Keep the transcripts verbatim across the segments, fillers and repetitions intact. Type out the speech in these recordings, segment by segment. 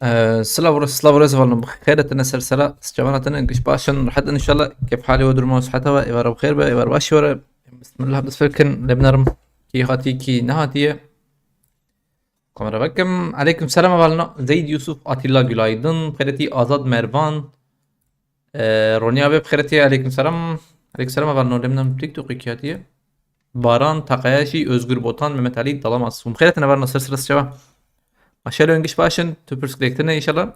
Ee, silav û re-, silav û rêz hevalno, bi xêr hatine ser sera, çavan hatine, giş baş in, rehet in înşallah, kêf halê we, durma we, siheta we, êvara bi xêr be, êvar baş we. Bismillah, dest pê bikin, lê binerim kî hatiye, kî nehatiye. Kamera vekim. Aleyküm selam hevalno. Zeyd Yusuf Atilla günaydın. Xêretî Azad Mervan. Ee, Ronya be xêretî, aleyküm selam. Aleyküm selam hevalno, lê binerim TikTokê kî hatiye. Baran Takayajî, Özgür Botan, Mehmet Ali Dalamaz. Hûn xêr hatine hevalno, ser sera, çawa? Maşallah, giş baş in, tu pirs girêktine înşallah.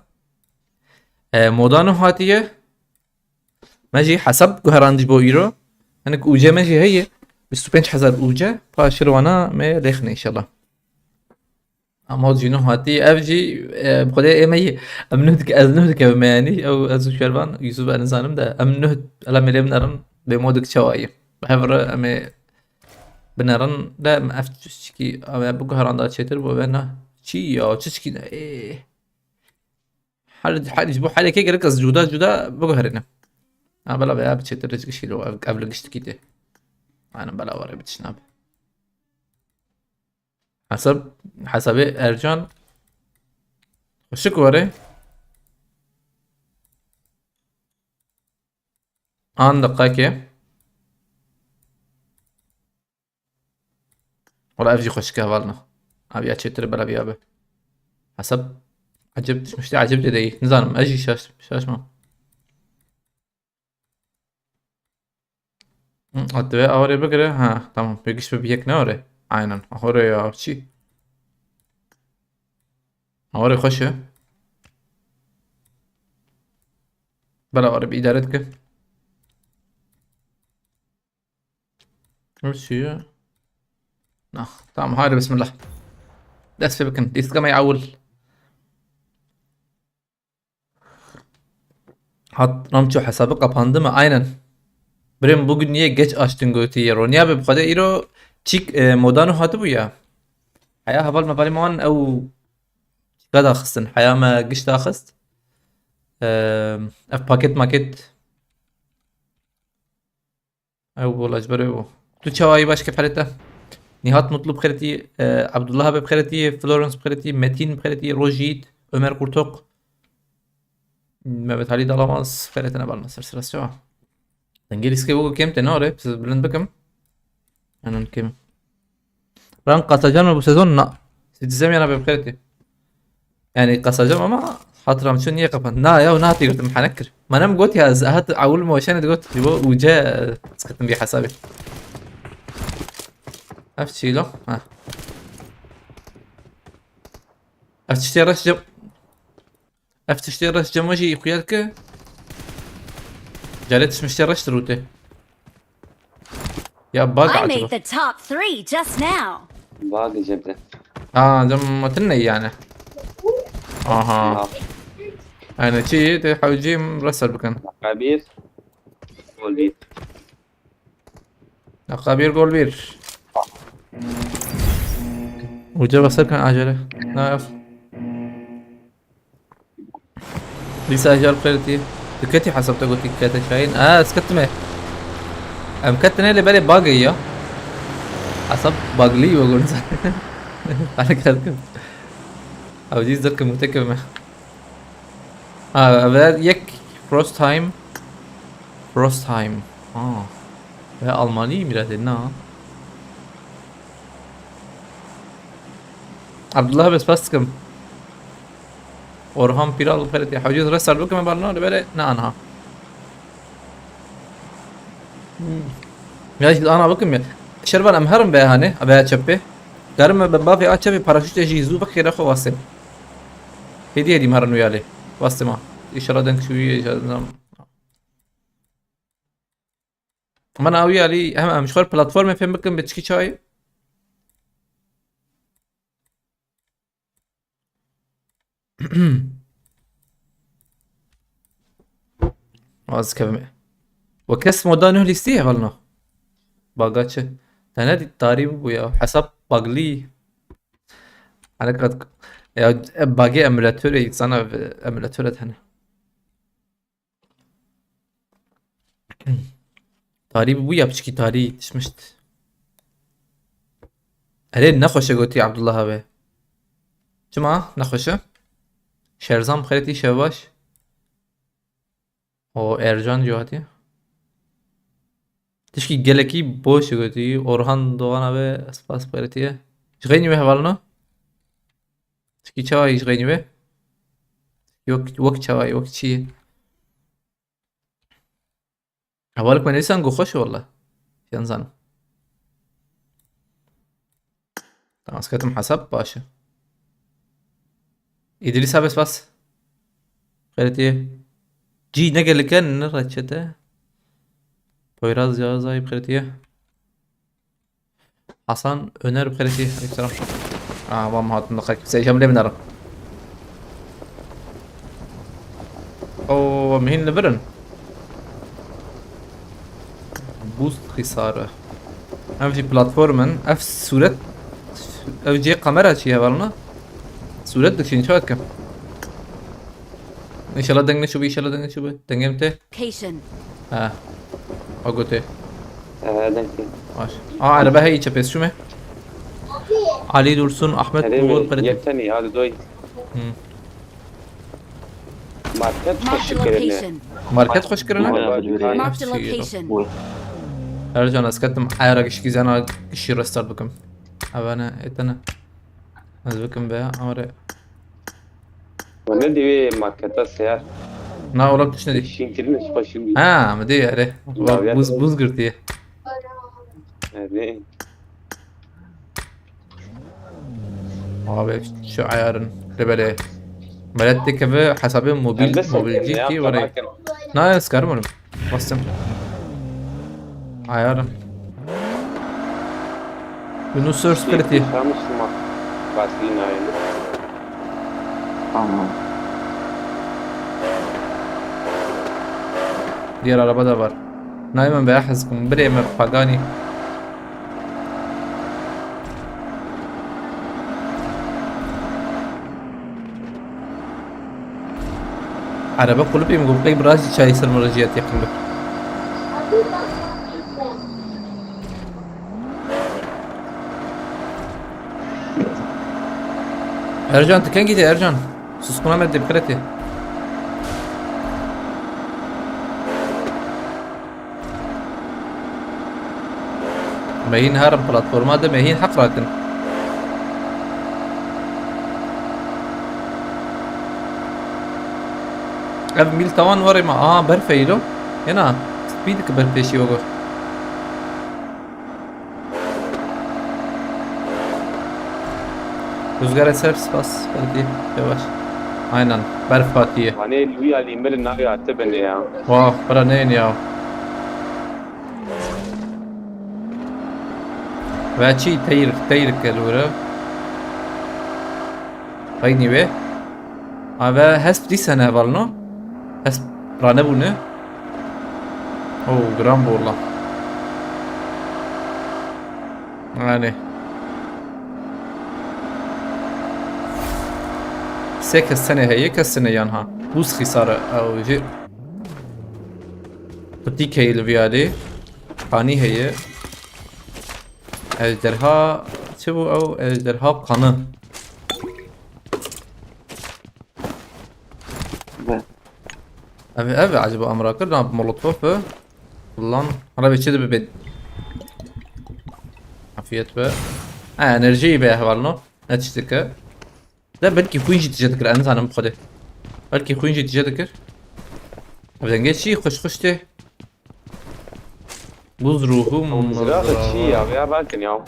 Ee, moda nû hatiye. Me jî hesab guherandî bo îro. Hinek ûce me jî heye. Bîst û pênc hezar ûce. Paşê li wana me lêxine înşallah. Ama o jî nû hatî. Ev jî, e, bi xwedê ê me yê. Em nuh dike-, ez nuh dikevim me yanî. Ew ez û Şervan, Yusuf ez nizanim de. Em nuh, ela me lê binerin. Bê modik çawa ye. Bi hev re em ê binerin. De em ev çişkî, em ê biguheranda çêtir bo ve ne. Çi ya, çişkî ne. Ê. Her, her, ji bo her yekê gerek ez cuda cuda biguherînim. Ha, bela veya bi çêtir ji gişkî lo, ev, ev li giştikî tê. Aynen, bela were bitişnabe. Hesab, hesabê Ercan. Xweşik were. An deqekê. Wala ev jî xweşik e hevalno. Ev ya çêtir bela viya be. Hesab ecib, tişmiştê ecib de deyî. Nizanim, ez jî şaş, şaş mam. Hı, at divê awarê bigire. Ha, tamam. Pê giş bi yek ne ore? Aynen. Ahore ya çi? Awarê xweş e. Bela were bi îdare dike. Ev çi ye? Nah, tamam, haydi bismillah. Dest pê bikin. Dîstka me ewil. Hat Ramço, hesabı kapandı mı? Aynen. Birêm bugün niye geç açtın gotiye. Ronya be bi xwedê îro çîk, e, moda nû hatibû ya. Heya heval me balê me wan ew çîka daxistin. Heya me giş daxist. E, ev paket maket. Ew wala ji ber wê bû. Tu çawa yî, baş ke ferete? Nihat Mutlu bi xêretî, e, Abdullah abi bi xêretî, Florence bi xêretî, Metin bi xêretî, Rojît, Ömer Kurtok, Mehmet Ali Dalamaz, xêretine balma ser sira çawa. Dengê lîskê wekî kêm tê, ne ore, siz bilind bikim. Henan kêm. Ran kasacan mı bu sezon? Na. Siz dizem yana be bi xêretî. Yani kasacağım ama hatıram için niye kapandı? Na ya, ne hatı gördüm, hanek kir. Bana mı got ya, hat awul mu şen got, bu uca sıkıntım bir hesabı. Ev çilo. Ha. Ev çiştê reş cem. Ev çiştê reş cem jî xuyar ki. Calet çişmiştê reştir û tê. Ya bug I made acaba? The top three just now. Bug cebde. Ha, cem matin ne yani? Aha. Bak. Yani çi de hawcim resel bikin. Dakika bir. Gol bir. Dakika bir, gol bir. Uca basarken acele. Ne yap? Lîsa jar xêrtî. Tu ketî hesab te gotî kete şayîn. Aa, ez ketime. Em ketine lê belê bug ya. Hesab bugly we gon. Hale geldim. Abi diz zirkim mutekevme. Ha, evet, yek Frostheim. Frostheim. Ha. Ve Almani mi redin na? Abdullah, bes pas dikim. Orhan Piral xeletî. Hewcî restart bikim, bar na, li bere ne anha. Hmm. Ya jî ana bikim ya. Şervan em herin be hanê, be çepê. Garim be bavê a çepê paraşütê jî zû bixêre xwe wasê. Hêdî hêdî em herin wî alê. Wastê ma. Îşara deng şûyî, îşara deng. Min awî alî hem em ji xwe platformê fêm bikin bi çikî çayê. Az kevme. Ve kes moda nuh lîstî hevalno. Baga çi? Tene di tarî bû ya. Hesap baglî. Hani kat ya, e, bagê emülatörê, insana emülatörê tene. Tarî bû ya, piçkî tarî tişmişt. Erê, nexweşe gotî Abdullah abi. Çima nexweşe? Şerzan bi xêrê tî, şev baş. O Ercan jî hatiye. Tişkî gelekî boş gotî. Orhan Doğan abi spas bi xêrê tî ye. Ji xeynî we hevalino? Tişkî çawa yî ji xeynî we? Yok, wek çawa yî, wek çi yî? Hevalek me nivîsan ku xweş e wele. Yan zanim. Tamam, ez ketim hesab, baş e. Îdrîs abi spas. Xêrê tî ye. Cî ne gelike ne reçete. Poyraz Yağız abi xêrê tî ye. Hasan Öner bi xêrê tî. Aleykümselam. Aa, van hatin da kimse yaşam lê binerim. Oo, mihin li birin. Buz xisarı. Ev jî platform in. Ev sûret. Ev cê kamera çi hevalna? Sûret dikişîn, çawa dikim? İnşallah deng neçûbû, inşallah deng neçûbû. Dengê min tê. Location. Ha. O gotê. Ee, deng tê. Baş. Aa, araba heye çepê, şûme. Ali Dursun, Ahmet Erê Uğur mi? Kırık. Yektenî, hadi doy. Hı. Market Marked a xweş kirine. Location. Market xweş kirine? Market xweş kirine. Marked a location. Ercan, ez ketim ayara gişkî zena gişî restart bikim. Evene, etene. Ez bikim be, amre. Wele divê marketa seyar. Na, ola tişt nedî. Şîn kirin, ez xweşim bî. Ha, mi dê, erê. Ya, ya, buz, ya. Buz girtiye. Erê. Abi, şu ayarın. Lebele. Melet dikeve hesabê mobil, Elbet sen mobilci ya, ki var. Tamam. Na, ez karim oğlum. Bastım. Ayarım. Bunu search Şey, pretty. Tamam. Tamam. Diğer araba da var. Nayman be hezkum. Birê me Pagani. Araba kulüp mi? Kulüp biraz çay sırmırıcıya yakınlık. Ercan, tu kengî de Ercan? Suskuna me dê bikiretê. Me hîn herin platforma de, me hîn heq rakin. Ev mîl tawan warê me. Aha, berf heylo. Hena, spî dike berf pêşî we got. Rüzgara ser spas, belki yavaş. Aynen, berf hatiye. Hani Louis Ali Mel nari atte beni ya. Wah, bira neyên ya. Ve çi teyr, teyr kir were. Reynî wê. Ave hesp dîsa nehevalino. Hesp ranebûne. Oo, giran bû wala. Yani. Sê kes tenê heye, kes tenê yan ha. Buz xîsare ew jî. Kutik heye li vî alî. Kanî heye. Ejderha, çi bû ew? Ejderha kanı. Be. Ev, ev acaba amra kir, na molotof e. Lan, hala bir şey de bir bed-, afiyet be. Ha, enerji be hevalno. Ne tiştike. De belki xwîn jî tije dikir, ez nizanim bi Xwedê. Belki xwîn jî tije dikir. Ev dengê çi xweş xweş tê. Buz ruhu. Ew mizrax çi ya? Ya rakin ya.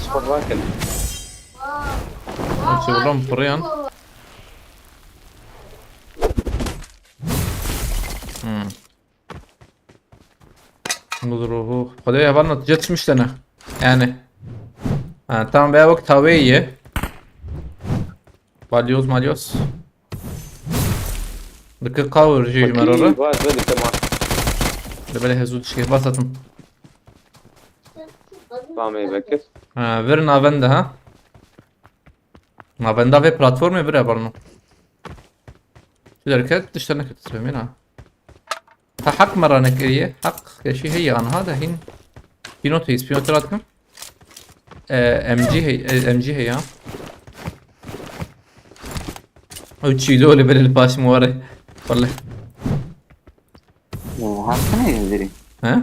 Spor rakin. Ew çewlan piriyan. Hmm. Buz ruhu. Xwedê heval netice tişmiştene. Yani. Ha, tamam, veya wek tawê ye. Balyoz malyoz. Dike kawir jî ji me re re. Var, var, dike ma. Li belê hezû dişkê. Bas atım. Tamam, iyi, bekir. Ha, vir navenda ha. Navenda vê platformê vir e balno. Çi derket? Tişte neket, sömîna. Ha, heq me ranekiriye. Heq keşî heye anha de hîn. Pînot heye, pînot rat kim? Ee, M G heye, e, M G heye ha. Ew çîlo lê belê li paş min were. Wele. Ee, Hakkını ye biri. He?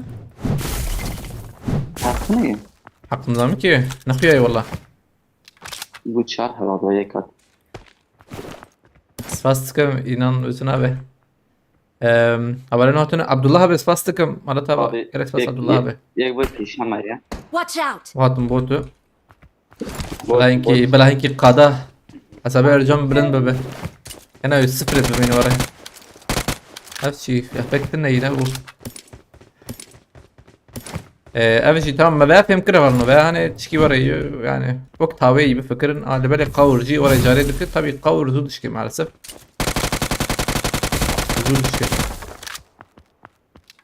Hakkını ye. Heq nizam ki. Nexuyayê wela. Bu çar herhalde yekat. Spas dikim, înan wisa nabe. Em, hevalên hatine Abdullah abi spas dikim. Mala tava Abi, gerek spas yek- Abdullah yek- abi. Yek bir kişi ama ya. Watch out! Hatim botu. Bela hinkî, bela hinkî qada. Hesabê Ercan bilind bibe. Hena wî sifir bimîne were. Ev çi? Efekt ne yine bu. Ee, ev jî tamam, me veya fêm kire varno. Veya hani çiki were yani. Wek tawê yî bifikirin. A, li belê qawir jî were carê dike. Tabii qawir zû dişke maalesef. Zû dişke.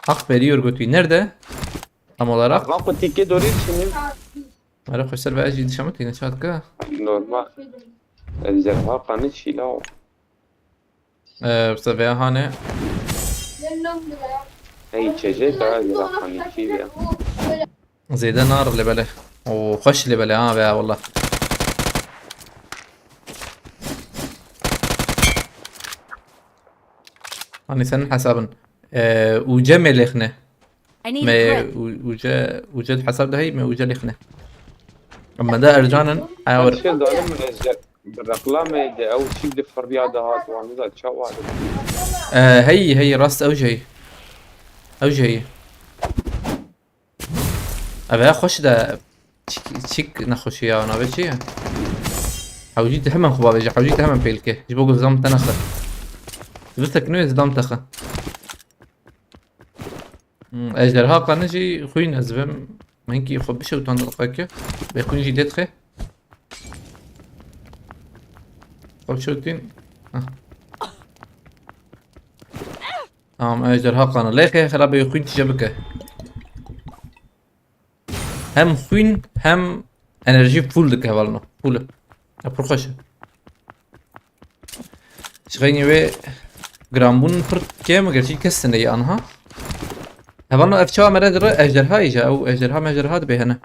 Hak veriyor götü. Nerede? Tam olarak. Bak bu tike doğru şimdi. Ara xweser ve ez jî dişa min tîne çatka. Normal. Ejderha kanı çila o. Ee, bi sebeya hane. Ey çeşe daha ejderha kanı çila. Zêde nar lê belê. O xweş lê belê ha veya wallah. Hani senin hesabın. Ee, uce melêxne. I need Me a grip. u- uce uce hesab de hey me uce lêxne. Ama da Ercan'ın ayawır. Şey zalim ejder. Bir reklameydi ev çift de fırya da hat wanı da çavardı. Ee, hey hey rast ew jey. Ew jey. Eve xweş de çik, çik nexweşi ya navê çi ye? Hewcî te hemen xwe bavêje, hewcî te hemen pêl ke. Ji bo ku zam te nexe. Bi teknûyê zidam te xe. Hmm, ejderha qanı jî xwîn ez vim. Hinkî xwe bişewtan dilqeke. Bê xwîn jî dê dixe. Xwe bişewtîn. Hah. Tamam, ejderha qanı. Lêxê xera bê xwîn tije bike. Hem xwîn hem enerjî full dike hevalno. Full. Ya pir xweş e. Ji xeynî wê giranbûn pir kêm e, gerçî kes tune ye anha. Hevalno ev çawa mere dire ejderha îja, ew ejderha mejderha dibe hene.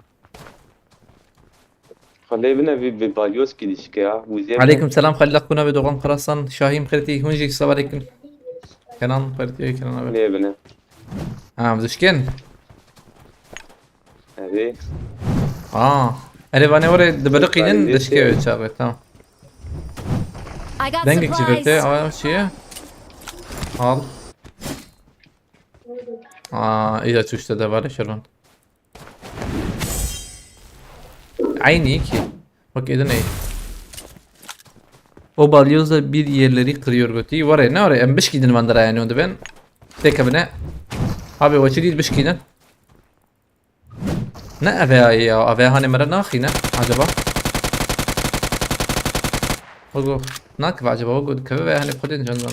Xelê bine bir, bir balyoz ki dişke ya. Müziğe Aleyküm selam Halil Akbuna ve Doğan Karasan, Şahin Xertî, hûn jî selav aleyküm. Kenan Xertî, Kenan abi. Xelê bine. Ha, dişkin. Evet. Aa. Erê vanê were dibiriqînin Sesler dişke iletti. Ve çabe, tamam. I got Dengek çi supplies. vete, aa, çi ye? Al. Aa, îca çûşte de vare şervan. Aynı ki. Bak edin ey. O balyozla bir yerleri kırıyor götü. Var ya, ne var ya? Em bişkîdin van dira yani, onu ben. Tek abine. Abi o çi değil bişkîdin. Ne eve ya? Eve hani mera naxîne acaba? Ogo. Nak acaba ogo keve ve hani podin candan.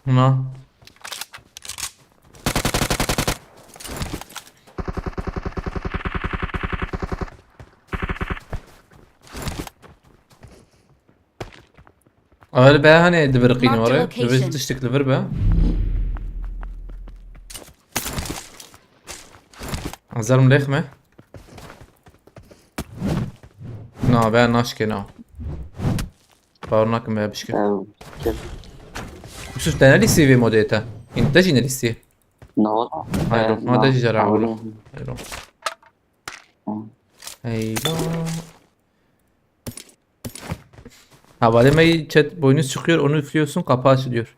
Na. Öyle be hani dibirqîn Marked var. location. Dibir tiştik dibir be. Azarım lêx me. Na be naşke na. Bawer nakim be bişke. Ee, kes- Husus te nelîstî vê modê te. Hîn te jî nelîstî. Ne oldu? Hayır, Ee, okuma da ne- jî zara ne oğlum. oldu? Hayır. Hı. Eyvah. Havale May chat boynuz çıkıyor, onu üflüyorsun, kapı açılıyor.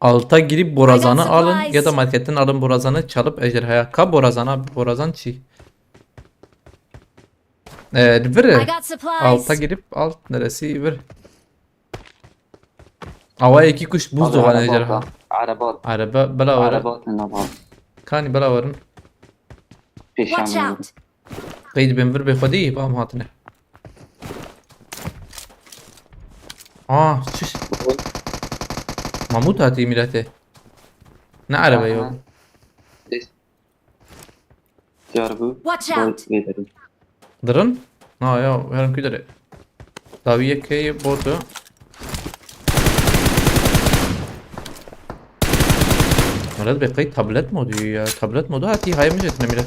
Alta girip borazanı I got alın supplies. Ya da marketten alın borazanı çalıp ejderhaya. Ka borazan abi, borazan çi? Ee, vir. I got supplies. Alta girip alt neresi vir. Ava iki kuş buz Abi, doğan araba ejderha. orada. Araba orada. Araba bela var. Araba orada, ne var? Kani bela varın. Watch Peşan. Out! Qeyd ben vir be xwedî bam hatine. Aa, çiş. Mamut hatî milete. Ne araba yok. Diyar bu. Watch Boy out. Vedelim. Dirin? Ha ya, herin ku dere. Dawiye key botu. Milet be qey tablet modu ya. Tablet modu hatî hayır mı jetine milet.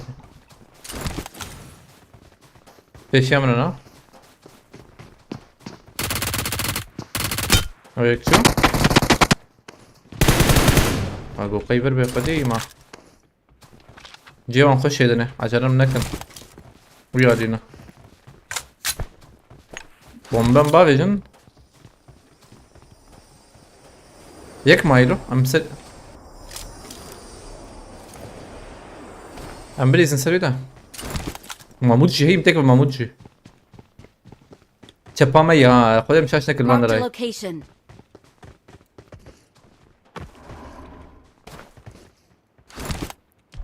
Pêşiya min e na. Ew yek çû. Ha, go qey vir bê xwedî ma. Cê wan xweş êdine. Ecelem nekin. Wî alîne. Bomben bavêjin. Yek maylo. Em ser... Em bilîzin serî de. Mamut jî heyim tek bi Mamut jî. Çepa me ya. Xwedê em şaş nekir van Marked a deray. Location.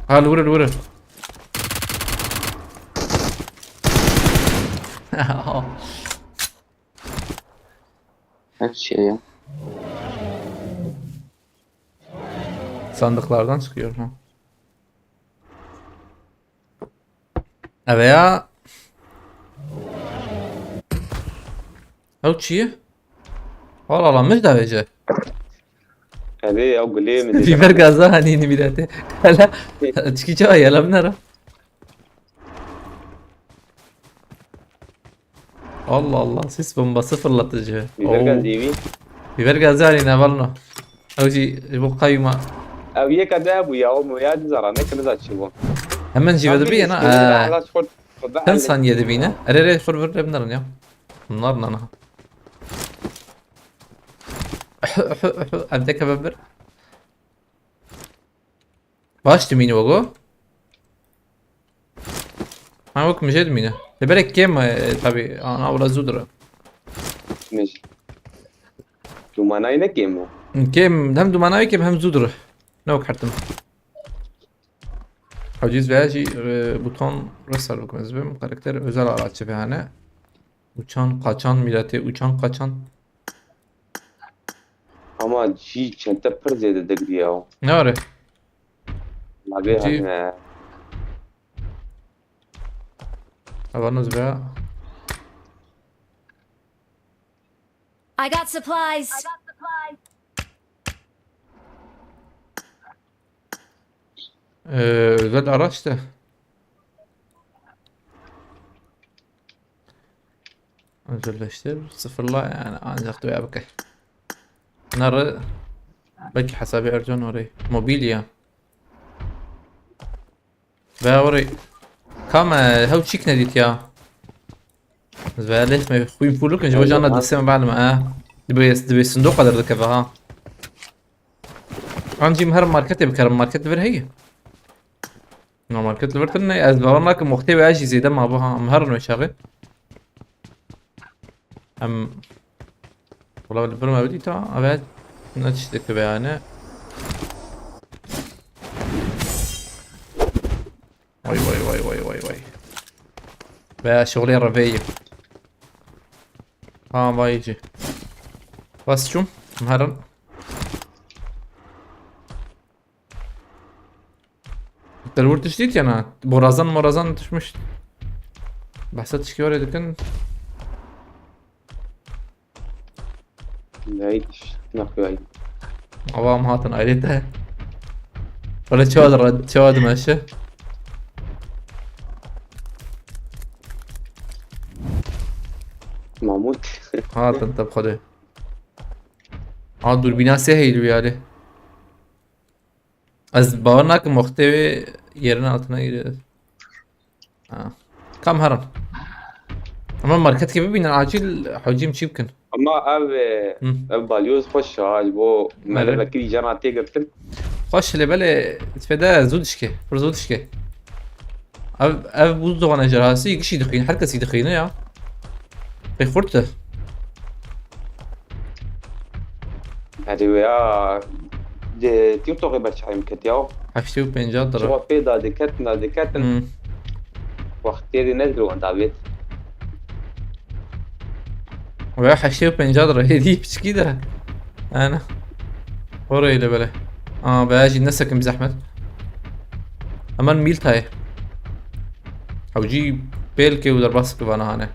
Ha, li wir, li wir. Her şey ya. Sandıklardan çıkıyor ha. Eve ya. Ew çi ye? Allah Allah, mij davêje. Erê, ew gulê min dê. Bîber gaza hanî nîmîrete. Hala çikî çawa yala min ara. Allah Allah, sis bombası fırlatıcı. Bîber Oo. Gazî wî. Bîber gaza hanî ne valno. Ew jî ji bo qayma. Ew yeka de bû ya, o ya dizara ne kimiza çi bû. Hemen jî vedibî ya na. Çend saniye dibîne? Erê, erê, xur vir, rê binarin ya. Bunlar nana. Evde kebebir. Baş dimîne wego. Ha, wek mijê dimîne. Lê berek kêm e, tabi, ana wala zû dir e. Mij. Dumanayê ne kêm o? Kêm, hem dumanayê kêm hem zû dir e. Ne wek hertim. Haciz veya jî, e, buton restart bikim ez bim. Karakter özel araç ve yani. Uçan, kaçan, milleti uçan, kaçan. Ama jî çente pir zêde digiriya o. Ne are? Nabê Cî- hene. Ava nuz be. I got supplies. Ee, özel araç da. Özelleştir, sıfırla yani ancak dua bike. Narı belki hesabı Ercan orayı. Mobilya. Ve orayı. Kam e, hew çik ne dit ya? Ve lehme xwîn puluk ji bo jana destê me balime, ha. Dibe, dibe sindoqa derdikeve, ha. An jî em her marketê bikerim, market vir heye. Na market li vir tune, ez bawer nakim wextê wê jî zêde mabe, ha, em herin wê çaxê. Em, wala li vir me bidîta, eve ne tiştek dibe yani. Vay, vay, vay, vay, vay, vay. Veya şoxlê reveyî. Ha, vay jî. Bas çûm, em herin. Te li wir tişt dît ya na? Borazan morazan tişmiş. Behsa tişkî were dikin. Neyt, naxiyay. Ava em hatin ayrê te. Wala çawa di re-, çawa dimeşe? Mamut. Hatin te bi xwedê. Ha, dûrbîna sê heyl wî yarê. Ez bawer nakim wextê wê yerine hatine gire. Ha. Kam herin. Ama marketkê bibînin acil hewcîm çî bikin. Ama ev, e, Hı. Ev balyoz xweş ha, ji bo Belê. Merivekî cana tê girtin. Xweş lê belê fede zû dişke, pir zû dişke. Ev, ev bû zogane jerasî, gişî dixwîn, her kesî dixwîne ya. Pê xurt e. Hadi ya, de, TikTok'ê berçavim ket ya. Heftê û pênca lira. Çawa pê da diketin, da diketin. Hmm. Wextê de ne dilo davêt. Ve heştê û pênca lira, hêdî piçkî de. Ana. Orayı da böyle. Aa, be jî nesekim zehmet. Hemen mîl tayê. Hewcî pêlkê û derbas kivana hane.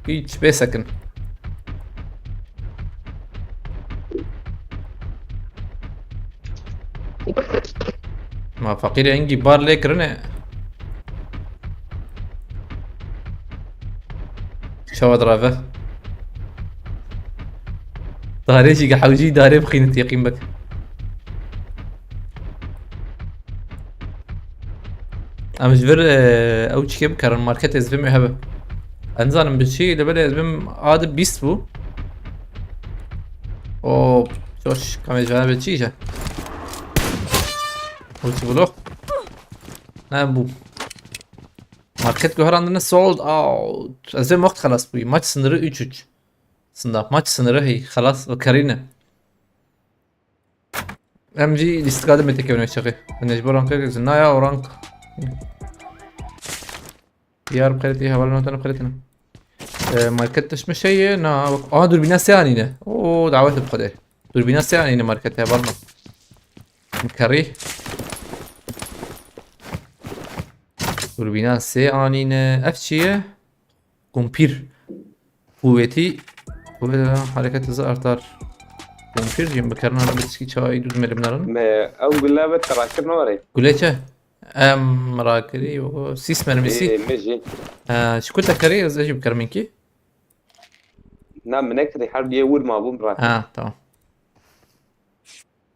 Hiç bê sekin. Ma feqîrê hingî bar lê kirine. Çawa direve? Darê jî hewcî darê bixînit yeqîn bik. Em ji vir, e, ew çikê bikarin, marketê ez vê me hebe. Ez nizanim bi çi, li belê ez bim adi bîst bû. O, coş, kamê ji hebe çi je? O çi bû lo? Ne bû? Market guherandine sold out. Ez vê wext xelas bûyî. Maç sınırı üç üç. Sında maç sınırı hey xelas ve karine. Em jî lîstika de me têkevin çaxê. Hûn ji bo rankek zina ya o rank. Diyar bi xeretî, heval natan bi xeretî ne. E, market tişt mi şey ye? Na, bak. Aha, durbîna sê anîne. Oo, davet bi xwedê. Durbîna sê anîne marketê, heval me. Kerî. Durbîna sê anîne. Ev çi ye? Kumpîr. Kuvveti, kuvveti hareket hızı artar. Kumpîr jî bikarina, bi tişkî çawa î dû dimerim narin. Me ew gule ve terakir nawarê. Gule çi? Em rakirî, o sis mermisi. Ê, me jî. Ee, ji ku te kerî, ez jî bikerim inkî. Na, min nekirî, her biyê wir ma bûm rakir. Ha, tamam.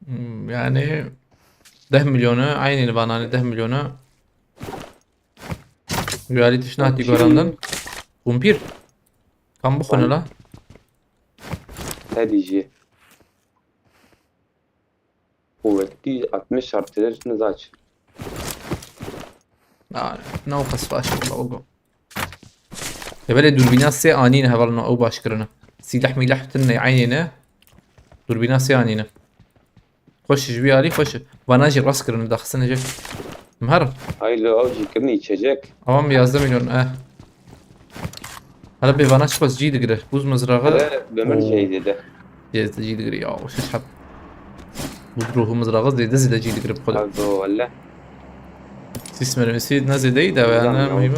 Hmm, yani deh milyonu, aynı vanani deh milyonu. Realî tişt nehatî gorandin. Kumpîr. Kam bixwine la? Hadi jî. Kuvvetli altmış artırır nizaç. Aa, ne o qas baş wala o go. Ê belê dûrbîna sê anîne hevalno ew baş kirine. Sîleh mîleh tune eynî ne. Dûrbîna sê anîne. Xweş ji wî alî xweş. Vana jî rast kirine daxistine jê. Em herin. Haylo ew jî kirinî içecek. Awan bi yazdeh milyon eh. Hala bê vana çiqas cî digire. Bûz mizraxi. Hala bi min Oo. Cî dide. Cê cî digire ya. Şeş heb. Bûz ruhu mizraxi zêde zêde cî digire bi xwe de. Abi welle. Sis mermisi ne zêdeyî de yani mühime.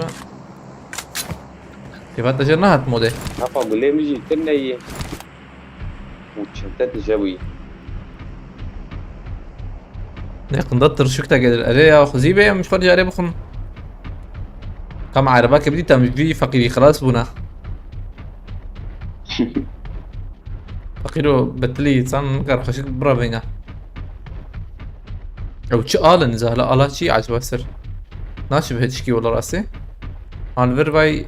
Kêfa te jê nehat modê. Nafa gulê min jî tune ye. Û çente dije wî. Ne qinda tirşik te gelir. Erê ya xuzî bê em ji xwe carê bixwin. Kam ereba ke bidî tam ji vî feqîrî xilas bûna. Feqîro betilî insan kar xweşik bira veyna. Ew çi al in zahla ala çi acaba ser. Naçi bi hiçkî wala rastê. Al vir vay.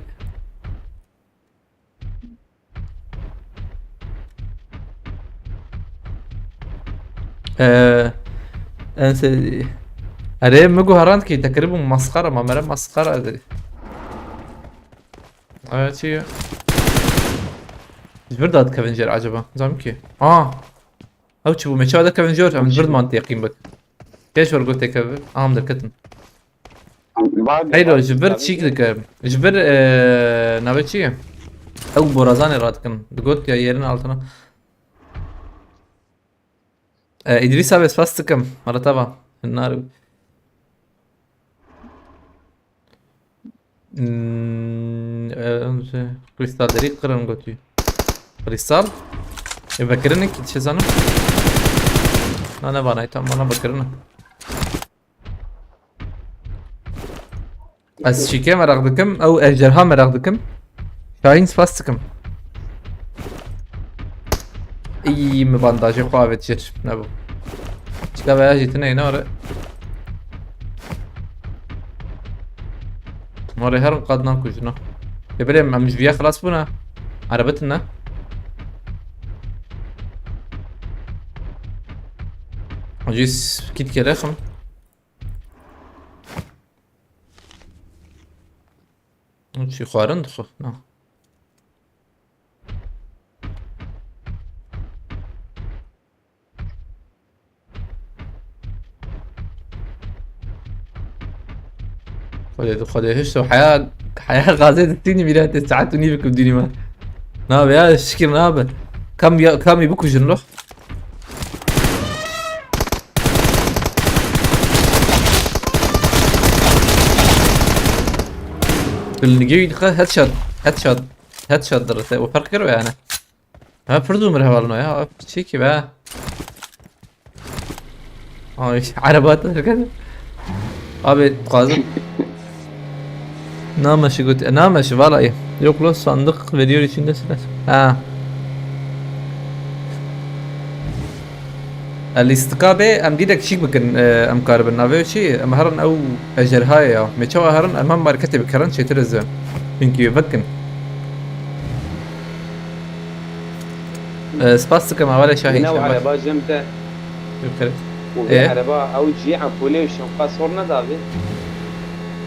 Ee, en sevdiği. Erê min guherand ki te kiribû masxara ma mere masxara dedi. Aya çi ye? Ji vir da dikevin jêr acaba? Zam ki. Aa. Ew çi bû? Me çawa dikevin jêr? Em ji vir man têqîn bik. Kê ji vir got têkeve? Am derketin. Heyro, ji vir çîk dike. Ji vir, e, navê çi ye? Ew borazanê radikin. Digot ya yerin altına. E, Îdrîs abi, spas dikim. Mala te va. Nar. Hmm, e, kristal derî qirin gotî. Kristal? E, vekirin ki dişe zanim. Na, ne bana, tam bana vekirin. Ez şîkê meraq dikim, ew ejderha meraq dikim. Şahîn spas dikim. Î, min bandajê xwe avêt jêr. Nebû. Çika veya jî tune yine ore. Ore her qad nan kujina. Ê belê em ji viya xilas bûna. Erebet ne? Jî kit kerexim. Çi xwarin dixwe? Na. Xwedê tu xwedê hişt û heya, heya gazê distînî mîratê saet û nî bikim dînî me. Nabe ya şikir nabe. Kam ya, kamî bikujin lo. Dilnigê wî dixe headshot, headshot, headshot dirite. O ferq kiro yani. Ha, pir zû mir hevalino ya. Çi ki be? Ay, araba te derkete. Abi, dixwazim. Nameşi got, nameşi vallahi. Yok lan, sandık veriyor içinde silah. Ha. E, lîstika bê em dî de kişîk bikin, e, em karibin. Navê çi? Em herin ew ejderha ye ya. Me çawa herin em hem marketê bikerin çêtir ez. Çünkü vekin. E, spas dikim hevalê Şahîn. Yine o Şember. Araba jim te. Yok, evet. Û vê Ee? Ereba ew cî empûlê û şinqa sor nedabê?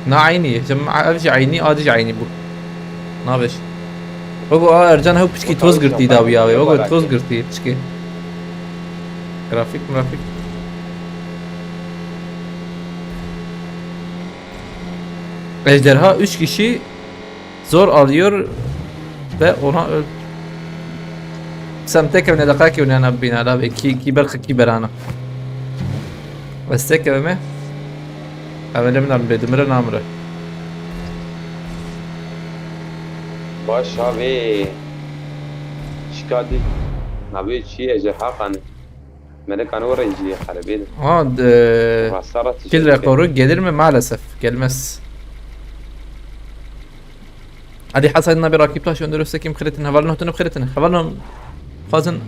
Na eynî, jim ev jî eynî, a dî jî eynî bû. Navêş. Wego a Ercan hew piçkî toz girtî dawî ya wê. Wego toz girtî piçkî. Grafik, grafik. Ejderha üç kişi zor alıyor ve ona öl-, Sen tek evine dakika ki oynayana bina la ve ki, ki berk ki berana. Ve tek evime. Evine bina be dimire namre. Baş abi. Şikadi. Abi çi ejderha kanı. Melek kanı oraya inciye harbiydi. Ha, de, Rasta rastı kil şey rekoru gelir mi? Maalesef gelmez. Hadi Hasan, bir rakip taş öndürürse kim kırıtın? Hevalin hotunu kırıtın. Hevalin xwazin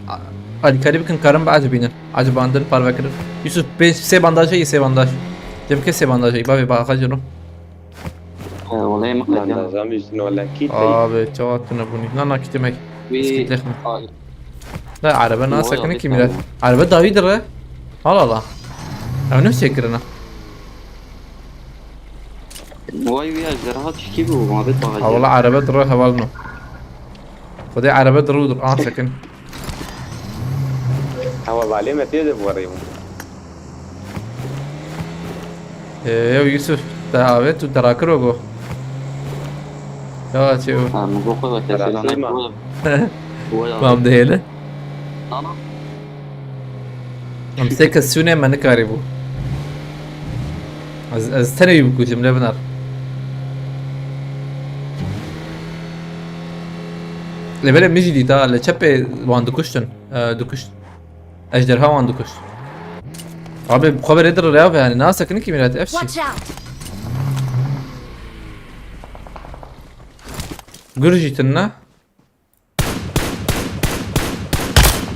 alîkarî bikin, karin bi acibînin. Acibandin, parve kirin. Yusuf, pênc, sê bandaj heye, sê bandaj. Cem kes sê bandaj heye, bavê ba xaciro. He, olay mı kırıtın? Bandaj, amî jin wala kit. Abi, çawa tune bunî. Na, na, kitim ek. Skit lexme. Ay. La, araba nasıl sakın kim ya? Araba davi dire. Allah Allah. Ev ne çekirine? Vay vay, ejderha çekî bu, muhabbet bağlı. Ha, valla araba duru heval no. Xwedê araba duru dur, an sekin. Heval valê me tê de bu arayı. Ee, yo Yusuf, te avê tu te rakir ogo. Ya çê o. Ha, min got xwe ve tesîlane. Rahatsız mı? Mam dehêle. Tamam. Em sê kes sûnê me nikarîbû. Ez, ez tenê wî bikujim, lê binar. Lê belê min jî dîta, li çepê wan dikuştin. E, dikuşt. Ejderha wan dikuşt. Abi, xwe berê dir rêya ve, yani, nasekin ki milet, ev çi? Watch out! Gur jî tune.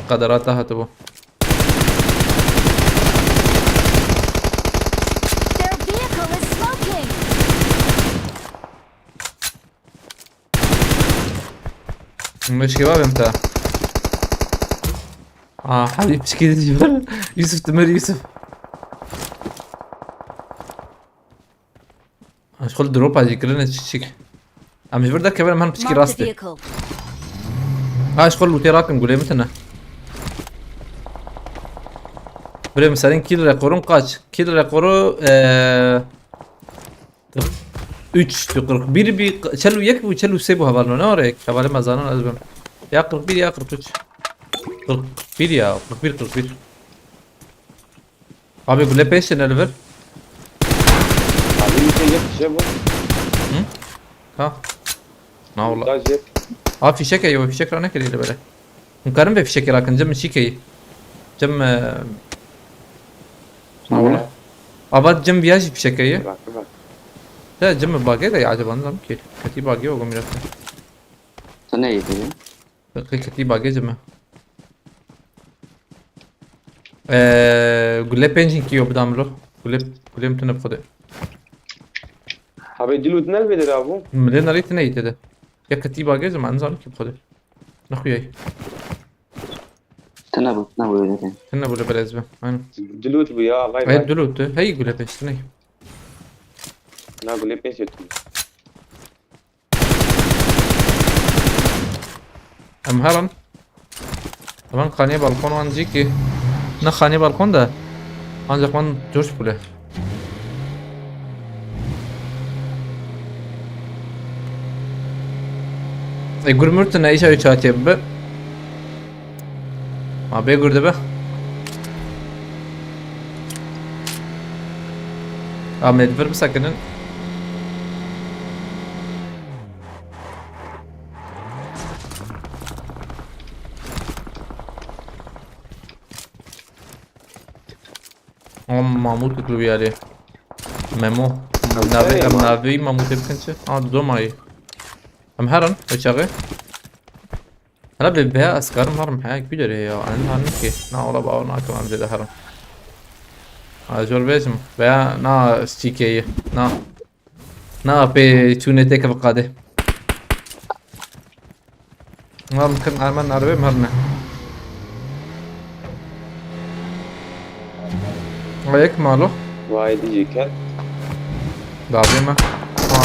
Qederata hatibû. Their vehicle is smoking! Meşke var benim ta. Aa, Habib çıkıyor. Yusuf, Timur, Yusuf. Aşkol drop acı kirine çiçik. Em ji vir derkevin em han piçkî Marked a rastê. Vehicle. Ha, ji xwe lûtê rakim, gulê min tune. Birê min serên kill rekorun kaç? Kill rekoru, eee, kırk üç, tu kırk bir bî, çel û yek bû, çel û sê bû hevalno, ne oraya? Hevalê me zanin ez bim. Ya kırk bir ya kırk üç. Kırk bir ya, kırk bir, kırk bir. Abi, gule pêş têne li vir. Abi, bir şey yok, bir şey bu. Hı? Ha. Na wala. Gaz yok. Ha, fişek heye, fişek ra nekirî li bere. Hûn karin vê fişekê rakin, cem çîkeyî. Cem, e, na wala. Ne? Ava cem viya jî fişek heye. Bak, bak. Te cem bagê de acaba, nizam ki. Ketî bagê o gomî rafte. Sen ne yedin? Qe-, qe-, ketî bagê cem e. Eee, gule pêncin kî yo bidam lo. Gule, gule min tune bi xwe de. Abi, dilût ne li vê de rabû? Milê nerî tune yî tê de. Ya ketî bagê cem e, nizanim kî bi xwe de. Nexuyayî. Tune bû, tune bû öyle de. Tune bû li belez be. Aynen. Dilût bû ya, vay vay. Dilût, hey gule pênc tune. Na gule pênc tune. Em herin. Hemen xanê balkon wan cî ki. Ne xanê balkon de. Ancak wan coş bûle. E, gur murtine işe üç hatiye bi. Ma bê gur dibe. Amed vir bisekinin. Ama mamût diklu bir yere. Memo. Navê, em navê mamûtê bikin çi? Aa, Domayê. Em herin, ew çaxê. Hala bê, bê ez karim herim, he, kû derê ya, em herin ki. Na, wala bawer nakim em zêde herin. Ha, jor bêjim, veya na stîkeyê, na. Na, pê çûnê têkeve qadê. Wan kim Ermen nerve merne. Ayek malo. Vay diyecek. Davê me. Ha.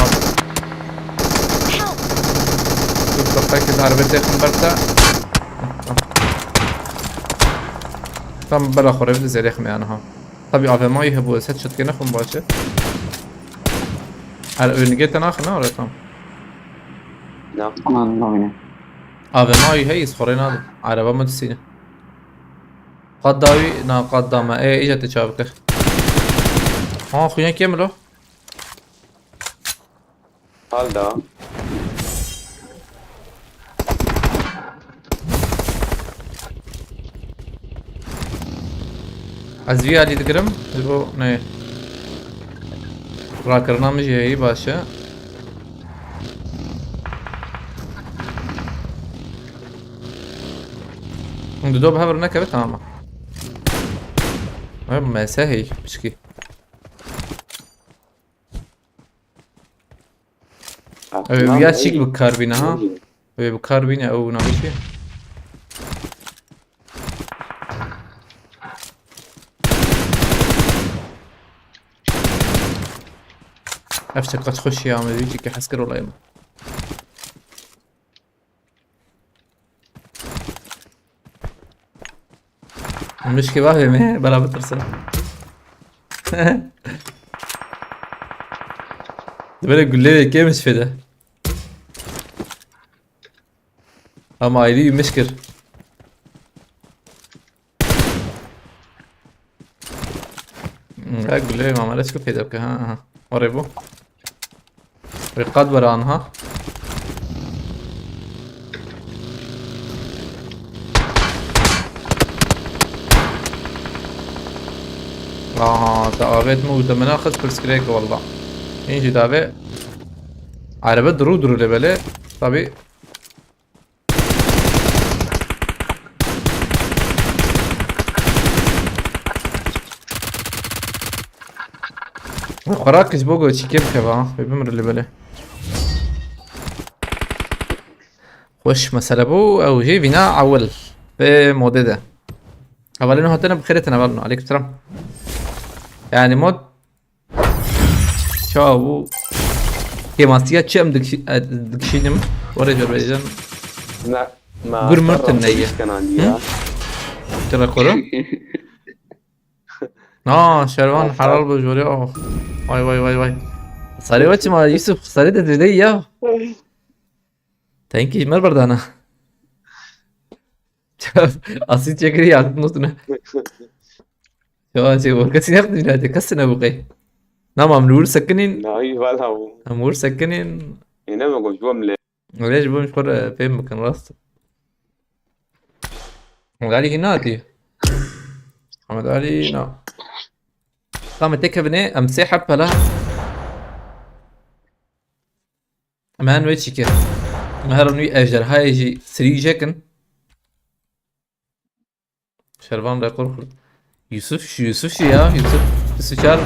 Dur, dur, belki darbe têxim ber te. Tam bela xwe rê bide zêrê xim yani ha. Tabi A V M'yî hebû, ez headshot kê nexwim baş e. Her û nigê te naxin, ne, ore tam. Na. Aman, nabînim. A V M'yî heyî, ez xorê nadim. Araba me disîne. Qat dawî, na, qat dame. Ê, îca te çav bike. Ha, xuya kê milo? Hal da. Ez vî alî digirim, ji bo ne. Rakirina min jî heyî baş e. Hûn dido bi hev re nekeve, tamam. Ev mese hey, piçkî. Ew ya çîk bi kar bîne ha. Wê bi kar bîne ew nabişî. Ev çeqaç xweş ya me, wî çîkî hez kir olayê min. Mişkê bavê me, bela bitirsin. Böyle gulle ve kemiş fede. Ama ayrı mişkir. Hmm, ya gulle mamares ku fede ke ha, ha. Oraya bu. Rîqat were anha. Aha, te avêt min û te min axist pirsgirêk walla. Hîn jî davê. Erebe dirû dirû lê belê. Tabî. Xwerak ji bo goçî kêm keva, bê bimir li belê. Xweş mesele bû, ew jî vîna ewil. Vê modê de. Hevalên hatine bi xêrê tine hevalin. Aleyküm selam. Yani mod. Çawa bû? Kêmasiya çi em dikişî-, e, dikişînim? Were Azerbaycan. Na, na, Gur mirtin neye. Hı? Tira koro. Na, Şervan helal bu jore. Oh. Vay, vay, vay, vay. Sarı var çima Yusuf, sarı da dedi ya. Thank you, mer berdana. Asit çekiri yardım olsun. Ya, şey, o kesin yaptı bile, de kasına bu kay. Tamam, nur sakının. Na, iyi valla bu. Amur sakının. Yine mi koşuyorum le? Öyle bu, xwe fêm bikin rast. Ahmed Ali hîna hatî. Ahmed Ali na. Tamam, tek evine em sê heb pela. Em hen wê çî kir. Em herin wî ejderhayê jî sirî jekin. Şervan rekor xurt. Yusuf, şu Yusuf şu ya. Yusuf bîst û çar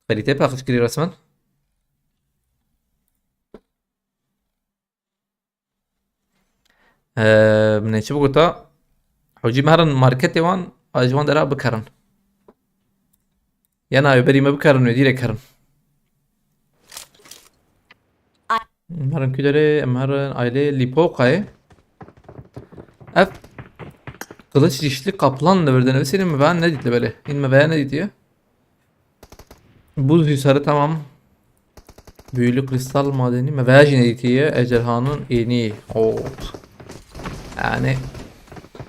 kalite paqij kirî resmen. Eee, min ê çi bigota? Hewcî me herin marketê wan, a ji wan dera bikerin. Yena wê berî me bikerin, wê dîrek herin. Em herin kî derê, em herin ailê Lîpoqayê. Ev kılıç dişli kaplan li vir de nivîsîne, me veya nedît li belê. Hîn me veya nedîtiye. Buz hisarı tamam. Büyülü kristal madeni. Me veya jî nedîtiye. Ejderhanın ênî. Oo. Yani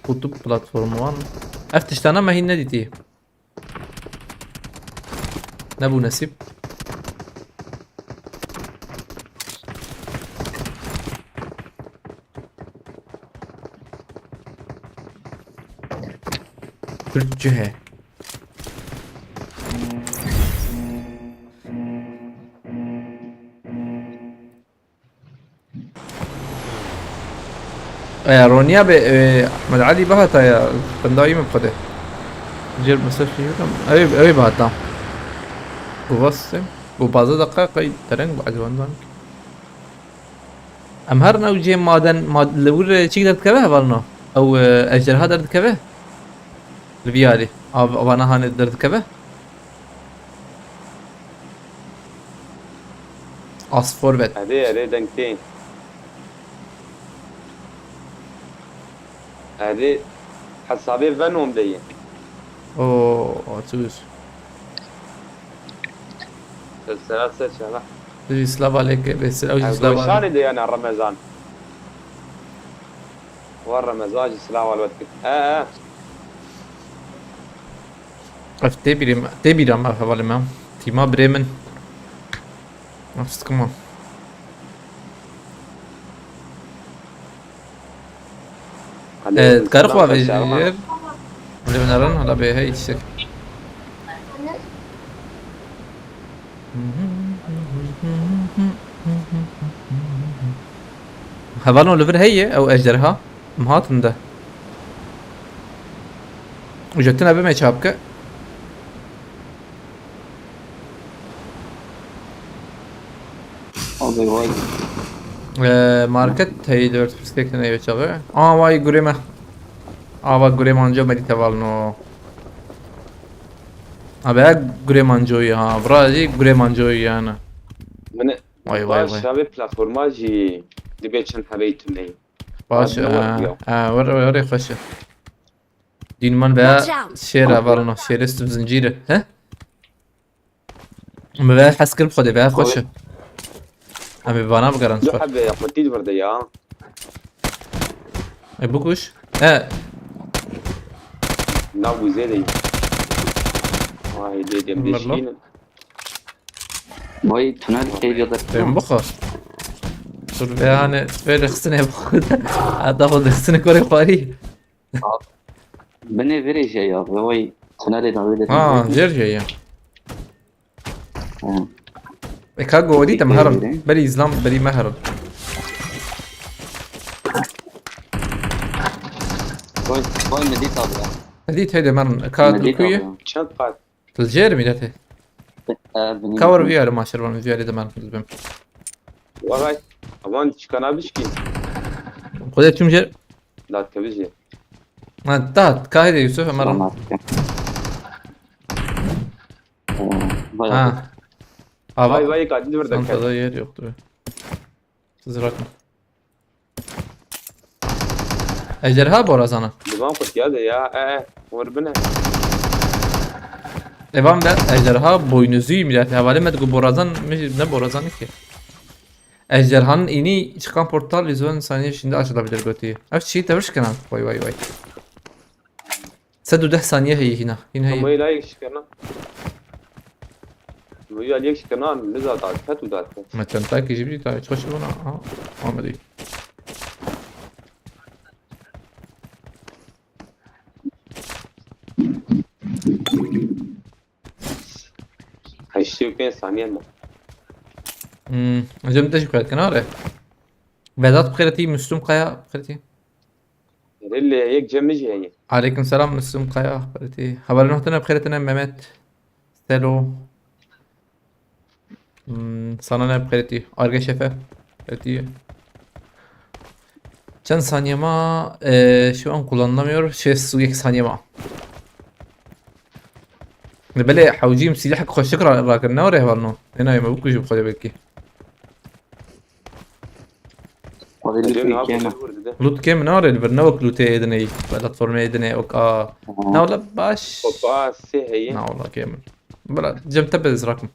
kutup platformu wan. Ev tiştana me hîn nedîtiye. Nebû nesîb. Türkçe he. E, Ronya be, e, Ahmed Ali bihata ya, bendayî min xwedê. Jêr mesaj şî bikim. Ew, ew bihata. Guvaste. Bu bazı dakika kay tereng bu acıvandan. Em her ne ucê maden, mad-, li wir çik derdikeve hevalno. Ew, e, ejderha derdikeve. Li vî alî. Av-, avana hanê derdikeve. Asforvet. Erê, erê, dengtê. Erê, hesabê Venom de ye. Oo, atûr. Sesera ser çala. Silav aleyke, be silav, silav aleyke. Şarê de yani Remezan. Wa Remezan jî silav alwet kir. E, e. Ev tê bîrê me, tê bîra me hevalê me. Tîma birê min. Nasıl sıkma? Hadi, e, karı xwe vejir. Hadi ben aran, hala be hey çiçek. Hevalon li vir heye, ew ejderha. Em hatin de. Uca tune bime çapke. Abi vay. Ee, market heye dört yüz seksen ev çabe. Aa vay gureme. Aa vay gureme anca medite valno. Abi ha gureme anca ya. Bra jî gureme anca yani. Mene Vay, vay, vay. Baş abi platforma jî dibe çend hebey tune. Baş, abi ne e, var ya? E, were, were, were xweş e. Dîn man veya şêr hevalno, şêrê stim zincîrê. He? Min veya hes kir bi xwedê, veya xweş e. Em ê vana bigerin. Du sor. Hebe ya, xwetî di vir de ya. E, bikuş. E. Na bu zêde. Vay, dê dem Mirlo. Deşkînin. Vay, tünel şey ya da. Pêm bixwe. Dur be, yani, vê lixsine bixwe. Hatta xwe lixsine kore xwarî. Binê virê jê ya, vay, tünelê da vê de. Ha, jêr jê ya. Ha. E, ka godî te meherin. Berî îzlam, berî meherin. Vay, vay, medît abi ya. Medît heyde merin. Ka medît abi ya. Çend kat? Li jêr mîletê. Ee, binî. Ka were viyarê ma şervan viyarê de man bim. Wagay, aman çikana bişkî. Xwedê çûm jêr. Dat kevijê. Ha, dat, ka hêdê Yusuf, Emre. Tamam, atacağım. Ee, bayağı. Ha. Ava. Vay, vay, kadın bir dakika. Çantada yer yoktu. Siz bırakın. Ejderha borazana. Divan qutiya de ya, e, e, vur bine. Evan be ejderha boynuzuyum ya. Hevalê me digo borazan, me ne borazan ki. Ejderhanın ini çıkan portal yüz on saniye içinde açılabilir götü. Ev çiğ tevir şikena. Vay, vay, vay. Sed û deh saniye heye hîna. Hîn heye. Hemû yê layek şikirina. Hemû yê layek şikirina, niza da, ket û da, ket. Me çentakî jî bî, ta hiç xweş bûna. Ha, Amedî. Heştê û pênc saniye me. Hmm, ez ê min te jî xwedikena re. Vedat bi xêretî, Müslüm Kaya bi xêretî. Erê lê yek cem min jî heye. Aleykum selam, Müslüm Kaya, xêretî. Hevalê nû hatine bi xêretî ne Mehmet. Selo. Hmm, sana ne bi xêretî. Arge Şefe. Xêretî. Çend saniye ma? Ee, şu an kullanılamıyor. Şêst û yek saniye ma. Belê hewcîm sîlehek xweşik ra-, rakin. Ne were hevalno? Êna me bikujî bi xwe de belkî. Xwedê lût kêm e. Lût kêm nare li vir, ne wek lûtê êdinê, platformê êdinê, wek a. Aha. Ne wala baş. Hopa, sê heye. Ne wala kêm. Bira, cem te bez rakim.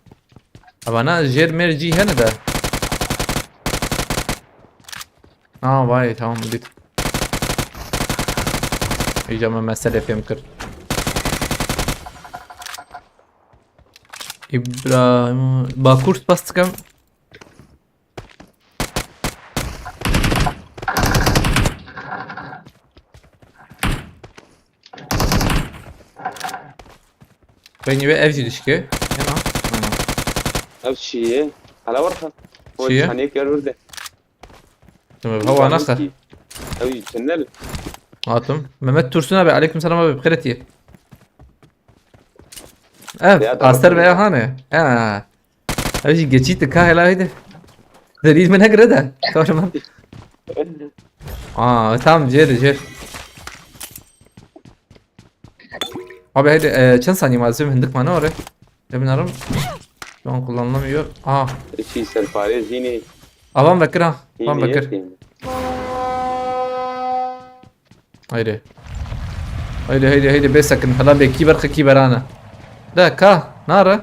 Ama na jêr mêr cî hene de. Ha, vay, tamam, dît. Îca me mesele fêm kir. İbrahim, Bakur spas dikim. Beni ve ev jî dişke. Hema. Hema. Ev çi ye? Hala var ha. O çi ye? Çanê ker vurdu. Tamam, hava naxe. Ew jî tunel. Hatim. Mehmet Tursun abi, aleyküm selam abi, bi xêr hatiye. Ev, aster veya hane. Ha. Ev jî geçî tu ka hela heydi. Derî min negire de. Kahraman. Aa, tamam, jêr, jêr. Abi hadi, e, çend saniye malzeme hindik mane oraya. Emin arım. Şu an kullanılamıyor. Aa. Çi serparê zînê. Avan vekir ha. Avan vekir. Haydi. Haydi, haydi, haydi, bê sekin. Hela bê kî berxe kî berane. De ka, nara.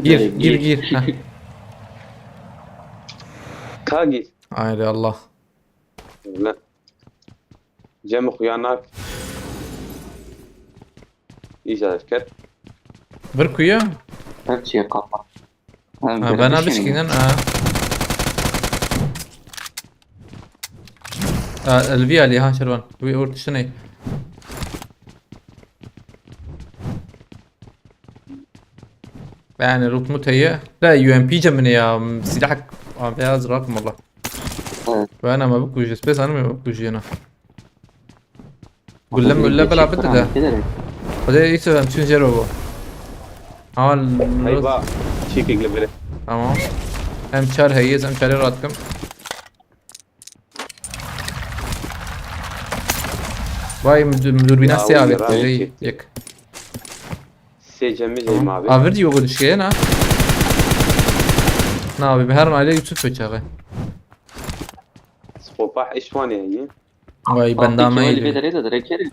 Gir, gir, gir. Heh. Ka gir. Haydi Allah. Ne. Cem xuyanak. Îcar ker. Bir kuyu. Her şey kapat. Ha, bana bişkînin ha. Ha, elvi ali ha şervan. Wî ort şiney. Yani rukmu teye. La U M P cemine ya. Silah. Abi az rakim valla. Evet. Ben ama bu kujuz. Pes hanım ya bu kujuyana. Gulle mulle bela bitti de. Hadi ilk sefer bütün zero bu. Ama Eyvah. Çekik le biri. Tamam. Hem çar heyiz hem çarı rahatım. Vay müdür, müdür bina Ya, siyah oğlum, bekle rahat şey çekti. Yek. Sê cemî jeyim abi. Avirdi yoga düşkeye na. Na abi her aile YouTube bıçağı. Spopah işvan ya. Vay ben daha Peki iyi. Veli Bedere de direkt yerim.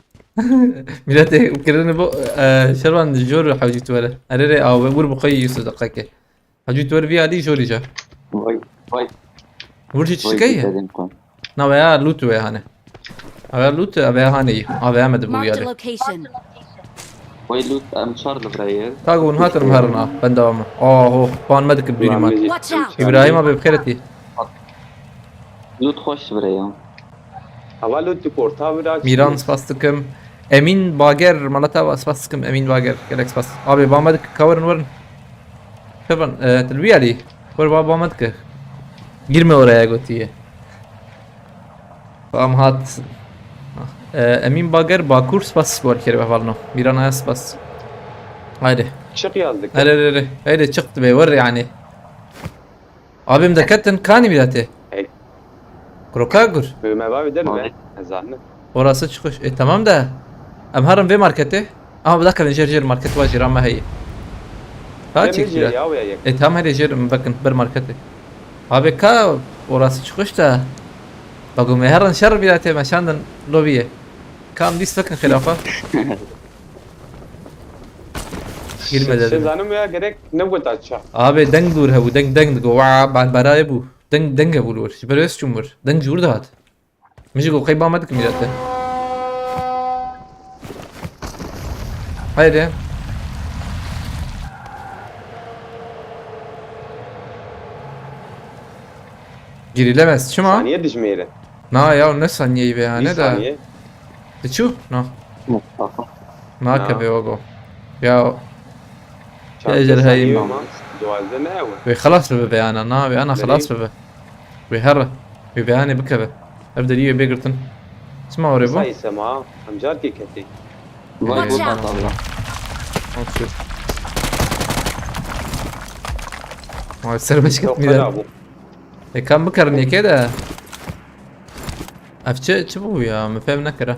Millet e, kirini bu e, şervan jor hawcit were. Arere awe vur bu qayı yüzü dakika. Hawcit were bir ali jor ica. Vay vay. Vur hiç şey ya. Na veya loot ve hani. Veya loot veya hani. Abi Ahmet bu Marked a yari. Location. Vay loot em çar li birayê. Tago bunu hatırım her na. Ben devamı. Oho. Puan medik bir iman. Watch out! İbrahim abi bixêr etî. Loot xweş birayê. Hava loot tu porta vira. Miran spas dikim. Emin Bager, Malata spas dikim. Emin Bager, gelek spas. Abi, ba me dike, ka werin, werin. Şervan, e, tu li wî alî. Wer ba, ba me dike. Girme oraya gotiye. Tamam hat. E, Emin Bager, Bakur spas, bor kere hevalno. Miran aya spas. Haydi. Çık yazdık. Haydi, haydi, haydi. Haydi çıktı be, wer yani. Abim de ketin kanî mîratê. Hey. Kroka gur. Me bavi der mi? Abi. Ezanı. Orası çıkış. E tamam da. Em herin vê marketê. Ama bir dakika, jêr jêr market var, jêra me heye. Ka Ver çek mi biraz. Ya, ya. E tamam, hadi jêr bakın bir marketê. Abi ka orası çıkış da. Bak o me herin şer mîratê me şandın lobiye. Kam dis bakın xilafa. Girme Şey dedim. Zanım ya gerek ne bu taça. Abi deng dûr hebû, deng deng digo. Wa ban beraye bû. Deng deng hebû li wir. Ji ber wê çûm wir. Deng ji wir dihat. Min jî got qey ba me dikim mîrete. Haydi. Girilemez. Çima? Saniye dijmêre. Na ya, ne saniyeyi be ya, Bir ne da? Saniye. Ti çû? Na. Mustafa. Na Na. keve ogo. Ya Çarpı Ejderhayı saniye mı? Ama duazde ne ew? Wê xelas bibe be ana, na wê ana Nereye? Xelas bibe. Wê her. Wê be anê bikeve. Ev derî wê bê girtin. Çima orê bû? Sayı sema, em carkê ketê. Vay Eyvallah. Allah Allah. Olsun. Vay, ser başket Çok mîre. fena bu. E, kam bikarin yekê de. Ev çi, çi bû ya? Min fêm nekira.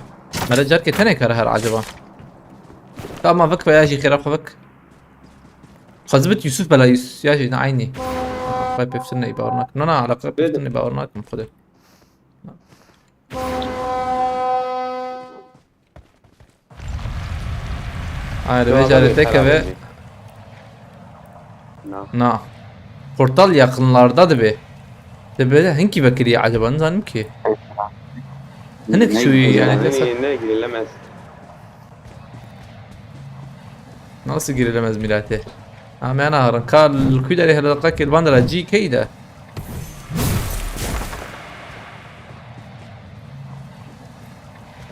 Mele carkê tenê kare her acaba. Tamam, vik be ya jî xêra xwe vik. Xwezibit Yusuf bela Yusuf. Ya jî ne aynî. Xwe pêftir ney bawer nakim. No, na, alaqa pêftir ney bawer nakim xwedê. Haydi Devam vê carê edelim, tekeve. karar Na. Na. Portal yakınlarda dibe. Dibe de hinkî vekirî acaba, nizanim ki. Hinek Ne şu iyi güzel. yani. Ne, ne girilemez. Nasıl girilemez mîratê? Ama ana harin. Ka li ku derê hele dakika kê li van de la cî key de.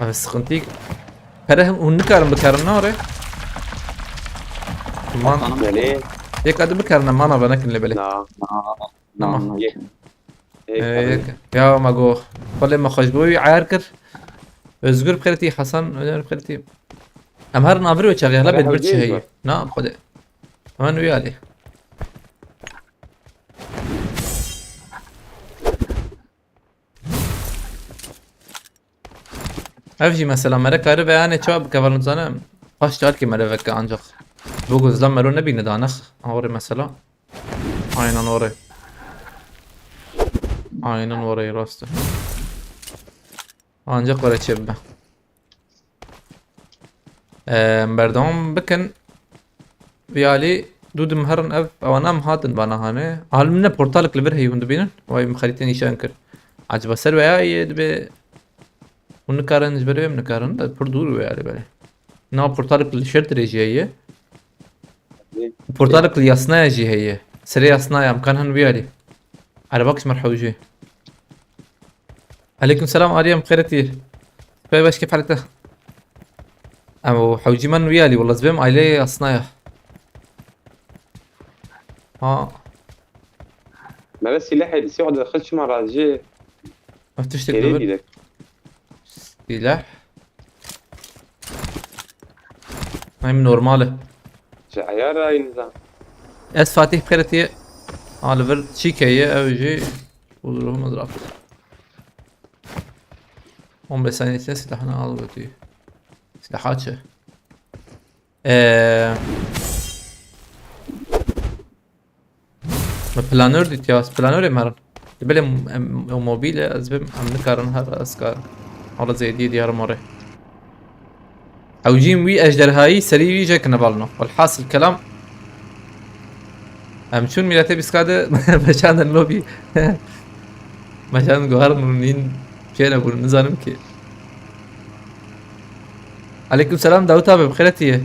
Abi sıkıntı. Pere hûn nikarin bikarin ne orê? Man. Tanım. Belê. Yek adı bikarin mana ve nekin lebele. Na. Tamam. Na, Ye. Ê, Ee, kabul. Ya me got. Xwedê me xweş bû, wî eyar kir. Özgür bi xêretî, Hasan, Öner bi xêretî. Em her navir wê çaxê, hele Hele bêt bir çi hewceyî heye. Got. Na, xwedê. Hemen wî alî. Ev jî mesela mere kare ve yani çawa bike, valim zanim. Paş çarkê mere veke ancak. Bu gözlem mero nebîne danex. Orê mesela. Aynen orê. Aynen orê, rast e. Ancak orê çê bibe. Em, berdewam bikin. Vî alî dû dim herin ev, ewana em hatin bana hanê. Hal min ne portalek li vir heyî hûn dibînin. Vay min xerîtê nîşan kir. Acaba ser veya yê dibe hûn nikarin ji ber wê em nikarin. De pir dûr wê alî belê. Na portalek li şer dirêjî heye. Portalek li yasnaya jî heye. Serê yasnaya em kan hin vî alî. Erebak ji mer hewcî. Aleyküm selam Arya, em xêretî. Pey beş kêf halete. Em o hewcî men wî alî, wala zibêm aileyê asnaya. Ha. Meve silahê li sî oda xil çima razî. Ev tiştek Kêrê dibir. Dîlek. Silah. Em normal e. Ji eyara nizam. Ez Fatih Xeretiye. A li vir çîkeye ew jî bu durumu ziraf. On beş saniye içinde silahını al götür. Silaha çi? Eee. Me planör dît ya, ez planorê merin. Belê em, em, ew mobîl e, ez bim, em nikarin her, ez karim. Hala zêdiyê diyar more. Hewcîn wî ejderhayî serî wî jê kine balno. Welhasil kelam. Em çûn mîletê bîska de meşandin lobî. Meşandin guharin û nîn çêne bûn, nizanim ki. Aleyküm selam Davut abi, bi xêretî ye.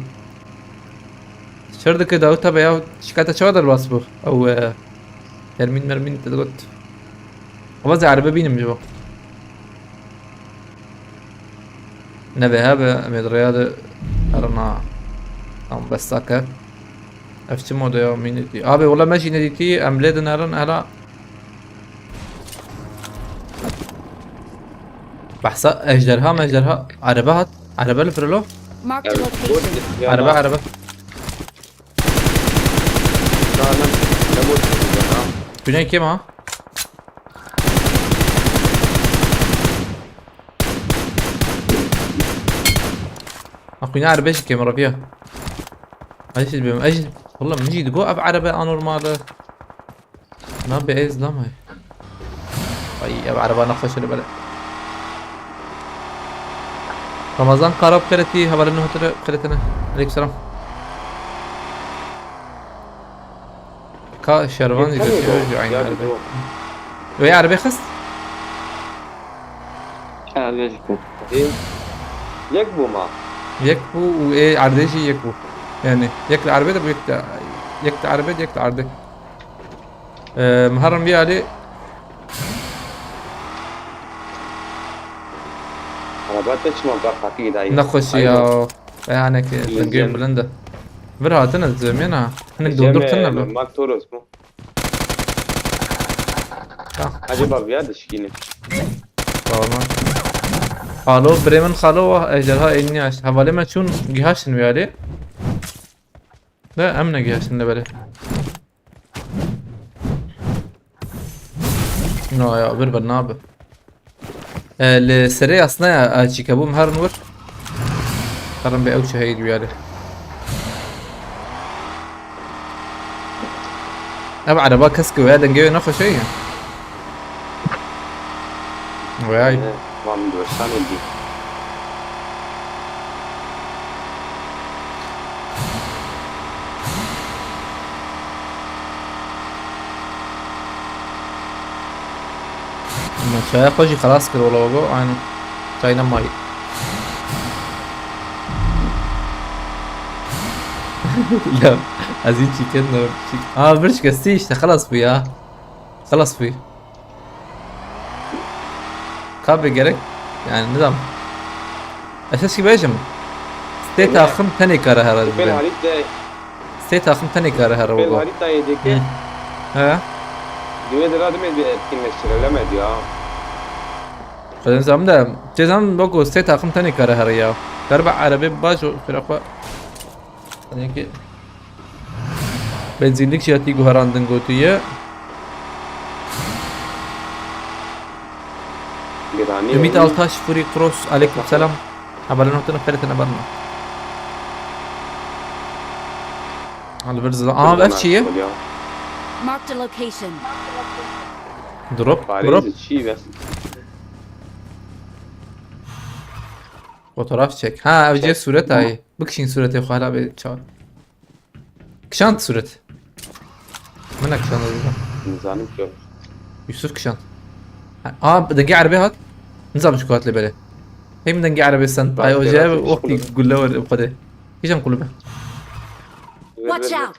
Şer dike Davut abi ya, şikayeta çawa derbas bû? Ew, e, termîn mermîn te digot. Ama ez ê erebe bînim ji bo. Nebe hebe, em ê di rêya de herina tam bestake. Ev çi modeya mînî dî? Abi, wala me jî nedîtî, em lê dinerin hela. Behsa ejderha mejderha. Araba hat. Araba li firilo. Marked a Evet, location. Bot ya Araba, da. Araba. Daha ne, ne bot ya da. Güney kim ha? Akuyna araba jî kêm rabiya. Ay siz benim. Ay siz. Valla min jî digo ev araba anormal e. Nabe ez lamay. Ay ev araba nexweş e bele. Ramazan Karab xêretî, hevalê nû hatire xêretine. Aleyküm selam. Ka şervan jî Yeter götürüyor mi? Jî aynı Ya araba. Bu. Ve araba xist? Çar beş bû. Ê, yek bû ma? Yek bû û ê erdê jî yek bû. Yani yek li erbê de bû, yek de, yek de erbê de, yek de erdê. Ee, Muharrem bir Ali. Araba te çima bak hafî idayî? Nexweşî Aynen. Ya. Beyanek Bilindem. Dengê bilind e. Vir hatine zemîna. Hinek Ecem, dondurtine e, lo. Mak Toros mu? Tamam. Acaba viya dişkîne. Tamam. Xalo, birê min xalo, ejderha elini açtı. Hevalê me çûn gihaştin viyalê. De em ne gihaştin de böyle. No ya, bir ben ne abi? E, li serê asnaya, e, çîkebûm herin wir. Herin bê ew çi heyî duyarê. Ev ereba kesk wê dengê wê nexweş e ya. Wê ay. Ee, wan bi weşanê dî. Ma çaya xwe jî xelas kir, wala go, aynen. Çay nemayî. Ya, ez hîn çîkin, çîk. Aa, bir şikestî işte, xelas bû ya. Xelas bû. Ka be gerek, yani nizam. Ez heskî bêjim. Sê Emre. Taxim tenê kare here Pêl dibe. Halit de Sê taxim tenê kare here Pêl wego. Haritayê dike. Hı. He. Wê de radimê bir etkinleştirilemedi ya. Xwedin zam de, cezam wek sê takım tenê kare here ya. Galiba erebê baş o süre xwe. Hani ki benzînlik jî hatî guherandin gotiye. Giranî Ümit ye. Altaş, Furi Cross, aleyküm selam. Haberlerin ortadan feretene barına. Hadi bir zıla. Aa, ev çiye? Marked a location. Drop, drop. Parêz çî ve. Fotoğraf çek. Ha, ev cê suret ayê. Bikişîn suretê xwe hala bê çawa. Kişand suret. Min e kişand azizim. Nizanim ki yok. Yusuf kişand. Ha, aa, dengê erebê hat. Nizam şu kuat lebele. Hem dengê erebê sen. Ay, o cevap wekî gulle var, o kadar. Kişan kulübe. Watch out!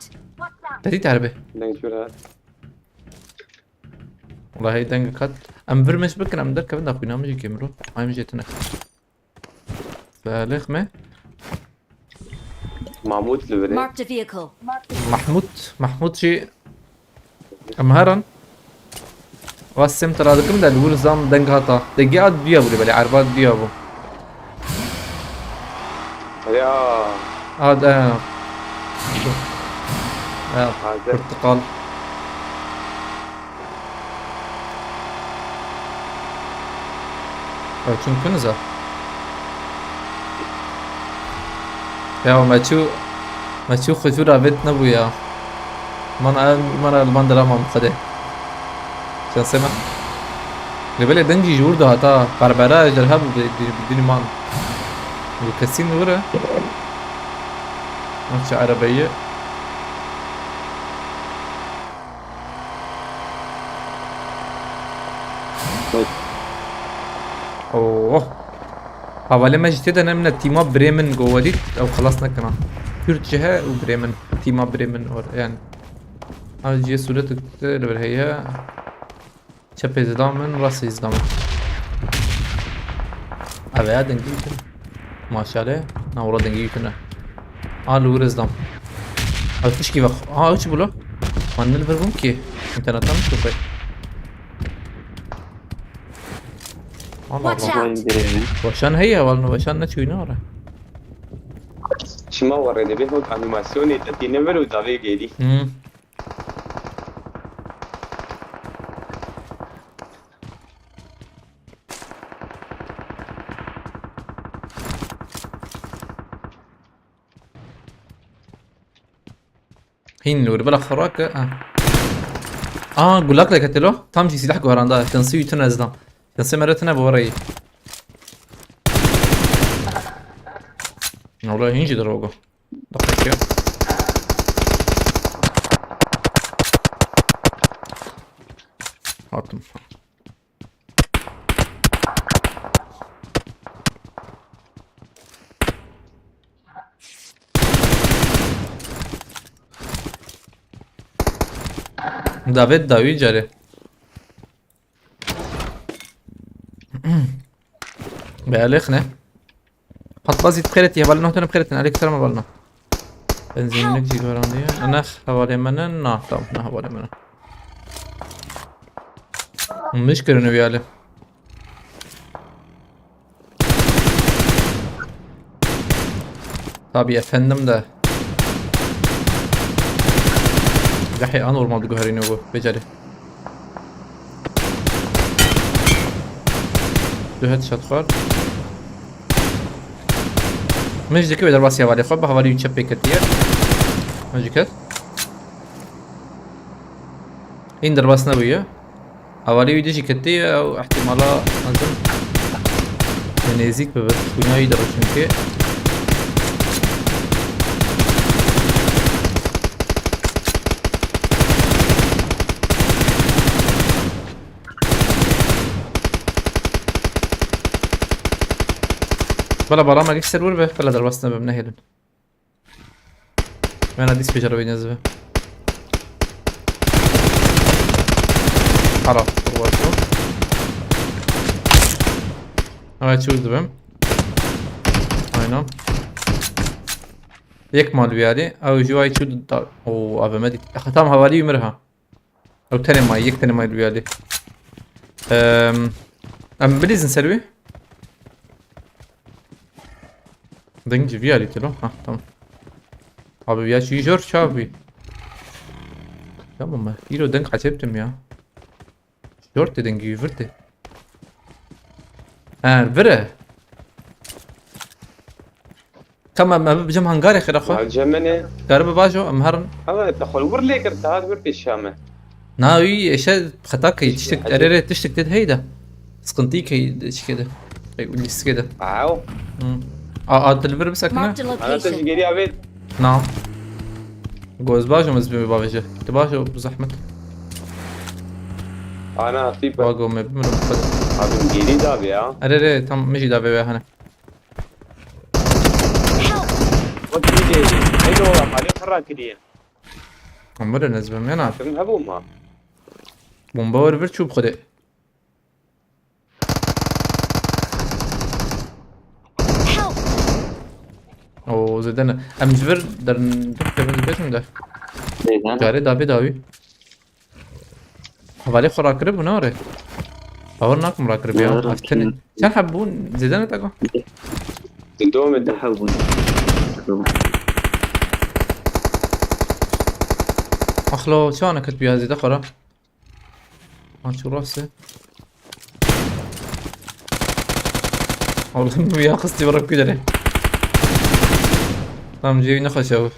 Dedi terbi. Dengê şu rahat. Welahi dengê kat. Em vir meş bikin, em derkevin da xwîna min jî kêmiro. Ay min jê tine. Salih mi? Mahmut li vir e. Marked a vehicle. Mahmut, Mahmut jî em herin. Wa sem tira dikim de li wir zam deng hata. Dengê a duya bû lê belê erba duya bû. Ya. Ad, e. Ya, hazır. Portakal. Ew çûn kuniza. Ya me çû, me çû xwe jû ravêt nebû ya. Man ev, man ev li van dira mam xwedê. Şansê me. Lê belê dengî ji wir dihata. Berbera ejderha bû bi, bi, bi dinî man. Û kesîn wir e. Ev çi erebeyî? Oh. Havalê me jî tê de ne min e tîma Bremen go welît ew xilas nekina. Kürt ji he û Bremen. Tîma Bremen or yani. Ev cihê sûret li vir heye. Çepê zida min, rastê zida min. Ev ya dengî tune. Maşallah. Na, wala dengî tune. A, li wir zidam. Ev tişkî vex. A, ew çi bû lo? Man nil vir bûm ki. İnternetten mi çıkıyor? Allah Watch Allah. out! Weşan heye, wal no weşan ne çûyne ora. Çima warê dibê hok animasyonê te tîne vir û davê gêrî. Hmm. Hîn li wir bila xwe rake. Ha. Aa, gulak leke telo. Tam jî silah guheranda. Şansî wî tune ez dam. Şansê me re tune bi we re yî. Wala hîn jî dirogo. Dakika. Hatim. Davet dawî carê. Be Alex ne? Patbazî bixêretî, hevalê nehtin bixêretin. Aleyküm selam hevalê neh. Benzînlik jî garandiye. Ne hevalê min e? Na, tamam, ne hevalê min e. Miş kirine viyale. Tabii efendim de. Zehê anormal diguherîne bu, beceri. Du headshot xwar. Min ji dikê wê derbasiya hevalê xwe, bi hevalî wî çep pê ketiye. Min ji ket. Hîn derbas nebûye. Hevalî wî dijî ketiye, ew ihtimala mezin ê nêzîk bibe. Xwîna wî de çimkî. Bela bala me giş ser wir be, bela derbas nebim, nehêlin. Wena dîs pêşe re wî nez be. Hala, kurwa ço. Ew çû dibim. Aynen. Yek mal wî alî. Ew jî wayî çû da. Oo, A V M dît. Tam hevalî wî mir ha. Ew tenê may, yek tenê may li wî alî. Em, em bilîzin ser wî. Deng ji vî alî tê lo. Ha, tamam. Abi ya çi jor çav bî. Ya bu me. Îro deng ecêb tim ya. Jor tê dengî wî vir tê. He, vir e. Tamam, em bicim hangarê xêra xwe. Hal cemene. Karibe bajo, em herin. Ama te xwe wir lê kir, te hat wir pêşa me. Na wî eşe xeta key, tiştek, erê rê tiştek tê heyda. Sıkıntı key, çike de. Ey, lîstikê de. Aw. Hı. A, a, dilbir bisekine. Marked a Ana te ji location. Geriya vê. Na. Goz bajo, ez bi bavêje. Tu bajo, bi zahmet. Ana, tîp. Wa go me, bimirim xwe. Abi geri da be ya. Erê rê, tam min jî da vê wê hene. Help! Wek bir de, neydi o, malê xera kiriye. Amir ez bim, yana. Aklım hebu ma. Bomba var, bir çup xwedê. Help! Oo, zêde ne. Em ji vir derin, dur, kevin dibêjim de. Zêde ne. Carê dabê dawî. Hevalê xwe rakiribû, ne were? Bawer nakim rakiribî ya. Ne, ev tenê. Rakiribû. Çend heb bûn? Zêde ne teka? Di do min de. Deh heb bûn. Axlo, çawa neketibî ya zêde xwe ra? Ha, çû rastê. Oğlum bu ya kıstı bırak güdere. Tamam, cevine kaçıyor.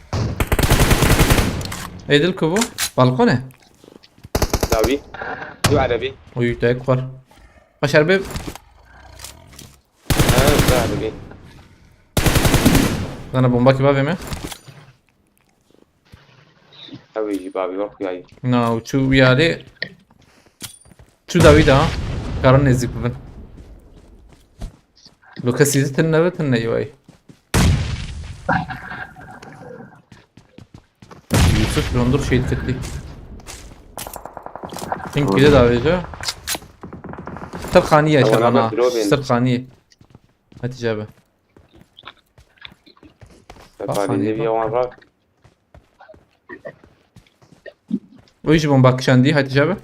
Edil ku bu? Balkone. Dawî. Du erebî. Uy, tek var. Kaç erbe? Ha, du erebî. Sana bomba kebabı mı? Ew ê jî bavê we xuyayî. Na, û çû wî alî. Çû dawî de ha. Karin nêzîk bibin. Lo kesî zî tune be, tune yî wayî. Yusuf Londur şehit kirtî. Çin kî de davêje. Sirxaniye. Ewana şerana. Be dilo bin. Sirxaniye. Hatice be. Sefarî Bak, lê hani bak. Yawan rak. Wî ji bomba kişandî, hay tije be.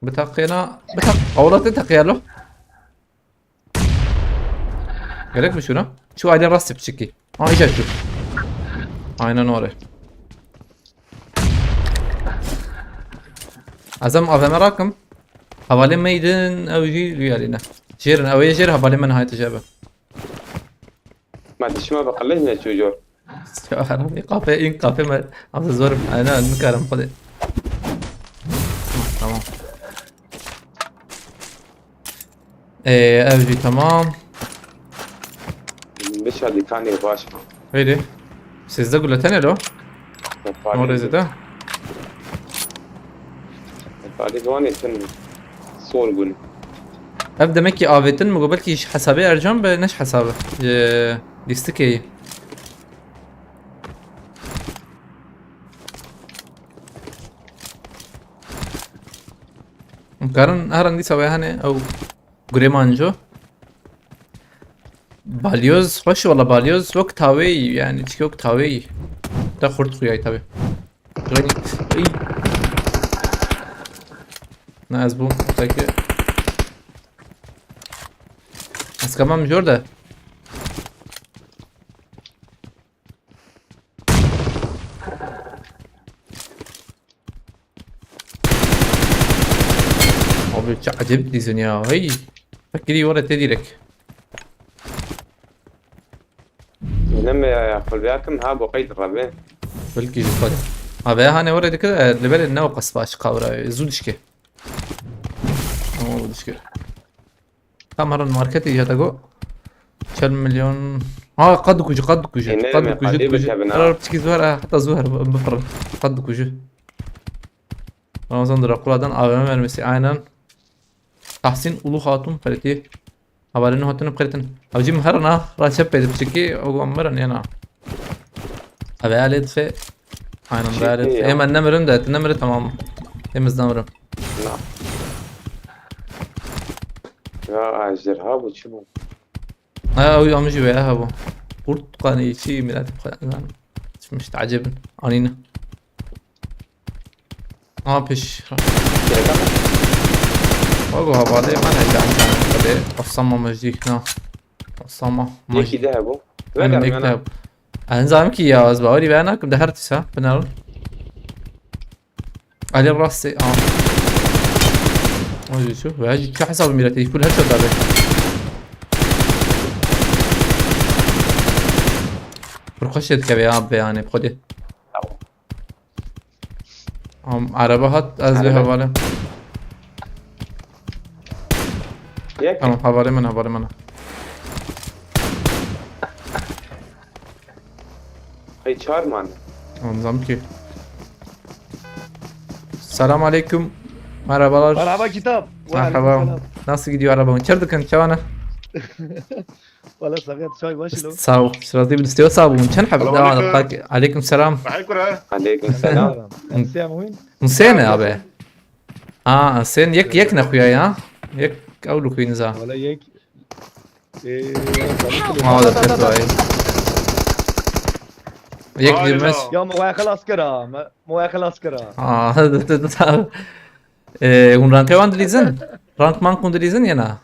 Bi taqêna, bi taq-, awla te taqiyalo. Gerek mi şuna? Şu aydın rastı piçiki. Ha, iyice şu. Aynen öyle. Azam A V M rakim. Havale meydin, ew jî rüyalî ne. Jêrin, ew ê jêr havale min haytı jebe. Ma dişima bi qilin ne çû jor. Ya, haramî kafe, in kafe me. Abi zorim, aynen, nikarim xwedê. Tamam. Ee, ev jî tamam. Biçe dîkanê baş. Heydi. Sêzdeh gule tenê lo. Sefarî. Orê zêde. Sefarî wanê tin sol bûn. Ev demek ki avêtin mi go belkî ji hesabê Ercan be, ne ji hesabê. Ji lîstikê yî. Karin her an dîsa wê hene ew gurê manco. Balyoz, xweş wala balyoz, wek tawê yî, yani, çike wek tawê yî. Te xurt xuyay tabi. Reng, ey. Ne ez bûm, peki. Ez kamam jor de. Abi, çi acayip dizin ya. Hey. Fakiri wara te direk. Ne me ya, ya, xulbiyakim ha bo qeyd rabe. Belki ji xwe. Ha, veya hane wara dikir, e, li belê ne o qas baş qawra, e, zû dişke. Ama bu dişke. Tam herin marketê ya da go. Çel milyon. Ha, qad dikuje, qad dikuje. E, ne Qad demek, dikuje, hadi dikuje. Bikevin ha. Ara piçkî zuhar, ha, heta zuhar b-, bipirin. Qad dikuje. Ramazan Drakuladan A V M mermisi, aynen. Tahsin Ulu Hatun qirêtî. Hevalên hatine qirêtin. Ew jî min herin ha, ra çep pê piçkî, ew wan mirin, yena. Ev alê dixe. Aynen, Çi be alê dixe. Ya? Ê, me nemirin de, tu nemiri, tamam. Ê, ez nemirim. Na. Ya, ejderha bu, çi bu? Ha, ew ya min jî wê hebû. Kurt qanî çi millet xwe, yani. Mustecibin. Anîne. Ha, pêş. Gerek ama. Wago hevalê me ne can can. Hadi. Osama mecdî, na. Osama mecdî. Yekî de hebû. Aynen, veger yek de hebû. Ez nizanim ki ya, ez bawerî vê nakim de her tişa. Binarın. Ali rastê, aa. O jî çû. Ve jî çi hesabı milletê, kul her şey dabe. Pir xweş dikeve ya be yani, bi Xwedê. Am, araba hat, ez vê hevalê. Yek. Tamam, hevalê min, hevalê min. Hey, çar man. Anladım ki. Selam aleyküm. Merhabalar. Merhaba Kitap. Merhaba. Nasıl gidiyor arabanın? Çer dikin, çawana? Valla sakat, çay baş lo. Sağ ol. Şirazî bin Steo sağ olun. Çend hep devam et. Aleyküm selam. Aleyküm selam. Sen abi. Ha, sen yek, yek ne xuya ya? Yek ew lu xuyiniza. Valla yek. Ee, Ma da tet vay. Yek girmez. Ya, me waya xelas kira. Me, me waya xelas kira. Aa, da, da, da. Ee, hûn rankê wan dilîzin? Rank man kun dilîzin ya na?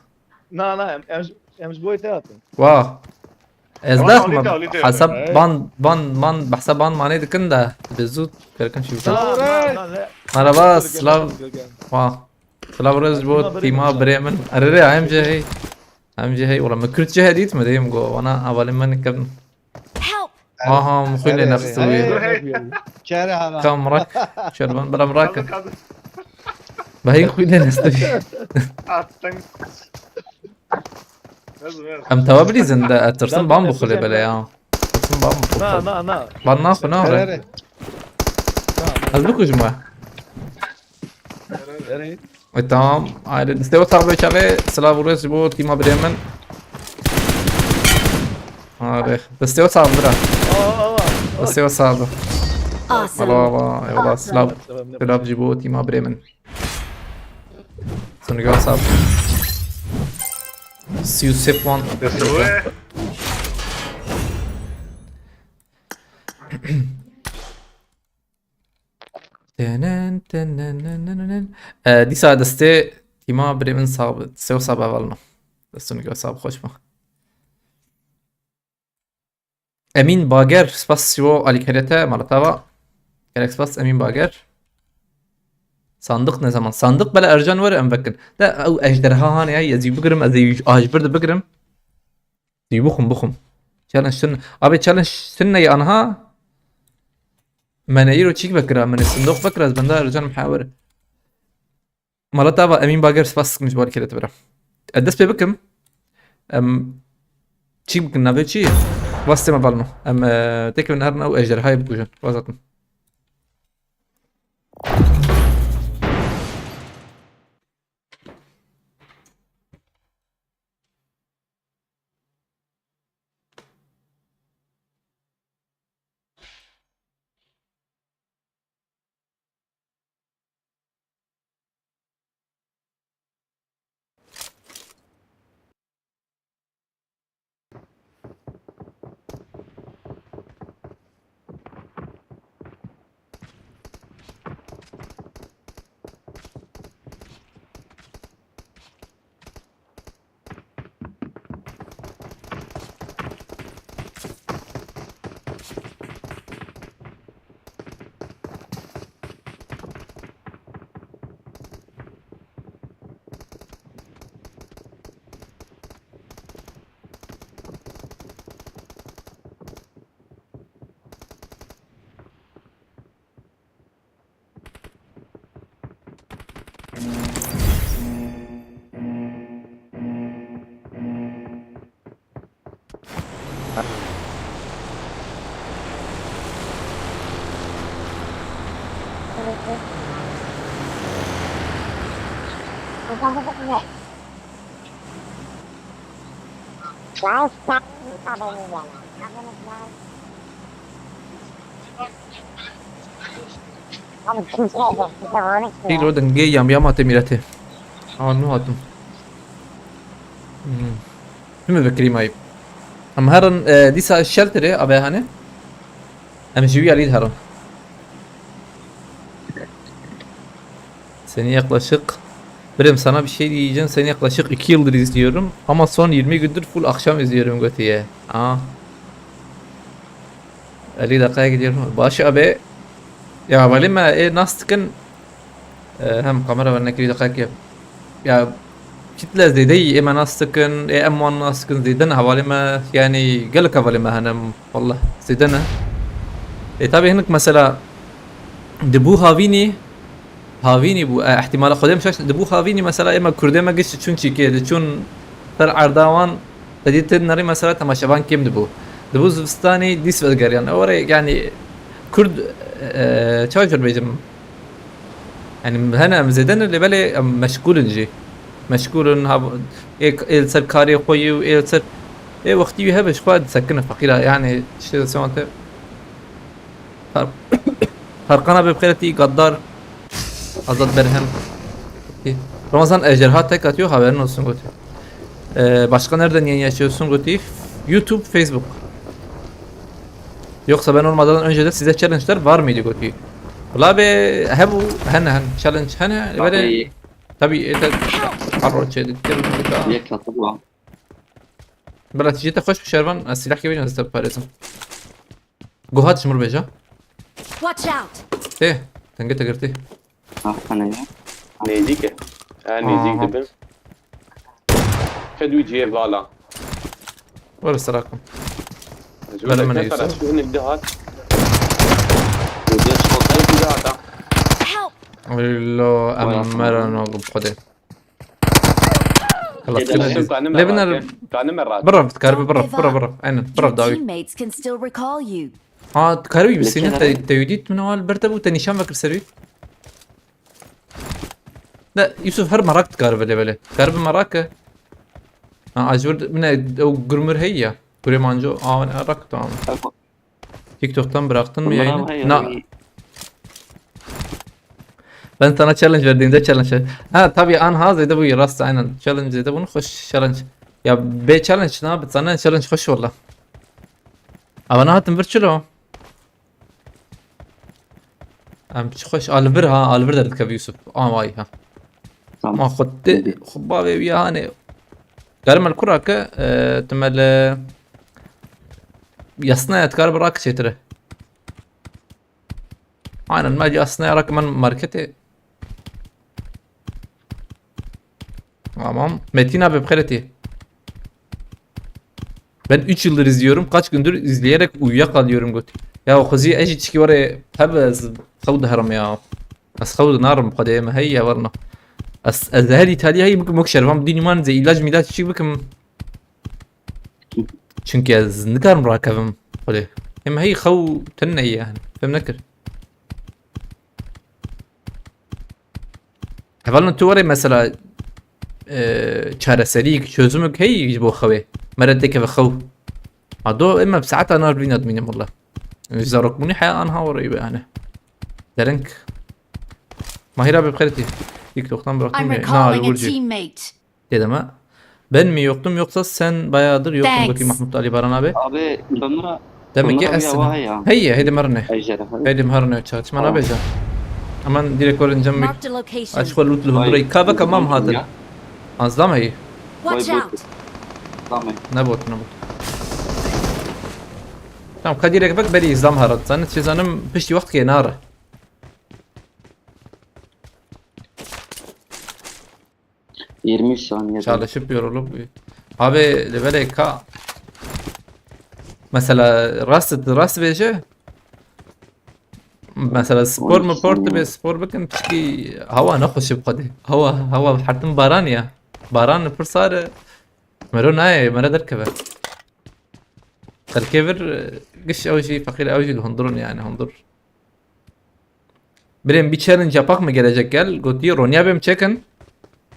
Na, na, em, em, em ji bo te hatin. Wah. Ez Ama dax alî man. Te, alî te. Hesab ban, ban, man, behsa ban manê dikin de. Bi zû kerkin şî bikin. Na, na, na, ne. Merhaba, silav. Wah. Silav rêz ji bo tîma birê min. Erê rê, em jî hey. Em jî hey, wala min Kürtçe hedît mi diyeyim go. Wana avalê min kevin. Help! Aha, min xwînê nexistibû. Kere hava. Kam rak. Şer ben, bela rak. Kadın, kadın. Behî xwînê nexistibû. Attın. Em tewa bilîzin de, e, tirsin ban bixulê bele ya. Tirsin ban bixulê. Na, na, na. Ban naxu, na, re. Erê. Ez bikujim we. Erê. E, tamam. Haydi, destê we sax be çavê. Silav û rêz ji bo tîma birê min. Abi, destê we sax bira. Aa, aa, aa. Destê we sax be. Awesome. Vala, vala, eyvallah, silav. Silav ji bo tîma birê min. Sonic sax. Sî û sê puan. Destê we. Tenen, tenen, tenen, tenen. E, dîsa destê tîma birê min sax bi, destê we sax bi hevalno. Destûn ge sax bi, xweş be. Emîn Bager, spas ji bo alîkariya te, mala te ava. Gelek spas Emîn Bager. Sandiq ne zaman? Sandiq bela Ercan were em vekin. De ew ejderha hane ya, ez ê bigirim, ez ê ji bir de bigirim. Dî bixwim, bixwim. Challenge şun. Abi challenge şun ne anha? Me ne îro çîk vekira, me ne sindoq vekira, ez benda Ercan Mihawir. Mala te ava Emîn Bager spas dikim ji bo alîkariya te bira. Ez dest pê bikim. Em çîk bikin navê çi? Wastê me balno. Em, e, têkevin herin ew ejderhayê bikujin. Wazatin. Îro dengê yamyama tê mîretê. Awa nû hatim. Hmm. Timi vekirî mayî. Em herin, e, dîsa shelterê, abe hane. Em ji wî alî herin. Seni yaklaşık... Birim, sana bir şey diyeceğim. Seni yaklaşık iki yıldır izliyorum. Ama son yirmi gündür full akşam izliyorum, gotiye. Aa. Elî deqayek diyorum. Baş abe. Ya, hevalê me ê nas dikin. E, hem kamera ver nekirî deqayek yap. Ya, kitle zêde yî, ê me nas dikin, ê em wan nas dikin, zêde ne hevalê me, yani gelek hevalê me hene, wallah, zêde ne. E, tabi hinek mesela, di bû havînî, havînî bû, e, ihtimala Xwedê min şaş, di bû havînî mesela ê me kurdê me giş çûn çîkê, diçûn ser erda wan, te dî tên nerî mesela temaşevan kêm dibû. Di bû zivistanî dîs vedigeriyan. Ew re, yani, kurd, e, çawa jûr bêjim? Yani, hene em zêde ne, lê belê em meşgûl in jî. Meşgûl in, ha, ê, ê li ser karê xwe yî û ê li ser, ê wextî wî hebe ji xwe disekine feqîra, yani, işte, se wante. Har-, Harkan abi bi xêr hatî, Gaddar, Azad Berhem. Ramazan, ejderha tek atıyor, haberin olsun, gotiye. Ee, başka nereden yayın açıyorsun, gotiye? YouTube, Facebook. Yoksa ben olmadan önce de size challenge'lar var mıydı, gotiye? Wala be, hebû, hene, hene, challenge hene, böyle, tabii, ete, arroçe, Yek katı bu. Bela, tijî te xweş bi şervan, ez sîlehkê bêjim, ez te biparêzim. Guhat ji min re bêje. Watch out! Tê, tenge te girtî. Ah, hene ya. Nêzîk e. He, nêzîk Aha. dibin. Qed wî cihê vala. Were serakim. Ji Bere wele min te Yusuf. Sera çi hinek dihat. Û diya çikoltayê kî dihata. Help! Ilo, em Vay, mera aslında. Nagim xwedê. Xelas Lê kir. Lê biner. Kanime rake. Kanime rake. Birov, dikaribe birov, Don't give birov, up. Birov. Aynen, Your birov dawî. Teammates can still recall you. Ha, dikaribe Lê bistîne çi te, dere? Te wî dît min wal ber te bû, te nîşan vekir ser wî. De, Yusuf her merak dikaribe lê belê. Dikaribe merak e. Ha, ajbir min e, ew gurmur heye ya. Gurê manco, a, rak, tamam. Ew TikTok'tan bıraktın mı Bunlar yayını? Ama Na- yani Ben sana challenge verdiğimde challenge ver- Ha, tabii, anha zêde bû, rast, aynen. Challenge zêde bunu, hoş challenge. Ya, bê challenge ne abi? Sana challenge hoş valla. Ama ne hattım virtual o. Em çi xweş, a li vir ha, a li vir derdikeve Yusuf. A vay ha. Tamam. Ma xwe te, Hadi. Xwe bavê wî ya hanê. Garim el kura ke, e, tu me li yasnaya dikar bi rak çêtire. Aynen, me yasnaya rak men marketê. Tamam. Metin abi, bi xêr hatî. Ben üç yıldır izliyorum. Kaç gündür izleyerek uyuyakalıyorum, got. Ya Xwezî, ez jî çikî were hebe ez xew diherim ya. Ez xew dinarim, xwedê me hey ya werna. Ez, ez her Îtalya hey bikim, wek şervan bidînim, wan zê îlac mîlac çi bikim. Çünkü ez nikarim rakevim xwedê. Em hey xew tune yani. Fem nekir. Hevalno tu were mesela, e, çareseriyek, çözümük hey ji bo xewê. Mere têkeve xew. Ma do eme bi saeta nar vîna dimînim walla. Zarokbûnî heya anha were be yani. Dereng. Mahir abi, bi xêr hatî. TikTok'tan bıraktım I'm ya. Na, recalling a Burcu. Teammate. Dedim ha. Ben mi yoktum yoksa sen bayağıdır yoktun, Thanks. Bakayım Mahmut Ali Baran abi. Abi, Bemra, Demek ki Bemra bir Esin. Hava ya. Hey ya, hadi marne. Ejderha. Hadi marne, çarçman Tamam. Abi can. Aman direkt oradan can bir. Marked a location. Aç kol lutlu Vay, hundura. Kava kamam vay hatır. Ya. Azlam hey. Watch Vay, out! Tamam. Ne bot, ne bot. Tamam, ka direkt bak beri izlam harat. Sen çizanim pişti waqt ke nar. Yirmi üç saniye. Çalışıp yorulup. Abi, levelê ka. Mesela rast, rast bêje. Mesela spor mu, spor dibe, spor bikin, çünkü hava ne hoş bi xwedê. Hava, hava hertim baran ya. Baran pir sar e. Mero nayê, mere derkeve. Xelkê vir, e, giş ew jî feqîr, ew jî li hundirun yani, hundir. Birêm bir challenge yapak mı gelecek gel? Gotiye Ronya bêm çekin.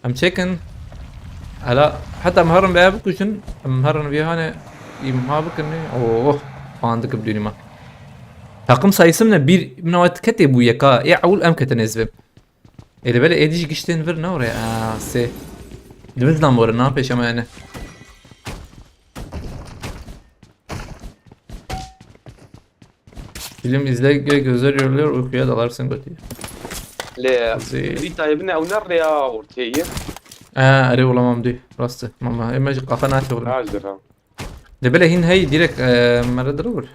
Em çekin. Hala, heta em herin veya bikujin. Em herin vî hane imha bikin. Oh, fandik bi dûnî me. Takım sayısı mı ne? Bir, min awet ketê bû yeka. Ê ewil em ketine ez bêm. Ê, li belê êdî jî giştên vir ne oraya. Aa, sê. Li vir zam ore, ne pêş ama yani. Film izle, gözler yoruluyor, uykuya dalarsın, gotiye. Lê Zî- Rîtayê bine ew ne rêya ortê ye. Ee, erê, olamam dî. Rast e. Mama, ê me jî qaxa nake oğlum. Raj dira. Lê belê hîn hey direkt, e, mere dir bir.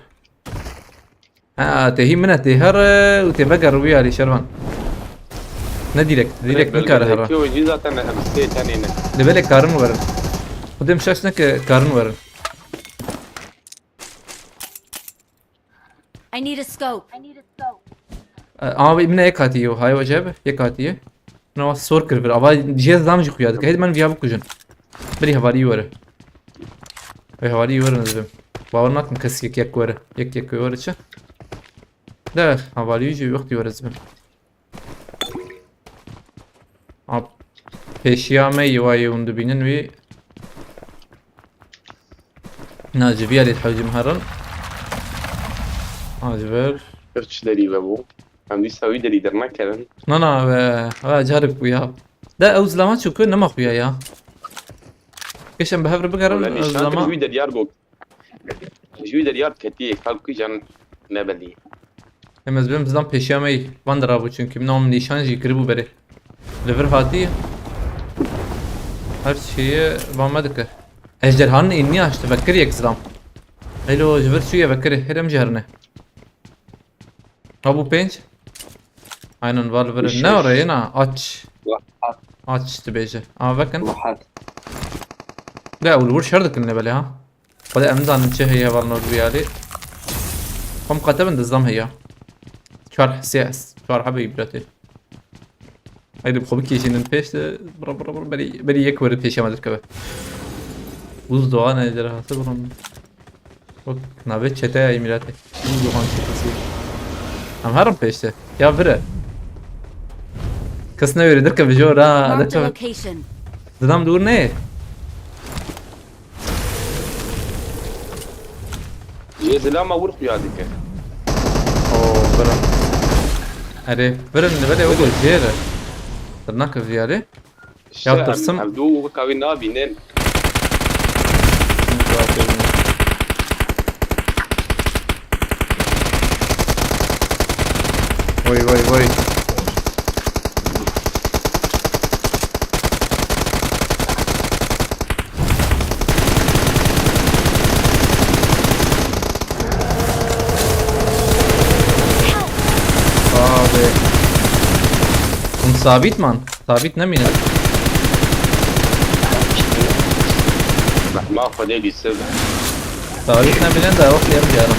Ha, te hî min e, tê here û tê veger wî alî Şervan. Ne direkt, direkt nikare here. Kyo jî zaten em sê tenê ne. Lê belê karin werin. Xudê min şaş neke karin werin. I need a scope. E, ama min yek hatiye o, hay weceb, yek hatiye. Min ava sor kir vir, ava jê zam jî xuya dike. Hêd min viya bikujin. Birî hevalî were. Ê hevalî were ez bim. Bawer nakim kes yek yek were. Yek yek were çi? De hevalî jî wextî were ez bim. Ap, pêşiya me yê wayê hûn dibînin wî. Na, ji vî alî dihewcim herin. A, ji vir. Pir çi derî vebû. Em dîsa wî derî dernekerin. Na, na, we, we carek bû ya. De ew zilama çû ku nema xuya ya. Geş em bi hev re bigerin, Wele ew nîşan zilama. Wî deriyar bû. Ji wî deriyar ketiyê, kalkû can nebelî. Em ez bim bizdan pêşiya me yî. Van de rabû çünkü. Min am nîşan jî kiribû berê. Li vir hatî. Her şeyi van me dike. Ejderhanın elini açtı. Vekir yek zidam. Elo, ji vir çûye vekirê. Herem jî herine. Ha, bu pênc. Aynen, var vir. Ne şeş. Oraya na? Aç. Rahat. Aç dibêje. Ama bakın. Rahat. De, ul vur şer dikin ne belê ha. Xwedê em nizanin çi heye hevalno bi vî alî. Xwe miqate bin dizdam heya. Çar, sê, çar hebê îbretê. Haydi bi xwe bikêşînin pêş de. Bira, bira, bira, berî, berî yek were pêşiya me derkeve. Buzdoğan ejderhası bulundu. Bak, navê çeteya Îmîratê. Buzdoğan çetesi. Em herin pêş de. Ya vire. Kes newêrê derkeve jor ha. Marked a location. Didam dûr ne. Jê zilama wir xuya dike. Oo, birin. Erê, birin, li belê wilo jêr e. Tirnak viyarê. Ya, em, tirsim. Em dû wika wî nabînin. Vay, vay, vay. Abi. Hûn sabît man. Sabît nemînin. Mehma Xwedê bî sir. Sabît nemînin de, wek yem caran.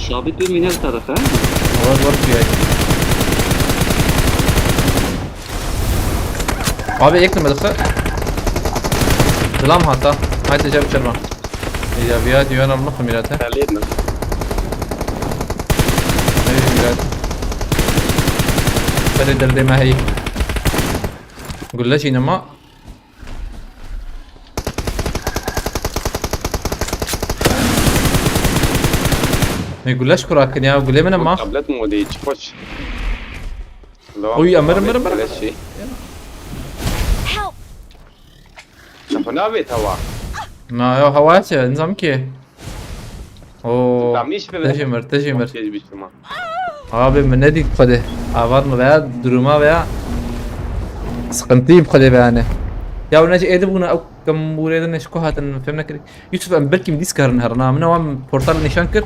Sabit bimîne li teref, he? Var, var, kuya. Abi, yek numara. Selam hatta. Haydi, cevap çarma. Ya, bir yat, yön almak mı mirate? Terleyim mi? Hayır, mirate. Bere derdeme hey. Gülle çiğneme. Ne güleş kurakin ya, güle mi ne ma? Tablet mi o değil, çıkmaç. Oy, emir, emir, emir. Help! Çapa navê tava. Na, ya, hava çe, nizam ki. Oo, Tamam, iş be. Tejî mir, tejî mir. Tejî biçim ha. Abi, min nedît xwedê. Avar mi veya, duruma veya sıkıntıyım xwedê veya ne. Ya, ne êdi bûna, ew kembûrê din ji ku hatin, fêm nekirî. Yusuf, em belkî min dîs karin herina. Min wan portal nîşan kir.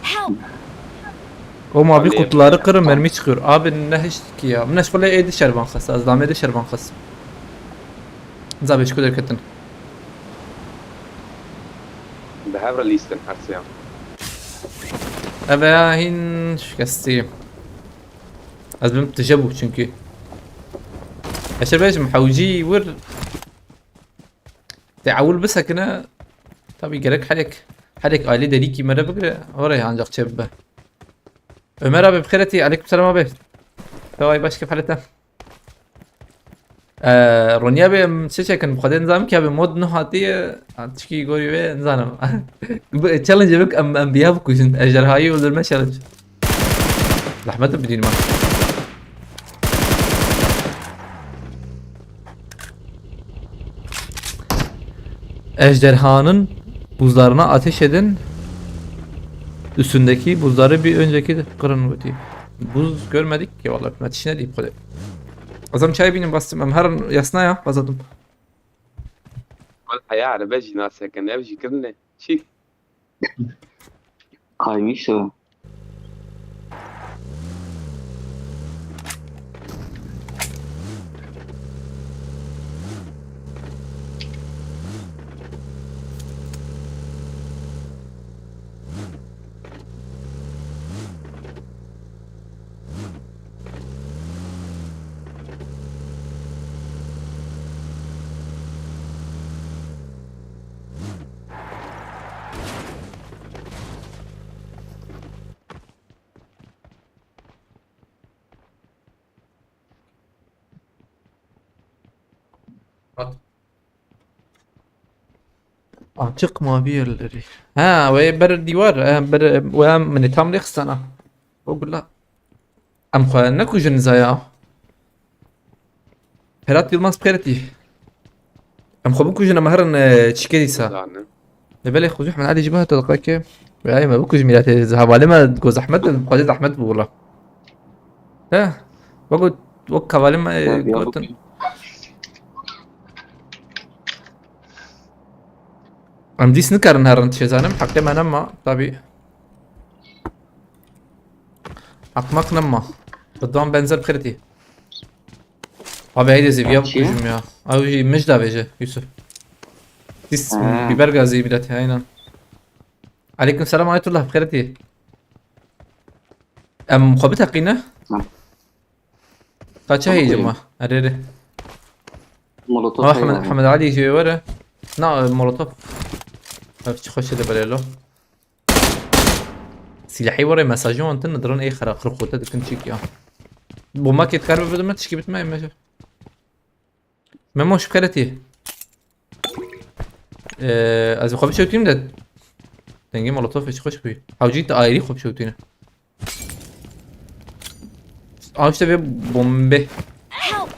Help! O mavi kutuları kırın, mermi çıkıyor. Abi, ne hiç ki ya. Min eşkole êdi şervan xist. Ez damê de şervan xist. Zabê ji ku derketin. Bi hev re lîstin her sêyan. Eve ya hîn şikestî. Ez bim tije bû çünkü. Eşer bêjim hewcî wir. Te ewil bisekine. Tabii gerek herek, herek aile derîkî mere bigire. Oraya ancak çê bibe. Ömer abi, bi xêretî, aleyküm selam abi. Tevay baş kef halete. Ee, Ronya be, em çi çekin, bi xwedê nizam ki abi mod nuh hatiye, ha, çikî gorî wê nizanim. Bu challenge bik, em, em biya bikujin, ejderhayı öldürme challenge. Rahmet bidînim ha. Ejderhanın Buzlarına ateş edin. Üstündeki buzları bir önceki kırın diye. Buz görmedik ki vallahi. Ateş ne diyeyim kule. Azam çay binin bastım. Em her yasna ya bazadım. Wala heya erebe jî nasekin, ev jî kirine. Çi? Kaymış o. At. Açık mavi yerleri. Ha, ve bir divar, e, bir, ve minê tam lê xistana. O gula. Em xwe nekujin zaya. Ferhat Yılmaz Pereti. Em xwe bikujin, em herin, e, çike dîsa. Zanim. Lê belê xwe Ehmed Alî jî bihate diqeke. Ve ay me bikujin mîletê. Hevalê me go zehmet, xwedê zehmet bû wela. He. Wek, wek hevalê me, e, Ya, ya gotin. Em dîs nikarin herin, çêzanim. Heqê me nema, tabî. Heq mek nema. Bi dan benzer Pereti. Abi heydi zîviya bikujim ya. Abi jî mij da veje Yusuf. Sis Ha. biber gazı millet aynen. Aleyküm selam Ayetullah, bi xêr hatî. Em xwe biteqîne. Ha. Kaça Tamam, heyecim buyurun. wa? Erê erê. Molotof Ama heyvan. Ahmet, Ahmet Ali jê were. Na, e, molotof. Ev çi xweş e de belê lo. Silahî were mesajı wan tin dirin ê xera qirxote dikin çik ya. Bomba kê dikar bibidime tişkî bitme ê meje. Memo şikayetî. Ee, ez xwe bişewtînim de. Dengê molotof hiç xweş bû. Hewcî te ayrî xwe bişewtîne. Aa işte bir bombe.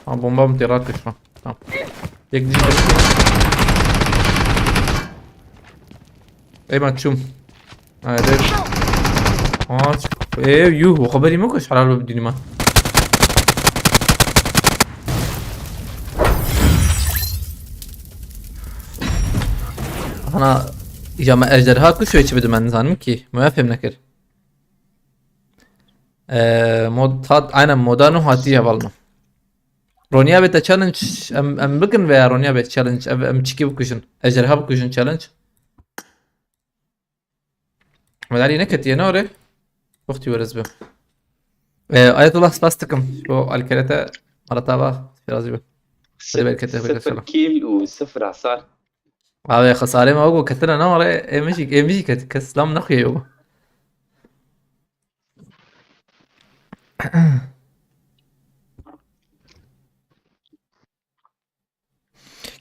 Ha bomba mı terat kaçma. Tamam. Tek dişte. Ey maçum. Haydi. Aç. Ee, yuh, o kadar yemek kaç halal bir dünya. Ana, ya me ejderha kuş ve çi bidim ben zanim ki. Mı fem nekir. Ee, mod, tat, aynen moda nu hatiye valma. Ronya bête challenge, em, em bikin veya Ronya bête challenge, em, em çiki bikujin. Ejderha bikujin challenge. Medalya ne ketiye ne ore? Wextî weriz be. Ee, Ayetullah spas dikim. Bu alkerete maratava biraz gibi. Hadi bereket, bereket, Sıfır selam. Kill û sıfır hasar. Abi xesarê me wego ketine ne ore? Ê min jî, ê min jî ket, kes lam nexuye yo.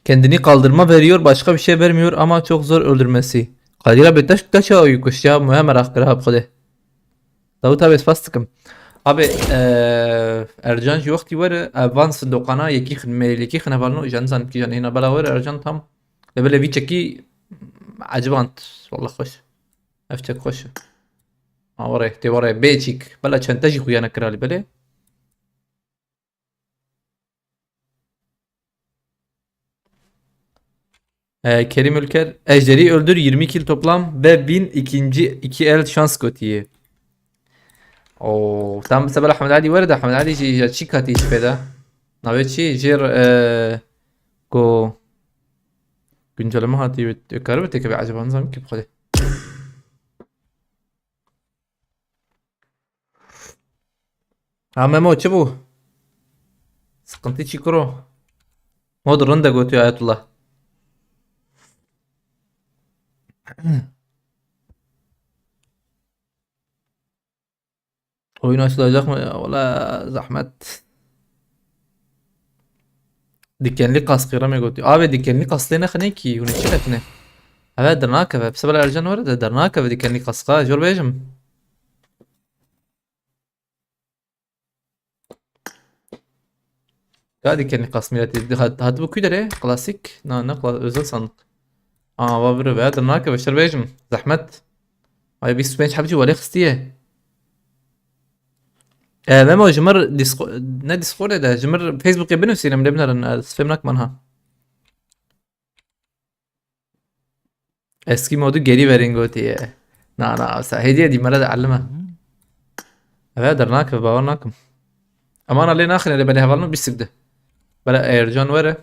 Kendini kaldırma veriyor, başka bir şey vermiyor ama çok zor öldürmesi. Kadira be taş taşa uykuş ya, muhe merak kira hap xode. Davut abi spas dikim. Abi, eee, Ercan jî wextî were, ev van sindokana yekî xin, me yekî xin hevalno, jan zanim ki jan hêna bela were, Ercan tam. Lê belê vî çekî eciband, wallah xweş. Ev çek xweş. Ha, were, tê were, bê çîk. Bela çente jî xuya nekira lê belê. Ee, Kerim Ülker, Ejder'i öldür, yirmi kill toplam ve bin ikinci iki el şans gotiye. Oo, tam sebel Ahmet Ali var da Ahmet Ali jî ya çi katî jî pêda. Navê çi? Jêr, e, go güncelleme hatî, kar bi teke be acaba nizam ki bu kadar. Ha Memo, çi bû? Sıkıntı çi kuro? Mod rinda gotiyor Ayetullah. Oyun açılacak mı? Ya, valla zahmet. Dikenli kaskı rame gotiyor. Abi dikenli kaskı ne ne ki? Hune çi ne? Evet, dernakeve. Sebel Ercan var da dernakeve dikenli kaska. Jor bejim. Ya dikenli kask milletî. Hat, hat bu kuyda re? Klasik. Na, ne kla-, özel sandık. Aa, va vire be, dernake, beşer bêjim. Zehmet. Ay, bîst û pênc heb jî welê xistiye. E, Memo, ji mir Disco-, ne Discord'ê de, ji mir Facebook'ê binivîsînim, lê binerin, ez fêm nakim anha. Eski modu geri verin gotiye. Na, na, sa hediye di, mera de elime. Eve dernake, bawer nakim. Aman lê naxine de, belê hevalno bîst de. Bela Ercan were.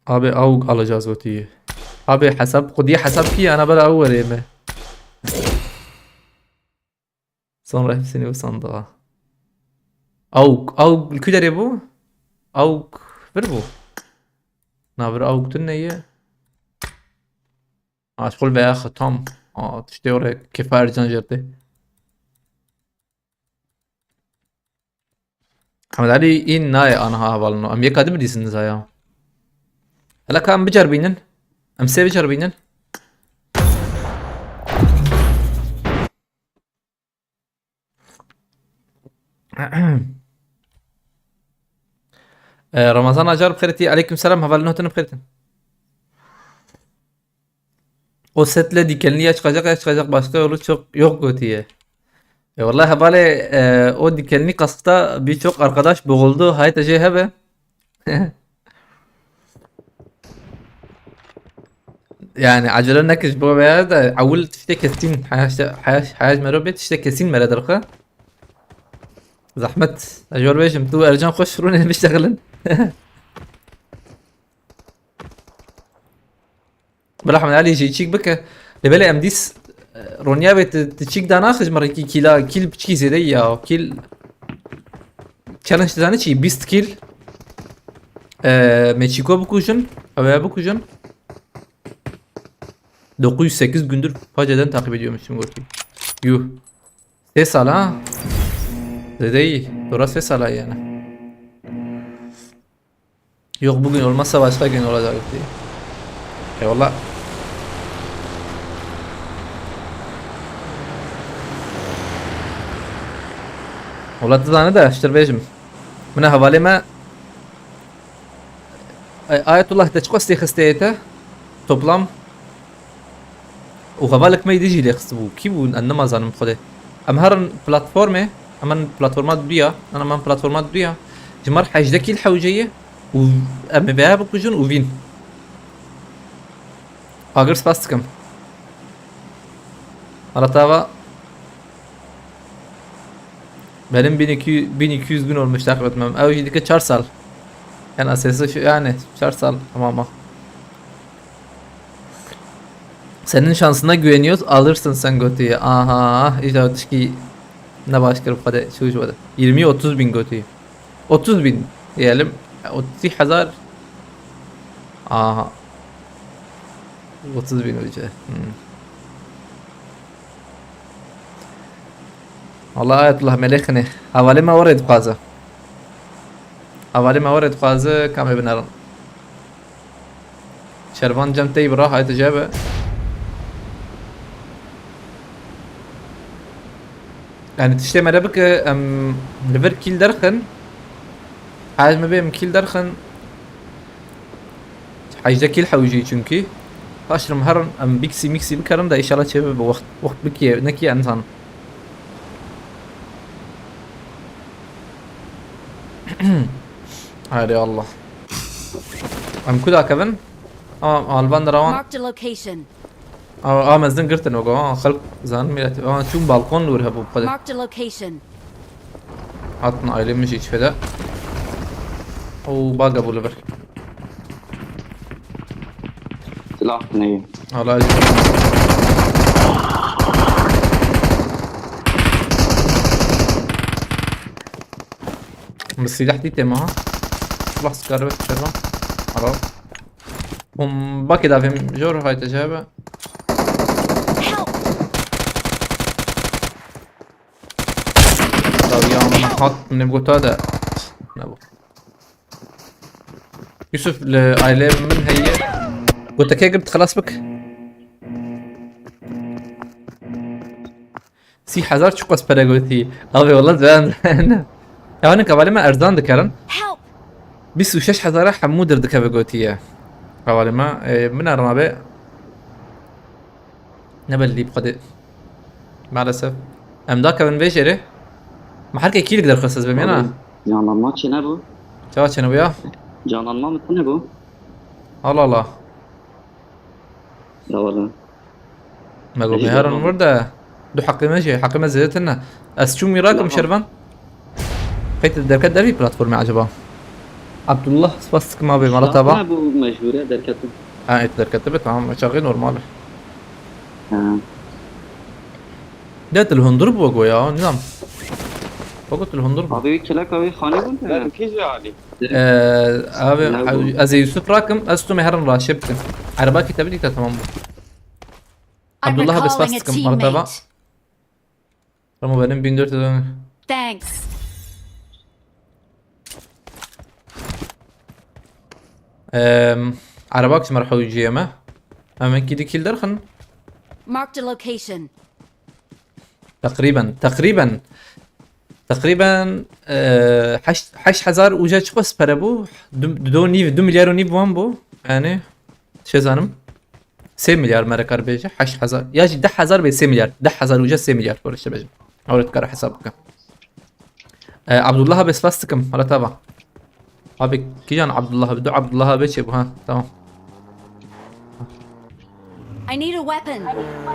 Abi, AUG alacağız gotiye. Abi, hesap, xwediyê hesap kî, ana bela ew were me. Sonra hepsini o sandığa. AUG, AUG li ku derê bû? AUG vir bû. Na vir AUG tune ye. Aşkul veya xatam. Aa, tiştê oraya kefa Ercan jerde. Hemed Alî, în nayê anha hevalino. Em yeka din bidîsin nizaya. Hela ka em bicerbînin. Em sê bicerbînin. E, Ramazan Acar bi xêr tî. Aleyküm selam, hevalino, tu bi xêr tî. O setle dikenli ya çıkacak, ya çıkacak, başka yolu çok yok gotiye. E, vallahi hevalê, e, o dikenli kaskta birçok arkadaş boğuldu. Hayta şey hebe. Yani acele nekir ji bo veya da ewil tiştê kesîn. Haya, haya, haya ji mero bê tiştê kesîn mere derxe. Zahmet. Ez jor bêjim, tu Ercan xweş rûnê biştexilin. Bila Hemed Alî jî çîk bike. Lê belê em dîs, e, roniya bê tu, tu çîk danaxî ji me re kî kîla, kîl piçkî zêde ya. Kîl challenge dizanî çi? Bîst kîl. E, me çîko bikujin. Ew ê bikujin. Dokuz yüz sekiz gündür Face'den takip ediyormuşum gotiye. Yuh. Sê sal ha? Zêde iyi. Dora sê sal ha yani. Yok, bugün olmazsa başka gün olacak diye. Eyvallah. Wala tu zanî de, ştir bêjim. Min hevalê me, e, Ayetullah te çiqas tê xisteyê te? Toplam. Û hevalek me yê dî jî lê xistibû. Kî bû? Em nima zanim xwedê. Em herin platformê, em herin platforma duya, em herin platforma duya. Ji me re hejdeh kîl hewce ye û em ê veya bikujin û vîn. Agir spas dikim. Ala tava. Benim bin iki yüz, bin iki yüz gün olmuş takip etmem. Ew jî dike çar sal. Yani asesi şu yani çar sal ama ama. Senin şansına güveniyoruz, alırsın sen gotiye. Aha, işte o tişkî ne baş kir xwedê, şu şu xwedê. Yirmi otuz bin gotiye. Otuz bin diyelim. Otuz hazar. Aha. Otuz bin hoca. Hmm. Allah Ayetullah melekini. Hevalê me orê dixwaze. Hevalê me orê dixwaze, kamê binerin. Şervan cem tey bira, hayte cebe. Yani tiştê me re bike, em li vir kîl derxin. Haj me bê em kîl derxin. Hejdeh kîl hewjî çünkü. Paşrim herin em biksi miksi bikerin de inşallah çê bibe wext, wext bikiye, nekiye em zanin. Haydi Allah. Em ku dakevin? Ama alvan de rawan. Marked a location. Ama, ama mezin girtin o go. Ama xelk zanin millet. Ama çûn balkon lûr hebû xwedê. Marked a location. Hatin aile min jî çi feda. O baga bû li vir. Silah ne? Hala Bi silah dîtê me ha. Silah sikar be şervan. Ara. Bomba kê davêm jor hayte cebe. Help! Dawiyan hat ne gota da. Ne bu? Yusuf, li aile min heye. Goteke girt, xelas bik. Sî hezar çiqas pere gotî. Abi, wala ben. Ya, ne kavalime erzan dikerin. Help! Bîst û şeş hezar e hemû derdikeve gotiye. Hevalê me, e, min ernabe. Ne belli bi Xwedê. Maalesef. Em dakevin vê jêrê. Me her kê kîlik derxist ez bim, yana? Canlanma çi nebû? Çawa çi nebû ya? Canlanma mi tu nebû? Allah Allah. Ya wala. Me got, Ejî me herin devam. Wir de. Du heqê me jî, heqê me zêde tune. Ez çûm wî rakim Devam. Şervan. Qey te derket dervî platformê acaba? Abdullah, spas dikim abi, mala te va. Şahane bu mecburiye derketim. Ha, et derketibe, tamam, çaxê normal e. Ha. De tu li hundir bû go ya, nizam. Bak tu li hundir bû. Abi, wî keleka wî xanî bûn. Ben kî jî alî. Ee, abi, Ne bu? Ez ê Yusuf rakim, ez tu me herin raşe bikim. Erebakî te bidî te tamam bû. I'm Abdullah abi, recalling spas a dikim, mala te va. Teammate. Ramo benim bin dört yüz. Thanks. Em, Arabak ji me re hewcî ye me. Em wekî di kîl derxin. Marked a location. Teqrîben, teqrîben, teqrîben, e, heşt, heşt hezar û çi qas pere bû? Du, du nîv, du milyar û nîv wan bû. Yani, şey zanim. Sê milyar me re kar bêje, heşt hezar. Ya jî deh hezar bê sê milyar. Deh hezar û sê milyar, were işte bêje. Ew re dikare hesab bike. E, Abdullah abi, spas dikim. Hala tava. Abi, kîjan Abdullah abi? Du Abdullah abi çê bû, ha? Tamam. I need a weapon.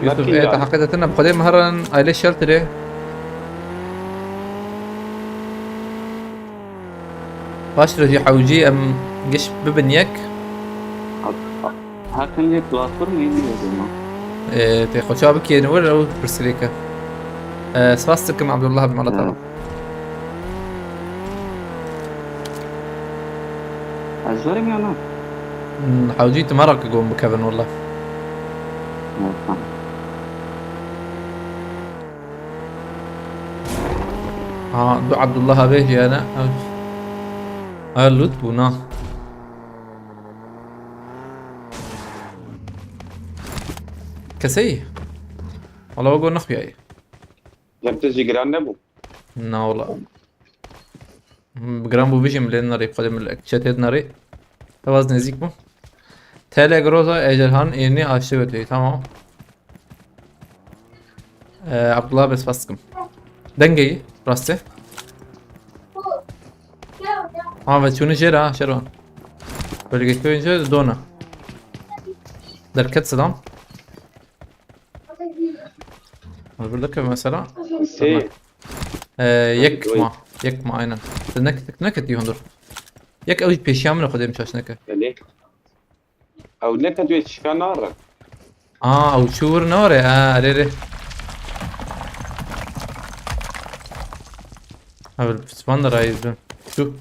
Yusuf, Bakın e, ya. Te heqê te tine, bi Xwedê me herin aile shelterê. Paş re jî hewcî em giş bibin yek. Hakim yek platform yeni yazıyor mu? E, te xwe çawa bikêrin wir ew pirsgirêk e. E, spas dikim Abdullah abi, mala te. Evet. Ez werim ya na? Hmm, hewcî tu me re ki gon bikevin wela. Evet, tamam. Ha, du Abdullah abi jî hene. Ev, ev loot bû, na. Keseyî? Wala we got nexuyaye. Cem, tu jî giran nebû? Na wala. Hmm, giran bû bijîm lê nerî, xwedê min çetê nerî. Ew az nêzîk bû. Telegroza ejderhan ênî aştê wetê, tamam. Ee, Abdullah, bes spas dikim. Dengeyî, rastê. Ha, ve çûnî jêr ha, Şervan. Bölge köyünce dona. Derket selam. Burada köy mesela. Sê. Ee, yek Oy. Ma. Yek ma, aynen. Nek, nek et hundur. Yek ew pêşiya min xwedê min şaş neke. Belê. Ew neke tu şika nare. Aa, ew çû wir nare. Ha, erê, erê. Ha, bir pişman da rayizdim. Şu.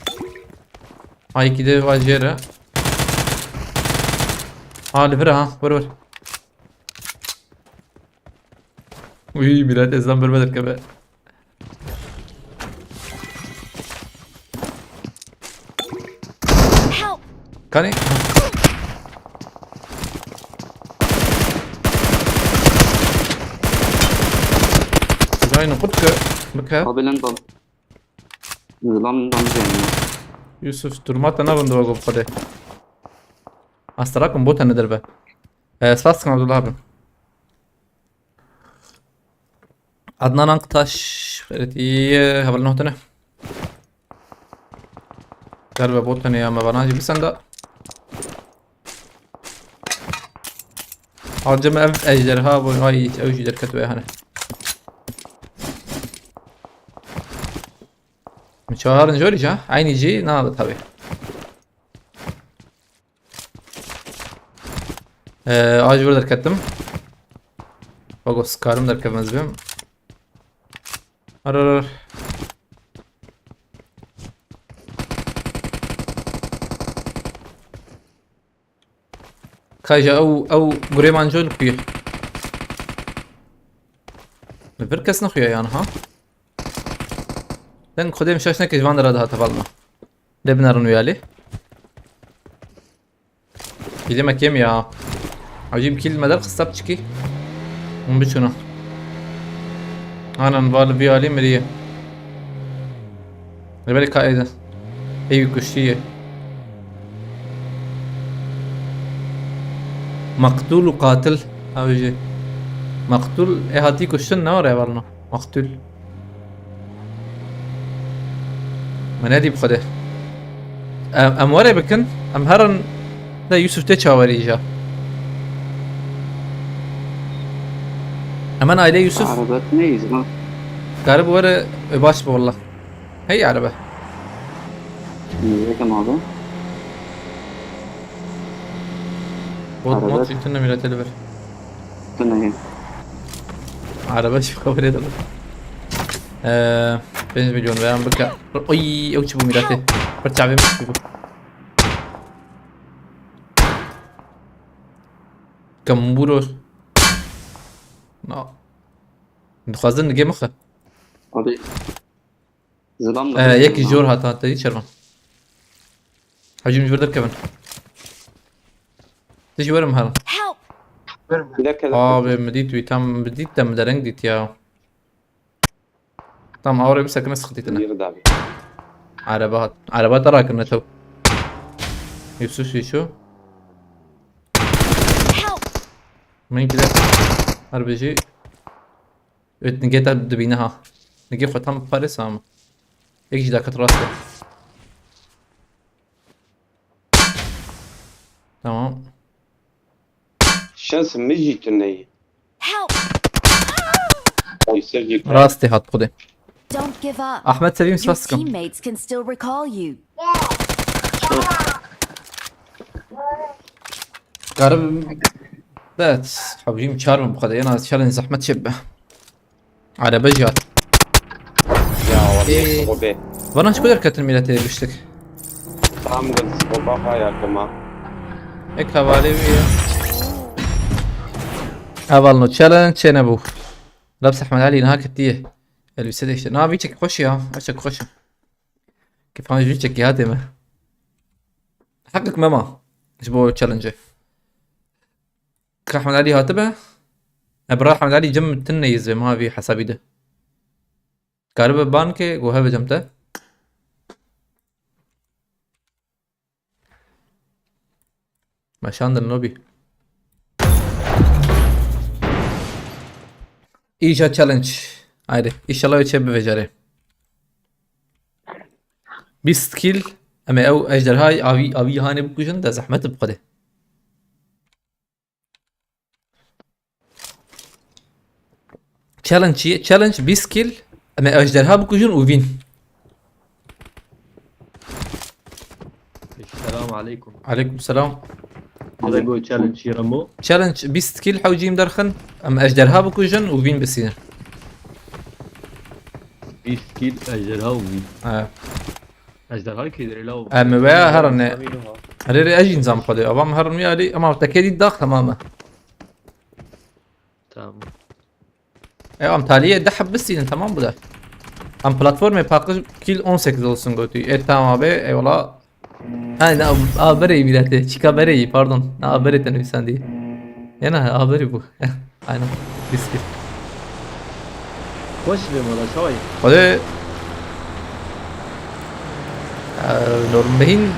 Ay, iki de var jere. Ha, li vir ha, vir vir. Uy, Bilal, ezan bir derkebe. Help! Kanî? Zayno qut ke, bike. Abi lan bal. Lan lan yani. Yusuf, durma te nabin dua gop xwedê. Astara kum bota nedir be? E, spas dikim Abdullah abi. Adnan Aktaş, Ferit, iyi, heval nohtene. Derve botene ya, me vana jî bisenda. Acem ev ejderha bû, ay, ew jî derket wê hene. Min çawa herin jorî ja? Aynî jî nabe tabi. Ee, a ji vir derketim. Bak o skarim derkevim ez bim. Ar, ar, ar. Kaja ew, ew gurê man jol kuye. Li vir kes nexuya yan ha. Deng xwedê min şaş neke ji van dera dihat hevalna. Lê binerin wê alî. Kîlê me kêm ya. Hewcî bi kîl me derxista piçikî. Hûn biçûna. Anan va li vî alî miriye. Li berê ka êde. Ê wî kuştiye. Maqtul û qatil. Ew jî. Maqtul ê hatî kuştin ne were hevalno. Maqtul. Me nedî bi xwedê. Em, em were bikin. Em herin de Yusuf tê çawerî îja. Hemen aile Yusuf. Arabet neyiz lan. Garip were, e, baş bi wallah. Hey araba. Yekem abi. Bot Araba. Mot jî tune mîrete li vir. Tune ye. Araba jî xeberê de. Eee, pênc milyon veyan bike. Oy, ew çi bû mîrete? Pir çavê min çi bû? Kamburo. Na. Dixwazin nigê mixe. Abi. Zilam Ee, da yekî jor hat, hat, te çervan. Hacim ji vir derkevin. Tijî werim herin. Help! Derke, derke. Abi, mi dît wî, tam mi dît de mi dereng dît ya. Tam awre bir sakın sıkıntı. Yürü de abi. Araba hat. Araba da rakın ne tav. Yusuf şu şu. Help! Min ki de. Harbeci. Evet, nigê te dibîne ha. Nigê xwe tam paris ama. Yek jî daket rast e. Tamam. Şans min jî tune ye. Help! Ay, ser jî. Rastê hat xwedê. Don't give up. Ahmet Sevim Your spas dikim. Teammates can still recall you. Karim. Evet. Hawjîm çar bin bu kadar. Yana çar zahmet çê be. Araba jî hat. Ya, Ee, wallahî, sibo bê. Vana çi ku derketin mîletê biştik? Tam gel sibo baka ya kema. Ek havale wî ya. Heval no challenge çênebû. Labs Ahmed Ali niha ketiye. Elbise değiştir. Na, vî çek xweş ya. Her çek xweş. Kefan jî çekî hatê me. Heqik me ma. Ji bo challenge. Ka Ehmed Elî hatibe? Ebra Ehmed Elî cem tune yê zê ma vî hesabî de. Karibe ban ke go heve cem te. Meşandin lobby. Îja challenge. Haydi. İnşallah öçe bir beceri. Bîst kill. Em ê ew ejderhayê avî, avî hanê bikujin de zehmet bi xwedê. Challenge çi ye? Challenge bîst kill. Em ê ejderha bikujin û win. Selamun aleyküm. Aleyküm selam. Bize go challenge çi ye Remo? Challenge bîst kill hewcîm derxin. Em ejderha bikujin û win bisînin. Bîst kill ejderha û win. He. Ejderha kî dirê law. Em veya herine. Rê rê ez jî nizam xwedê. Avam herin wî alî, ama te kedî dax, tamam e. Tamam. E, am taliyê deh heb bisînin, tamam bu da. Am platformê paqij kil on sekiz olsun gotî. E, tamam abi, eyvallah. Ha, ne, a, berê mîletê. Çika berê, pardon. Na, berê te nivîsandî. Yana, a berê bû. Aynen. Biskit. Xweş be mala, çawa yî? Xwedê, e, norm behîn.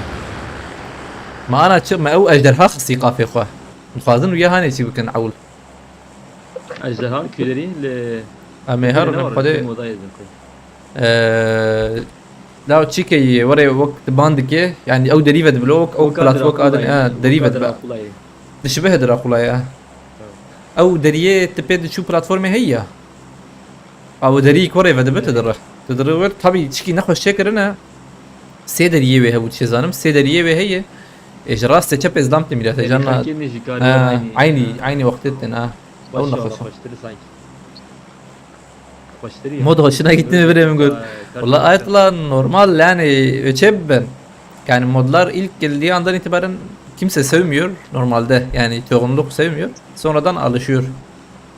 Me ana çi, me ew ejderha xistî qafê xwe. Dixwazin wîya hanê çî bikin ewil. Ejderha kî derî li Em ê herin, Xwedê. Modayê zin xwe. Eee, la çîkê yê, were wek diban dike, yani ew derî ve dibilo, wek ew platform adin, ha, derî ve dibe. Dişibe hedira qulaya. Ew deriyê tu pê diçû platformê heye ya. Ew derî were ve dibe tu dirih. Tu dirih wer, tabii çikî nexweş çêkirine. Sê deriyê wê hebû, çê zanim, sê deriyê wê heye. Ê, ji rastê çepê zlam tê mîra te, can na. Aynî, aynî wextê tên, ha. Ew nexweş. Mod hoşuna gitti mi bre min got. Valla ayet lan normal yani, öçe ben. Yani modlar ilk geldiği andan itibaren kimse sevmiyor normalde. Yani çoğunluk sevmiyor. Sonradan alışıyor.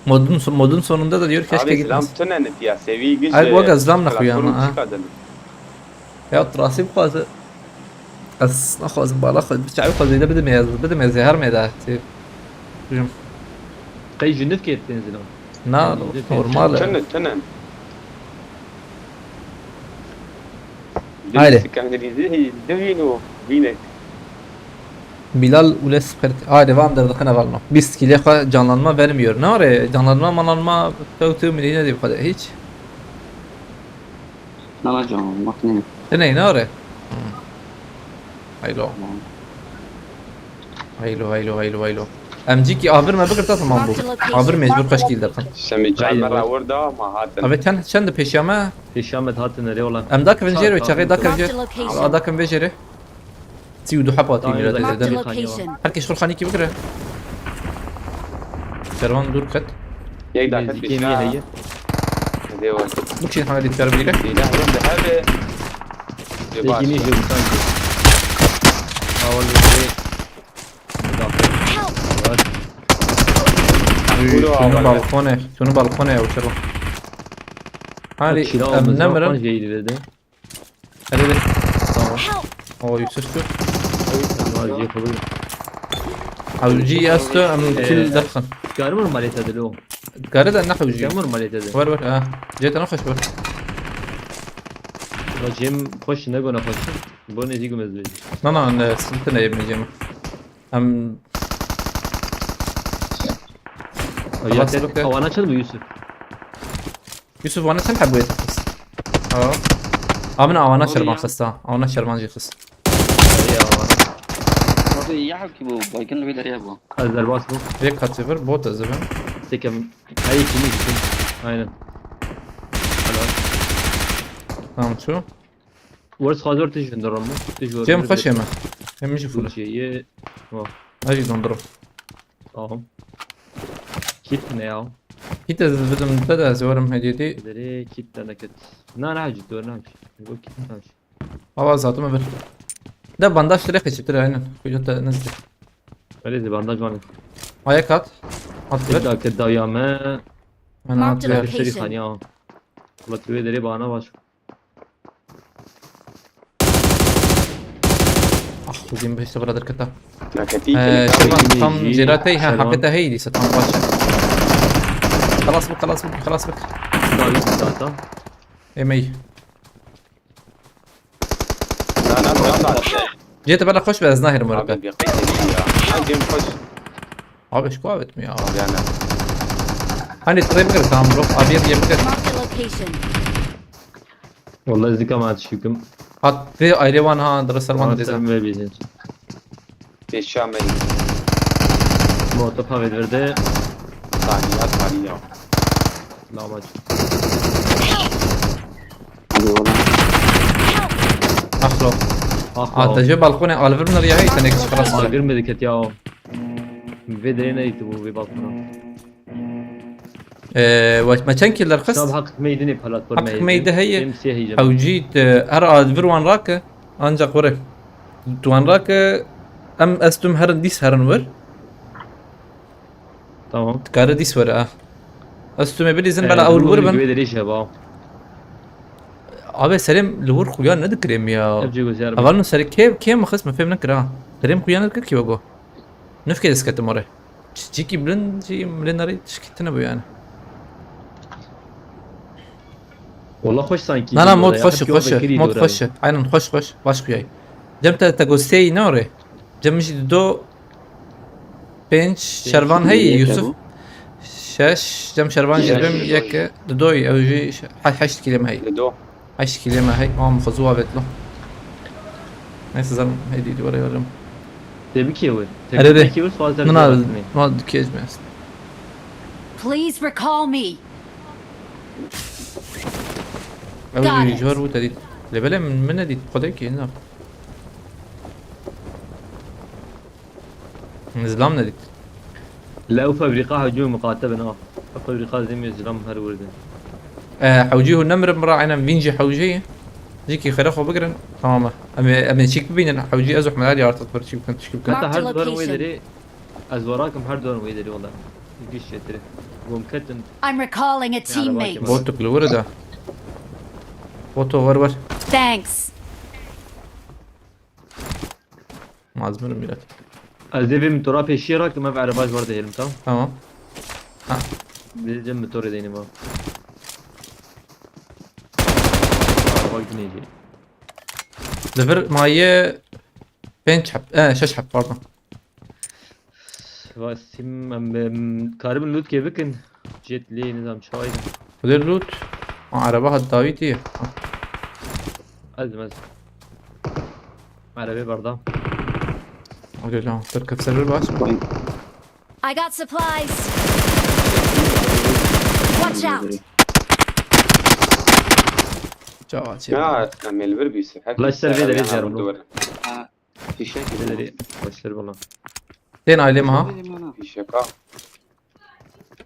Modun, modun sonunda da diyor keşke gitmese. Abi zlam tune ne piya sevi güç. Ay, bu kadar zlam ne koyuyor ama, ha. Ya, tu rastî bixwaze. Ez naxwazim bala xwe, bi çavê xwe zêde bidim ez, bidim ez ê her mêda. Tê, bijim. Qey ji nifkê tên zilam? Na, normal e. Tune, tune. Haydi. Sikan dilî zî, divîn û vînek. Bilal Ules kırk. Ay, devam der dakika ne var mı? Biz kile canlanma vermiyor. Ne var ya? Canlanma, manlanma, tevtü milli ne diye bu kadar hiç? Nana canlanmak ne? Te ne, ne var ya? Hmm. Haylo. Tamam. Haylo, haylo, haylo, haylo. M G ki avir me bikirta tamam bu. Marked a location. Avir mecbur kaç kill derken. Şemi Haydi çarmera bak. Orada ama hatin. Abi sen, sen de peşiyame. Peşiyame hatin nereye olan? Em dakika Çar, vencere ve çare dakika çar. Marked a vencere. Location. Aa, dakika vencere. Sî û du heb hatî Tamam, mîratê zaten zêde. Marked a location. Her kes xwe xanîkî bigire. Kervan dûr ket. Yek dakika Nêzîkê pêşiya. Heye. Hadi o. Bikşîn hana dît kar bigire. Sîlah win de hebe. Yekî nî jê sanki. Awal yekî. Help! Var. Uy, Kuro şunu awal. Balkone, şunu balkone ya uçalım. Hadi, Çila em olmaz, nemirin. Balkon jeydi dedi. Hadi de. Tamam. Help! O yüksek dur. Var, jê xwe bigir. Hewcî esto em Ee, kil derxin. Karım normalite de lo. Gare de ne hewcî. Karım normalite de. Ver ver ha. Cê te nexweş ver. La cem xweş ne gona xweş. Bu ne zî gumez bêjî. Na na ne sıkıntı ne yemeyeceğim. Em Ya Xelas te bike. Awana çend bu Yusuf? Yusuf, wana çend hebûye te xist? Ha. A min awana Abi şervan ya. Xist ha. Awana şervan jî xist. Abi ya, awana. Abi ya ki bu baygın bir derya bu. Ez derbas bû. Vê katê vir bot ez divim. Tekem. Hey, kimi, kimi? Aynen. Helal. Tamam, şu. Wers xazor tij dindirim. Tij wers. Cem xweşê me. Hem jî fûl. Ceye. Wa. Ez jî dindirim. Tamam. Kit ne ya? Kit ez bidim te de ez werim hediyetî. Derê kit te neket. Na, na, hacı, dur, na, hacı. Bu kit, na, hacı. Ava zaten bir. De bandaj direkt geçip dire aynen. Kucak da ne zdi. Öyle de bandaj var. Ayak at. At Bir ver. Dakika dayame. Ana at Marked ver. Location. Seri xaniya. Ulan tu derê bana baş. Ah, kuzim beşte burada kata. Nakati Ee, kele şey var, kavga. Tam Jî, jî, zêra tey, ha, şervan. Hakete hey dîsa tam baş. Xelas bik, xelas bik, xelas bik. David zaten. Emey. Na, na, na, na. Cê te bela xweş be, ez nahêrim were Abi te. Bir qeyd edeyim ya. Ha, cem xweş. Abi şu kuavet mi ya? Yani. Hani trey bikir tamam bro. Abi bir yemek et. Marked a location. Vallahi zika ma tişikim. Hat ve ayrı van ha, dara servan Bana deza. Sen ve bizim. Pêşiya me yî. Molotof ha verdi. Taniya, taniya. Lavaç. Hadi oğlum. Axlo. Ah, Ah, te jê balkonê alvir nariya hey, te nek xelas Alvir kir. Mi diket ya. Vê derê neydi bu, vê balkona. Ee, we me çend killer xist? Tam haq meydinê platforma Haq meydi heye. Em sê heyce. Hewcî te her alvir wan rake. Ancak were. Tu wan rake. Em estum herin dîs herin wir. Tamam. Dikare dîs were ha. Estum ê bilîzin Ee, bela ewil wir bin. Güvê derê jeba. Abi serê li wir xuya nedikirêm ya. Hep cê guzer bin. Eval no serê kê, kê mi xist mi fêm nekira. Serê mi xuya nedikir ki wego. Nifkê disketim orê. Çi-, çikî bilind jî milên nerî tişkî tine bû yani. Wala xweş sanki. Na, na, mod xweş, xweş. Mod xweş. Aynen xweş, xweş. Baş xuyay. Cem te, te gosteyî ne orê? Cem jî dido pênc şervan heyî, Yusuf. Şeş, Cem şervan jî bim yek. Didoyî, ew jî he-, heşt kîlê me heyî. Dido. Heşt kîlê me hey, mam xwe zû avêtlo. Neyse, zan heydi dî were yerim. Tebikê we. Erê, erê. Tebikê we, swaz Min al, derdibatine. Min al dikê ez me. Please recall me. Ew Got jî it. Ji wer bû te dît. Lê belê min, min nedît. Xwedê kî, ne. Zilam nedît. Lew fabrîqa hewcî muqate bin, ha. Fabrîqa zimê zilam her wirdin. E, hewcî hûn nemirin bira, aynen vîn jî hewcî. Jikî xêre xwe bigirin. Tamam e. Em ê, em ê çîk bibînin. Hewcî ez û Hemedalî artık bir çîk bikin, çîk bikin. Heta her duwarin wê derê. Ez warakim her duwarin wê derê wala. Giş çêtir. Gom ketin. I'm recalling a teammate. Botuk li wir de. Boto wer wer. Thanks. Mazmur Mirat. Ez dê vê motora pêşiye rakim, ev ereba ji wer dihêlim, tamam? Tamam. Ha. Dê cem motorê deynim ha. Ereba ginê jî. Li vir maye pênc heb, e, şeş heb, pardon. Tva sim, em, em, karibin loot kê bikin. Jet lê nizam çayda. Xwedê loot. Ha, araba hat dawî tê. Ha, Ez, ez. Arabê berda. Xwedê lan. Derket ser bir baş. I got supplies. Watch out! Çawa çê. Ya, em ê li vir bîsin. Hep Flash ser vê derê ya, zerbo. dur. Ha, fişek Neleri başları bana. Tên ailê mi ha? Benim ana. Fişeka.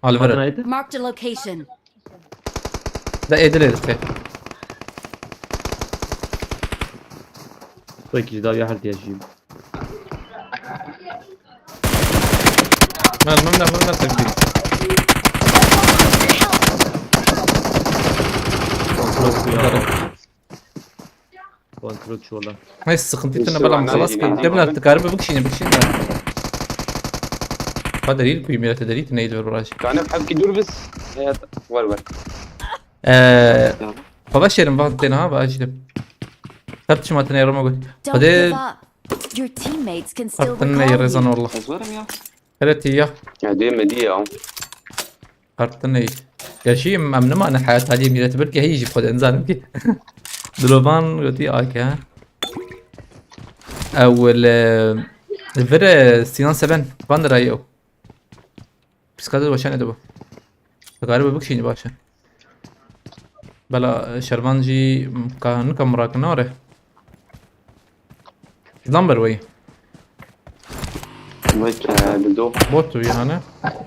Alvere. Hatıraydı. Marked a location. Da edil edil. Sanki daha bir hal yaşayayım. Mermim ne, mermim ne sevdim. Kontrol ya. Kontrol çuvala. Neyse, sıkıntı Neyse, etme, belam ben خلاص de ki. yine Demle artık garibe bıkşine bıkşine. Hadi değil, kuyu millete de değil, neydi bir baraj. Kanep hepki dur biz. Evet, var var. Eee, baba şerim bak tena ha, bak işte. Tart çima tena yarama gül. Don't Hadi. Give up. Your teammates can still Artın ne recall yarı zan you. Allah. Ez varım ya. Evet iyi ya. Ya değil mi diye ya. Artın ne iyi. Gerçi em ne mane hayat hali millete belki heyi jip koden zanim ki. Duloban götü ake ha. Ewel, e, vire Sinan Seben. Van der Ayo. Psikadı başa ne de bu? Galiba bu kişiydi başa. Bela, e, Şervan jî ka nika mirakin nare. Zlam ber wey. Vay ki. Ee, Dido. Bot tu yani.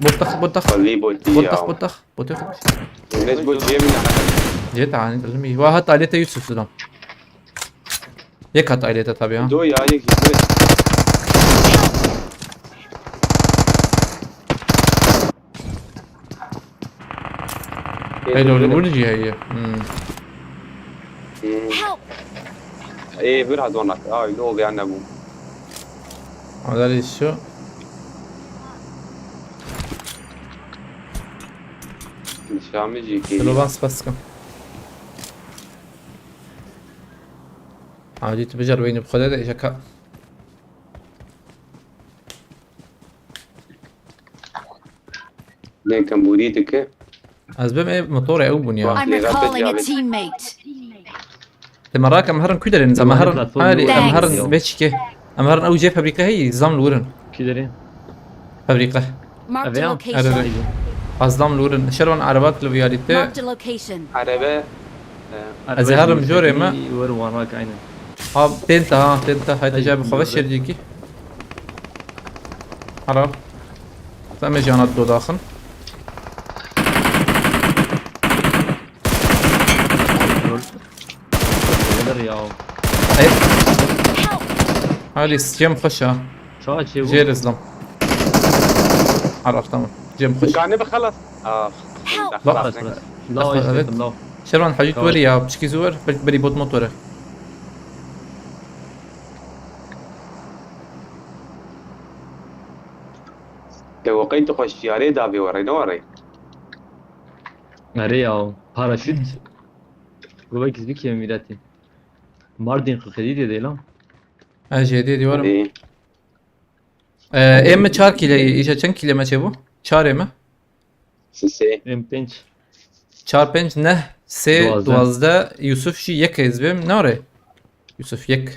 Bot tak, bot tak. Xwelî botî Bot ya. tak, bot tak. Bot tak. Enes bot ciyê min e. Cê tani dilmi. Wa hat alete Yusuf Zlam. Yek hat alete tabi ha. Dido ya, yek jî. Hey lol vur jî heye. Hmm. Hmm. Help! Ê, vir hat donak. Ay, ne oldu ya, ne bu? Adal şu. Nişamı jî ki. Slovan spas kim. Hadi tu bijar weyni bu kadar da işe ka. Ne kambûrî dike. Ez bim ev motorê ew bûn ya. I'm Lê rahat recalling a cevabê. Teammate. Te merak em herin ku derin zama Tamam, herin. platform Hayır, yok. em Thanks. herin beçike. Em herin ew cê fabrika hey zam lurin. Ki derin. Fabrika. Marked Eve a ya. location. Arada. Azlam lurin. Şervan araba kilo viyalite. Marked a location. Araba. Ez herim jorê me. Were wan rak aynen. Ha tenta ha tenta hayta Ay, cevabı xava güzel. şerdiki. Hala. Tamam jana dodaxın. Neler ya. Ay. Help! Halis cem xweş ha. Çağa çê bu. Jêr izlam. Araf tamam. Cem xweş. Gane bi xelas. Ah. Help! Bak bak bak. La Evet. işte la. Şervan hacit Tamam. weri ya. Piçki zuwer. Belki beri bot motor e. Te weqey tu xweşiyarê davê were ne were. Nereye ya? Paraşüt. Bu belki bir kere milleti. Mardin kırkıdı diye lan. Ha jê dê diwarim. Ê, Ee, em mi çar kile, îşe çend kile me çê bu? Çar em mi? Sisê. M beş. Çar pênc neh sê Duwazdeh. duwazdeh Yusuf jî yek ez bim. Ne ore? Yusuf yek.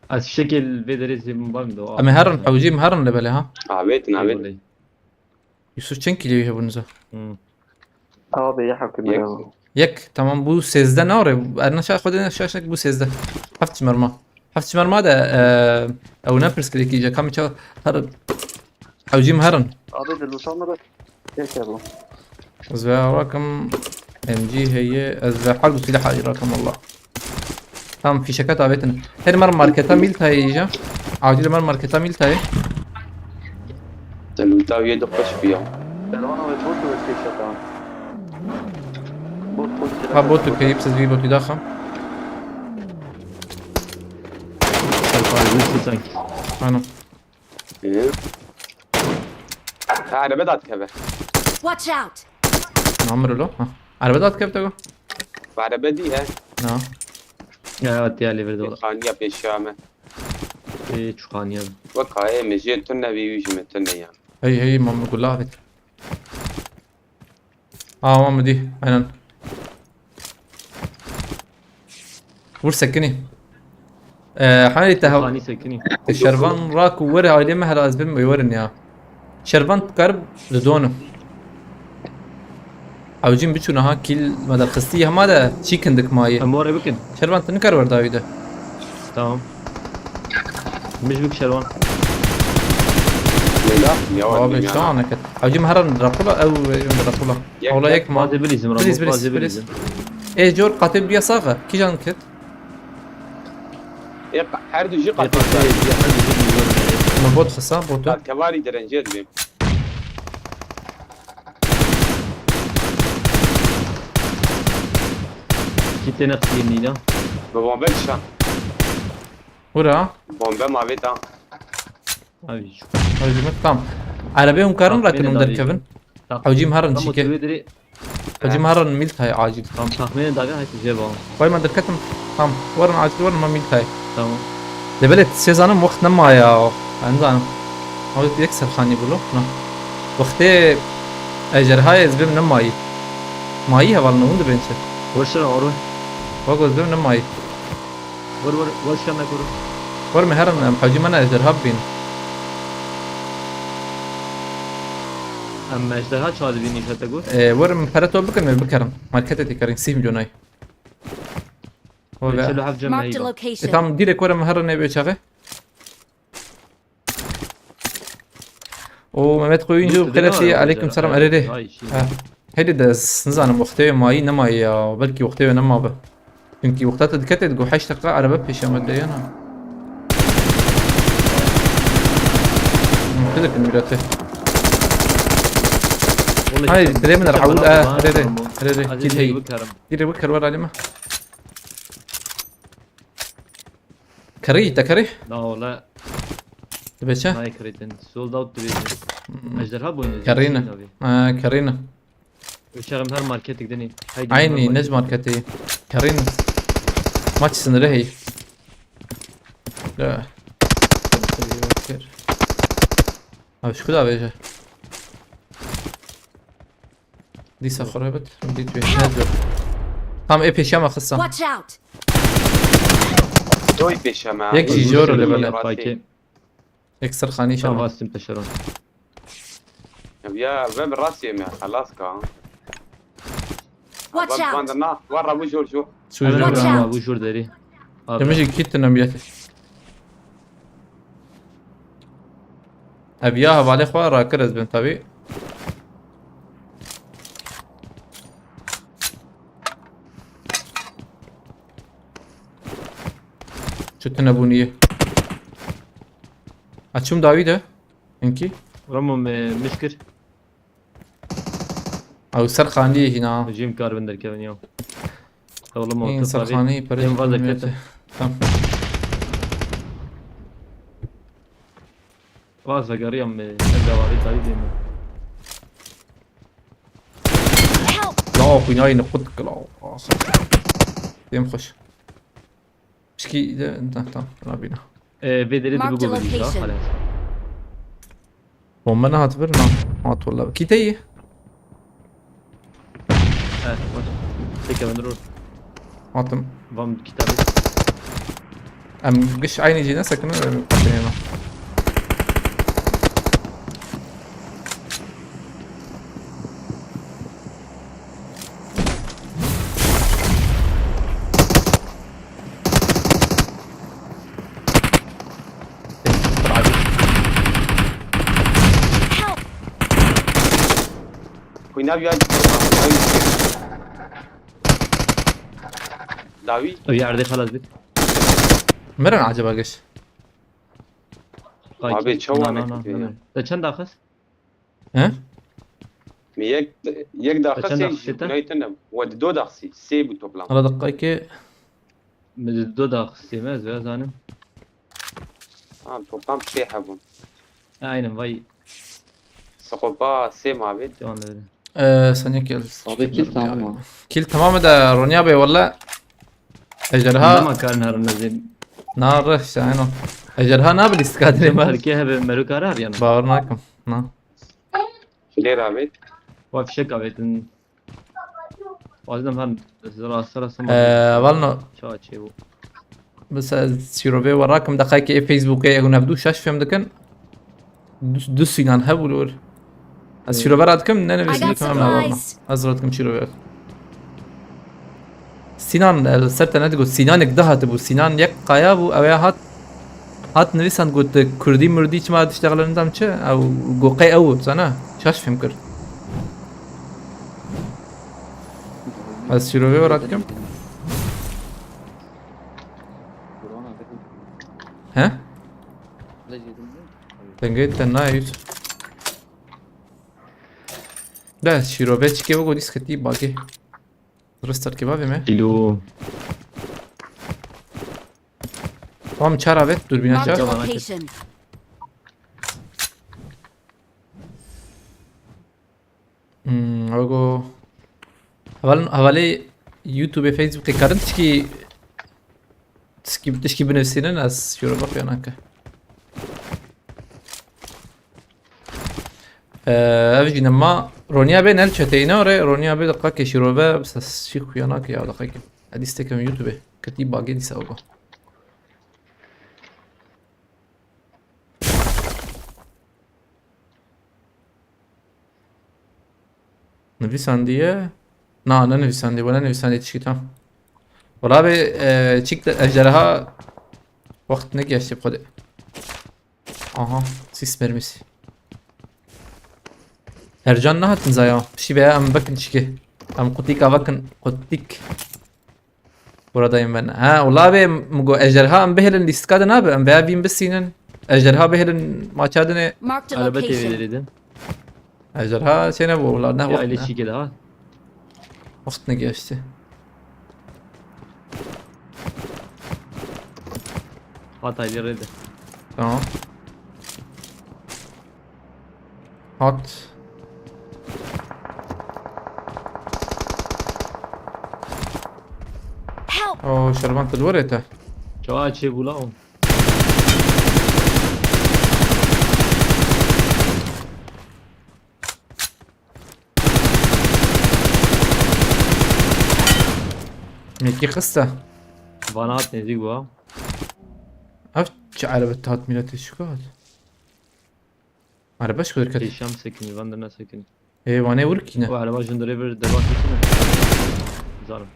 Az şekil ve derece mi var mı da? Em ê herin hewcî em herin lebelê ha. Avêtin avêtin. Yusuf çend kîloyî hebûn za? Hmm. Abi ya hakim Yek. ya. Yek, tamam bu sêzdeh ne ore? Erna şa xwe de şaşek bu sêzdeh. Heft çimerma. Heft çimerma de e, ew ne pirs kirî kî je kamî çaw her hewcî em herin. Abi de lütfen de. Yeter bu. Ez ve rakim M G heye, ez ve her du silah hacî rakim Allah. Tamam fişeket avêtin. Her mer marketa mîl tayê îja. Acil mer marketa mîl tayê. Te lûta wî de xweş bî ya. Ben ona ve bot ve şey şaka. Bot bot. Ha botu keyipsiz bir botu daha. Sarı sarı sanki. Ano. Ê. Ha, erebe da dikeve. Watch out! Namir lo. Ha. Araba da atkevte go. Erebe dî he. Na. Ya evet ya lever de. Xaniya pêşiya me. Ê, çuqaniye. Wek hayê min jê tune bî, wî jî min tune yan. Hey hey, mam gula bit. Aa, mam dî. Aynen. Vur sekinî. Ee, hani te Çuqanî sekinî. Te şervan ra ku were ailê me hela ez bim wê werin ya. Şervan karim li donim. Ewcîn biçû niha kîl me derxistî hema de çî kindik mayî. Em ware bikin. Şervan tu nikar wer dawî de. Tamam. Mij bik şervan. Leyla, ya Abi dünya. şahane ket. Ewcîn heran rapula ew rapula. Yek, Ola yek. yek ma. Bazı bilizim, Please, Ramo, please, bazı please. bilizim. Ê cor qatê biya saxa. Kîjan ket? Ê, her du jî Yeter, qatê. yeter, yeter. Me bot xisa botu. Kevarî direncê dibêm. Kitene kıyım neydi? Bi bombe dişan. Hura. Bombe mavê ta. Abi şu. Hewcî me tam. Erebê hûn karin Tahmînê rakin hûn dawî. derkevin. Tak-, Hewcîm herin tam çîkê. oturuyor diri. Hewcîm herin mîl tay acil. Tam tahmini daga hep güzel bağlı. Vay me derketim. Tam. Werin acil werin me mîl tay. Tamam. Debelet sê zanim wext nema ya. Ben zanim. Ama yek serxanî bû lo. Na. Wextê ejderhayê ez bim nemayî. Mayî hevalno hûn dibên çi? Boş ver oru. Wek ez bim nemayî. Vur vur vur şana kuru. Wer me herin em hewcî me ne ejderha bibîn. Em ejderha çağırdı bir nişete gur. Ee, wer em pere to bikin me bikerin. Markete tê kerin sî milyonay. Webe. Çelo hafca Marked a meydan. E location. tam direkt wer em herin ebe çaxê. O Mehmet Koyuncu Dur, dur, Qelesî dur, aleyküm dur. selam erê. Ay, şey. Ha. Hêdî de ez nizanim wextê mayî nemayî ya. Belkî wextê we nemabe. Çünkü wexta te dikete digo heşt deqa erebe pêşe me de yana. Hı, tu dikin mîrete. Hay, dirê min er hewil, eh, rê, rê, rê, rê, kî heyî. Dirê bikir wer alî me. Kerî, te kerî? Na ola. Dibe çi? Nayê kredin. Sold out dibe. Ejderha boyunca. Kerîne. Ha, kerîne. Uçağım her marketik deneyim. Haydi. Aynî, nec marketê. Kerîne. Maç sinirê hey. Ya. Abi şu kadar veje. Dîsa xwe rebit. Dît wê. Ne diyor? Tam ê pêşiya me xistan. Watch out! Doy pêşe me. Yek jî jor le bele. Fakir. Yek serxanî Tam şama. hastim teşeron. Ya ve bi rastiyê me xelas ka. Watch Van out! van na, var rabu jor jor. Çû jor. Watch Ama. out. Bu jor deri. Demê jî kî tune biyete. Ev ya hevalê xwe rakir ez bin tabi. Çi tune bûniye. Açım dawî de. Enkî. Ramo me mişkir. Ew ser xaniyê hîna. Jim kar bin derkevin ya. Oğlum În otur ser tabii. xaniyê pere Em vazda bilmiyorum ketin. ki. Tamam. Vazda gariyam me. Em de vazda tabii değil mi? Help! La xwînayê nixwe dikil. Dêm xweş. Pişkî de, tamam, tamam, rabîna. Ee, Vedeli de Marked bu a kadar değil. location. Hala. Bombe nehat vir, na. Hat wala. Kî te yî? Evet, var. Tek ben dur. Hatim. Vam kitabı. Em giş aynî cî ne sekinin, em katinê me. Help! Xwîna biya. Dawî. O yerde halas bit. Mirin acaba giş? Abi, çawa me kutiye ya? Te çend daxist? He? Mi yek, yek daxist Çend sê daxist jî te? Naytinem. We di do daxisî, sê bû toplam. Hala dakikayê. Mi di do daxistê me, ez vê zanim. Ha, toplam sê hebûn. Aynen, vay. Siqopa sê mavê. Devam edelim. Ee, sen yek gel. Abi, kill tamam mı? Kill tamam da Ronya Bey, valla. Ejderha. Ama karın harın lazım. Na reh şahino. Ejderha nabe lîstika dinê me. Belkî hebe merû kare her yana. Bawer nakim. Na. Lê rabêt. Wa fişek avêtin. Wazim hem zira sera sema. Ee, valno. Çawa çê bû. Mesela şîrovê we rakim deqayekê ê Facebookê hûn hevdû şaş fêm dikin. Du, du sînan hebû li wir. Ez şîrove radikim, ne nivîsî dikim em hevalno. Ez radikim şîrove. Sînan, e, li ser te nedigot, sînanek dihatibû, sînan yek qaya bû, ew ê hat, hat nivîsand got, kurdî murdî çima diştexile nizam çi, ew got qey ew, zana, şaş fêm kir. Ez şîrovê we radikim. He? Dengê te nayê Yusuf. De şîrove çikê wego dîs ketî bagê. Restart kebabê me. Dilo. Tamam, çar avet, durbîna çar. Marked a location. Hmm, wego. Heval, hevalê YouTube, Facebookê karin tişkî, tişkî, tişkî binivîsînin, ez şîrove xuya nake. Ee, ev jî nema. Ronya bê nel çeteyne ore, Ronya bê deqa ke şîrove, bi ses şî xuya nake ya deqa ke. Edî stekem YouTube. Ketî bagê dîsa wego. Nivîsandiye? Na, ne nivîsandiye, we ne nivîsandiye tişkî tam. Wala bê, e, çik de ejderha wext negeştê bi xwedê. Aha, sîs mermîsî. Ercan nehatin zaya. Piştî veya em vekin çikê. Em qutîka vekin. Qutîk. Buradayım ben. Ha, ula bê, mi got ejderha em bihêlin lîstika de nabe. Em veya vîn bisînin. Ejderha bihêlin maça dinê. Marked a Araba location. T V'leri de. Ejderha şey ne bu, ula ne Ya vakit ile ne? Çikê daha. Vakit ne geçti? Hataylı redi. Tamam. Hat. Help! O şervan tu dwere te. Çawa çê bûla o. Mekî qista. Vana hat nêzîk bû ha. Ev çi erebe tat mîna te şikat? Erebe şikat ket. Pêşam sekinî, van de ne sekinî. Ê, vanê wir kî ne? O ereba jin dirê vir dervan kî ne? Zalim.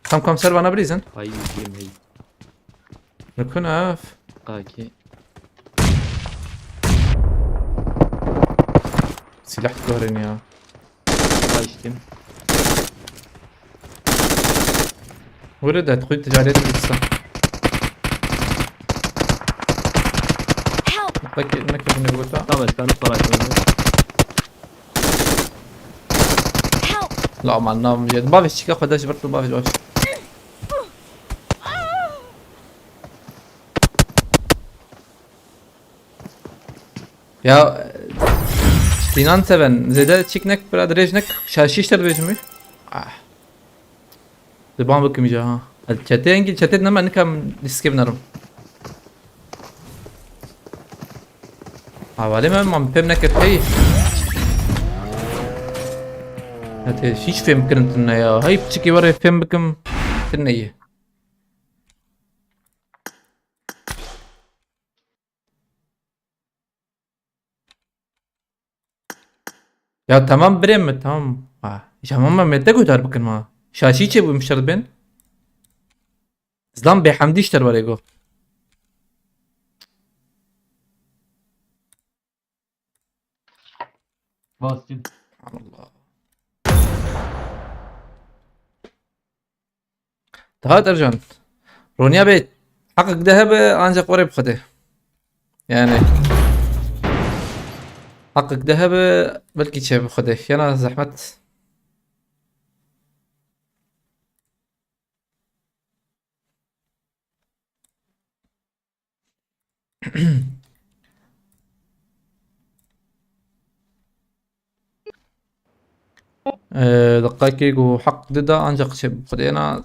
Kam kam ser vana birîzin. Hay jim hey. Nikun ev. Qaki. Silah dikarin ya. Kaçtım. Were de xwî ticaret bikisa. Help! Peki ne kadar ne gota? Tamam, ben para koyayım. Help! La aman nam yedi. Babiş çıka, xwedê ji ber tu babiş babiş. Ya Sinan Seven, zêde çik nek, bira dirêj nek, şaşî işte dibêjim wî. Ah. Diban bikim ja ha. Çete engî çete nema nikam diske binarim. Havale me mam pem neket hey. Hadi hiç fem kirin tine ya. Hey piçiki var ya fem bikim tine ye. Ya tamam birê min, tamam. Ha, îja me me te guhdar bikin ma. Şaşî çê bû mişter bin. Zlam bêhemdî ji derbarê go. Bastım. Allah. Daha Ercan. Ronya Bey, heqek de hebe ancak oraya bi Xwedê. Yani. Heqek de hebe belkî çê bi Xwedê. Yana zehmet. Ee, deqayekê ku heq dida ancak çê bi Xwedê na.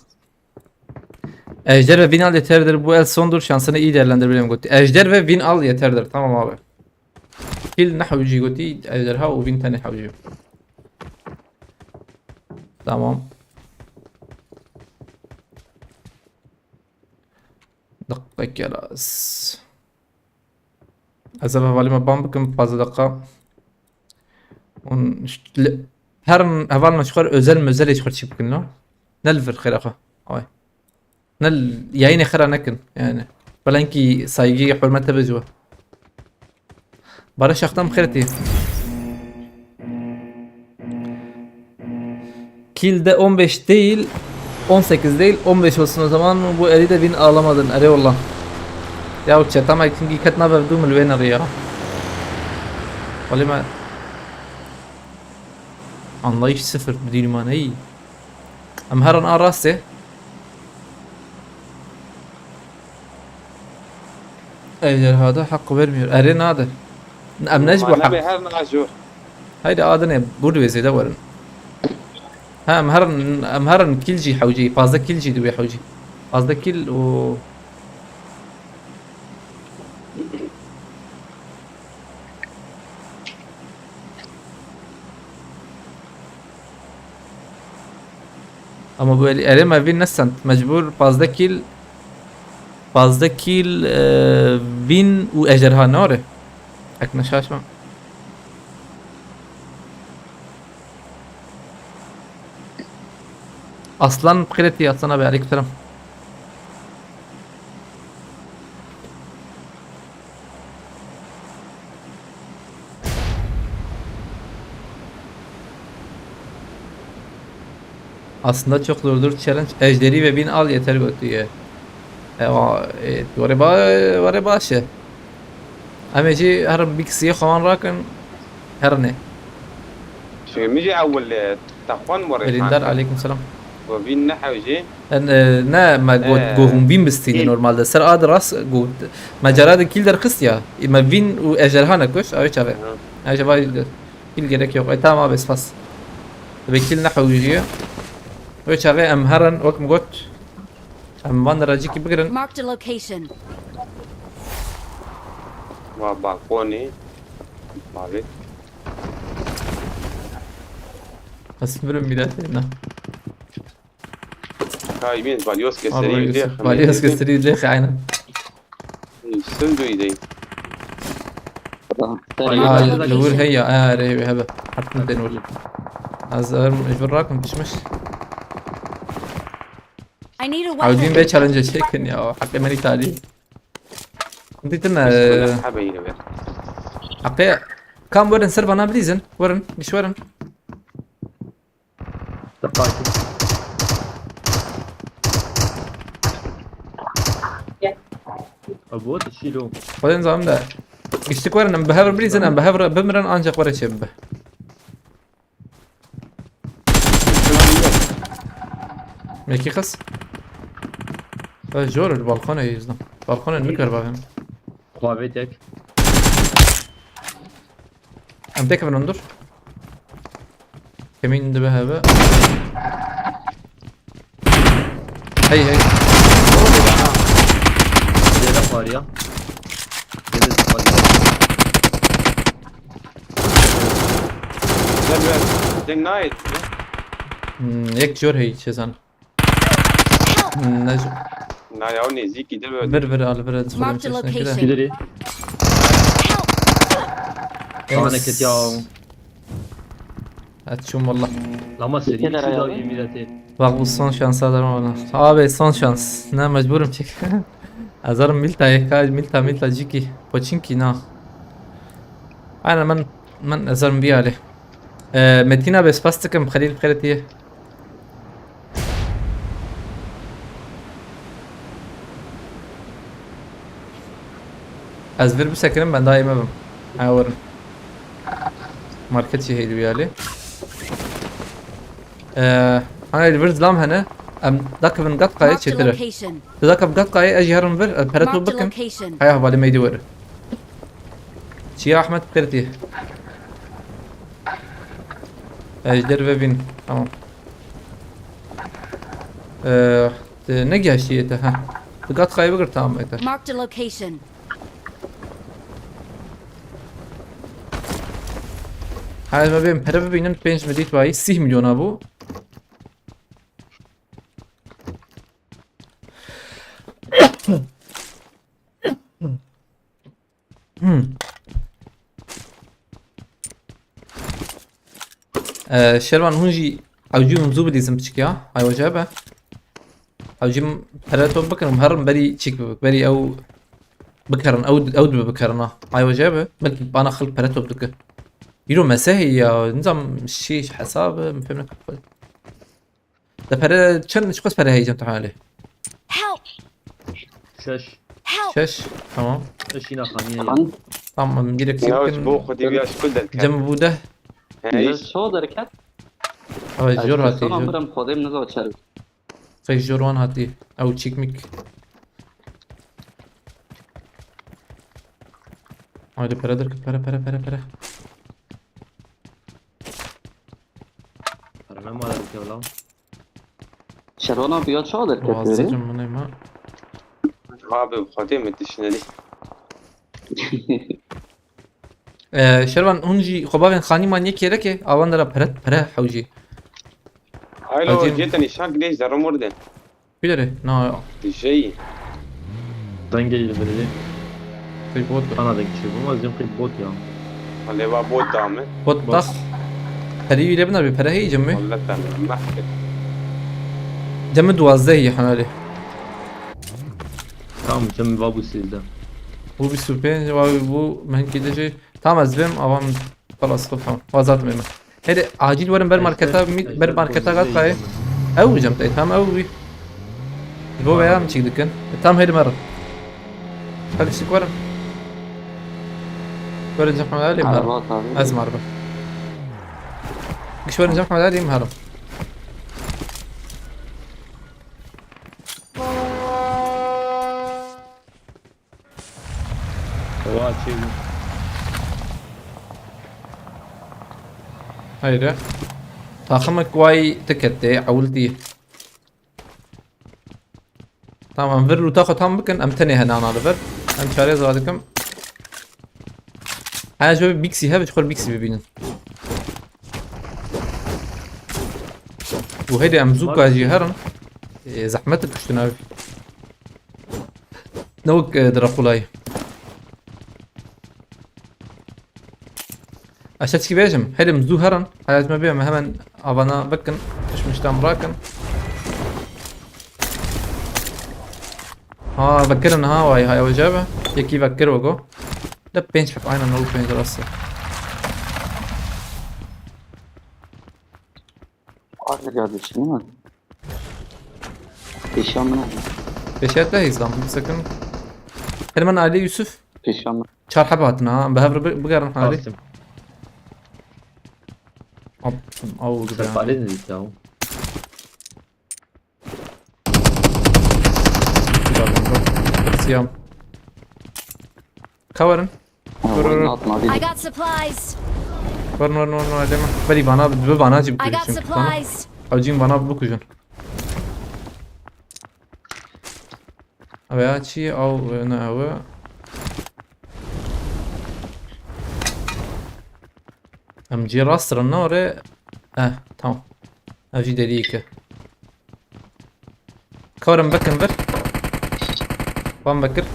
Ejder ve Win al yeterdir. Bu el sondur. Şansını iyi değerlendir, William gotiye. Ejder ve Win al yeterdir. Tamam abi. Kill ne hewcî gotî, ejderha û Win tenê hewcî. Tamam. Deqekê rast. Ez eve hevalê me ban bikim, pazdeh deqa. Hûn ş-, li-, herin hevalên ji xwe re özel mözel ji xwe çîk bikin lo. Ne li vir xêra xwe. Away. Ne l-, yayînê xira nekin yani. Belankî saygî, hurmet hebe ji we. Barış Aktan xêretî. Kilde on beş değil, on sekiz değil, on beş olsun o zaman. Bu eli de bin alamadın. Erê wallah. Ya çeta me kingî ket nave du mil wêne ya. Walî me anlayış sıfır, bir dînî me neyî. Em herin a rastê. Ejderha da hak vermiyor. Erê nade. Em ne ji bo hak. Her na jor. Haydi adine bur ve zêde werin. Ha, em herin, em herin kil jî hewcî, pazdeh kil jî diwê hewcî. Pazdeh kil û Ama bu el-, erê me vî nesend. Mecbur pazdeh kil, pazdeh kil, e, vîn û ejderha nare. Ek ne şaşma. Aslan, bi xêretî, Aslan abi, aleyküm selam. Aslında çok zordur challenge. Ejderi ve bin al yeter götüye. E, o, e, were ba-, were baş e. Em ê jî herin bîksiyê xwe wan rakin, herine. Çünkü min jî ewil, e, texwan were Elindar, kanka. Aleyküm selam. Ve vîn nehewjî. En, e, ne, me got, e, go hûn vîn bistînî normalde. Ser ad rast got. Me cara de kil derxist ya. E, me vîn û ejderha ne kuş. Ew çaxê. Hı. Ew çaxê kil gerek yok. E, tamam abi, spas. Be kil nehewjiye. Ew çaxê em herin, wek min got. Em van de racikî bigirin. Marked a location. Va balkonî. Bavê. Ez birim mîratê ne. Ka îmîn balyoz keserî. Vallahi lê Yusuf, balyoz keserî lê, aynen. Sun duydey. Aa, li wir heye, aa, erê, hebe. Hatin tên wir. Ez er, mecbur rakim, pişmiş. I need a weapon. Awdîn ve challenge çekin ya, haqê menî talî. Dîtin, e, haqê, kam werin ser vana bilîzin, werin, giş werin. Dikkat. Abo, tu şîlo. Xwedên zalim de. Giştik werin, em bi hev re bilîzin, em bi hev re bimirin, ancak were çê bibe. Mekî qis. Ez jor li balkonê yüzdüm. Balkonê nikir bavim. Xwavê tek. Em tek bin hundur. Kemîn dibe hebe. Hey, hey. Zêde xwariya. Zêde xwariya. Gel, gel. Sen nayet. Hmm, yek jor hey çezan. Hmm, ne jor. Na ya, o nêzîkî de böyle. Vir, vir, al, vir, al, Marked a location. Gideri. Help! Şahane ket ya. Açım valla. Lama seri. Yeter şu da abi. Yemin ederim. Bak bu son şansa da valla. Abi son şans. Ne mecburum çek. Azarım milta yeka, milta, milta ciki. Poçinki na. Aynen ben, ben azarım bir hali. Ee, Metin abi spas dikim, Halil Feretiye. Ez vir bisekirim, ben daha yemebim. Ha, werin. Market jî heydi wiyalî. Ee, ana li vir zilam hene. Em dakivin gat qayê çêtir. Marked a location. Tu dakiv gat qayê, ez jî herim vir, e, pere tu bikim. Marked a location. Haya hevalê meydî weri. Çiya Ahmet Pirtî. Ejder ve bin. Tamam. Ee, E, ne geştiye te, ha. Digat xayı bigir tamam ete. Marked a location. Ha, me bên pere bibînin, pênc min dît vayî, sîh milyona bû. Hmm. Ee, Şervan, hûn jî ewcî hûn zû bidîzin piçik ya. Ay, wece be. Ewcî pere top bikin, herin berî çîk bibik, berî ew bikerin, ew, ew dibe bikerin ha. Ay, wece be. Belkî bana xelk pere top dike. Îro mesehê ya, nizam şîş hesabı, min fêm nekir. Te pere çend, çiqas pere heyecem te halê? Help! Şeş. Help! Şeş, tamam. Şeş yine xaniye ya. Lan. Tamam, gerek Ya, yok. Bo xwedî ya şkul derket. Cem bu de. Hey. Ya, şo derket. Ay, jor hatî, tamam, jor. Birim xwedê min nizam çer. Qey jor wan hatî. Ew çîkmik. Haydi pere derket, pere, pere, pere, pere. Pere ne mala dike la. Şervan abi ya çawa derket Wazir veri? Canım, bu ne ma? Abi, xwedê min tişt nedî. Ee, Şervan, hûn jî xwe bavên xanî man yekê reke, avan dera pere, pere hewcî. Haylo, Hacim. Cê te nîşan gidê, zerre mor de. Kuyere? Na. Dijeyî. Dengê li birê. Qey bot be. Ana deng çê bû, ez jim qey bot ya. Lê va bot da me. Bot tax. Perî wî lê bina bê, pere heyî cem wê. Walleta me, mehkir. Cem duwazdeh yî henarê. Tamam, cem va bû sêzdeh. Bu bîst û pênc, va bu mehnkî de jê. Tamam, ez vêm, avam xelas, xwe tamam. Wazat me me. Hede acil werin ber marketa, ber marketa gat xayê. Ew cem te, tamam ew wî. Bo veya mi çîk dikin. Tam hede merin. Hadi çîk werin. Werin cem Hemedalî merin. Araba tabii. Ez marba. Giş werin cem Hemedalî merin. Wa çê bû. Haydi. Taximik way tiketê, ewil dî. Tamam, vir rûta xwe tam bikin, em tenê hene ana li vir. Em çarê zira dikim. Her ji Bixi hebe, ji xwe Bixi bibînin. Û hêdî em zû ka jî herin. Ê, zehmet e kuştina wî. Ne wek, e, Drakulay. Ez çi bêjim? Helim zû herin. Heya me bê me hemen avana bikin. Tişmiştan bırakın. Ha, vekirin ha, vay, hay, ocağı be. Yekî vekir ogo. De pênc hep aynen o pênc rastı. Arda geldi şimdi mi? Pêşiya min e. Pêşiya te hêzdan, bir sakın. Hemen Ali Yusuf. Pêşiya min. Çar hebe hatin ha. Bi hev re bi-, bigerin hali. Bastım. Hop, au, Sen güzel. Paris mi gitti abi? Siyam. Kavarın. Ha, Dur, dur, oyunu dur. Atma I abi. Got supplies. Var, var, var, var, deme. Beri bana, bir bana acı bir I got kuyruğu çünkü. Tamam. Supplies. Acıyım bana bu kuyruğun. Abi ya, çi, au, ne, abi. Em cî rast re ne ore. Eh, tamam. Ev jî derî yek e. Karim, vekin vir. Van vekir.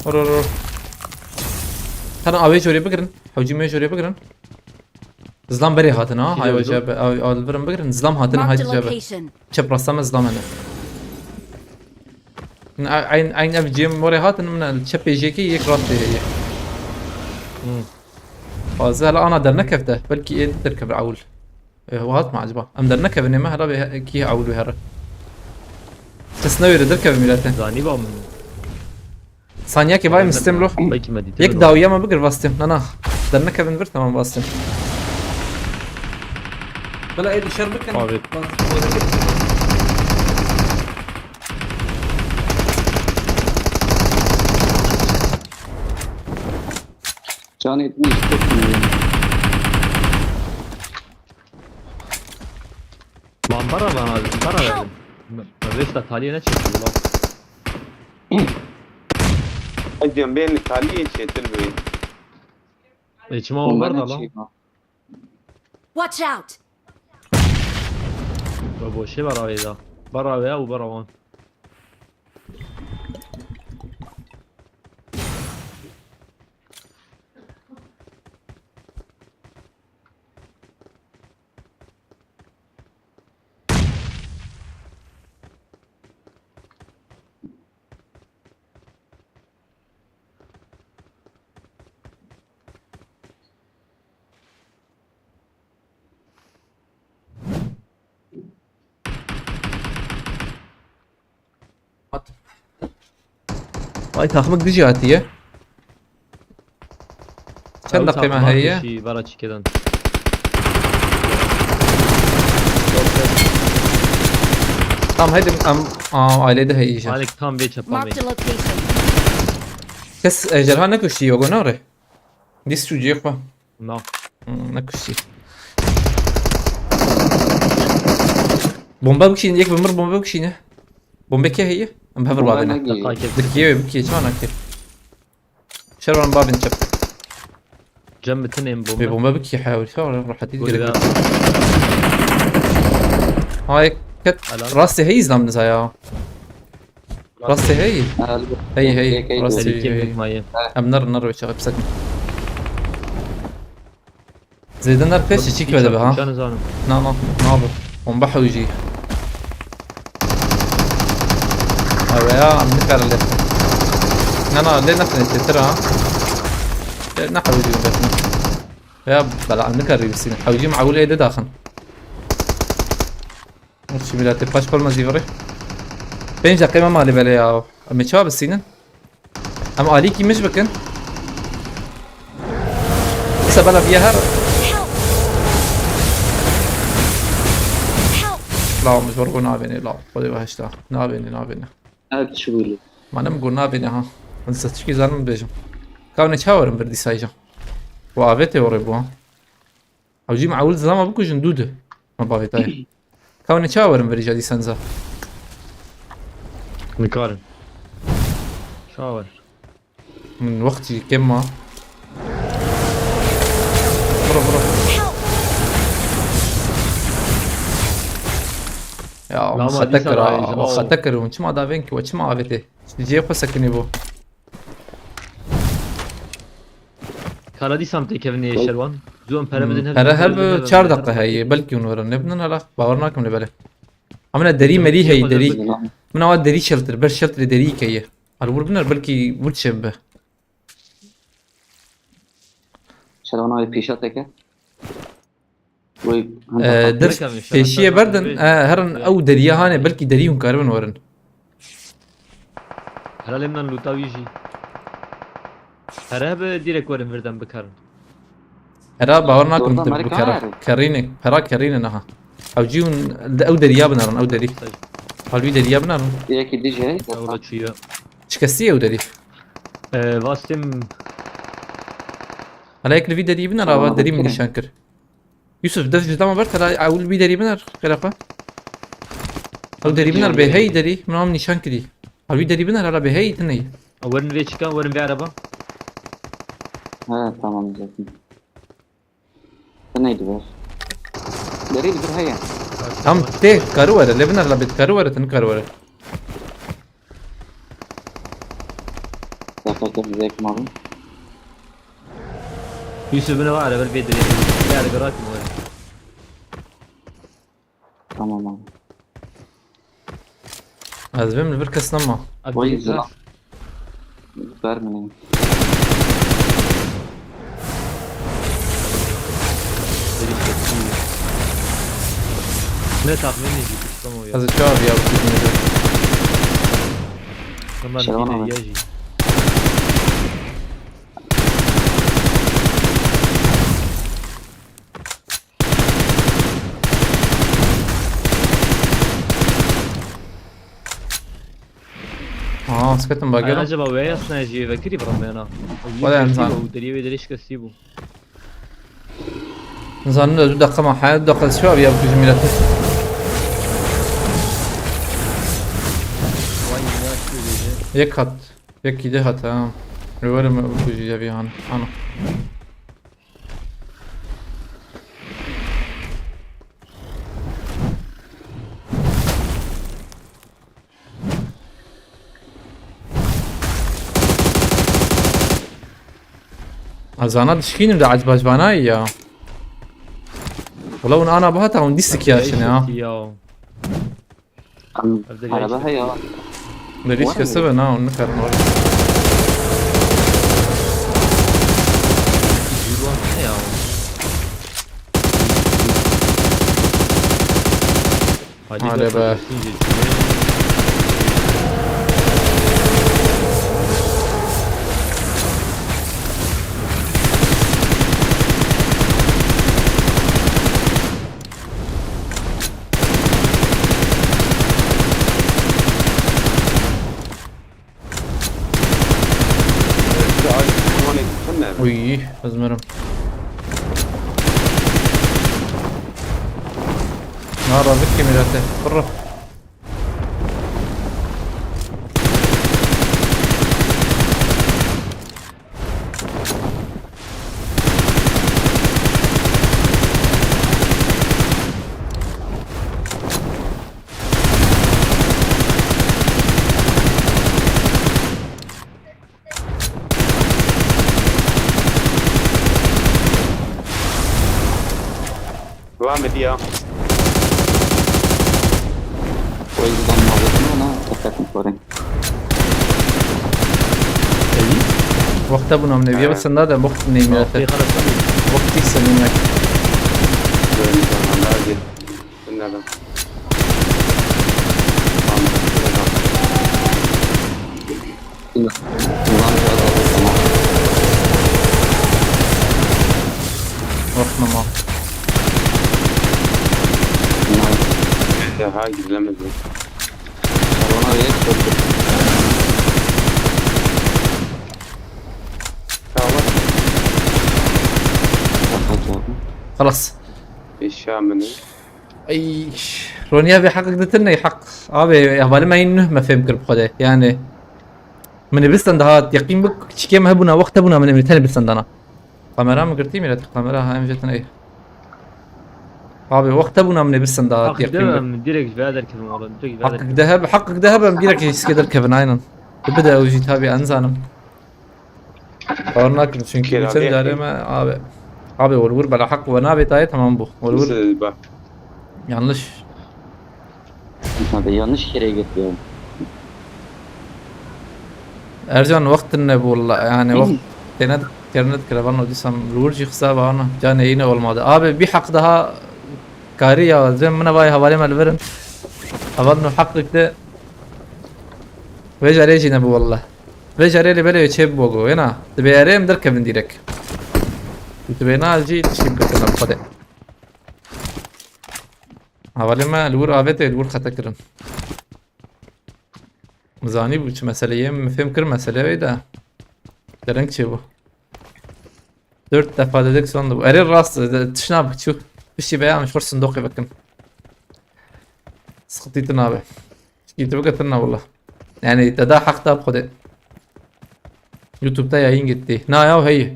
Vur, vur, vur. Hana avê jorê bigirin. Hewcî me jorê bigirin. Zlam berê hatin ha. Hay hoca be, av, av birin bigirin. Zlam hatin, Marked a haydi cebe. Location. Çep rasta me zlam hene. Ne, eyn, eyn ev cem morê hatin, min çepê jekê yek rastê heye. Hmm. Fazla hala ana dernekefte. Belkî ê derkeve ewil. E, hat mı acaba? Em dernekevin ê me hala bê kî ewil wê here. Kes newêre derkeve mîlete. Zanî ba min. Saniye ki vay mistim lo. Belki medite Yek dawiye me bigir vastim. Na na. Dernekevin bir tamam vastim. Bela ê dışarı bikin. Abi. Bas. Can etmiş, çok iyi. Para bana lazım, para lazım. Vêsta taliyê neçekî wilo. Ez diyorum, beni taliyê çêtir bûyî. E, çima o berda la? Watch out! Ve boşê berawê da. Berawê û berawan. Ay, takımı gücü hatiye. Çend dakika me heye? Bara çikeden. Tam hadi am, am ailede heye. Malik tam bir çapamı. Marked a location. Kes ejderha ne kuştu yogo ne oraya? Dis çocuğu yok mu? No. Hmm, ne kuştu. Bomba bikişin, yek bomba bomba bikişin. Bomba ke heye? Em hever babine. Dikiye ve bikiye çana ki. Şervan babin çap. Cem bütün en bomba. Ve bomba bikiye hayal şu an rahat değil. Hay ket. Rastê heye izlam niza ya. Rastê heye. Heye heye. Rastê heye. Em nar nar ve çağıp sakın. Zêde ner pêşî çîk vedibe ha. Na na na bi. Bomba hewjî. Ew ya, em nikarin lê. Na na lê nexin çêtir ha. Lê ne hewjî bêtin. Ya bela em nikarin wî bistînin. Hewjî meul ê de daxin. Çi miletê paş kolma zîvirê. Pênc deqê me malê belê ya. Em ê çawa bistînin? Em alîkî mij bikin. Sebela viye her. Help! Help! La, min ji bo nabêne la. Xwedê behişta. Nabêne, nabêne. Her çi bûlî. Ma ne min got nabêne ha. Min se çikî zanim bêjim. Ka ne çawa werin bir dîsa îja. Wa avêtê orê bû ha. Ew jî meul zilama bikujin dû di. Me bavê tayê. Ka hûn ê çawa werin verî jadî senza? Nikarin. Çawa wer? Min wext jî kêm ma. Bro, bro. Ya, min xete kir ha, xete kir hûn. Çima davên ki we, çima avêtê? Ji cihê xwe sekinî bû. Kara dîsan têkevin ê şerwan. Dû em pere bidin hev. Pere hev çar deqe heye, belkî hûn werin. Nebinin hala, bawer nakim lê belê. Amine derî merî heye, derî. Min awa derî şeltir, ber şeltirê derî keye. Al vur biner, belkî vur çê bibe. Şerwana wê pêşa teke. Wê Ee, hempa dirk Dirk hem pêşiyê şerwana berdin. Ee, herin ew deriya hane, belkî derî hûn karibin werin. Herhalde min luta wî jî. Here bi direk werin virden bikarin. Hera bawer nakim. Doğrudan tu Amerika bikere. Her. Kerîne, pera kerîne naha. Ew jî hûn ew deriya binarin, ew derî. Hal wî deriya binarin. Yekî dî jî heye. Ew da çûye. Çikestî ew derî. Ee, vastim. Hala yek li vî derî biner, ava derî min nîşan kir. Yusuf, dest ji dama ber, tela ew li vî derî biner, xêra xwe. Ew derî biner bê hey derî, min am nîşan kirî. Ew vî derî biner, hala bê hey tineyî. Werin vê çika, werin vê ereba. He, tamam zaten. Tineyî diber. Derî diber heye. Tam tê, karu were, lê biner la bê karu were, tin karu were. Zaten zevk mi alın? Yusuf bine var, ver bedeli. Ver, bırakma öyle. Tamam abi. Ez bim li vir kes nema. Abi, Vay bir güzel. bırak. Vermeyin. Biri çekti. Ne tahmin edecek, tamam ya. Ez çawa ya bu filmi. Tamam, Selam bir abi. ya jî. Aa, sketim bagero. Acaba wê ya snajiyê vekirî biramena. Wala em zan. Deriyê wê derê şikestî bû. Zanim de du dakika ma haya, du dakika şu abi ya bu bizim millet. Yek hat. Yekî de hat ha. Rêwere me bikujî ya vî han. Ano. Azana dişkînim de acbaş bana ya. Wala hûn ana bihata hûn dîsik ya şine ha. Ya. Em, Evde araba heye. Lê hiç kese be na, onu karın var. Yürüyen ne ya? Hadi be. Uy, ez mirim. Nara bikî mirete. Fırrı. Devam ediyor. O yüzden muhabbetim ona dikkat mi sorayım? Wexta bûna min ê vî, evet, senda de wext neyme. Wextî xelas. Wextî se neyme. Böyle insanlar da git. Bunlardan. Tamam. Wextime ma. Daha gizlemedim. Salona geç, otur. Tamam. Kapat abi. Xelas. Eşya mı ne? Ay, Roniya vê heqek ditin ney heq. Abi, hevalê me yîn nuh me fêm kir bi xwe de. Yani, min ê bistan daha yeqîn bik, çikê me hebûna, wext hebûna min ê tenê bistan dana. Kamera mi girtî, mîret kamera ha, em jê tune. Abi, wext hebûna min ê bistan daha yeqîn bik. Heqek de em direkt ji vê derkevin oğlum, direkt ji vê derkevin. Heqek de heb, heqek de heb em direkt ji îskê derkevin, aynen. Bide ew jî tabi, ez nizanim. Bawer nakim çünkü geçen carê me abi. Abi, wol wir bela heq we nabê tayê, tamam bû. Wol wir. Yanlış. Abi, yanlış yere gitti. Ercan, wext nebû walla, yani wext têne têne dikire, vano dîsam li wir jî xisa vano, canê yine olmadı. Abi, bir hak daha karî ya, cem min vay hevalê me li vir in. Heval no heqlik de. Vê carê jî nebû walla. Vê carê lê belê çê bû go, wêna. Dibê erê em derkevin direk. Dibê na jî tişkî bikirtin bi xwedê. Hevalê me li wir avêtê, li wir xete kirin. Zanî bû çi meseleyê, min fêm kir mesele wê de. Dereng çê bû. Dört defa dedik, sonunda bu. Erê rast, de, tişna bik çû. Piştî veya em ji xwe sindoqê vekin. Sıkıntı nabe. Şikî tu bike tirna wala. Yani te da haq da bi Xwedê. YouTube te yayın gitti. Na ya hey.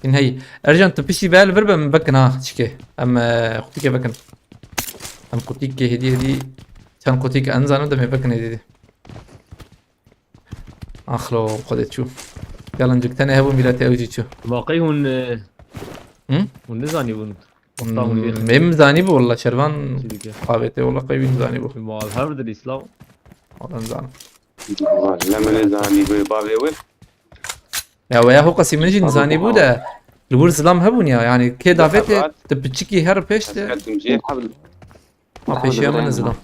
Kin hey. Ercan, tu piştî veya li vir be, min vekin ha çike. Em, e, qutîkê vekin. Em qutîkê hêdî hêdî. Çend qutîk en zanim demê vekin hêdî hêdî. Axlo, Xwedê çû. Gel, ancik tenê hebû, mîletê ew jî çû. Ma qey hûn, e, Hı? Hûn nizanîbûn? Hmm, wexta hûn lê xist. Em zanîbû walla, Şervan. Çi dike? Avêtê walla qey wî nizanîbû. Ma ev her dir îslam. Walla nizanim. Walla min nizanîbû, bavê wê. Ya, weya ho qasî min jî nizanîbû de. Li wir zilam hebûn ya, yani kê davêtê, tu piçikî her pêş de. Ma pêşiya min zilam.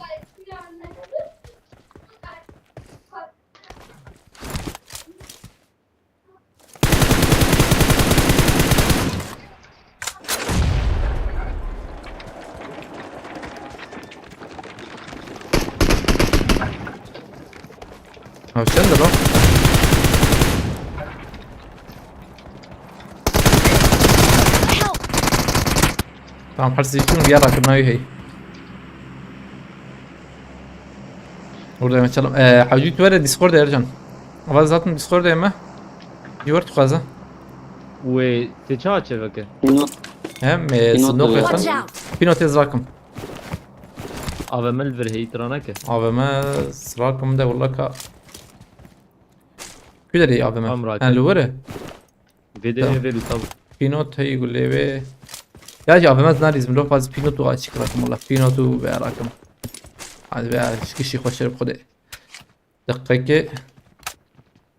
Ha, sen de bak. Tamam, her şey için bir yarakın ayı hey. Burada yemek çalım. Ee, Hacı, tu were Discord'e Ercan. Ama zaten Discord'e yeme. Yurt fazla. Wê tê çawa çêveke? Hem e, Pînot sınok ya. yakın. Watch out! Pînotê zirakim. A V M li vir heyî tirane ke. A V M zirakim de wala ka. Kuderê A V M. Tam rak. Yani lüvere. Vê de Tamam. vê li tav. Pînot hey gulê wê. Ya jî A V M ez narîzim lo faz pînot û açık rakim wala. Pînot û ve rakim. Hadi be şkişi xoşer xudê. Dakikayê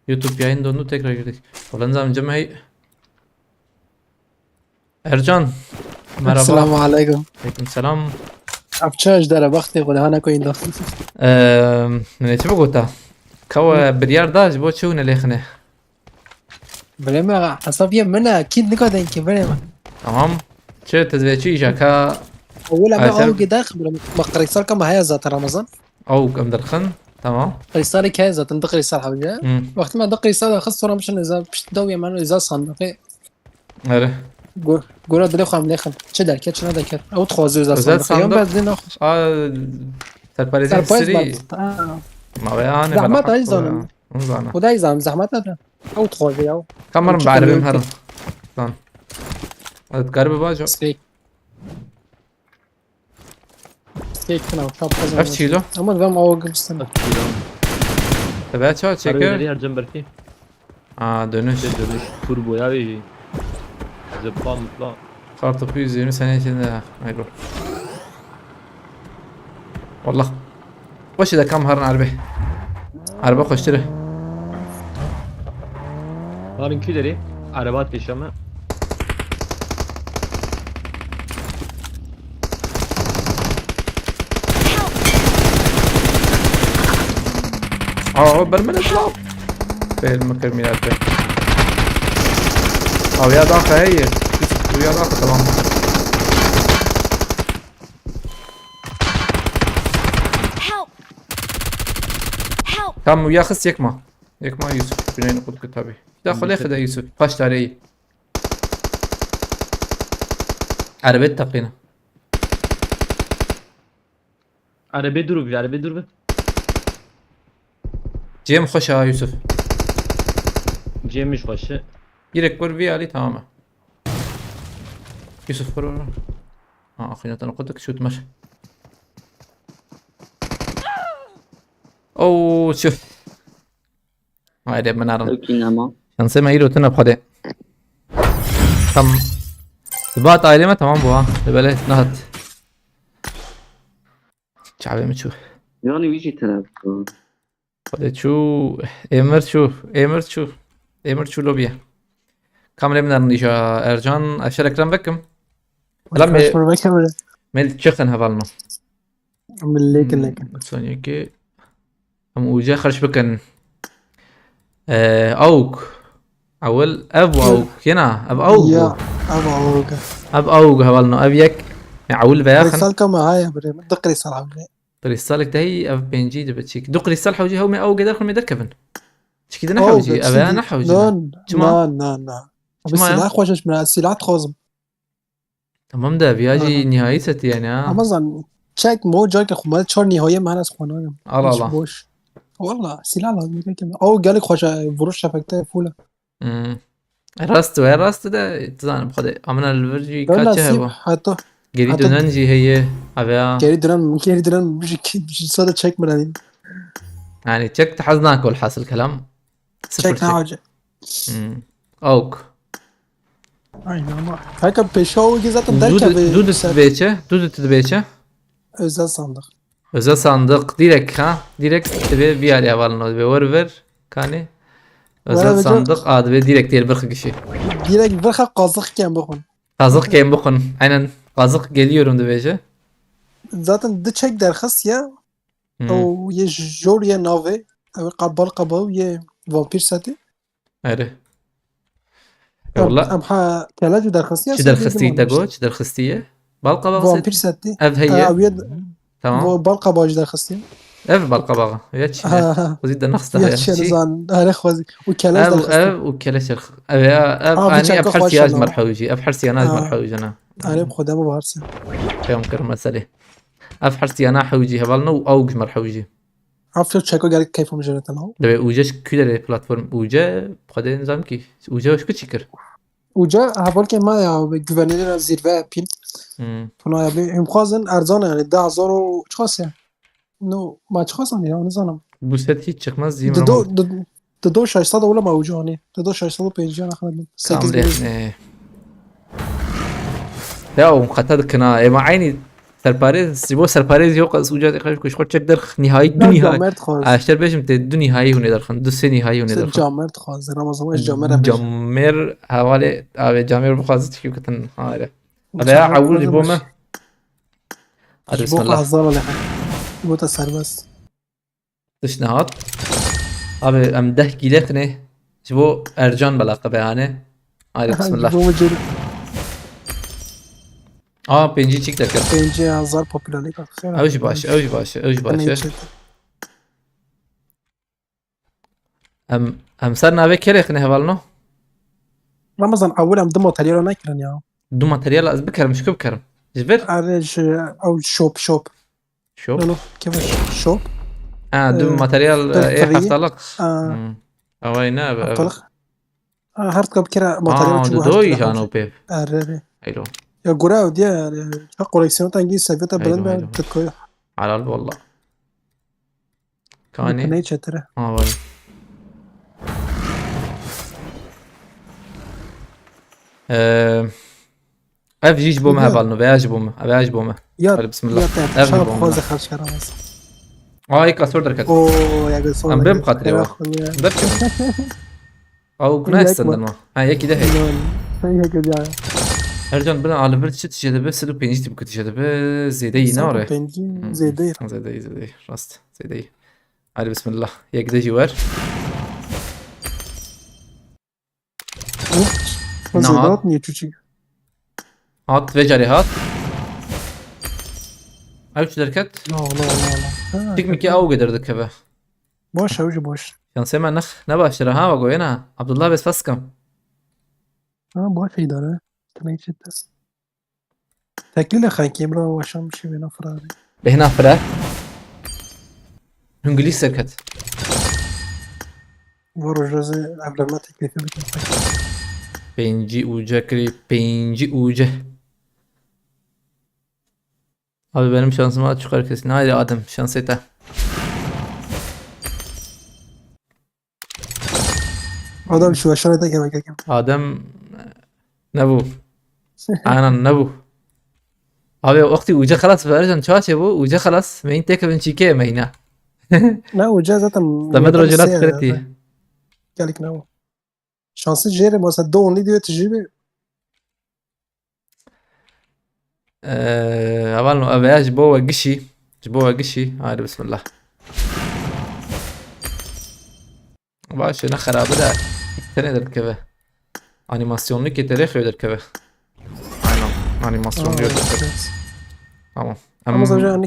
YouTube yayın dondu, tekrar girdik. Wala nizam cem hey. Ercan. Merhaba. Selamun aleyküm. Aleyküm selam. Apça ji dere baxtê xwe hana koyunda. Eee, ne çi bigota? Kawa biryar da ji bo çi hûn lêxine? Bilê me hesab ye min e, kî nika denkî bilê me. Tamam. Çi tizvê çi îja ka Ewil me Ayşe- aw gidax bilê me. Ma qirîsal ka me heye zaten Ramazan. Aw em derxin. Tamam. Qirîsalê ke zaten di qirîsal hewce. Hı. Wextî me di qirîsal xist sonra mişin eza pişt daw ye me eza sandıqê. Ere. Go- Gora dilê xwe em lêxin. Çi derket çi nedeker. Ew dixwaze eza Özel sandıqê. Yan sandık. bez din ax. A serparêzî Serparêz sirî. bat. Ha. Ma ve ane Zehmet bana ay hak zanim. koya. Hûn zana. Xwedayî zanim zehmet nede. Ew dixwaze ya. Kamar Çi bi erebê bileyim min herin. ki? Lan. Ez dikare bibajo. Spêk. Spêk kina çap kazan. Ev çîlo? Ama ben awa gibistin. Eve çawa çeke? Her cem berkî. Aa, dönüş. Şey dönüş. Turbo ya ve jî. Zıpla mutla. Kartopu yüz yirmi sene içinde. Hayır. Wallah. Xweş e de kam herin erbê. Erbe xweştir e. Harin kü deri. Araba ateşi ama. Aa, ber min esla. Fail mi kir mîrat be. Aw ya daxe heye. Yusuf, tu ya daxe, tamam. Help! Help! Tam ya xist yekma. Yekma Yusuf. Güneyini kut kitabı. Da xulê xide Yusuf. Paş tareyi. Erebet taqîne. Arabê dur bir, arabê dur bir. Cem xweş ha Yusuf. Cem iş başı. Girek kur vî alî tamam e. Yusuf kur kur. Ha, axîna te qutik şut mer. Oo, çi. Haydi, min arin. Ew kî nema. Şansê me îro tune xwedê. Tam. Dibat ailê me tamam bû ha. Li belê nehat. Çavê min çû. Yanî wî jî tune bû. Xwedê çû. Êmir çû. Êmir çû. Êmir çû lobiye. Kamrê min erin îja Ercan. Eşer ekran vekim. Lan Kaç me, bir bakayım. me çi xin hevalno. Min lêkin lêkin. Soniyekî. Em uca xerç bikin. Ee, awk. Ewil ev awk. Yena ev awk. Ya, ev awk. Ev awk hevalno. Ev yek. Ya ewil veya xin. Qirîsal ka me haya birê min. Di qirîsal hewce. Qirîstalek de hî ev pêncî dibe çîk. Du qirîstal hewcî hew me awk eder xwe me derkevin. Çikî de ne hewcî. Ev ya ne hewcî. No, Çima? no, no, no. Abi Çima ya? Silah xweş min. Silah dixwazim. Tamam de, viya jî nihayî setî yani ha. Ama zan çek mo carke xwe me çar nihayê me henes xwe nagim. Al, al, al. Boş. Valla silah lazım değil ki. O gelek xweş e, vuruş efekte full. Hmm. Rast we, rast de, dizanim xwedê. Amina li vir jî Valla kaçe sîp heba. hatta Geri hatta- dönen jî heye. Abi ya. Geri dönen, geri dönen bir şey, bir şey de çekmeden. Yani çek te hez nake, hasil kelam. Sıfır Çek ne çek. Hacı. Hmm. Awk. Aynen ama. Kanka peşa o ki zaten Du derken de, du de tu dibêçe, du de tu dibêçe. Özel sandık. Özel sandık direkt ha. Direkt işte bir, bir yer yavalın o bir ver ver. Kani. Özel Ver ver. Sandık adı ve direkt diğer bir kişi. Direkt bir hak kazık ken bakın. Kazık kem bakın. Aynen. Kazık geliyorum dibêçe. Zaten di çek derxist ya. Hmm. O ye jor ye nave. Ev qabal qabal ye vampir seti. Ere. Em, Eyvallah. em ha kele ju derxist ya. Çi derxistiye te go? Çi derxistiye? Balqabağ Vampir seti. Seti. Ev heye. Ev ye Tamam. balqabağ ju derxistiye. Ev balqabağ. Ya çi? Ha, ha. Xwezî de naxista Ya ya. çi Çi? zan. Hare xwezî. U kele Ev, derxist. ev û keleş derxist. Ev ya, ev Abi ani ev çaka hersiya xweş ji ama. Merhewî jî. Ev hersiya na ji Ha. Merhewî jî na. Arê xwedê me varsın. Peyam kir meselê. Ev hersiya na hewî jî hevalno û awk ji Merhewî jî. After çeko gelek keyfim jere te law. Debe Uce ji ku derê platform Uce, xwedê nizam kî. Uce ji ku çi kir? Uce hevalkê me ya, bi güvenilira zirve pîn. Hmm. Tuna ya bi, em xwazin erzan yani, deh hezar û çiqas ya. No, ma çiqas anî ya, nizanim. Bu set hiç çıkmaz, zî Dido, di, dido şeş sed wila ma Uce anî. Dido şeş sed û pêncî ya, ne kadar? Sekiz bin. Tamam, e. Ya, o qata dikina. Ema aynı Serparêz, ji bo serparêz yok, ez uca xwe, xwe çek derx, nihayî, du nihayî. Camer dixwaz. Ez ter bêjim, tê du nihayî hûnê derxin, du sê nihayî hûnê derxin. Camer dixwaz, Ramazan, ez Camer em bêjim. Camer, hevalê, avê Camer bixwaz çi kitin, ha, ere. Ebe ya ewil ji bo me. Hadi bismillah. Ji bo xwe hezar ale. Ji bo te serbest. Tişt nehat. Abi, em deh kîle xinê. Ji bo Ercan bela qebeyane. Haydi bismillah. Ji bo cêr- Aa, pêncî çîk derket. Pêncî hezar popülerlik hat. Ew jî baş, ew jî baş, ew jî baş. Em, em ser navê kê rêxine hevalno? Ramazan, ewil em du materyala nekirin ya. Du materyala ez bikerim, ji ku bikerim? Ji vir? Erê, ji ew shop, shop. Shop? No, no, kevin shop. Ha, du materyal, e, haftalık. Hmm. Away ne, be, haftalık. Ha, her tka bir kere materyal. Aa, çubuğu, du her doy türlü jano pê. Erê, erê. Eylo. Ya, gura ew diye yani. Ha, koleksiyonu tangi seviyete bilind be, tutkuyu. Helal valla. Kanî. Ney çetire. Ha, vay. Ee, ev jî ji bo me hevalno, veya ji bo me. Ev ya ji bo me. Ya, hadi bismillah. Ev ji bo me. Xwazê xerç kera. Aa, yek asor derket. Oo, ya gel. Em bim xatirê wa. Bim. Ew ne standın mı? Ha, yekî de heye. Sen yekî de. Ercan, bina ali bir çi tişe de be, sed û pêncî tip tişe de be, zêde yî ne ore? Sed û pêncî zêde yî. Zêde yî, zêde yî, rast, zêde yî. Hadi bismillah. Yek de jî wer. Niha. Zêde hat niye çuçi? Hat, vê carê hat. Ew çi derket? No, no, no, no. Ha, çik mi ki ew geder dikeve. Baş, ew jî baş. Şansê me nix ne baştir e, ha, we goyê ne. Abdullah bes fes kim. Ha, baş idare. Tenê çi te. Teklîle xenkî bira, weşan bir şey bêna firarê. Bêhna fire. Hungilî serket. Bu roja zî evlenme teklifi bikin. Pêncî uce kirî, pêncî uce. Abi benim şansıma çıkar kesin. Haydi Adem, şans et ha. Adam şu aşağıda gel, gel, gel. Adem, ne bu? Aynen, ne bu? Abi, wextî uca xelas vercan çaçê bu, uca xelas, meyin têkevin çîkê meyna. Ne, uca zaten. Demet rojelat kreti. Gelek ne bu? Şanslı jêre masa do only diyor tijî be. Eee, hevalno, ev ya ji bo we gişî. Ji bo we gişî. Haydi bismillah. Baş e, ne xerabi de. Tenê derdikeve. Animasyonlu keterê xew derdikeve. Aynen. Animasyonlu yok. Tamam. Ama zaten hani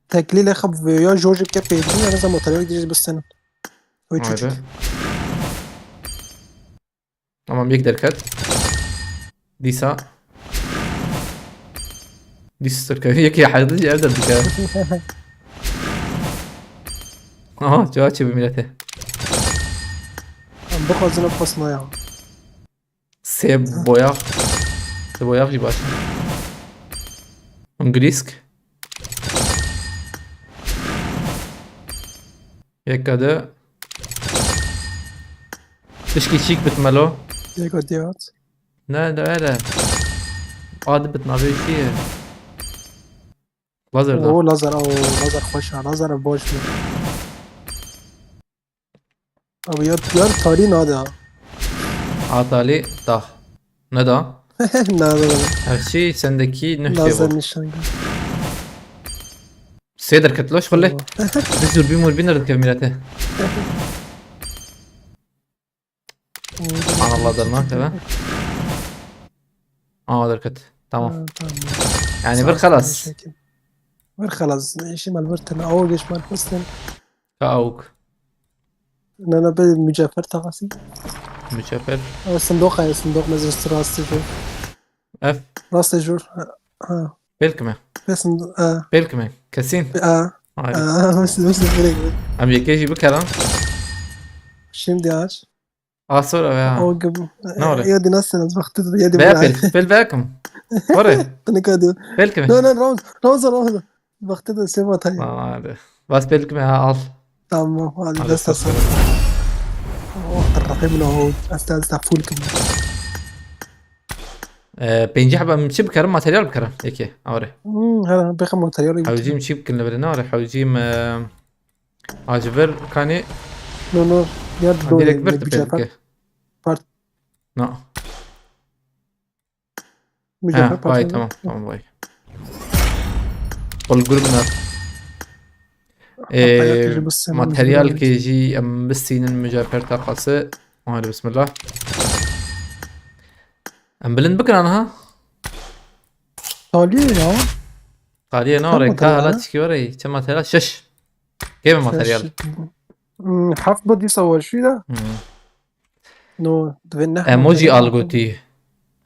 teklîle xab ya jor jî bike pêncî ya da materyal girişi bistenin. Oy çocuk. Tamam, yek derket. Dîsa. Dîsa derket. Yek ya herdî ev derdike. Aha, cevap çevir millete. Em bixwazin ev xwesna ya. Sê boyax. Sê boyax jî baş e. Hûn girîsk. Yeka de. Tişkî çîk bit melo. Yeka diyat. Ne, de öyle. Adi bit navê çi ye? Lazer da. Oo, lazer, oo, lazer xweş ha, lazer boş mu? Abi ya, ya tarî nade ha. Atali da. Ne da? Nade. Her şey sendeki nüfte. Lazer nişan. Sê derket loş xulê. Oo. Bir zurbi murbi nerede kev millete? Ana lazer ne keve? Aa, derket. Tamam. Ha, tamam. Yani bir xelas. Bir xelas. Eşim elbirtin. Awo geç mal pistin. Ka awuk. Ne, ne, bir mücevher takası. Mücevher. Sındık ay, sındık mezrası rastı şu. F. Rastê jor. Ha. Pêl kime. Pêl kime. Kesîn. Ha. Haydi. Aa, hoş, hoş, direkt. Em yekê jî bikerin. Şimdi aç. A, sonra ya. O gibi. Ne oluyor? Ya di nasıl, nasıl vakti de, ya di Veya bırak. pel, pel vekim. Oraya. Kınık hadi. Pel kimi? No, no, Ramza, Ramza, Ramza. Vakti de sema tay. Tamam, hadi. Bas pel kimi ha, al. Tamam, hadi Hadi, dest sağ ol. alsın. Oh, tarrafim no. Asta, asta full kim. Ee, pêncî heba min çi bikerim, materyal bikerim. Yekê, awre. Hmm, ha, bırak materyal. Hewcî min çi bikin li vir, ne awre? Hewcî min, e, a ji vir kanî No, no. Ya direkt vir tu pê dike. Part. No. Mücevher Ha, vay, parçası. Tamam, tamam, vay. Qul grubna. Materyal Ee, kejî bistînin, materyal mücevher. Kejî em bistînin mücevher taqası. Hadi bismillah. Em bilind bikin ha. Taliyê ya. Taliyê ne Tamam, oraya, ka tamam. Hala çiki oraya. Çi materyal? Şeş. Kêm materyal. Hmm, heft bu dîsa var şu da. Hmm. No, divê ne Emoji materyal al gotî.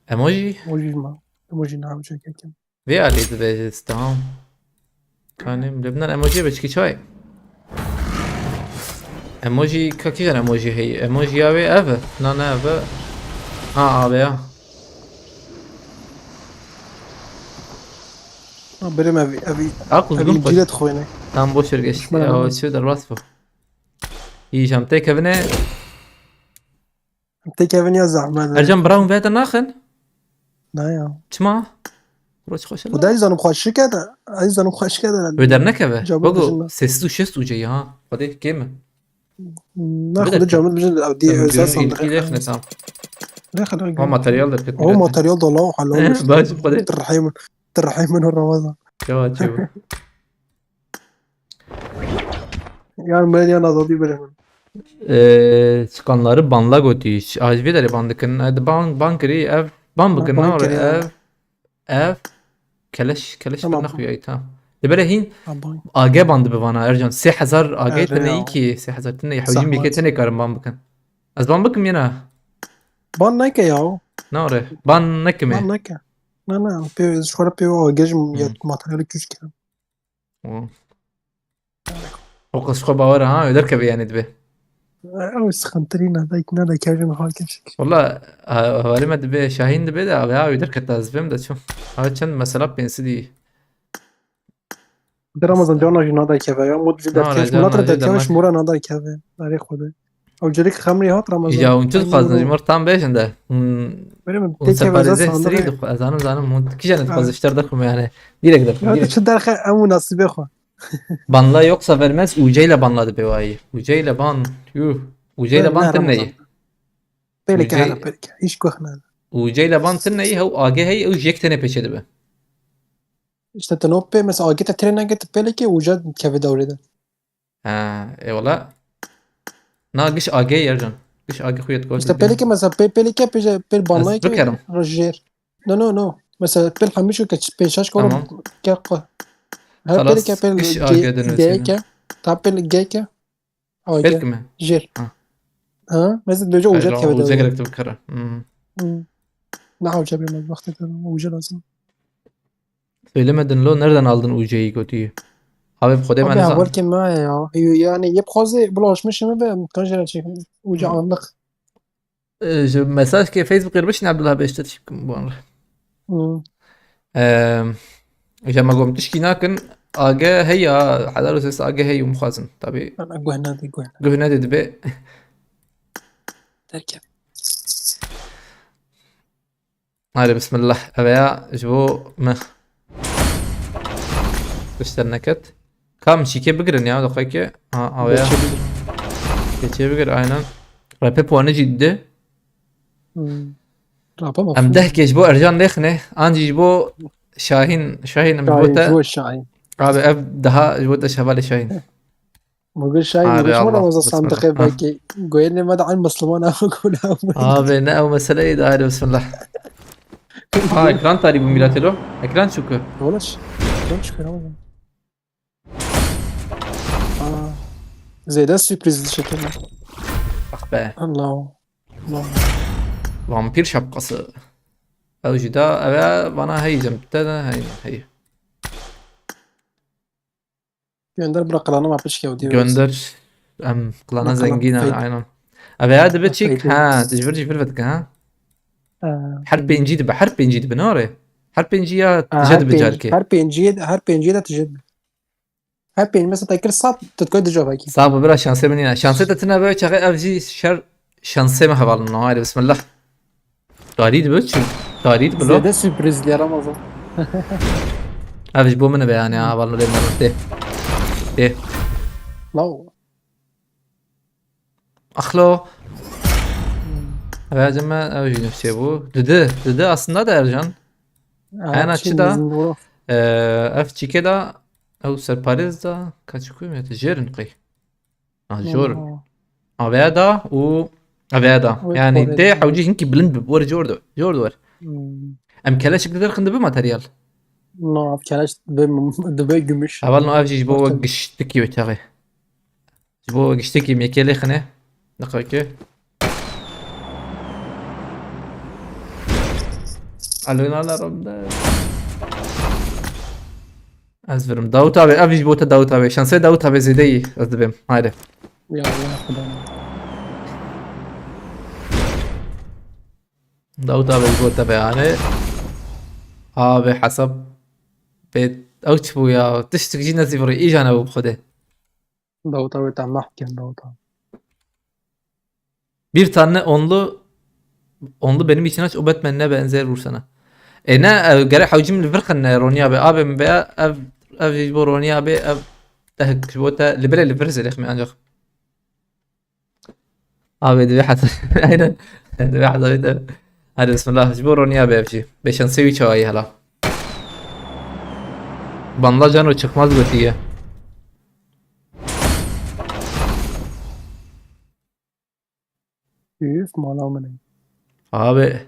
Emoji? Emoji ma. Emoji ne yapacak kim? Vê alî dibêje staham. Kanim, li binan emoji be çikî çay. Emoji, ka kîjan emoji heye? Emoji ya wê ev e? Na, ne ev e. Ha, abi ya. Ha, benim evi, evi, Akıl evi dur koş. cilet koyne. Tam boş ver geçti. Bana Ya, bak. Çi derbas bu. Îjan tê kevine. Tê kevin ya zahmet. Ercan Brown vete naxin. Ne ya? Çima? Roç xoş. Bu da izanım xweşik e de. Izanım xweşik e de. Wê dernekeve. Camı Bago dışında. Sessiz û şêst û ceyî ha. Xwedê kêm e. Ne Bir xwedê dakika. camı dışında ev diye Tamam, özel düğün ilk sandık. ilk ne tamam. Ne kadar Ha, materyal da pek. O materyal da Allah halal He, olsun. bacım, xwedê. Tirrahim. Tirrahim o Ramazan. Çawa çi bu? Yani ben yan azadi bile. Ee, çıkanları banla gotî. Aj vê derê ban dikin. Hadi ban, ban kirî ev. Ban bikin Ban ne kirî, oraya ev. Ev. Keleş, keleş Tamam. Tamam. Naxuyayî tamam. Li bere hîn Ha, ban. A G ban dibi vana Ercan. Sê hezar A G Evet, tine ya. Î ki. Sê hezar tine Î. Hewcî Zahmet. Mîkê tine karin ban bikin. Ez ban bikim yena. Ban neke ya. Ne oraya? Ban nekime. Ban neke. Ne ne. Pê, şöyle pê o gecim Hı. ya materyali küş kirim. O. O qas xwe bawer ha, öder keve yani dibe. Ew sıkıntı ne da ne da kevim hal keşik. Valla, ha, hevalê me dibe, Şahin dibe de abi ha, öder kete ez bim de ço. Abi çend mesela pensi di. Bir Ramazan cana jina da keve ya. Mut Na, da keş Ramazan mulat da jina keş da mura na da keve. Arê xwede. Ew cerik xemrî hat Ramazan. Ya, hûn çi dixwazin, ji mir tam bêjin de. Hûn, Benim hûn tek keve separêzê sandık. Sirî dixwe-, ez zanim, zanim, hûn kîjan Evet. dixwazin, ji te re dixwim yani. Direkt dixwim, Ya direkt. şu derxe em û nasîbê xwe. Banla yoksa vermez, Uce ile banla dibe wayî. Uce ile ban, yuh. Uce ile ban tine ye. Pêleke Uce- hele pêleke. Hiç kuxne. Uce ile ban tine ye, hew A G heye, ew ji yek tene pêçe dibe. İşte te no pê mesela A G te tire neke te pêleke uca keve dewrê de. Ha, e wala. Na giş A G Ercan. Giş A G xuyet gol. İşte pêleke mesela pê pêleke pê pê banla Ez bikerim. Roger. No no no. Mesela pê hemî şu ke pê şaş kor Tamam. ke ko. Her Xalas, pêleke pê giş G- A G dönüyor G senin. ke. Ta pê G ke. A G. Belki mi? Jer. Ha. Ha? Mesela döce Hayır, uca o keve uca dewrê. Gerek tabii kara. Hmm. Hmm. Ne uca bir mezbahte uca lazım. Söylemedin lo, nereden aldın Uce'yi kötüyü? Abi, Xwedê me Abi nizan. Heval ke me ya. Yani yep xwazê bulaşmış mı be? Kan jere çek. Uca Hı. anlık. Ee, ji mesaj ke Facebook yer bişin Abdullah Beşte çikim bu anı. Hı. Eee, ji me gom tişkî nakin, A G heya, helal olsun, A G hey, um xwazin. Tabii. Ana guhna de guhna. Guhne de dibe. Derken. Hadi bismillah. Eve ya, ji bo me. Tişt derneket. Kam şike bigirin ya, daxike. Ha, eve ya. Geçe bigir, aynen. Rapê puanı ciddi. Hmm. Rapa bak. Em deh ke ji bo Ercan lêxine, an jî ji bo Şahin, Şahin em ji bo te. Şahin. Abi ev daha ji bo te şevalê Şahin. Mogul Şahin, Abi Mogul Allah, Şahin Ramazan bismillah. Sandık'e Ha. belki. Goyene me de aynı Müslüman abi. Abi ne ew mesele ye, hadi bismillah. Ha, ekran tarî bû mîratê lo. Ekran çûk. Yola çık. Ekran çıkıyor Ramazan. Aa, Zeyda sürpriz şekilde. Ah be. Allah. Allah. Vampir şapkası. Ew jî da eve bana heyî cem. Te de heyî, heyî. Gönder bura, klana me piçke û diyor. Gönder. Em klana Bak, zengîn e, fake. Aynen. Ev ya dibe çîk? Fake. Ha, tu ji vir ji vir vedike ha. Ee, Her pêncî dibe, her pêncî dibe, ne orê? Her pêncî ya Ha, tije her dibe pênc, carkê. Her pêncî, her pêncî de tije dibe. Her pênc mesela te kir sat, tu dikoy dijo vekî. Sağ ol bira, şansê min nîne. Şansê te tine be çaxê ev jî şer şansê min hevalin. Haydi bismillah. Tarî dibe çi? Tarî dibe lo. Zêde sürpriz diye Ramazan. Ev ji bo min be yani, ha, hevalin rê min tê. Tê. Lao. Axlo. Ev cime ev jî nifşê bû. Didi, didi aslında da Ercan. Ena çi da? Ee, ev çîkê da, ew serparêz da, kaçî kuyum ya, tu jêrin qey. Ha, jor. Aveya da û aveya da. Yani dê hewcî hinkî bilind bi, were jor de, jor de wer. Em keleşik de derxin dibe materyal. No, ev keleş dibe, dibe gümüş. Heval no ev jî ji bo we giştikî wê çaxê. Ji bo giştekî mêkelê xine. Diqeke. Alo, nala romde. Ez virim. Dawut abi, ev ji bo te Dawut abi. Şansê Dawut abi zêde yî. Ez dibêm. Haydi. Ya Allah, Xuda. Dawut abi ji bo te be yani. Abi hesap. Be, ew çi bû ya? Tiştik jî nezî virî. Îja ne bû xwedê. Dawut abi, tamah kin Dawut abi. Bir tane onlu, onlu benim için aç, o Batman ne benzer vursana. E ne, e, gere hewcim li vir xinne Ronî abi. Abi min veya ev, ev ji bo Ronî abi, ev tehk ji bo te, li bire li vir zêde xime ancak. Abi divê heta, aynen. Divê heta bir de. Hadi bismillah, ji bo Ronî abi ev jî. Beşan sevi çawayı hala. Bandla cano çıkmaz götüye. Üf, mala min. Abi.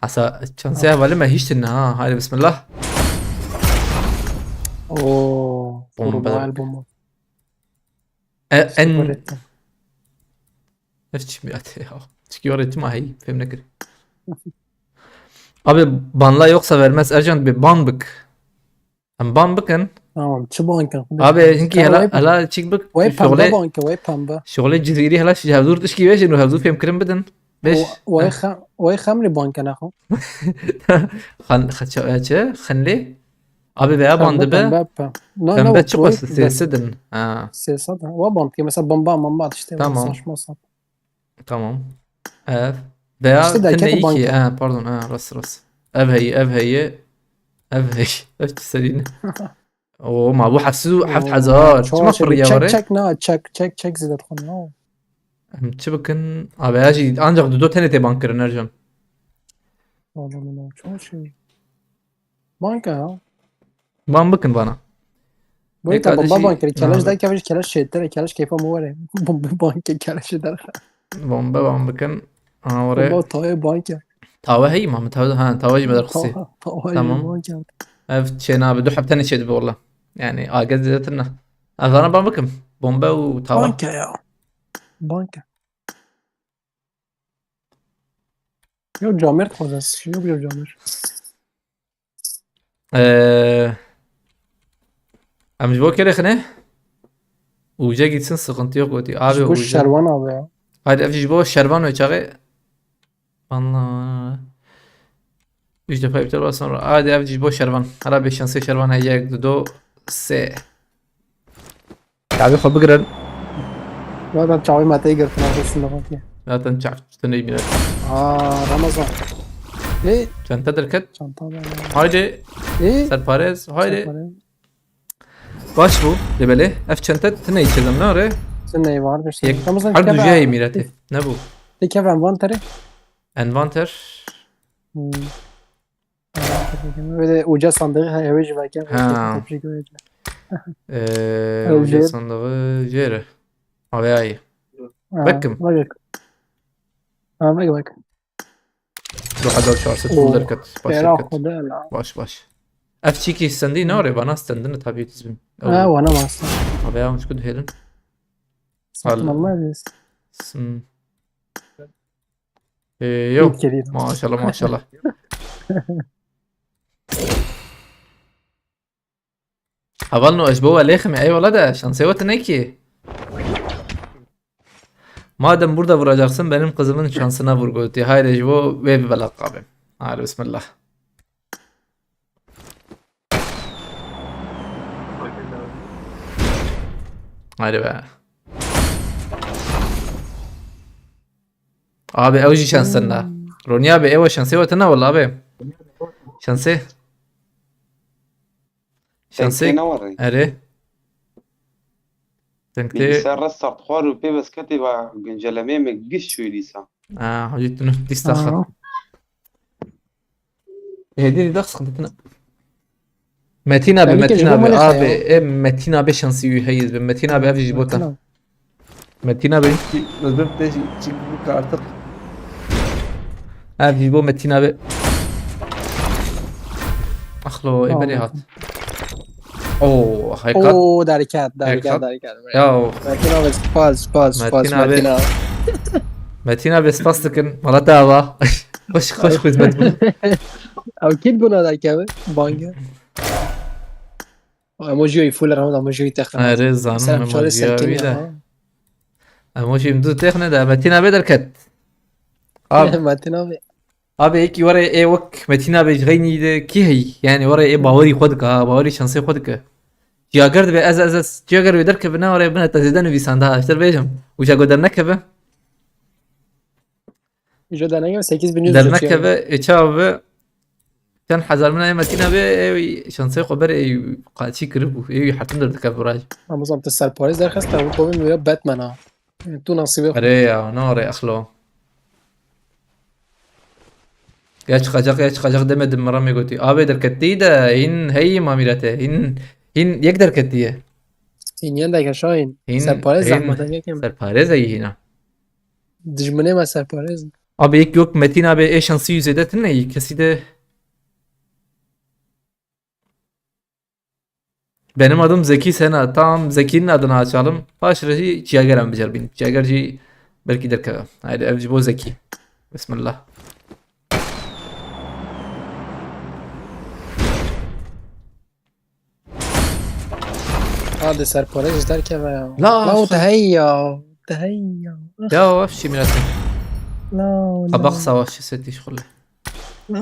Hasa çansê hevalê me hiç tine ha. Haydi bismillah. Oo, Bomba. Bomba bomba. E, en Öğretmen. Ev çi mi ate ya? Çünkü öğretim ahi, fem nekir. Abi banla yoksa vermez. Ercan bir ban bık. Em ban bıkın. Tamam, çi banka? Abi çünkü hala hala çık bık. Vay pembe banka, vay pembe. Şöyle ciziri hala şu hevdur tişki ve jenu hevdur fem kirim bidin. Beş. Vay xam, vay xamli banka ne xo? Xan xaça çe xanli. Abi veya bandı be. Pembe pembe. Pembe çıkmasın sesi din. Ha. Sesi din. Wa bandı mesela bomba bomba işte. Tamam. Saçma sapan. Tamam. Ev. Veya İşte de tine kete iki. Banka. Ha, pardon. Ha, rast rast. Ev heyi, ev heyi. Ev heyi. Ev serine. Oo, ma bu hafsız heft hazar. Çima fırıya var? Çek çek na çek çek çek zidet xo na. Em çi bikin? Abi her şey ancak dudo tenê tê ban kirin Ercan. Oğlum ne çok şey. Banka ya. Ban bikin bana. Bu Ne yüzden kardeşi- baba banka. Keleş Ha. Da keleş keleş şey der keleş keyfa mı var ya. Bomba banka keleş der. Bomba ban bikin. Aha oraya. Bomba tavaya banka. Tava hey mi? Tava ha tava jî me derxisî. Tava tava Tamam. Banka. Ev çêna bi du hepte neçê dibe wala. Yani agez zêdetir ne. Ev zana ban bikim. Bombe û tava. Banka ya. Banka. Yok camêr xwezes. Yok yok camêr. Ee, em ji bo kerê xine. Uca gitsin, sıkıntı yok gotî. Abi Bu uca. Şervan abi ya. Haydi ev ji bo Şervan ve çağı. Allah. Üç defa iptal var sonra. Haydi ev ji bo Şervan. Hala bir şansı Şervan heye do se. Abi xwe bigirin. Zaten çavê me tê girtin abi şimdi bak ya. Zaten çav tune bine. Aa Ramazan. Ne? Çanta derket. Çanta da. Haydi. Ne? Serparez. Haydi. Serparez. Baş bu. Debeli. Ev çanta tune içelim ne oraya? Sen ne var bir şey. Yek. Ramazan Her kitap düzey al. emirati. Ne bu? Peki envanteri. Envanter. Hmm. Böyle uca sandığı ha, eve civarken. Ha. Teşekkür ederim. Ee, Ev uca jêr. sandığı jêre. Abi ay. Ha, Bakın. Bak. Ha bak bak. Ruh hazar çarşet Oo, full derket. Baş Fena derket. Xuda la. Baş baş. Ev çiki sendi ne oraya bana stendini tabii düzgün. Ha wana masa. Abi ya uçku duhelin. Satın almayız. Hmm. Ee, yok. Geliyor. Maşallah maşallah. Hevalno, ez ji bo we lêxim, eyvallah de, şansê we tune ki. Madem burada vuracaksın, benim kızımın şansına vur, gotî. Haydi ji bo wê bibe laqabê. Haydi bismillah. Haydi be. Abi ew jî şansın da. Ronî abi, ew şansê we tune wala abi. Şansê. Şansê. Tê ne warê? Erê. Tengtê. Bilgisayar restart xwar û pê besketê ve güncellemeyê me giş çûyî dîsa. Aa, hocî tune dîsta xwe. Aa. Hêdî dî dax sıkıntı tune. Metin abi, Metin abi, abi, e, Metin abi şansî wî heyîz be. Metin abi ev jî bota. Metin abi. Metin abi hiç özür dilerim, çık artık. Abi bu Metin abi. Ahlo, e, beri hat. Oo, hakikat. Oo, derket, derket, derket. Ya. Metin abi, spas, spas, spas, Metin abi. Metin abi, spas dikin. Wala te ava. Hoş, hoş hizmet bu. Ew kî guna derkeve? Bange. Emoji full round, emoji texne. Erê, zanim. Mesela, emoji çare wî de. Emoji min du texne de, Metin abi derket. Abi. Metin abi. Abi, êkî were ê wek Metin abi ji xeynî de kî heyî? Yani were ê bawerî xwe dike, ha, bawerî şansê xwe dike. Ciyager dibe ez, ez, ez. Ciyager wê derkeve ne were bine te zêde nivîsanda, ha. Ji te bêjim. Û ja go dernekeve. Îjo dernekeve sekiz bin yüz. Dernekeve, ê çav be. Çend hezar min ê Metin abi, ê şansê xwe ber ê qaçî kiribû. Ê hertim derdikeve raj. Ama zam te serparêz derxist, te wî kovin wî Batman ha. Tu nasîbê xwe. Erê ya, ne erê exlo. Ya çıkacak, ya çıkacak demedim mi, Ramê gotî. Abi derketî de hîn heyî mamîrete. Hîn, hîn yek derketî ye. Hîn yen deke Şahin. Hîn, serparêz hîn zehmet e, yekem. Serparêz e hîna. Dijminê me serparêz. Abi yek yok Metin abi, ê şansî wî zêde tune yî kesî de. Benim adım Zeki Sena. Tamam, Zeki'nin adını açalım. Paş re jî Ciyager em biceribîn. Ciyager jî belkî derkeve. Haydi ev ji bo Zeki. Bismillah. Hadi serparêz derkeve ya. La, la, o şu- te hey ya. Te hey ya. Ya, ev çi mîrete? La, la. Qabaq savaşçı seti şulle. La.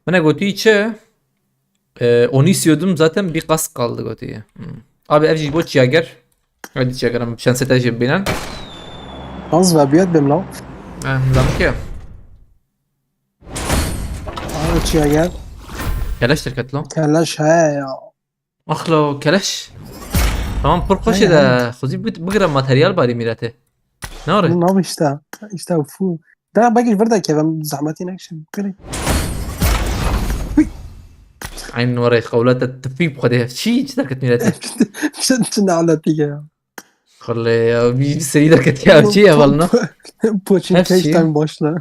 Min e gotî çi? Ee, onu istiyordum zaten, bir kask kaldı gotî. Hmm. Abi ev jî bo Ciyager. Hadi Ciyager, em şansê te jî bînin. Şans ve biyet bim la. Eh, lamke. Abi Ciyager. Keleş derket lan. Keleş he ya. Axlo keleş. Tamam, pir xweş e de. Xwezî bigire materyal barî mîrete. Ne ore? Nav işte. İşte fu. Da belki vir de kevem zahmetî nekşin. Kırı. Eyn were xewlete tifî bi xwedê. Çi, çi derket mîrete? Çi, çi naleti ya. Xwele ya, bir, bir seri derket ya. Çi ya valno? Poçin keşten başla.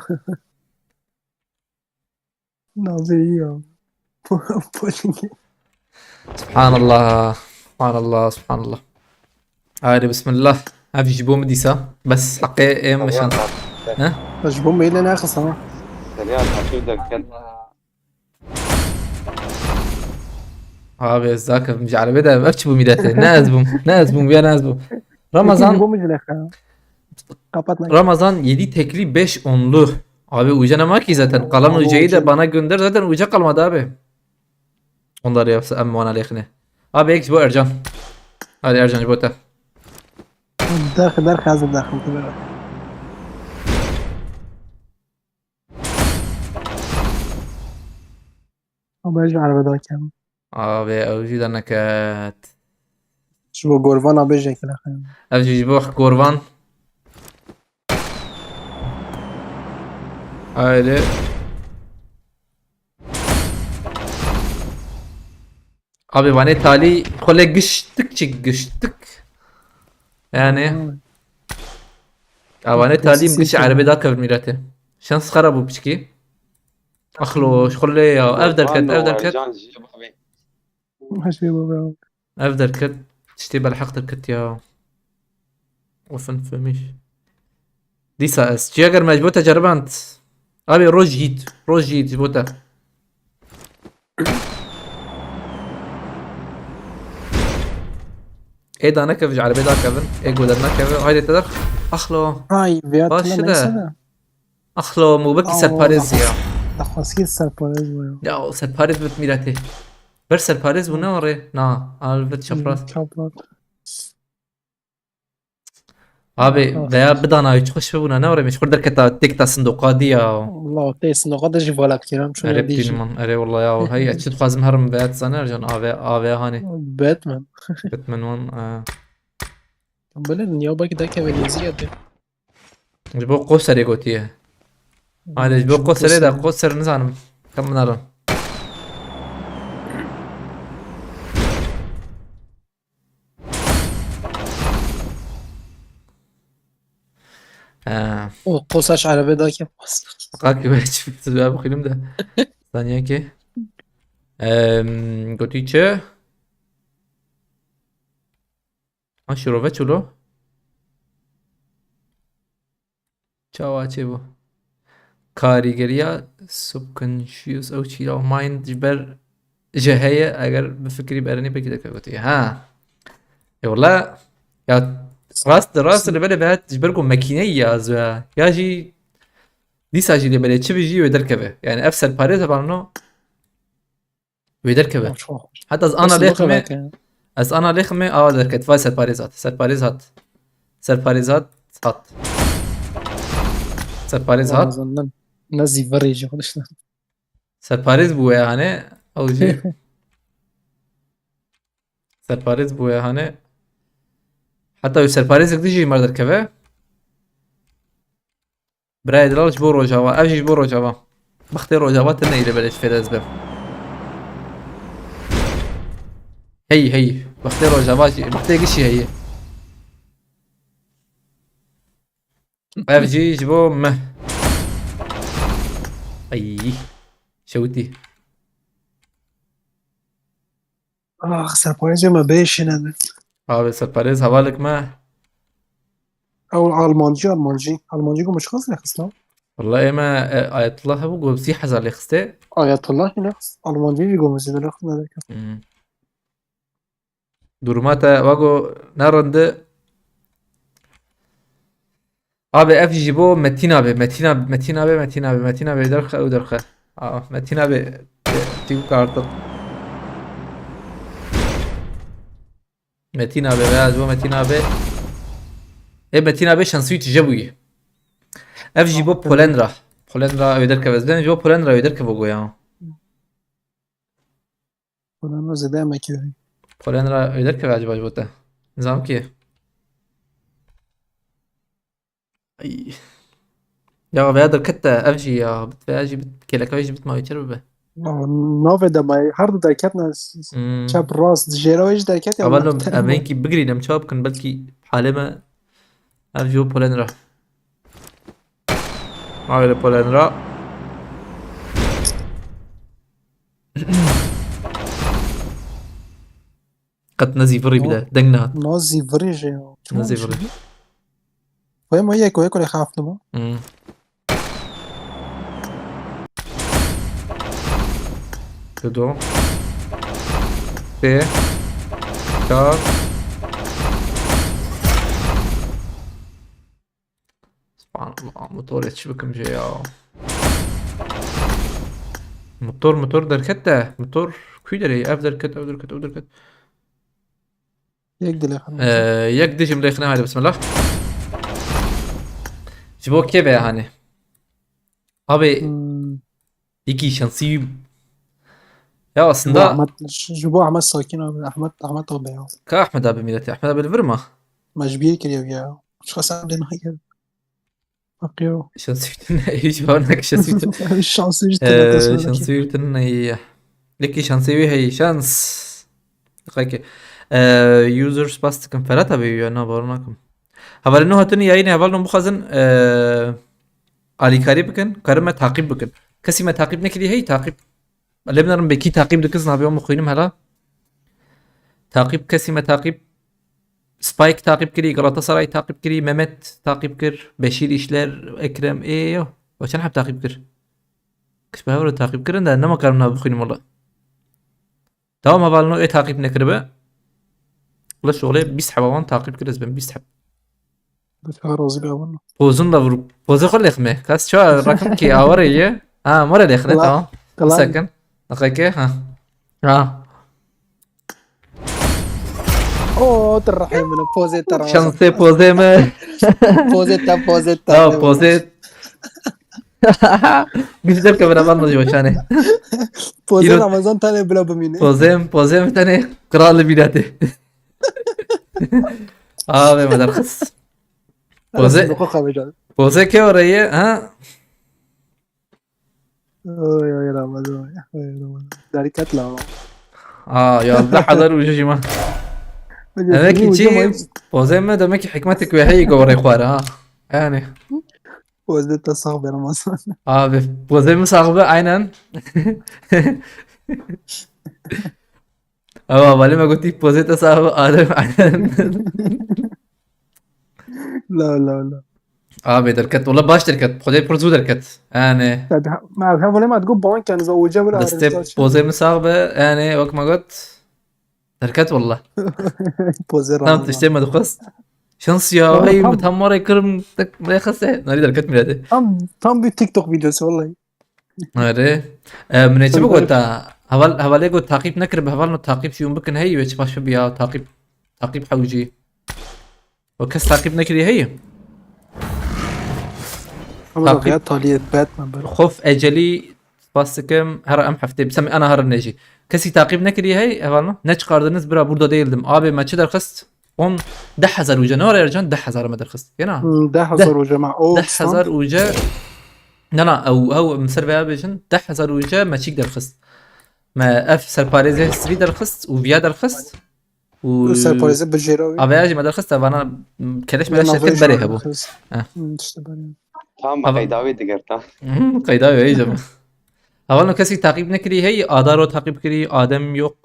Nazê ya. Poçinki. Subhanallah. Subhanallah. Subhanallah. Haydi bismillah. Ev ji bo min dîsa. Bes heqê ê min şans. He? Ji bo min lê naxist ama. Abi ez dakevim ji erebê de, ev çi bû mîrete? Ne ez bûm. Ne ez bûm, ya ne ez bûm. Ramazan. Ji bo min jî nexe. Kapatma. Ramazan yedi tekli beş onlu. Abi uca ne ki zaten. Kalan ucayı da bana gönder. Zaten uca kalmadı abi. Onları yapsa em wana lêxine. Abi ek bu Ercan. Hadi Ercan bu te. Derxe, derxe hazır derxe. Ama ji arabada kem. Abi ew jî derneket. Ji bo Gorvan abi jê kire xeyr. Ev jî ji bo Gorvan. Haydi. Abi vanê talî xwe lê giştik çi giştik. Yani. Hmm. Avanê talî min gişt erebê da kevir mîrete. Şans xera bû piçkî. Axlo, ji xwe lê ya. Ev derket, ev derket. Her şey baba. Ev derket. Tiştê belheq derket ya. Ofin fehmiş. Dîsa ez. Çiya ger me ji bo te ceriband. Abi roj yît. Roj yît ji bo te. Ê da nekevin ji erebê dakevin. Ê goder nekevin. Haydi te der. Axlo. Hay, vêya Baş tine de. Neyse de. Axlo, mûbekî serparêz ya. Daxwazkî serparêz bû ya. Ya, o serparêz bit mîretê. Ber serparêz bû ne orê? Na, al bit çapraz. Çapraz. Abi, veya bidana hiç xweş bibûna ne orê, min ji xwe derketa têk ta sindoqa dî ya. Allah, tê sindoqa de jî vala kiram, çûna Erê dî jî. Erê wala ya, hey, ez çi dixwazim herim veya dizane, Ercan, A V, A V hanê. Batman. Batman wan, e. Belê dinya belkî derkeve nêzî ya de. Ji bo Qoserê gotiye. Hadi ji bo Qoserê de Qoser nizanim. Kam min arin. He. O Qoser ji erebê dakê. Qakî we çi bitir ya bixwînim de. Saniyekê. Em, gotî çi? Ha, şirove çilo. Çawa çêbû? Karîgeriya subconscious ew çîla mind ji ber ji heye eger bifikirî berenî pekî deke gotiye. Ha. E wala ya rast rast li belê vehat ji ber ku mekîneyî ya ez ya. Ya jî dîsa jî lê belê çi bijî wê derkeve. Yani ev serparêz hevalno Wê derkeve. Heta ez ana lêximê, ez ana lêximê awa derket. Vay serparêz hat. Serparêz hat. Serparêz hat. Hat. Serparêz hat. Ne zîvirê jî xwe diştin. Serparêz bûye hane. Ew jî. Serparêz bûye hane. Heta ew serparêzek dijî mar derkeve. Birayê delal ji bo Rojava. Ev jî ji bo Rojava. Bextê Rojava tune yî li belê ji fêr ez bim. Hey, hey. Bextê Rojava jî. Bextê gişî heye. Ev jî ji bo me. Ay. Şewitî. Ax, serparêzê me bêşîne min. Abi serparêz hevalek me. Ew Almancî, Almancî. Almancî ku min çiqas lêxist lan? Wala ê me, e, Ayetullah hebû ku sî hezar lêxistê. Ayetullah jî lêxist. Almancî jî ku min zî lêxist. Hmm. Duruma te wego ne rind e. Abi ev jî ji bo Metin abi. Metin abi, Metin abi, Metin abi, Metin abi derxe ew derxe. Aa, Metin abi, e, tî kartım. Metin abi veya ji bo Metin abi. E, Metin abi şansî tije bûyî. Ev jî bo Polenra. Polenra ew derkeve ez ben ji bo Polenra ew derkeve goya. Polenra zêde emekî heye. Polenra wê derkeve acaba ji bo te? Nizam ki. Ay. Ya veya derket de ev jî ya. Bit veya jî bit kêleka jî bit ma wê çir bibe. Ya, navê de ma her du derketine s-, s-, Hmm. çep rast. Jêra wê jî derket ya. Ama em enkî bigirîn em çawa bikin belkî halê me ev jî bo Polenra. Ma wê li Polenra. Qet nezîvirî bide, deng nehat. Nazîvirî jê ya. Çima Nezîvirî. Wê ma yek, wê kulê xaftim o. Hmm. Dido. Sê. Çar. Subhanallah, motorê çi bikim jê ya. Motor, motor derket de, motor kuy derê, ev derket, ev derket, ev derket. Yek dilê xwe. Ee, yek dijim lê xine, haydi bismillah. Ji bo kê be hani? Abi, Hmm. Yekî şansî. Ya aslında Ji bo Ahmet, ji bo Ahmet Sakin abi, Ahmet, Ahmet abi ya. Ka Ahmet abi milletî, Ahmet abi li vir ma? Me ji bîr kiriye ya. Çiqa sen de nahiyê. Bak yo. Şansî tune, hiç var ne şansî tune. Şansî tune. Ee, şansî tune ya. Yekî şansî wî heyî, şans. Peki. Ee, user spas dikim. Ferhat abi ya, na, bawer nakim. Hevalê nû hatine yayînê, hevalno bixwazin, ee, alîkarî bikin, karin me taqîb bikin. Kesî me taqîb nekiriye, hey taqîb. Lê binerin bê kî taqîb dikir, navê wan bixwînim hela. Taqîb, kesî me taqîb. Spike taqîb kirî, Galatasaray taqîb kirî, Mehmet taqîb kir, Beşîr İşler, Ekrem, ê yo. Ve çend heb taqîb kir? Kiş bi hev re taqîb kirin de nema karim nav bixwînim wala. Tamam, hevalno ê taqîb nekiribe. Wala şolê bîst heba wan taqîb kir, ez ben bîst heb. Bika razî be wala. Pozun da vur. Pozê xwe lêxme. Kas ça rakam ki aware ye. Ha, more lêxne, tamam. Sakin. Dakika, ha. Ha. O, tu rehî min, pozê te Ramazan. Şansê pozê me. Pozê te, pozê te. Ha, pozê. Güzel kameraman da Joşane. Pozê Ramazan tane bila bimîne. Pozê, pozê mi tane kral binate. Abi, me derxist. Pozê, pozê ke oraya, ha? Oy, oy, Ramazan, oy, Ramazan. Derket la. Aa, yazdeh hezar ucu jî ma. Demek ki çi, pozê me demek ki hikmetik ve hey gore xwar ha. Yani. Pozê te sax be Ramazan. Abi, pozê mi sax be, aynen. Ama vali me gotî pozê te sax be, Adem, aynen. La, la, la. Abi derket, wala baş derket. Xwedê pir zû derket. Yani. Tabii, ha, ma, ha, wala ma digo bank yani, za uca wala. Destê pozê min sax be, yani, wek ma got. Derket wala. Pozê tam tiştê me dixwest. Şans ya, hey, tam mare kirim, tek me xeste. Nari derket milete. Tam, tam bir TikTok videosu vallahi. Erê. E, min ê çi bigota? Heval, hevalê got taqîb nekiribe, hevalno taqîb şiyûn bikin hey, wê çi baş biya, taqîb, taqîb hewcî. O kes taqîb nekiriye hey. Ama taqîb ya taliyet Batman böyle. Xof ecelî spas dikim, her em heftê, bisem ana her nejî. Kesî taqîb nekiriye hey, hevalno? Ne çıkardınız bira, burada değildim. Abi me çi derxist? On, deh hezar uca, ne var Ercan? Deh hezar me derxist. Yena? Hmm, deh hezar uca ma. O, deh hezar uca. Na, na, ew, ew, em ser veya bêjin, deh hezar uca me çîk derxist. Me ev serparêzê history derxist û viya derxist. Û serparêzê bijêra wî. Aveya jî me derxist, vana, m, keleş meleş şirket berê hebû. Heh. Hmm, işte berê. Tamam, qeyda wê digerta. Hmm, qeyda wê, iyice mi? Hevalno kesî taqîb nekirî hey, Adaro taqîb kirî, Adem yok.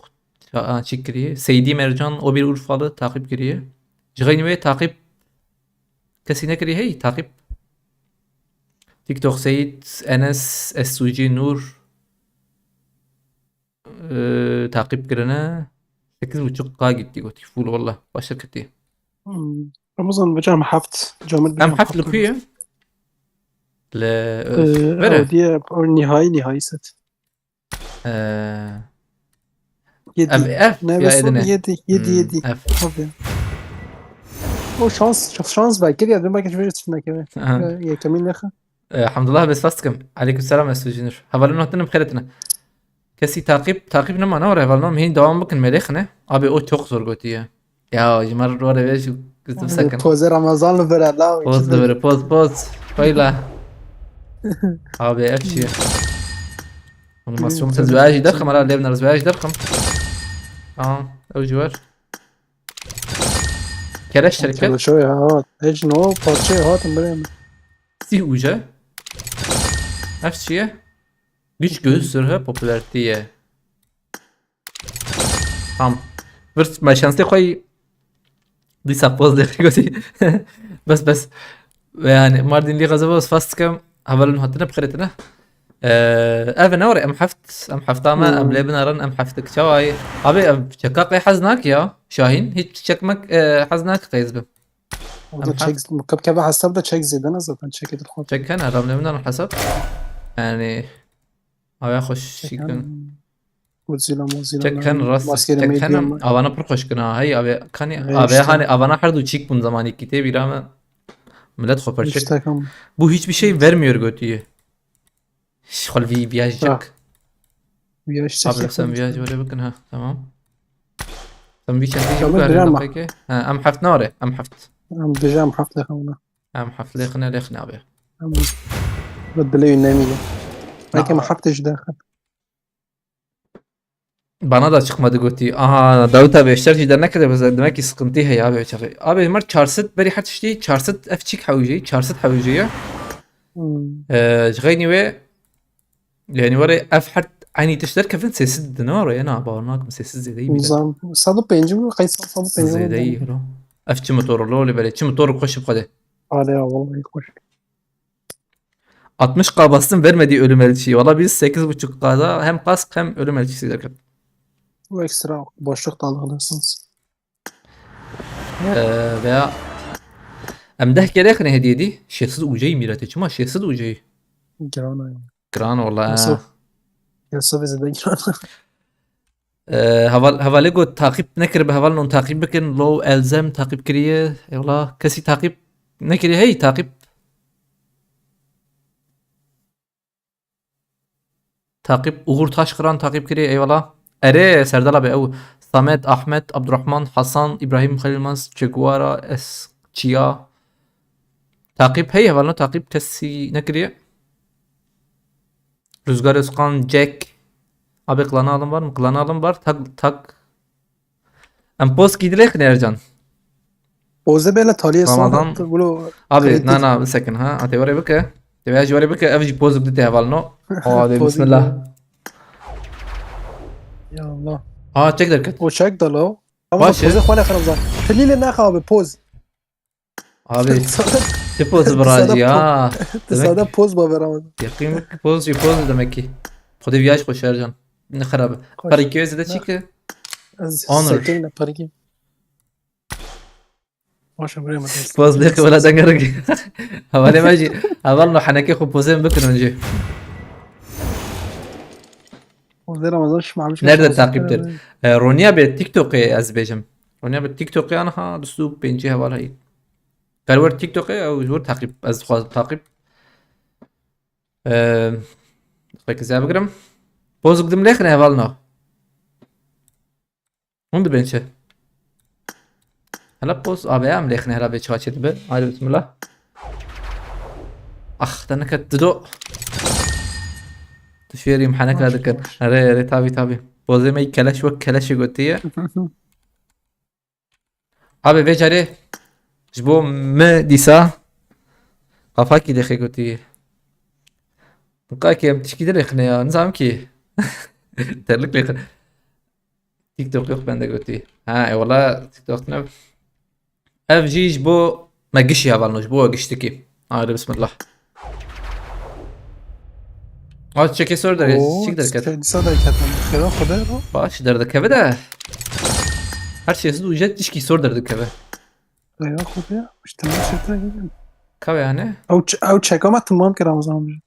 Aa, çi kirî? Seydî Mercan, o bir Urfalı taqîb kirî. Ji xeynî wê taqîb kesî nekirî hey, taqîb. TikTok Seyit, Enes, Esuci, Nur. Ee, taqîb kirine. Sekiz buçuk K gitti gotî. Full valla. Baş şirketî. Hmm. Ramazan, bicam heft. Camir em bicam heft li ku ye? Li, ee, vere. Ew diye, o nihayî, nihayî set. Ee, yedi. Ev, ev, ne ya, besor, edine. Yedi, yedi, hmm, yedi. Ev. Tabii. O şans, şans belki ya, dün belki bir üstündeki. Aha. Ee, yekemin ne? Elhamdulillah, bes fast kim. Aleyküm selam, Mesut Cinir. Hevalin hatırım xeretine. Kesî taqîb, taqîb nema, ne var hevalin? Hîn devam bikin, melêxine. Abi, o çok zor gotiye. Ya, ji me re were vê jî, kuzim sekin. Pozê Ramazan li vir e, la. Poz li vir, poz, poz. Koyla. Abi, ev çi ye? Animasyon, hmm, tezwaya jî derxim, ara lêv nerz, tezwaya jî derxim. Tamam, ew jî wer. Keleş şirket. Keleşoy hat. Hiç no parçayı hatım, bileyim. Sih uca. Ev çi ye? Güç göğüs zırhı popülerliği. Tam. Virs me şansê xwe dîsa poz lê gotî. Bes, bes. Ve yani Mardin Liga zava fast kam. Hevalin hatine bixêretine. Ee, ev ne var? Em heft, em hefta me, em, hmm, lê binarin, em heftik çawayê. Abi, ev çekak qey hez nak ya. Şahin, hiç çekmek, e, hez nak qey ez bim. Orada em çek, heft- kep kebe hesab da çek zêde ne zaten, çek edil xwe. Çek hene, ram lê binarin hesab. Yani, abi, xweş çek şikrin. Godzilla, Mozilla, çek ken rast, maskeli çek ken medium. Avana pir xweş kin ha. Hey, abi, kanî, hey, abi, işte. Hani avana her du çîk bûn zamanî ki tê bîra me. Millet xwe perçe. İşte kam. Bu hiçbir şey vermiyor götüyü. Şi xwe li vî viyajî çek. Viyaj çek. Abi, sen viyajî were bikin ha. Tamam. Sen vî çekî jî bikare. Ha, em heft nare. Em heft. Em dijî em heft lêxin. Em heft lêxine, lêxine abi. Em dilê wî nemîne. Belkî em heft jî derxin. Bana da çıkmadı gotî. Aha, Davut abi, eşter jî dernekirde, demek ki sıkıntı heye abi, çaxê. Abi, mer çar sed berî her tiştî, çar sed ev çîk hewî jî, çar sed hewî jî ye. Hmm. Ee, ji xeynî wê, yani were ev her aynı tişt derkevin, sessiz didin, ne var ya, na, bawer nakim, sessiz zêde iyi bile. Zam, sed û pêncî mi? Qey sed û pêncî mi? Zêde iyi, bro. Ev çi motor lo, lê belê, çi motor xweş bixwede. Ade ya, vallahi xweş. Altmış K bastım, vermedi ölüm elçiyi. Valla biz sekiz buçuk K'da hem kask hem ölüm elçisi derken. Bu ekstra boşluk da alabilirsiniz. Ee, veya em deh kere xine hediye dî. Şêst sed uceyî mîretê. Çima şêst sed uceyî? Giran e. Giran wala. Yusuf. Yusuf zêde giran. Ee, heval, hevalê got taqîb nekiribe, heval non taqîb bikin. Low Elzem taqîb kiriye. Eyvallah. Kesî taqîb nekiriye. Hey taqîb. Taqîb Uğur Taşkıran taqîb kiriye. Eyvallah. Erê Serdal abi ew. Samet, Ahmet, Abdurrahman, Hasan, İbrahim, Halilmaz, Che Guevara, Es Chia. Taqîb hey hevalno taqîb kesî nekiriye. Rüzgar Özkan, Jack. Abi klana alın var mı? Klana alın var. Tak tak. Em poz kî dilê xine Ercan. Poze bela taliye Ramazan. Sanat. Gulo. Abi Kritik. Na na bisekin ha. Ate were bike. Te veya ji were bike. Ev jî pozik dite hevalno. Hadi Pozik bismillah. Ya Allah. Aa çek derket. O çek da lo. Baş e. Poze xwale xirab zan. Tilîle naxa abi poz. Abi ti pozu biracî ya. Ti sada poz ba beraber. Yakın poz jî poz demek ki. Xwedê viyaj xweş Ercan. Ne xerabe. Xweş. Parî kê zêde çi ki? Ez Honor. Sekeyne parî. Baş e buraya mı? Poz lê wala dengerik. Hevalê me jî. Hevalno henekê xwe pozên bikin hûn jî. Poze Ramazan şima abi. Nerede takiptir? E, Ronya be TikTok'ê ez bêjim. Ronya be TikTok'ê anha du sed û pêncî heval heyî. Perwer TikTok'ê ew ji wir takip ez dixwazim takip. E, Peki zê bigirim. Poz gidim lêxine hevalno. Hûn dibên çi? Hela poz abi em lêxine hela bê çaçê dibe. Haydi bismillah. Ah te neket dido. Tu şêrî miheneka Baş, dikin. baş. Erê erê tabi tabi. Pozê me keleş wek keleşê gotiye. Abi vê carê ji bo me dîsa qafakî lêxê gotî. Qakê em tişkî dilêxine ya, nizam kî. Terlik lêxin. TikTok yok bende gotî. Ha, e, wala TikTok ne? Ev jî ji bo me gişî hevalno, ji bo we giştikî. Haydi bismillah. Aa, çekê sor derê, çik derket. Dîsa derket. Xêra xwe de ro. Baş derdikeve de. Her şey hızlı ücret tişkî sor derdikeve. Xêra xwe de. İşte ne şey de gelin. Kave yani. Ew ç-, ew çeka me tamam kir Ramazan abi.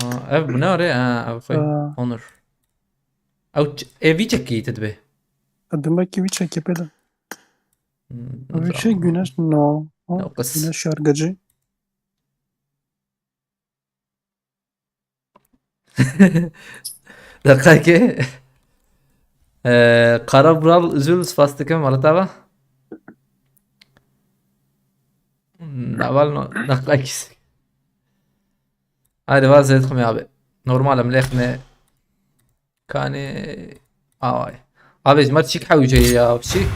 Ha, ev bu ne are? Ha, ev koy. Ha. Onur. Ev ç-, ev çekî te dibe. Demek ki bir çekip ele. Hmm, Bir tamam. Şey güneş no. Ha, Yok, kız. Güneş yargıcı. Deqekê. Ee, Kara Bural Üzül spas dikim, wala tava. Naval no, deqekis. Haydi vazet xum abi. Normal em lêxne. Kanê. Ay. Abi ji mer çik hewce ya, çi?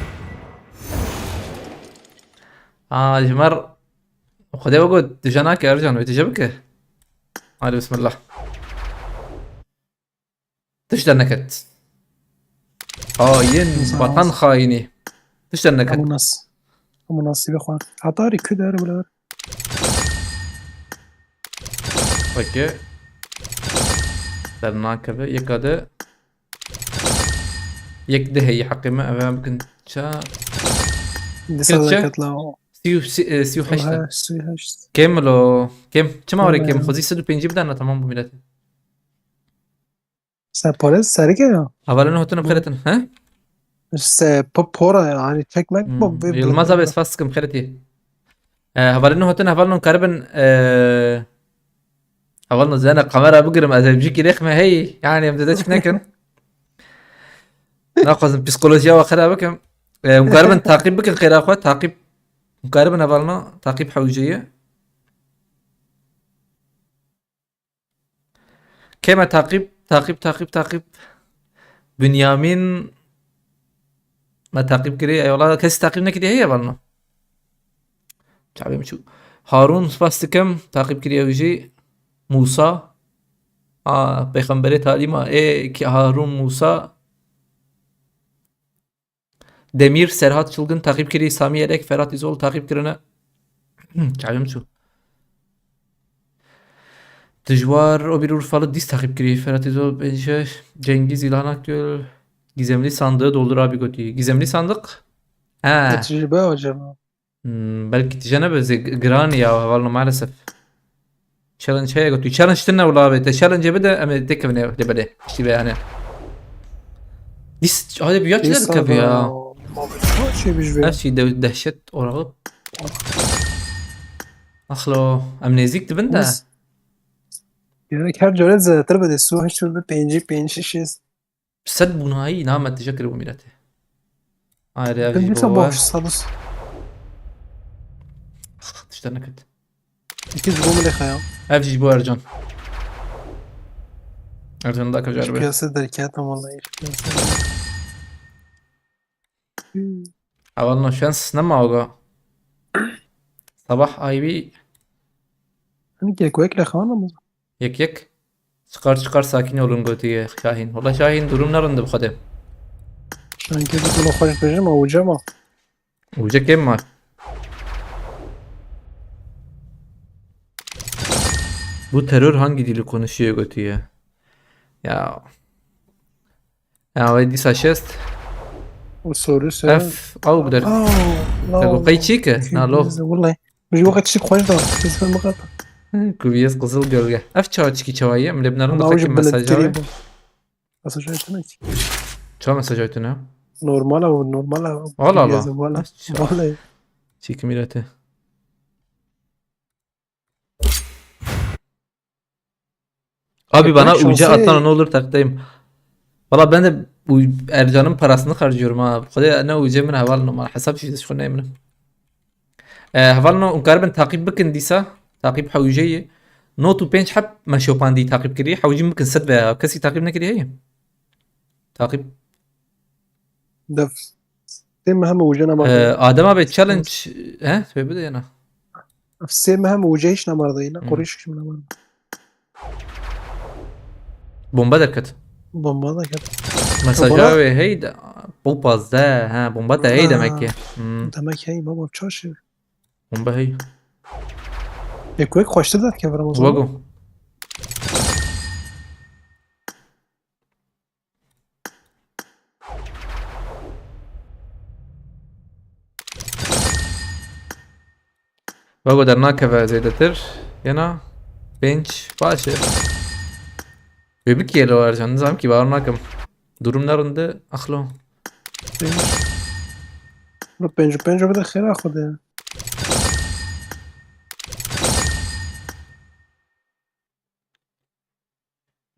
Aa, ji mer Xwedê we got, tu je nake Ercan, wê tu je bike. Hadi bismillah. Tişt derneket. Hain, Nasıl vatan nasıl? Haini. Tişt derneket. Hemû nas. Hemû nasîbê xwe. Heta rê ku der bile. Peki. Dernakeve, yeka de. Yek de heyî heqê me, eve bikin ça. Dîsa Kırk derket la. Sî û, sî, e, sî û heşt. Oha, sî û heşt. Kêm lo. Kêm. Çima were kêm? Kêm, e. Xwezî sed û pêncî bidana tamam bu milletî. Sen pare serike ya. Hevalin hotun em xêretin, he? Se po-, pora yani çekmek Hmm, bu. Yılmaz abi spas dikim xêretî. E, hevalin hotun hevalin karibin, e, hevalin zene kamera bigirim ez evcik girek me hey. Yani em de çik nekin. Naxwazim psikolojiya we xera bikim. E, em karibin takip bikin xêra xwe takip. Em karibin hevalin takip hewceyê. Kê me taqîb, taqîb, taqîb, taqîb. Bünyamin me taqîb kirî. Eyvallah. Kesî taqîb nekirî heye hevalno. Çavê min çû. Harun spas dikim. Taqîb kirî ew jî. Musa. A, pêxemberê talîma. Ê ki Harun Musa. Demir, Serhat Çılgın taqîb kirî, Sami Yelek, Ferhat İzol taqîb kirine. Çavê min çû. Dijwar, o bir Urfalı diz taqîb kirî, Ferhat İzol, Benşeş, Cengiz İlhan Akgöl, gizemli sandığı doldur abi gotî. Gizemli sandık? Ha. Tecrübe acaba. Hmm, belkî tije nebe zê g- giranî ya hevalno maalesef. Challenge heye gotû. Challenge tine wila be. Te challenge bide em ê têkevine lê belê. Piştî be yani. Dis hadi bir yaç Neyse dedik abi ya. Abi çok şey bir şey. Her şey de dehşet orağı. Axlo. Em nêzîk dibin de. Gerek her cöre zêdetir bide. Su hiç bir penci penci şiş. Sed bunayî name tije kiribû mîretê. Ayrı ev Bin jî dîsa bo. Boş sadus. Tişte nekird. İki ji bo milê xeya. Ev jî ji bo Ercan. Ercan da kevcar be. Piyasa derket ama vallahi. Hevalno şans nema oga. Sabah ayvî. Hani ki kuek le xana mı? Yek yek. Çıkar çıkar sakin olun gotiye Şahin. Wala Şahin durum ne rinde bu kadar. Sanki bu konu hoş bir şey mi? Uca mı? Uca kim var? Bu terör hangi dili konuşuyor götüye? Ya. Ya ve disa şest. O soru se. Ef, au der. Aa, Te got qey çi ke? Na lo. Vallahi. Bir vakit çi koydu. Kesin bu kadar. Kuviyes Kızıl Gölge. Ef çawa çiki çawa ye? Em lê binarin Ama da o peki yüzden mesaj belirtleri abi. Bu. Mesaj etmek. Çawa mesaj abi ne? Normal abi, normal abi. Allah Allah. Yazın, Vallahi. Aşağı. Vallahi. Çekim ileti. Abi Ya bana ben uca şahsi- atlan ne olur taktayım. Valla ben de bu Ercan'ın parasını harcıyorum ha. Xwedê ne uca min heval numara. Hesap şey şu ne eminim. E, heval no, hûn karibin takip bikin dîsa. Takip hewce ye. Not û pênc heb me şopandî takip kiriye. Hewcî bikin sed veya kesî takip nekiriye ye. Takip. Def. Sê mehemê uca E, namar. Adem abi challenge. He? Sê bide yana. Sê mehemê uca hiç namar değil. Hmm. Koruş kim namar. Bomba derket. Bomba da ket. Mesaj Bomba- abi hey de. Bu pazda ha. Bomba da hey demek ki. Hmm. Demek hey baba çarşı. Bomba hey. E kuek koştu da kevra o zaman. Wago. Wago dernakeve zêdetir. Yena pênc baş e. Wê bikê lo Ercan, nizam ki bawer nakim. Durum ne rinde, axlo. Bu pênc û pênc bide xêra xwe de.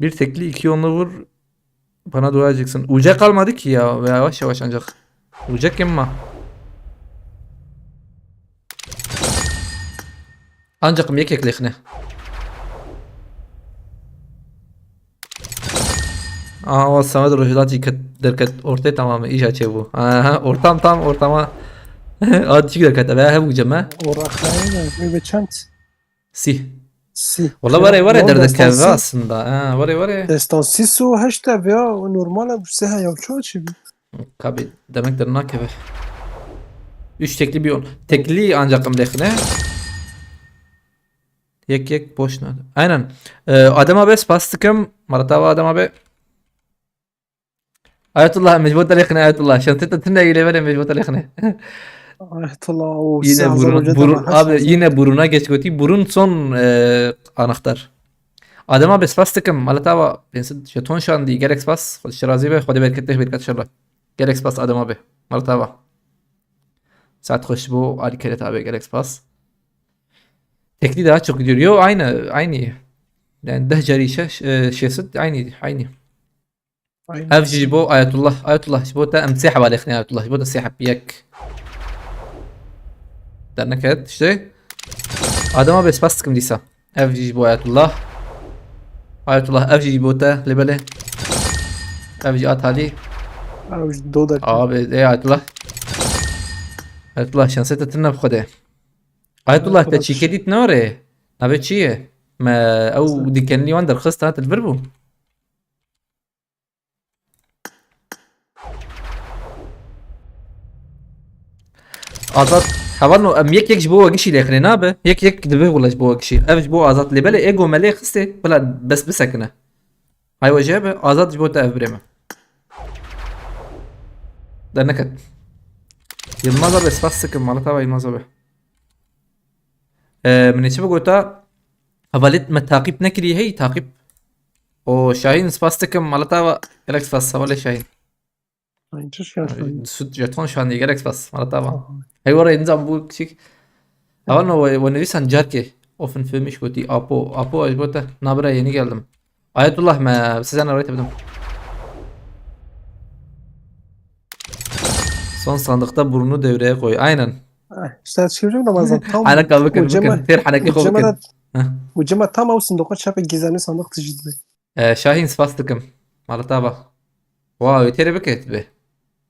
Bir tekli iki onlu vur. Bana dua edeceksin. Uca kalmadı ki ya. Ve yavaş yavaş ancak. Uca kim ma? Ancak yek yek lehne. Aa, o Samet Rojda çiket derket ortaya tamamı iş açıyor bu. Aha, ortam tam ortama. Aa, çik derket. Ve hem uca mı? Orada hayır. Ve çent. Sih. Si. Wala were were Lan derdikeve destansı- aslında. Ha, were were. Destansı su heşte ya normal bu seha ya çok çi. Kabi demek dernakeve. Üç tekli bir on. Tekli ancak em lehne. Yek yek boş ne? Aynen. Ee, Adem abi spas dikim. Maratava Adem abi. Ayetullah mecbur telekne Ayetullah. Şantete tine ile vere mecbur telekne. Ayetullah o Yine burun, burun abi yine buruna geç götü. Burun son e, anahtar. Adem abi spas dikim. Malatava. Jeton şandi. Gerek spas. Xwedê şirazi be. Xwedê bereket te bereket şerla. Gerek spas Adem abi. Malatava. Saat hoş bu. Ali Keret abi gerek spas. Tekli daha çok gidiyor. Yo aynı. Aynı. Yani deh cari şeş, e, şesit aynı. Aynı. Ev jî ji bo Ayetullah. Ayetullah ji bo te em sê hevalê xine Ayetullah. Ji bo te sê heb yek. Derneket işte. Adem abi spas dikim dîsa. Ev jî ji bo Ayetullah. Ayetullah ev jî ji bo te lê belê. Ev jî at halî. Abi do da. Abi ey Ayetullah. Ayetullah şansê te tune bi xwedê. Ayetullah te çîkê dît ne re? Navê çi ye? Me ew dikenlî wan derxist ha te li vir bû. Azad, hevalno em yek yek ji bo we gişî lêxirê nabe. Yek yek dibe wila ji bo we gişî. Ev ji bo Azad lê belê ego me lê xistê. Bila bes bisekine. Hay we jê be, Azad ji bo te ev birê me. Derneket. Yilmaz abi, spas dikim, mala te ava Yilmaz abi. Ee, min ê çi bigota? Hevalê me taqîb nekirî, hey, taqîb. O Şahîn, spas dikim, mala te ava. Gelek spas, hevalê Şahîn. Ay, çi şaşırdım. Sud jeton şandî, gelek spas, mala te ava. Aha. Hey, were nizam bû kiçik. Heval no, we, we nivîsan carkê. Offen für mich gotî, Apo. Apo, ez gote, na bira, yeni geldim. Ayetullah me, size ne rayt bidim. Son sandıkta burnunu devreye koy. Aynen. Ay, işte çevirdim Ramazan tam. Haneka bikin, Ucuma- bikin. Têr hanekî xwe Ucuma bikin. da- Heh. Ucuma tam o sandıkta çapı gizemli sandık tijî dibe. Ee, Şahîn, spas dikim. Mala te ava. Wow, têrê bike dibe.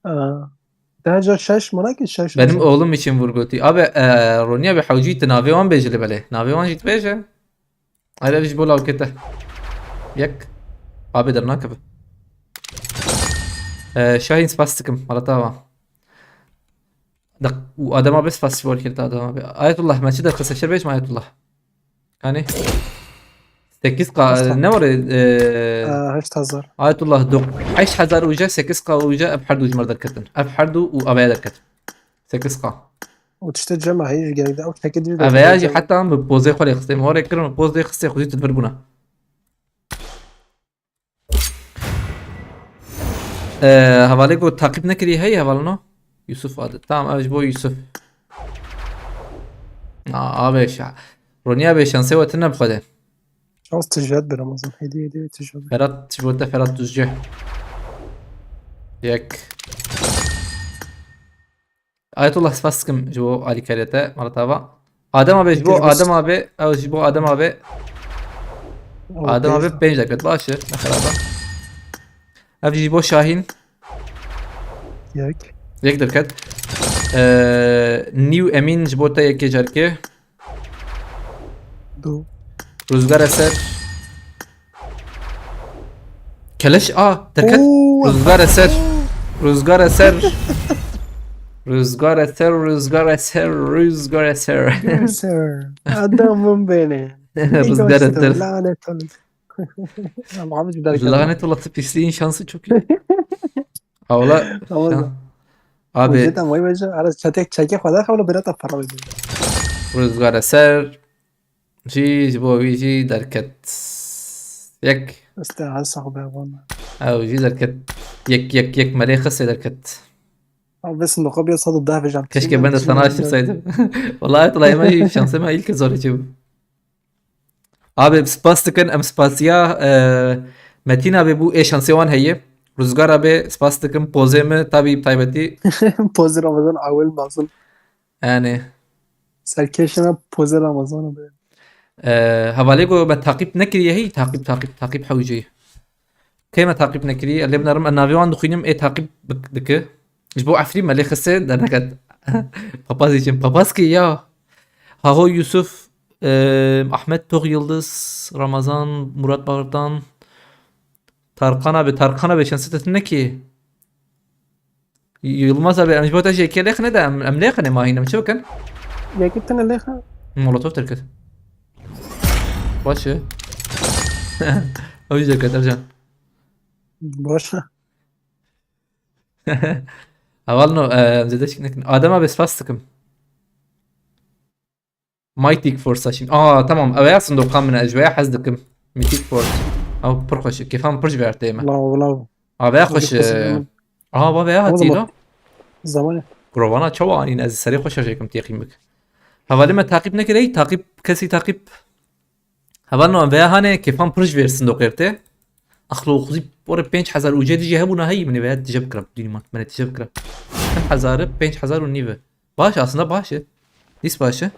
Aa. Daha önce şaş mana ki şaş. Benim oğlum için vur gotî. Abi, e, Ronya be hewcî, tu navê wan bêjî li belê. Navê wan jî dibêje. Hele ji bo lawkê te. Yek. Abi dernakeve. E, Şahîn, spas dikim. Mala te ava. Dak-, û Adem abi, spas ji bo kêrta Adem abi. Ayetullah, me çi derxist, şer bêjim Ayetullah. Hani? Sekiz K, Aslan. Ne var? E, Aa, heşt hazar. Ayetullah, dok-, heşt hazar uca, sekiz K uca, ev her du ji me derketin. Ev her du û aveya derketin. Sekiz K. O işte Cema hayır geldi. O şekilde de Aveya jî heta bi pozê xwe lê xistê. Min orê kirin, poz lê xistê, xwezî tu vir bûna. Ee, hevalê ku taqîb nekirî heye, hevalino? Yusuf adı. Tamam, ev ji bo Yusuf. Aa, abi şa-, Ronya be, şansê we tune bi Xwedê. Şans ticaret bir Ramazan. Hediye hediye ticaret. Ferhat, ji bo te Ferhat Düzce. Yek. Ayetullah, spas dikim ji bo alîkariya te, mala te ava. Adem abi, ji bo Gelin Adem abi, ew ji bo Adem abi. Adem abi pênc derket, baş e, ne xerab e. Ev ji bo Şahîn. Yek. Yek derket. Ee, New Emin ji bo te yekê carkê. Du. Rüzgar Eser. Keleş, a, derket. Oo, Rüzgar Eser. Rüzgar Eser. Rüzgar Eser, Rüzgar Eser, Rüzgar Eser. Sir. Adamım beni. Rüzgar Eser. Lanet olsun. Allah'ım bir dakika. Lanet olası pisliğin şansı çok iyi. Havla. Tamam. Abi. Hocam vay vay. Ara çatek çeke kadar havla biraz da para veriyor. Rüzgar Eser. Jî ji bo wî jî derket. Yek. İşte az sağ be bana. Ew jî derket. Yek, yek, yek, me lê xistê derket. Abi sen de bir sadu daha vereceğim. Keşke ben de sana aşıksaydım. Vallahi Ayetullah, me jî şansê me ilk zor çi bû. Abi spas dikin, em spasiya, e, Metin abi bû, ê şansê wan heye. Rüzgar abi, spas dikim, pozê min, tabî bi taybetî. Pozê Ramazan awil mazın. Yani. Serkeşine pozê Ramazan abi. E, hevalê ku me taqîb nekiriye, hey, taqîb, taqîb, taqîb hewceyî. Kê me taqîb nekirî? Lê binerim, ez navê wan dixwînim, ê taqîb bik-, dike. Ji bo Efrîn me lê xistê derneket. Papaz için, papaz ki ya. Haho Yusuf, e, Ahmet Tok Yıldız, Ramazan, Murat Bardan, Tarkan abi, Tarkan abi şansê te tune ki. Yılmaz abi, em ji bo te jê kê lêxine de, em, em lêxine mahîn, em çi bikin? Yekî tune lêxe. Molotof derket. Baş e. Ew jî derket, Ercan. Boş. Heval no, e, em zêde şik nekin. Adem abi, spas dikim. Mythic Force şimdi. Aa, tamam. Ev ya sindoqan min, ez ji veya hez dikim. Mythic Force. Ew pir xweş. Kêfan pir ji vê tê me. Law law. Aa, veya xweş. Mythic Force. Aa, va veya O hatî zaman no. Zaman. Grovana çawa anîn, ez serê xwe şarjê kim têqîm bik. Hevalê me taqîb nekirey, taqîb, kesî taqîb. Heval no, veya hane kêfan pir ji vê sindoqê tê. Axlo xuzî pore pênc hezar ucê dijî hebûna heyî, min ê veya tije bikira, dînî man, min ê tije bikira. Pênc hezar, pênc hezar û nîve. Baş, aslında baş e. Dîs baş e.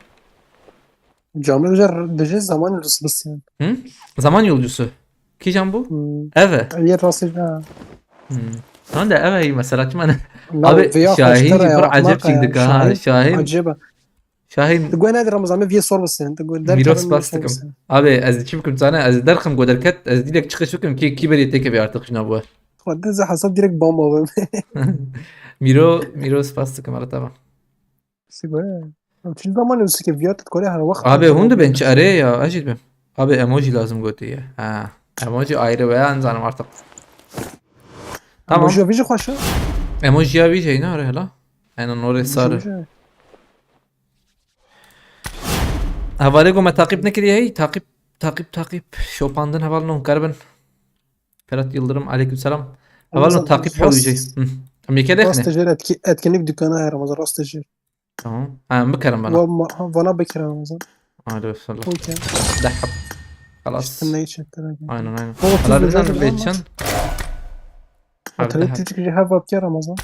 Camî uca dije zaman rısbısın. Hı? Zaman yolcusu. Kîjan bû? Hmm. Ev e. Yer rastı ha. Hmm. Tamam da ev e mesela, çima ne? La Abi, veya Şahin hoşlara jî pir ya, acayip bakma ya, çektik ha. Şahin. Şahin. Acaba. Şahin. Tu gwe nedir Ramazan, me viye sor mısın? Tu gwe der Mîro, kerem spas sor dikim. mısın? Abi, ez çi bikim zane, ez derxim go derket, ez dilek çıkış bikim ki, ki berê têkevê artık jina bu. Xwedê ze hesab direkt bomba bim. Mîro, Mîro, spas dikim, ara tamam. Sigwe. Çi zaman olsun ki viya tu kore her waqt. Abi, hûn dibên çi erê ya, ez jî dibêm. Abi, emoji lazım gotiye. Ha. Emoji ayrı veya, nizanim artık. Tamam. Emoji vî jî xweş e. Emojiya wî jeyna, are hela. Aynen oraya sarı. Hevalê ku me taqîb nekiriye hey, taqîb, taqîb, taqîb. Şopandin heval non karibin. Ferhat Yıldırım, aleykümselam. Heval non taqîb hewlüce. Hı. Em yeke dexne. Rast jêr etki-, etkinlik dükkanı her Ramazan, rast jêr. Tamam. Ha, em bikerim bana. Vana bikerim Ramazan. Hadi bismillah. Okey. Dehab. Xalas. Aynen, aynen. Hala bizden bêçen. Materyal tüçük jî hev vaptiya Ramazan.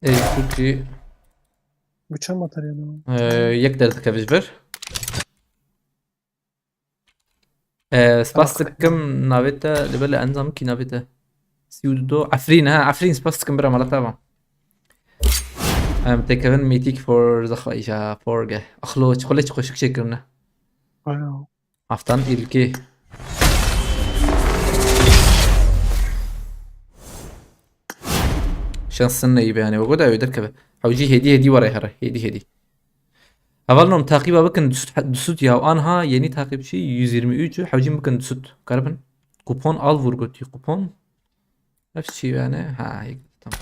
Ey, Türkçe. Bu çend materyal var? Ee, yek derdikeve ji vir. Ee, spas dikim navê te, li ber li endam kî navê te? Sî û du. Efrîn, ha, Efrîn, spas dikim bira mala te va. Em têkevin Mythic for zexwa îja, for ge. Axlo, çi xulê çi xweşik çêkirine. Alo. Haftan ilki. Şansın ne iyi yani. O kadar öder keve. Hewcî hêdî hêdî were here. Hêdî hêdî. Heval nom taqiba bikin dusut, dusut ya. Anha yeni takipçi yüz yirmi üç. Hewcî bikin dusut. Karibin. Kupon al vur gotî. Kupon. Ev çi yani? Ha, yek, tamam.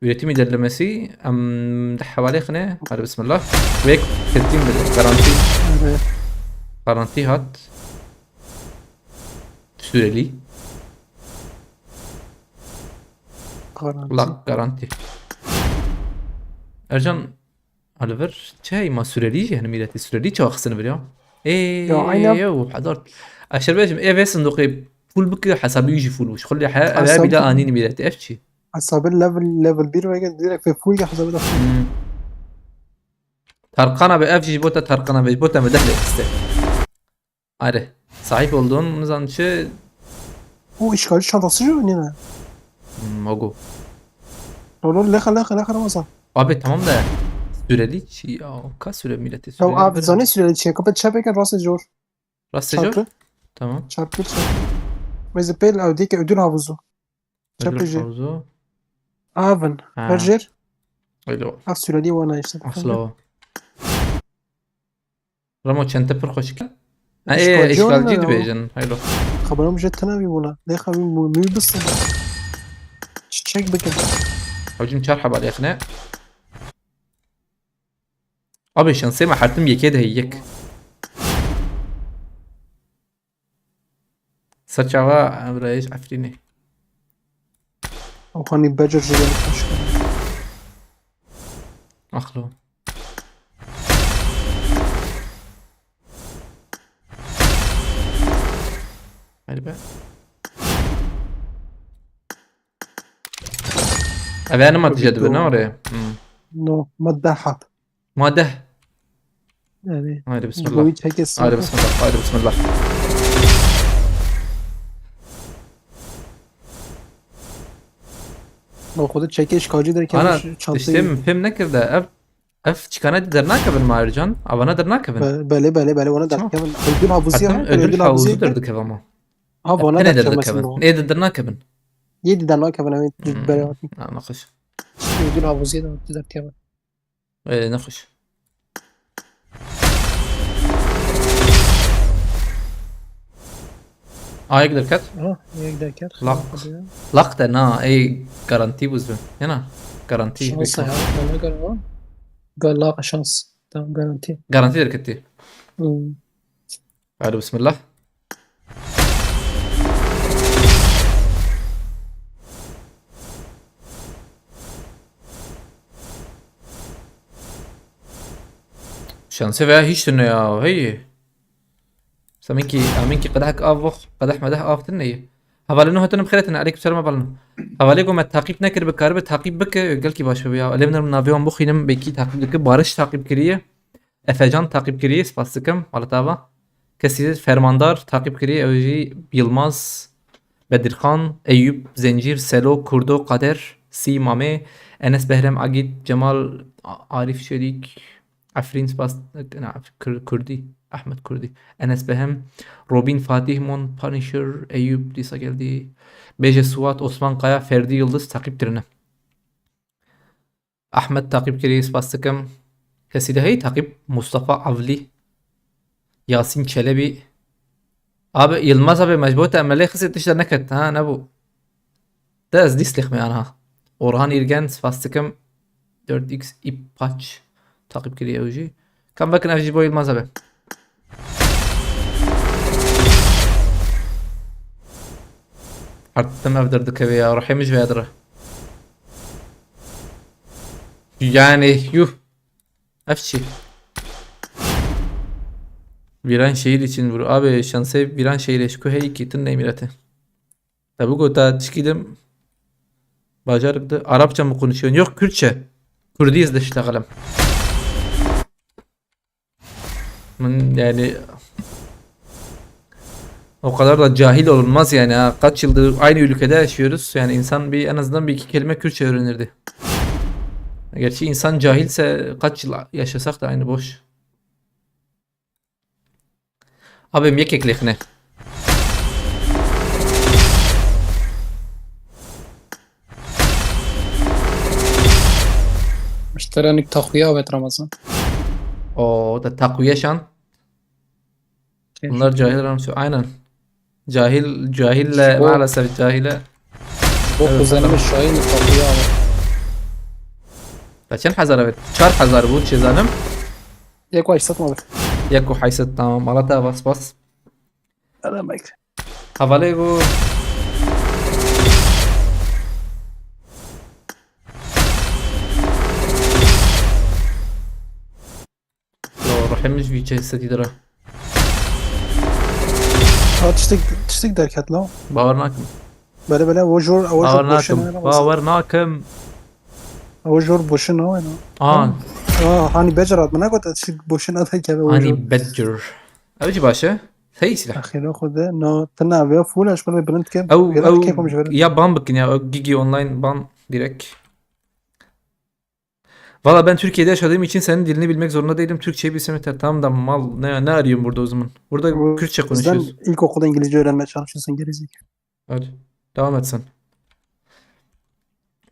Üretim ilerlemesi, em, de hevalê xine. Hadi bismillah. Ve teslim bile. Garanti. Evet. Garanti hat. Süreli. Garanti. Lak garanti. Ercan, Oliver, çi heyma süreli jî, yani milletî süreli çawa xistin vir ya? Ê, ya, aynen. Yew, hazar. Aşer bejim, ev ê sindoqê pul bikir, hesabî jî full bû. Xulya he, ev bir de anîn milletî, ev çi? Hesabî level, level bir vege direkt ve full ya hesabî de full. Hmm. Tarkan abi, ev jî ji bo te Tarkan abi, ji bo te me deh lê xiste. Are. Sahip olduğun, nizam çi? O işgalci çantası yok, niye? Hmm, Mogo. Lolo, lexa, lexa, lexa, Ramazan. Abi tamam da süreli çi ya? Ka süre milleti süreli. Ya abi, zane süreli çi? Kapat çapeke rastı zor. Rastı zor? Çarpı. Tamam. Çarpı, çarpı. Mesela pel evdeki ödül havuzu. Ödül havuzu. Avin. Ha. Her yer. Öyle o. Af süreli wana işte. Asla o. Ramo çente pir xweşik. Ha, ê, işgalci dibêjin. Haylo. Xeberim je tena bî bûna. Lê xebî mû-, mû bisin. Çiçek bikin. Hewcim çar heba lêxine. Abi şansê me hertim yekê de heye yek. Ser çava em rêj Efrînê. Ew xanî becer jî gelek xweş. Axlo. Hadi be. Ev ê nima tije dibe, ne oraya? Hmm. No, ma deh hab. Ma deh. Yani, haydi bismillah. Haydi bismillah, haydi bismillah. Ma xwe de çekê işgalci derkeve. Ana, çantayı işte min fêm nekirde. Ev, ev çikana de dernakevin Mahir can. Avana dernakevin. Be-, belê, belê, belê, wana derkevin. Ödül havuzu ya. Ödül havuzu derdikeve ama. Ha, vana derdikevin. Ê de dernakevin. Yê de dernakevin, evet. Hmm. Belê. Ha, nexweş. Ödül havuzu ya da derkevin. Ee, nexweş. A yek derket. Ha, yek derket. Lak. Lak de na, ey garanti bû zibin. Yana, garanti. Şans ya, bana göre o. Ga-, lak şans. Tamam, garanti. Garanti derketî. Hmm. Hadi bismillah. Şansê veya hiç tune ya, hey. Seminkî, eminkî qedehek av vox, qedeh medeh av tune ye. Hevalê nû hatine bi xêr hatine, aleyküm selam hevalê nû. Hevalê ku me taqîb nekir, bi karibe taqîb bike, gelkî baş bibe ya. Lê min navê wan bixwînim, belkî taqîb dike. Barış taqîb kiriye. Efecan taqîb kiriye, spas dikim, weleta va. Kesî Fermandar taqîb kiriye, ew jî Yilmaz, Bedirxan, Eyûp, Zencîr, Selo, Kurdo, Kader, Sî, Mamê, Enes Behrem, Agît, Cemal, A-, Arîf Çelîk, Efrîn, spas, na, Kur-, Kurdî, Ahmet Kurdî, Enes Behem, Robîn, Fatîh, Mon, Punisher, Eyûp, dîsa geldi, Bêje Suat, Osman Kaya, Ferdî Yildiz taqîb kirine. Ahmet taqîb kirî, spas dikim. Kesî de heyî taqîb? Mustafa Avlî. Yasîn Çelebî. Abi Yilmaz abi mecbur te emelê xisê tişt de neket ha, nebû. De ez dîs lêxme anha. Orhan Îrgen, spas dikim. dört X Ipaç. Takip kiriye ew jî. Kam vekin ev jî bo Yilmaz abi. Her tim ev derdikeve ya. Ruhê min ji vê dire. Yani, yuh. Ev çi? Viran şehir için vur. Abi, şansê viran şehir eşku heyî ki tun neymirete. Tabi gota tişkî dim. Bajarık da Arapça mı konuşuyorsun? Yok, Kürtçe. Kürdiyiz de işte kalem. Min yani o kadar da cahil olunmaz yani ha. Kaç yıldır aynı ülkede yaşıyoruz. Yani insan bir, en azından bir iki kelime Kürtçe öğrenirdi. Gerçi insan cahilse kaç yıl yaşasak da aynı boş. Abim yekek lêxine. Mişterenik takviye avêt Ramazan. O da takviye şan. Bunlar cahil Ramazan. Aynen. Cahil, cahille, maalesef cahile. Bo kuzenime Şahin takviye avêt. Kaçın hazar evet? Çar hazar bu çizanim. Yek û heyşt sed ma bit. Yek û heyşt sed, tamam. Mala te avas bas. Ne demek? Havale go. Yo, ruhê min ji vî çê sedî dira. Ha, tiştek, tiştek derket la. Bawer nakim. Bele bele, o jor, o jor Bawer boşuna nakim. Bawer nakim. O jor boşuna oyna. Aa. Aa, hani becer at, bana got, tiştek boşuna da keve o jor. Hani becer. Ev jî baş e. Sey silah. Axîr o xwe de, no, tına ve full aşkına bilind ke. Ew, ew, ya ban bikin ya, ew Gigi online ban direkt. Valla ben Türkiye'de yaşadığım için senin dilini bilmek zorunda değilim. Türkçeyi bilsem yeter. Tamam da mal ne, ne arıyorum burada o zaman? Burada Kürtçe konuşuyoruz. İlkokulda İngilizce öğrenmeye çalışıyorsun gerizekalı. Hadi. Devam et sen.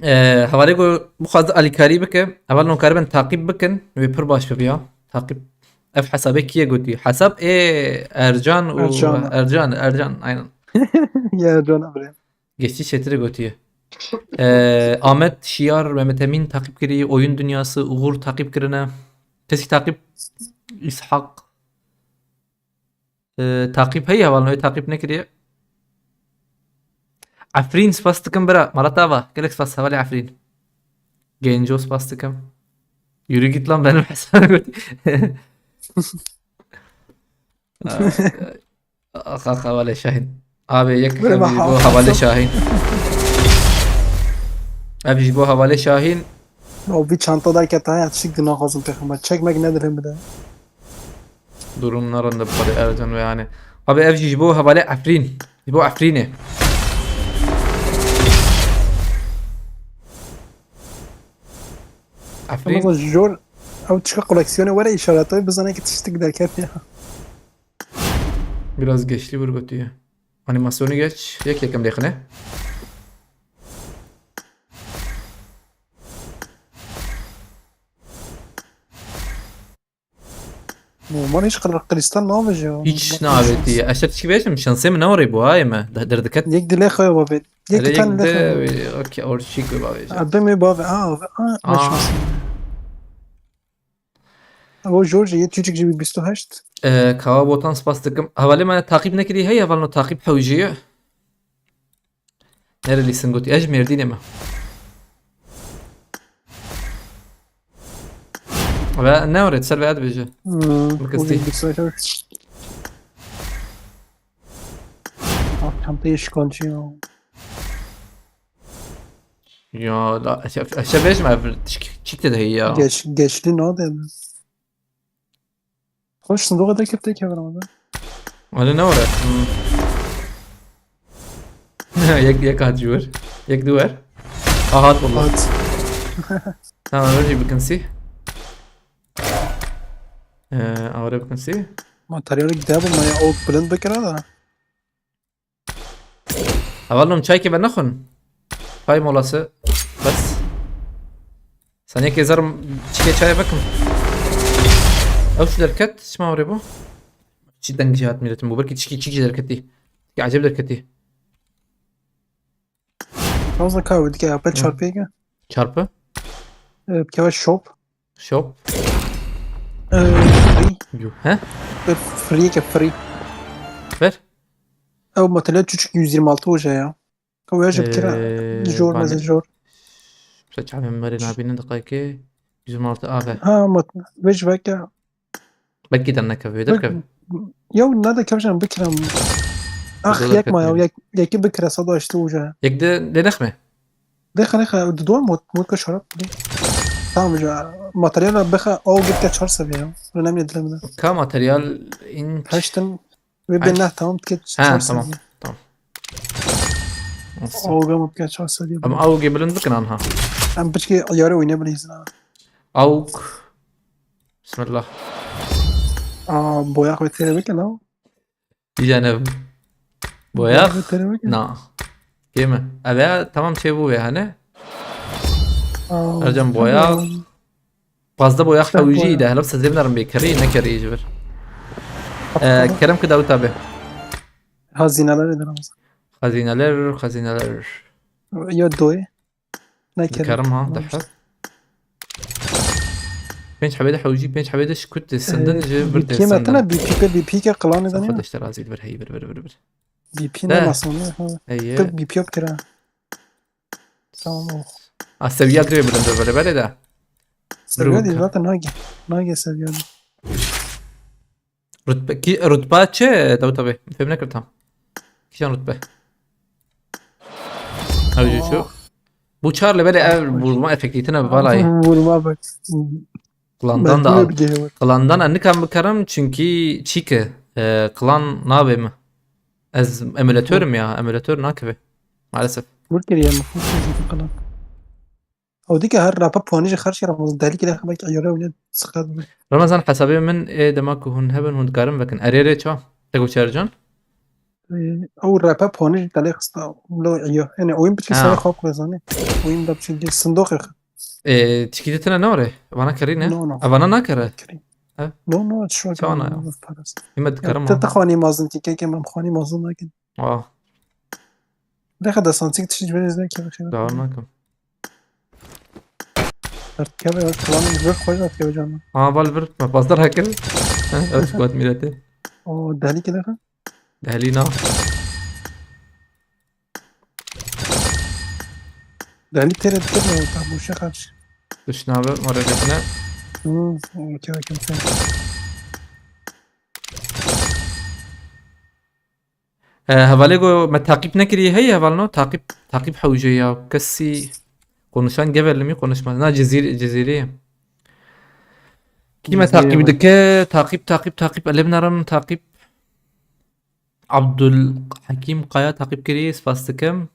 Ee, hevalê ku bixwaze alîkarî bike, heval nokare ben takip bikin. Wê pir baş bibiya. Takip. Ev hesabê kî ye gotî? Hesab ê Ercan û Ercan. Ercan, Ercan, aynen. Ya Ercan abi. Geçtî çêtir gotiye. Ee, Ahmet Şiyar, Mehmet Emin takip kiriye, Oyun Dünyası, Uğur takip kirine. Kesî takip, İshak. Ee, takip heye, hevalno, takip nekiriye. Efrîn spas dikim bira, mala te ava. Gelek spas hevalê Efrîn. Genco spas dikim. Yürü git lan benim hesabım. Ax, ax, hevalê Şahin. Abi yek ev ji bo hevalê Şahin. Ev ji bo hevalê Şahin. O bir çanta derkete ya, çik dina xwazim pêxember. Çekmek ne dilim bile. Durum ne rinde bi xwedê Ercan ve yani. Abi ev jî ji bo hevalê Efrîn. Ji bo Efrînê. Efrîn. Ama jor ew çika koleksiyonê were işareti bizane ki tiştik derket ya. Biraz geçti bir götüye. Animasyonu geç. Yek yekim lêxine. Normal hiç kır-, kristal navêje ya. Hiç navêtiye. Ez şer tişkî bêjim, şansê min ne orê bû, hayê me. De-, derdiket. Yek dilê xwe bavê. Yek tane dilê xwe. Okey, orçik bavêje. Ademê bavê. Aa, aa, aa. O George yê çocuk gibi bîst û heşt. Ee, Kawa Botan spas dikim. Hevalê me takip nekirî, hey hevalno takip hewjî. Nerelisin gotî? Ez ji Mêrdînê me. Ve ne öğret ser ve dibêje. Hmm, bikistî. Bugün bir sayfa. Ah, çantayı şıkancı ya. Ya, la, eşe, eşe bêjim ev çik, çik te de ya. Geç, geçli ne oldu? Xweş sindoqa derkefte kevir ama. Öyle ne var ya? Hmm. Yek, yek hat jûr. Yek duvar. Aha, hat valla. Hat. Tamam, öyle bir kınsi. Ee, öyle bir kınsi. Materyali gider bu, maya o bilind bekara da. Hevalno çay ke ve nexwin. Çay molası. Bes. Saniyekê zer çikê çaya vekim. Ew çi derket? Çima orê bû? Çi deng jî hat milletim bu. Belki çikî çikî derketî. Ya acayip derketî. Fazla kahve dike ya. Pet çarpıya gel. Çarpı? Ee, bikeve shop. Shop. Ee, free. Yuh. He? Ee, free ke free. Ver. Ew materyal çuçuk yüz yirmi altı hoca ya. Ew ya jî bikira. Ee, Jor bane- meze jor. Şe çavê min berê nabînin diqayke. Yüz yirmi altı A V. Ha, mat. Vej veke. Belkî dernekeve, derkeve. Yew ne de kevşan bikiram. Ah, Güzel yek ma ya, hareket. Yek, yeki bikira sada işte hoca. Yek de lê nexme. Dexe, dexe, di dua mot, mot ka şarap bile. Tamam hoca. Materyal bixe, o git ke çar seviye ya. Önemli değil mi? Ka materyal inç. Heştin ve Heşt. ben ne tamam ke Ha, çar tamam. Seviye. Tamam. Olsun. O gam ke çar seviye. Ama AUG bilind bikin anha. Em piçki yarı oynayabiliriz ha. AUG. Bismillah. Aa, boya koy tere beke la. Diyeceğine. Boyak. Koy tere beke. Na. Kême. Eve tamam şey bu ya hani. Aa, Ercan boya. tamam. Fazla boyak Sen hewîjî boya. De helap sezê binarim bê kerî ne kerî ji vir. Tamam. Ee, kerem ki Dawit abi. Hazineler ederim. Hazineler, hazineler. Ya doy. Ne kerem. Dikarim ha, dehir. Pênc hebê de hewîjî, pênc hebê de şikut de sindin ji vir de B P M sindin. Tına B P P, B P ke kılan Sen edin ya. Xwedê ji te razî vir, hey, vir, vir, vir, vir. B P De. Ne masum ya. Ha. Ey, Kırk B P yok kira. Tamam o. A seviya girê bilind, böyle böyle de. Seviye değil Ruka. Zaten nage. Nage seviye. Rutbe, ki, rutba çi? Dawit abi. Fêm nekir tam. Kîjan rutbe? Ew jî şu. Bu çar li belê ev vurma efektîtine bi valayê. Vurma bak. Klandan da Ben al. Bir şey var. Klandan a nikam bikarim çünkü çîke, e, klan nabê mi? Ez emulatorim ya, emulator nakeve. Maalesef. Vur kiriye mi? Vur kiriye mi? Ew dike her rapa puanî jî xerc kira, deli kire, belkî eyare wile sıkat bi. Ramazan, hesabê min ê dema ku hûn hebin, hûn dikarin vekin. Erê rê ça? Te goçer can? Ew rapa puanî jî delê xista. Lo eyo. Yani oyun biçim Ha. Sana xap kazanı. Oyun da biçim sindoq ya. E, çikî de tine ne ore? Vana kerî ne? No, no. E, vana nakere. Kerî. Ha? No, no, şu Sana ya. Parası. Hime dikarim Te ha. Te xwanî mazin ki keke mem xwanî mazin nakin. Aa, Dexe desan çik tişt beniz ne ki. dawar nakim. Artık ya ben kıvanı bir koyacak ya canım. Aa, val vir, me pazdar hakir. Ha, ew squad mirete. O deli ki dexe. Dehlî na. Deli tere tere ya ta bu şey karşı. Duşnabe, mara gepine. Hmm, okey, okey, okey. E, hevalê go me taqîb nekiriye, hey hevalno, taqîb, taqîb hewce ya. Kesî konuşan gevelimî konuşmaz. Na Cizîr, Cizîrî. Kî me Cizîrî taqîb evet. Dike? Taqîb, taqîb, taqîb. Elê binarim taqîb. Abdul Hakim Kaya taqîb kiriye, spas dikim.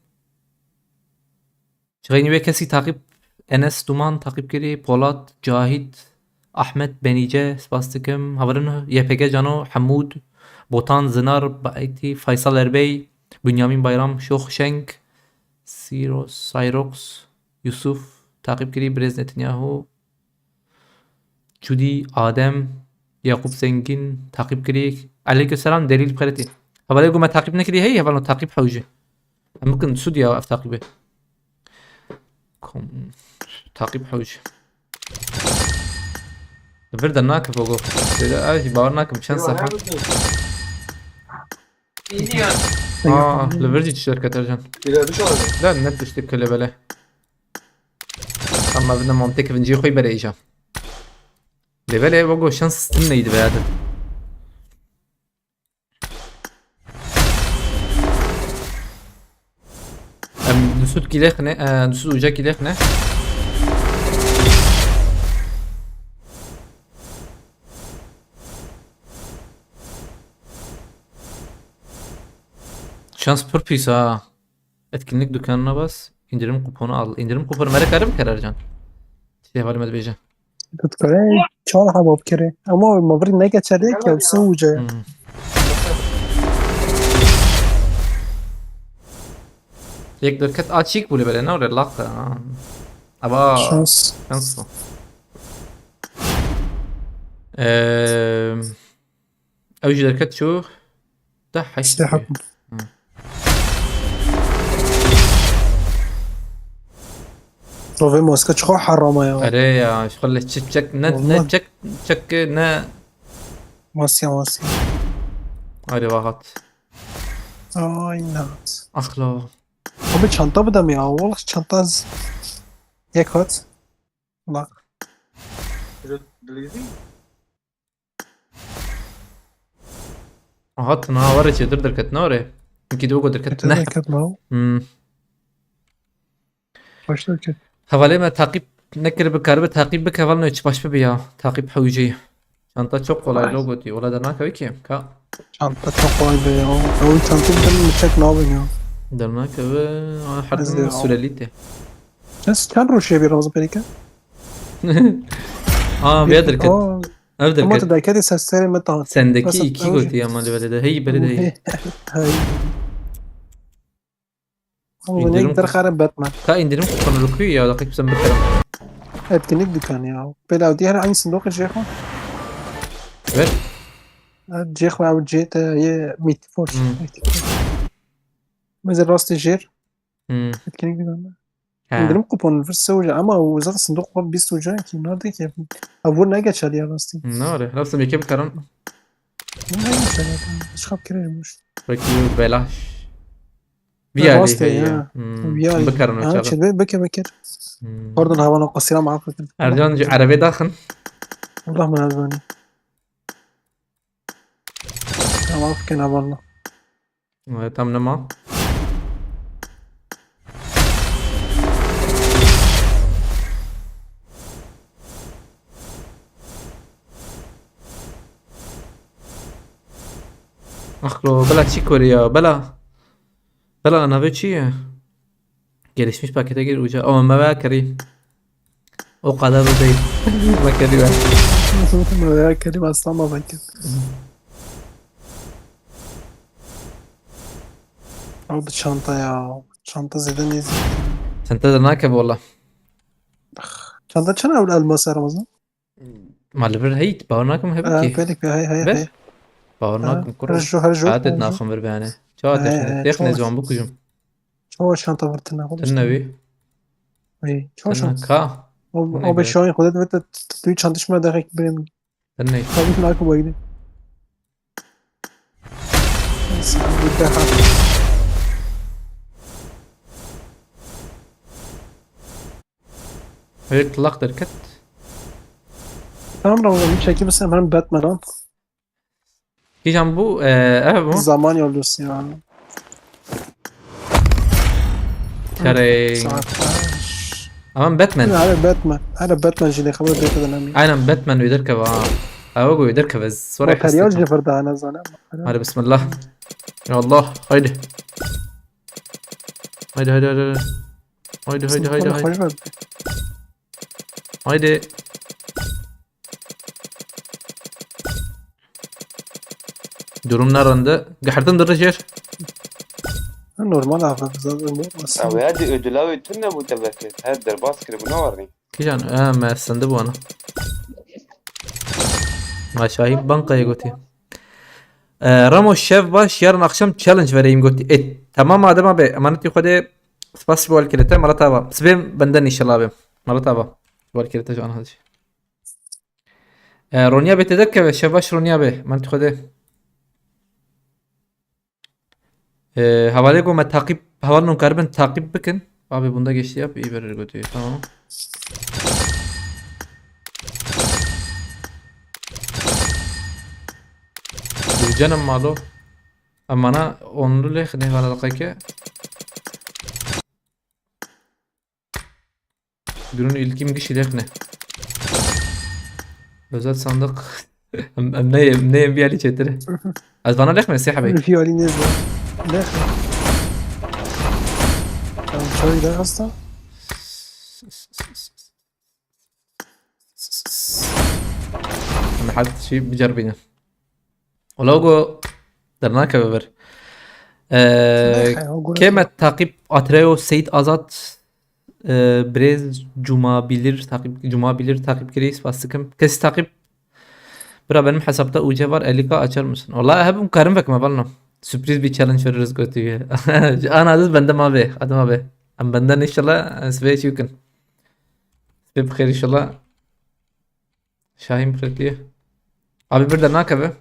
Çixeyni wê kesî taqîb, Enes Duman taqîb kirî, Polat, Cahit, Ahmet, Benîce, spas dikim. Hevalin Y P G Cano, Hemûd, Botan, Zinar, Baetî, Faysal Erbey, Bünyamin Bayram, Şox Şeng, Siro, Cyrox, Yusuf, taqîb kirî, Birêz Netanyahu, Cudî, Adem, Yakup Zengin, taqîb kirî. Aleyküm selam, Delîl Xeretî. Hevalê ku me taqîb nekirî, hey, hevalno taqîb hewce. Em bikin Sudiya ev taqîbê. Kom, taqîb hewce. Li vir de nake fogo. Sêde, ay, bawer nakim, çend seha? Aa, li vir jî tişt derket Ercan. Da ne tiştê kile bele. Ama vine mantık vincî xwe berê îja. Lê belê wego şans tim neydi be yadin. Em du sed kîlê xine, e, du sed uca kîlê xine. Şans pir pîs ha. Etkinlik dükkanına bas. İndirim kuponu al. İndirim kuponu mere karim Kerarcan. Şey hevalime dibêje. Dikare çar heba bikire. Ama ma vir negeçe de ki se uca. Hmm. Yek derket açık bule bele ne öyle lak ha. Ama Şans. Şans mı? Eee, ew ji derket çû. Da heşt. İşte hakkım. Hı. Tovê maske çiqa herama ya. Erê ya, ji xwe lê çi çek, ne, ne Vallahi. Çek, çek ne. Masya masya. Erê vahat. Ay nat. Axlo. Abi çanta bidem ya. Vallahi çanta z- yek hat. Bak. Aha, tu niha were çêtir derket, ne were? Wekî dibe ku derket, Kötü ne? Derket ma. Hmm. Başta kötü. Hevalê me taqîb nekiribe, karibe taqîb bike, hevalno çi baş bibe ya. Taqîb hewcî. Çanta çok kolay lo gotî. Ola dernakeve ki. Ka. Çanta çok kolay be ya. Ew çanta bidem mi çek nabin ya. Dernakeve. Aa, her Ez tim de sürelî te. Sen çend roşê bir Ramazan perike? Aa, vê derket. Aa, Ev ama derket. tu derketê ser serê me taht. Sendeki Mesela iki ew gotî ama li vere de. Hey, bere de hey. Hey. Ama bu İndirim ne derxare Batman. Ka indirim kuponu rukuyu ya, dakika sen bitirin. Etkinlik dükkanı ya. Böyle diğer aynı sındık Ceko. Ver. Ceko abi C T Y Meat Force. Hmm. Meat Force. Mesela rastı jer. Hmm. Etkinlik dükkanı. Ha. İndirim kuponu verse hoca ama o zaten sındık var biz hoca ki nerede ki? Ha bu ne geçer ya rastı? Ne var? Lafsam yekim karan. Bu ne geçer ya? Çıkıp girelim. Peki belaş. Ya, Viyali rastı hey ya. ya. Hmm. Viyali. Bikarin o Ha, çağı. çilbe beke beke. Hmm. Pardon, havana qasira ma afetin. Ercan, ji erebe daxin. Allah me azani. Tamam, afkin havanla. Evet, tam nema. Axlo, bela çi kore ya, bela. Bela navê çi ye? Gelişmiş pakete gir uca. Ama me veya kirî. O kadar da değil. Me kirî ver. Merak ettim aslan baba ki. Aldı çanta ya. Çanta zeden neyse. Çanta da nake valla. Çanta çana öyle elmas aramazın. Ma li vir heyt, bawer nakim hebe Ha, ki. pek bir hay hay Ver. hay. Bawer Ha, nakim kuro. her şu, her şu Adet olsun. Naxim vir beyane. Çawa He, te he, şine. Têxine çoğu- ziwan bikujim. Çoğu çanta fırtına. Tine wî. Hey, çoğu Tine çanta. ka. O, Tine o be gel. şu an kudet ve tu çantış mı da hek birim. Tine. Tabii ki nakim baydı. Sen bir daha. Hayır, tlak derket. Tamam Ramazan, bir çekil sen hemen Batman al. Kîjan bû, e, ev bû. Zaman yolcusu ya. Kerê. Saat kaç? Aman Batman. Hala Batman. Hala Batman jî lê xeber bê kadar nami. Aynen, Batman wê derkeve ha. Ew go wê derkeve. Sonra Materyal hesletin. Cifir daha ne zanen. Hadi bismillah. Ya Allah, haydi. Haydi, haydi, haydi, haydi. Haydi, haydi, haydi, haydi. Haydi. Durum ne rende? Gehirtin diri jêr. Normal abi zaten bu. Abi hadi ödül abi tüm ne bu tebekir. Her derbas kir bu ne var ne? Kîjan, e, me sindi bu ana. Ma Şahî bankayê gotî. E, Ramo şev baş, yarın akşam challenge vereyim gotî. E, tamam Adem abi, emanetî Xwedê, spas ji bo welkirete, mala tava. Sibê benden inşallah abi. Mala tava. Welkirete ji an hadi. E, Ronya bê te derkeve, şev baş Ronya bê. Emanetî Xwedê. Ee, hevalê ku me taqîb, hevalno karibin taqîb bikin. Abi bunda geçti yap, iyi verir götü. Tamam. Gülcanım malo. Amana onlu leh ne hala dakika. Durun ilkim kişi lehne. Özel sandık. Em, em ne, em ne bir yeri çetiri. Ez bana lehme sihbe. Rüfi Ali ne bu? Ne? Tamam, çay da hasta. Em her şey bicerbine. Ola go dernakeve vir. Ee, Neyse, o göre kê me taqîb Atreyo Seyit Azat, ee, Birêz Cuma Bilir taqîb, Cuma Bilir taqîb kirî, spas dikim. Kesî taqîb bira benim hesapta U C var, elli K açar mısın? Ola hebim karim vekme valno. Sürpriz bir challenge veririz götüyü. Ana diz bende ma be, adıma be. Em benden inşallah, e, sibê çi bikin. Tê bi xêr inşallah. Şahîn bi xêr tê. Abi bir de nakeve.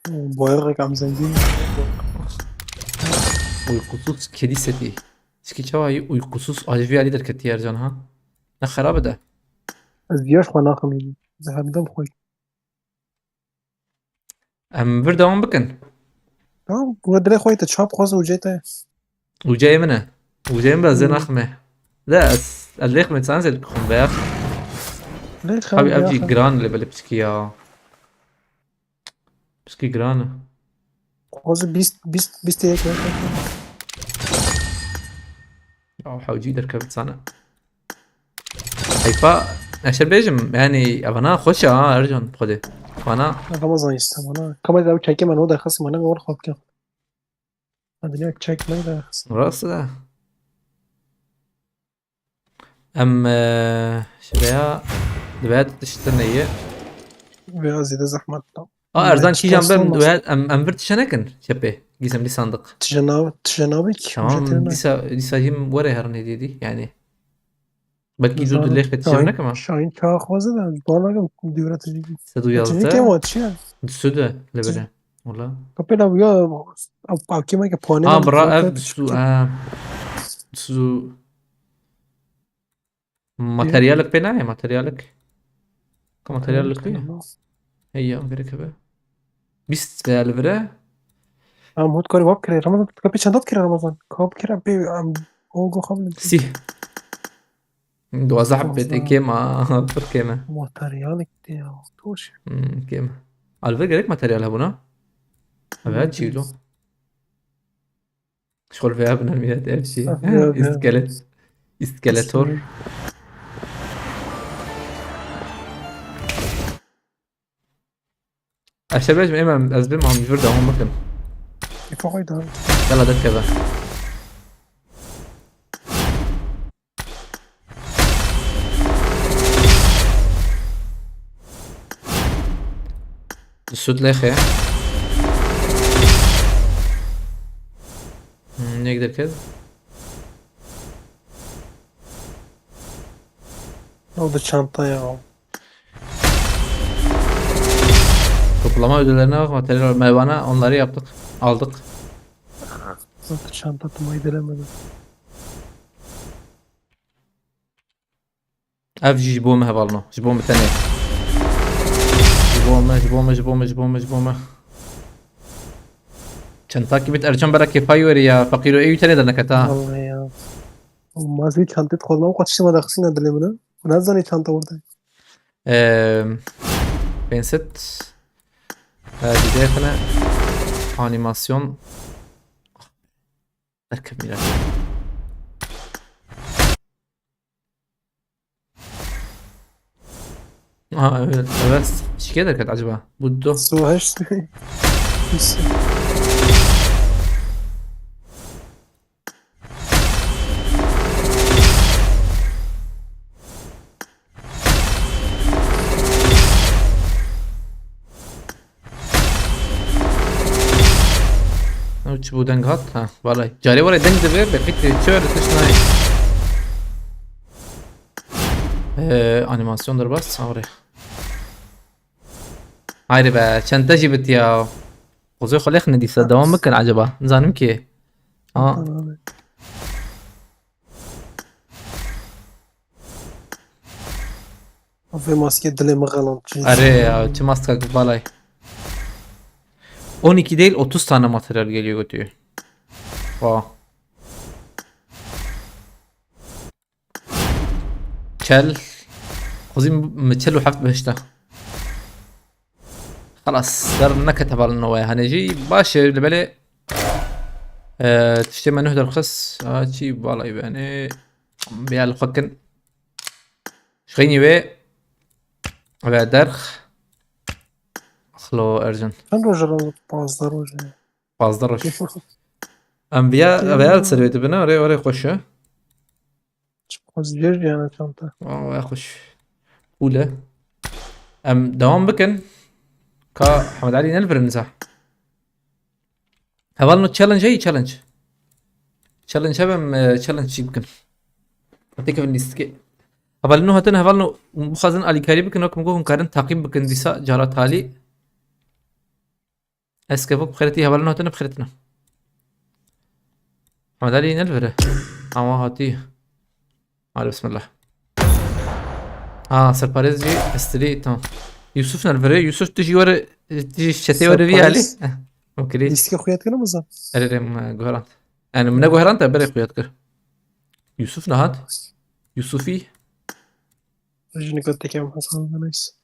Bayrak am zengîn. Uykusuz kedi seti. Çikî çawa yî uykusuz, alî vî alî derketî Ercan ha. Ne xerabe de. Ez viyaş xwe naxim. Zehemdem xwe. Em vir dewam bikin. Tamam, we dilê xwe te çap xwaz û cê te. Ûceyê min e. Ûceyê min be zê Hmm. naxime. De ez, ez lê xime çan zê dixim be ya. Lê Abi xew ev ya jî xew. Giran li belê piçkî ya. Piçkî giran e. Xwaz bîst, bîst, bîst yek ya. Ya hewcî derkevit sane. Heyfa, ez şer bêjim, yani evana xweş e ha, Ercan, xwedê. Vana Ramazan işte bana. Kamera ew çekê me no derxist, bana ne xwe bikin. Hadi ne çekmeyi derxist. Rast e. Em, e, şiveya, dibe tiştine ye. Veya zêde zehmet da. A, Erzan kîjan ber, olmaz. Em, em vir tişe nekin, çepê, gizemli sandık. Tişe nav-, tişe nabik, Tamam, ücretine. dîsa, dîsa him were herin hediye dî, yani. Belkî zû dilê xwe tişe nekim ha. Şahin çawa xwaze de, bana kim duyura tijî. Sed û yazde. Tijî kêm o, çi ya? Distû de, lebere. Wala. Kapela bu ya, ev, ev kêmeke puanê Ha, bira ev distû, ha. Distû. Materyalik pê nayê, materyalik. Ka materyalik pê? Hey ya, gerek be. Bîst veya li vire. Em hût karî wap kirê, Ramazan, tu kapî çendat kirê, Ramazan. Kap kirê pê, em, o go xabin. Sî. Duwazdeh hebê tê kêm a, pir kêm e. Materyalik tê ya, toş. Hmm, kêm e. Alve gerek materyal hebûna? Evet, çîlo. Şol veya biner millet ev şey. Ev ya, ya. İskelet. İskeletor. Aşağı bejim, emem, ez bim, am jür devam bakın. Kêfa xwe da. Yala, derkeve. Sud lêxê. Hmm, nêk derket. Ne oldu çantaya? Toplama ödüllerine bak, materyal, meyvana, onları yaptık, aldık. Zaten çanta tutmayı bilemedim. Ev jî ji bo me hevalno. Ji bo me tenê. Ji bo me, ji bo me, ji bo me, ji bo me, ji bo me. Çentakî bit Ercan bera kêfayî werî ya. Feqîro ê wî tenê derneketa. Vallahi ya. Ma ez wî çantê dixwazim, ew qat tiştê me daxisîne dilê min e. Hûn nezanî çanta orada. Eee, pênc sed. Eee, didê xine animasyon. Derkevî re. Aha, evet, evet. Şikê derket acaba? Bu do. Su heşt. Ew çi bû deng hat? Ha, valay. Carê were deng dibe, be qîtê çi were tişt nayê. Ee, animasyon derbas, awre. Hayri be, çente jî bit ya. Xwezê xwe lêx nedîse, devam bikin acaba. Nizanim ki. Ha. Tamam abi. Vê maske dilê min xelan çi. Are ya, çi maska balay. On iki değil, otuz tane materyal geliyor götüyor. Vaa. Çel. Xwezî min çel û heft bihişte. Xelas, der nekete bal nowaya. Hane jî baş e, li belê, e, tiştê me nuh derxist. A, çi balay bene. Biya li xwe kin. Şixînî wê. Ve derx. Xlo Ercan. Çend roj e? Pazdeh roj e. Pazdeh roj. Em viya, viya li ser wê dibine, orê, orê xweş e. Çi xwaz jêr jiyana çanta. Aa, waya xweş. Cool e. Em devam bikin. Ka Hemed Alî ne li vir in niza. Hevalno challenge heyî challenge. Challenge hebim, e, challenge çî bikin. Têkevin lîstikê. Hevalno hatin hevalno bixwazin alîkarî bikin, wek min got hûn karin taqîb bikin dîsa cara talî. Ez kevok bi xêretî hevalno hatine bi xêretina. Hemed Alî ne li vir e. Ama hatî. Hadi bismillah. Ha, serparêz jî estirî, tamam. Yusuf ne li vir e? Yusuf tu jî were, tu jî çetê were vî alî. Serparêz. Eh, okey. Lîstikê xuya dikir mi zan? Erê, erê, min guherand. Yani min neguherand te berê xuya dikir. Yusuf nehat. Yusufî. Jinika tekem Hasan Deniz.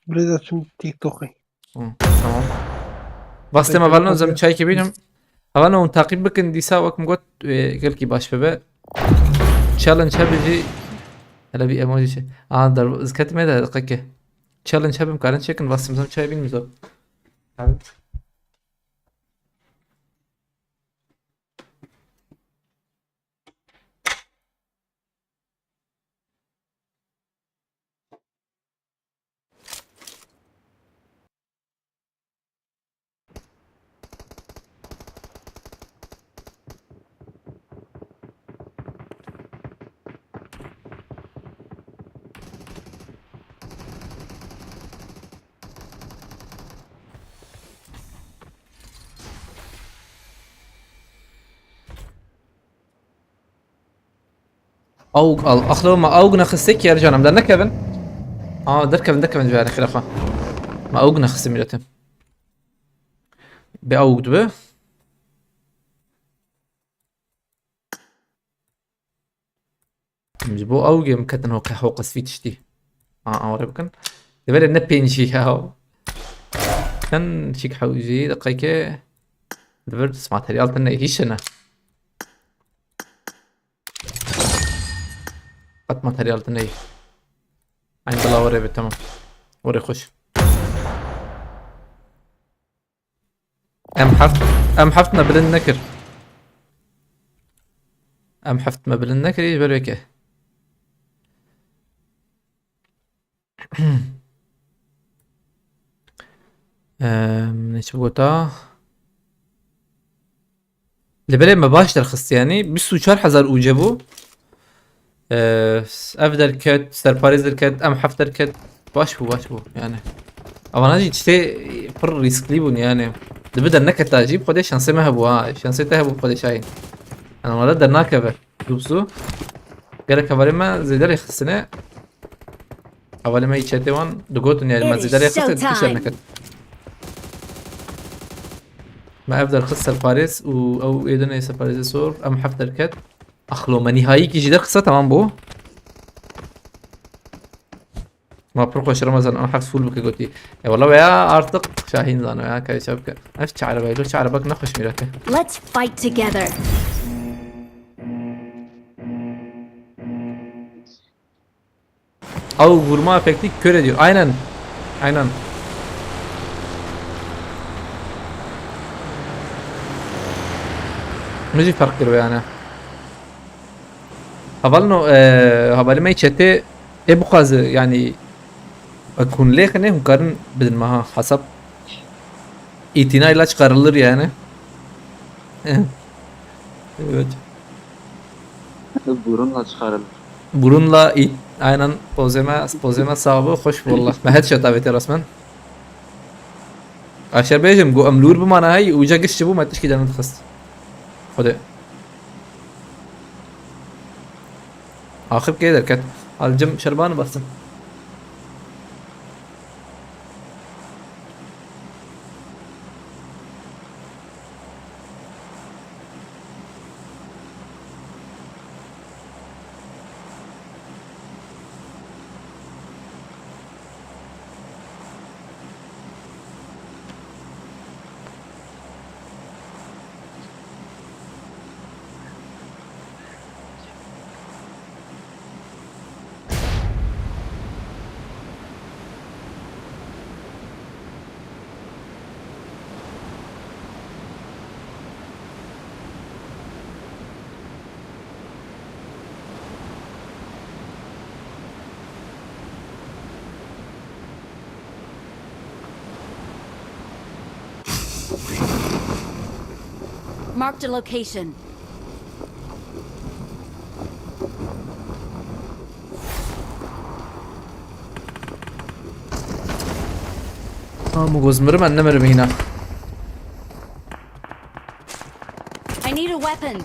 Birêz, ez çûm TikTokê. Hı, tamam. Vastê me velno zem çayekê bînim. Hevalno hûn taqîb bikin dîsa wek min got, e, gelkî baş bibe. Challenge hebe jî. Hele bir emoji şey. Aa, dar ziketime de qeke. Challenge hebim karin çekin vastê me zem çay bînim zo. Awg al. Axlo ma awg nexistek yer canım da nekevin. Aa, derkevin, derkevin ji xira xwe. Ma awg nexistim milletim. Be awg dibe. Ji bo awgê min ketin hoqe hoqes vî tiştî. A, awre bikin. Divere ne pêncî ya. Çend çik hewjî deqeyke. Divir materyal tine hîşe ne. Qet materyal tine. Eyn bila were be, tamam. Were xweş. M heft, M heft me bilind nekir. M heft me bilind nekir, hiç ber weke. Em, ne çi gota? Li belê me baş derxist yani. Bîst û çar hezar uce bû. Ee, ev derket, serparêz derket, M heft derket. Baş bû, baş bû yani. Ama jî tiştê pir risklî bûn yani. Dibi derneketa jî, bi xwedê şansê me hebû ha. Şansê te hebû bi xwedê Şahîn. Yani normalde dernakeve. Dubsu. Gerek hevalê me zêde rê xistine. Hevalê me yî çetê wan digotin yani me zêde rê xistin, tişt derneket. Me ev derxist serparêz û ew êdinê serparêzê sor, M heft derket. Axlo me nîhayîkî jî derxisa, tamam bû. Ma pir xweş Ramazan, M heft full bike gotî. E wala veya artık Şahîn zano ya, kayê çav bike. Ev çi erebe, çi erebek nexweş mîrete. Let's fight together. Ew vurma efekti kör ediyor. Aynen. Aynen. Ne jî ferq kiriyor yani. Hevalno, e, hevalê me çetê ê bixwaze yani, e, hûn lêxine, hûn karin bidin me ha hesap. Îtîna ile çıkarılır yani. Evet. Burunla çıkarılır. Burunla it, aynen, pozeme, pozeme sağ ol, hoş valla. Me headshot avêtiye resmen. Aşer bêjim, got em lûr bimane hey, uca giş çi bû, me tişkî dene dixist. Xwedê. Axir kê derket. Al cim şerban bastin. Marked a location. Ha, min got mirim, em nemirim hîna. I need a weapon.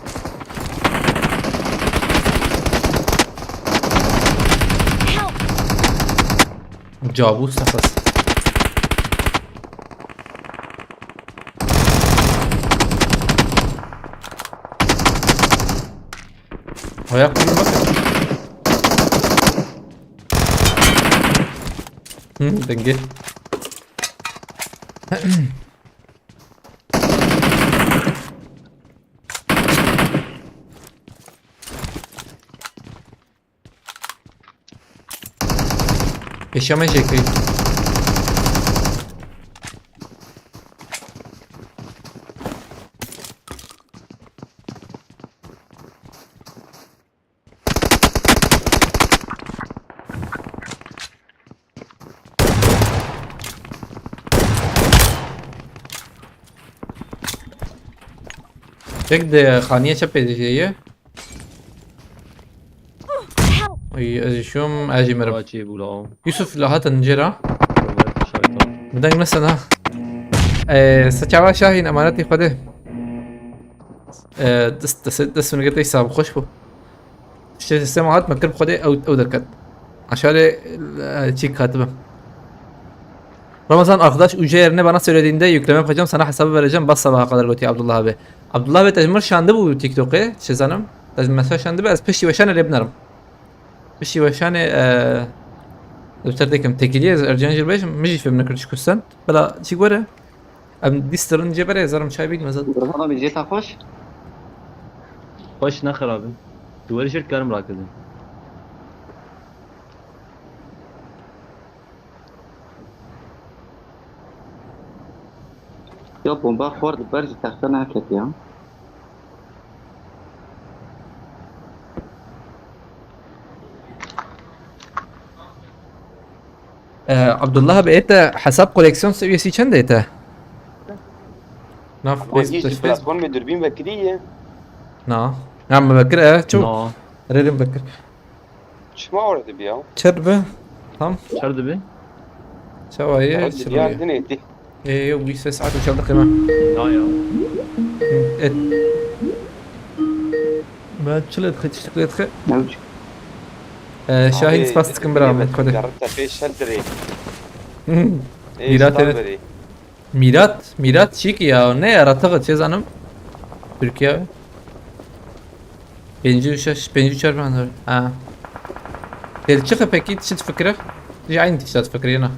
Help! Cabûs nefes. Ayak vurun bakın. Hı, denge. Yaşama şekli. Tek de xaniye çepê de ye. Ay, ez jî şûm, ez jî mirim. Aa, çê bû la. Yusuf, la hatin cêra. Bi deng nesin ha. Ee, se çawa Şahîn, emanetî Xwedê. Ee, dest, dest, dest min girtî, sab xweş bû. Tiştê sê ma hat me kir bi Xwedê ew, ew derket. Aşarê, e, çîk hatibim. Ramazan arkadaş, uca yerine bana söylediğinde yükleme yapacağım, sana hesabı vereceğim, bas sabaha kadar gotiye Abdullah abi. Abdullah abi, te ji min şandibû TikTokê, çi zanim. Te ji min mesaj şandibû, ez piştî weşanê lê binerim. Piştî weşanê, e, dewter dikim, tekiliyê, ez ercan jî bêjim, min jî fêm nekir çi kusend. Bila çîk were. Em dîst dirin cê berê, zarim çay bîn mezin. Gurban abi, cê te xweş? Xweş ne xirab in. Tu werî jê dikarim rakidin. Ya bomba xwar di ber ji texte neketiya. Ee, Abdullah abi, ê te hesap koleksiyon seviyesi çend ê te? Nav Ama hiç platform ve dürbün vekili ye. Na. Ya me vekir e, çu. Na. Rerim vekir. Çima orada bir ya? Çer be. Tam. Çer de be. Çawa ye? Çer de ya, dinê di. Ê, yo, wî sê saet û çel deqe me. Ya, ya. Et. Me çile dixê, tiştek lê dixê. Mewc. Ee, Şahin, spas dikim bira, me xwedê. Yarın tepê şel dirê. Mîrat evet. Mîrat, Mîrat çîk ya, ne yaratığı, çê zanim. Türkiye. Pêncî û şeş, pêncî û çar falan. Ha. Tê çi pekî, çi difikire? Ji aynı tişta difikire, na.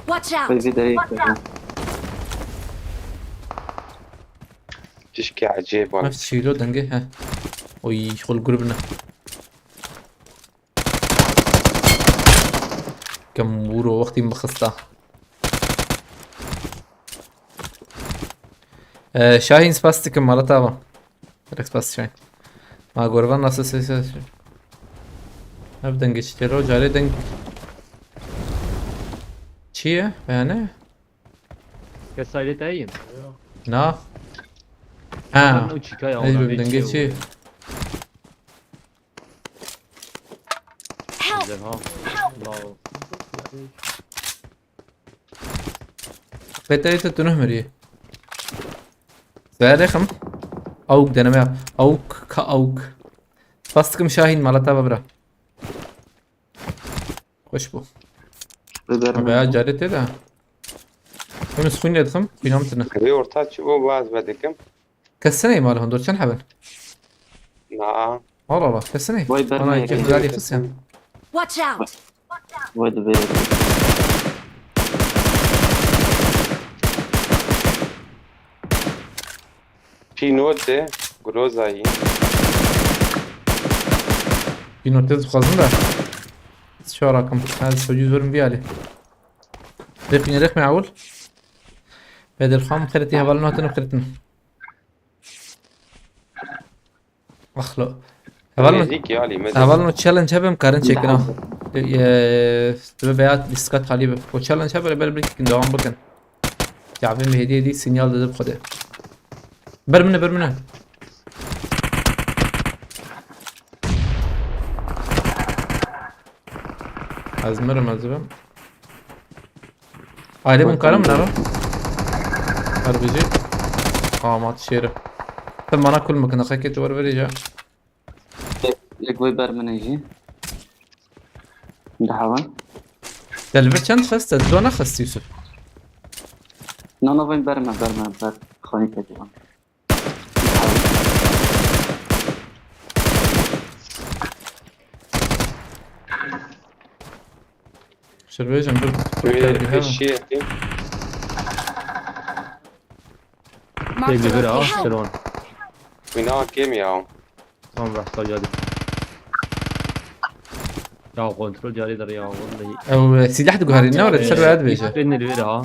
Watch out! Tişkî ecêb. Ev çîlo dengê, he. Oy, xul grubine. Kemûro wextî min bixista. Ee, Şahin, spas dikim, mala te ava. Direkt spas Şahin. Ma gorvan nasıl ses ses. Ev dengê çi têro, carê deng. Çi ye? Yani? Kesaylê te yî? Na. Ha. Ew çîka ya, ey, ona vê dengê çi? Help! Güzel ha. Lao. Betayê te tu nuh meriyê. Zerê xim. Awk deneme yap. Awk ka awk. Spas dikim Şahin, mala te ava bira. Xweş bû. Veya carê tê de. Em xwîn lê dixim, xwîna min tine. Vê orta çi bû, baz vedikim. Kes tine mal hundur, çend hebin? Na. Allah Allah, kes tine. Vay, ana, berme iki yekê. Güzel yapısın. Watch out! Vay de be. Pînotê, Grozayî. Pînotê dixwazim de. Şarakim. Ez socuz verim bir ali. Rexmi, rexmi awul. Bedir Xan, xeretî hevalin hatin û xeretin. Axlo. Hevalin, nêzîk ya, alî me hevalin o challenge hebim karin çekin ha. Eee, tu be ya lîstika talî be. O challenge hebim, ber bir devam bikin. Ya, vê me hediye dî sinyal dide bi Xwedê. Ber min e, ber min e. Ez mirim, ez mirim. Ayrı bin karım ne? Harbiji. Amat şeri. Sen bana kul mı kına kaket var vereceğim. Yek vê ber min e jî. Dihewan. Te li vir çend xist? Ez dua nexist, Yusuf. Na, na, vên ber me, ber me, ber. Xanî te diwan. Şirbêjim bir Wê bir hemen. Pêşiyê. Marked a Tê li vir a, location. Şirvan. Wîna kêm ya. Tamam, behsa geldi. Ya kontrol diyarî der ya, vallahi. Ew, e, silah diguherî, ne were, ser ve dibêje. Pênî li vir ha.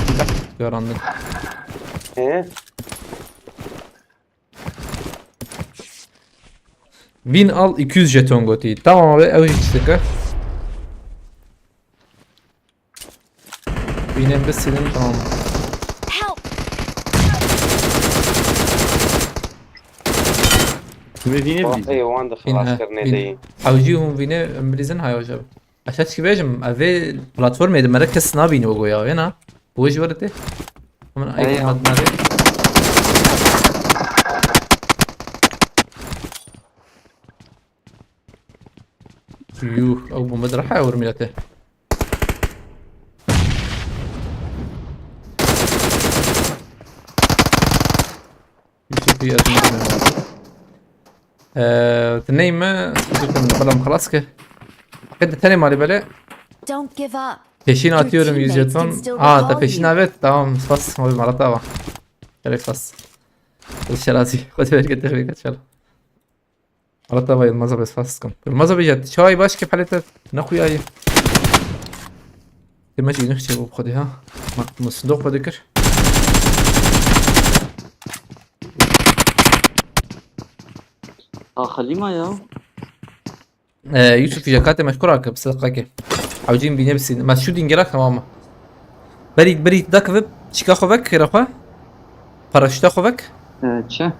Silah diguherandin. He? Bin al iki yüz jeton gotî. Tamam abi, ew hiç dike. Bînên bisilin, tamam. Help! Wê vînê Wah, bidî. Ey, wan di Bin, xilas he, kirinê bin. Deyî. Hewcî hûn vînê em bilîzin hay hocam. Aşağı çi bêjim, ev vê platformê de mere kes nabînî o goya, wê na? Bu jî were tê. Hemen Ey, ay ya. Mat nare. Yuh, ew bombe de reha ewr milete. Yusuf, bir yardım edin. Ee, dinleyim mi? Yusuf'un balam xelas ki. Hakikaten tane mali böyle. Don't give up. Peşin Your atıyorum yüz teammates can jeton. Still Aa, da recall peşin you. Evet, tamam. Spas, abi, Marat abi. Gerek spas. Şerazi. Hadi ver getir, ver getir. Arada bayılmaz abi, fas sıkın. Yılmaz abi ya, çay başka palete ne kuyayı? Demek ki ne bu kadar ha? Bak, bu sındık kadar kır. Ha, Halima ya. Ee, Yusuf, ya kate meşkur akı, bir sıkı ki. Avcıyım bine bir sin. Mas şu dingera tamam mı? Berî, berî dakivib çîka xwe vek, xêra xwe. Paraşûta xwe vek. Ee, çi?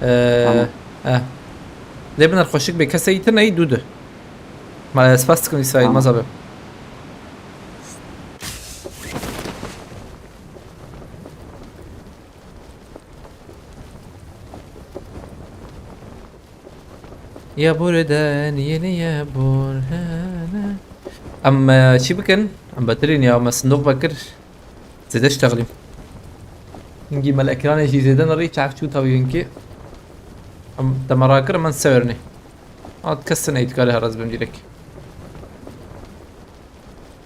Ee, Tamam. Eh. Lê binar xweşik bê, kesê îtir neyî dû di. Ma ez spas dikim Îsraîl, Tamam. Meza be. Ya buradan yeni ya burhana. Em, e, çi bikin? Em betilîn ya, me sindoq vekir. Zêde ştexlîm. Hingî me li ekranê jî zêde nerî, çax çû tawî hinkî. Em te me rakir, em sewernê. At kes ne îtikarê heraz bim direk.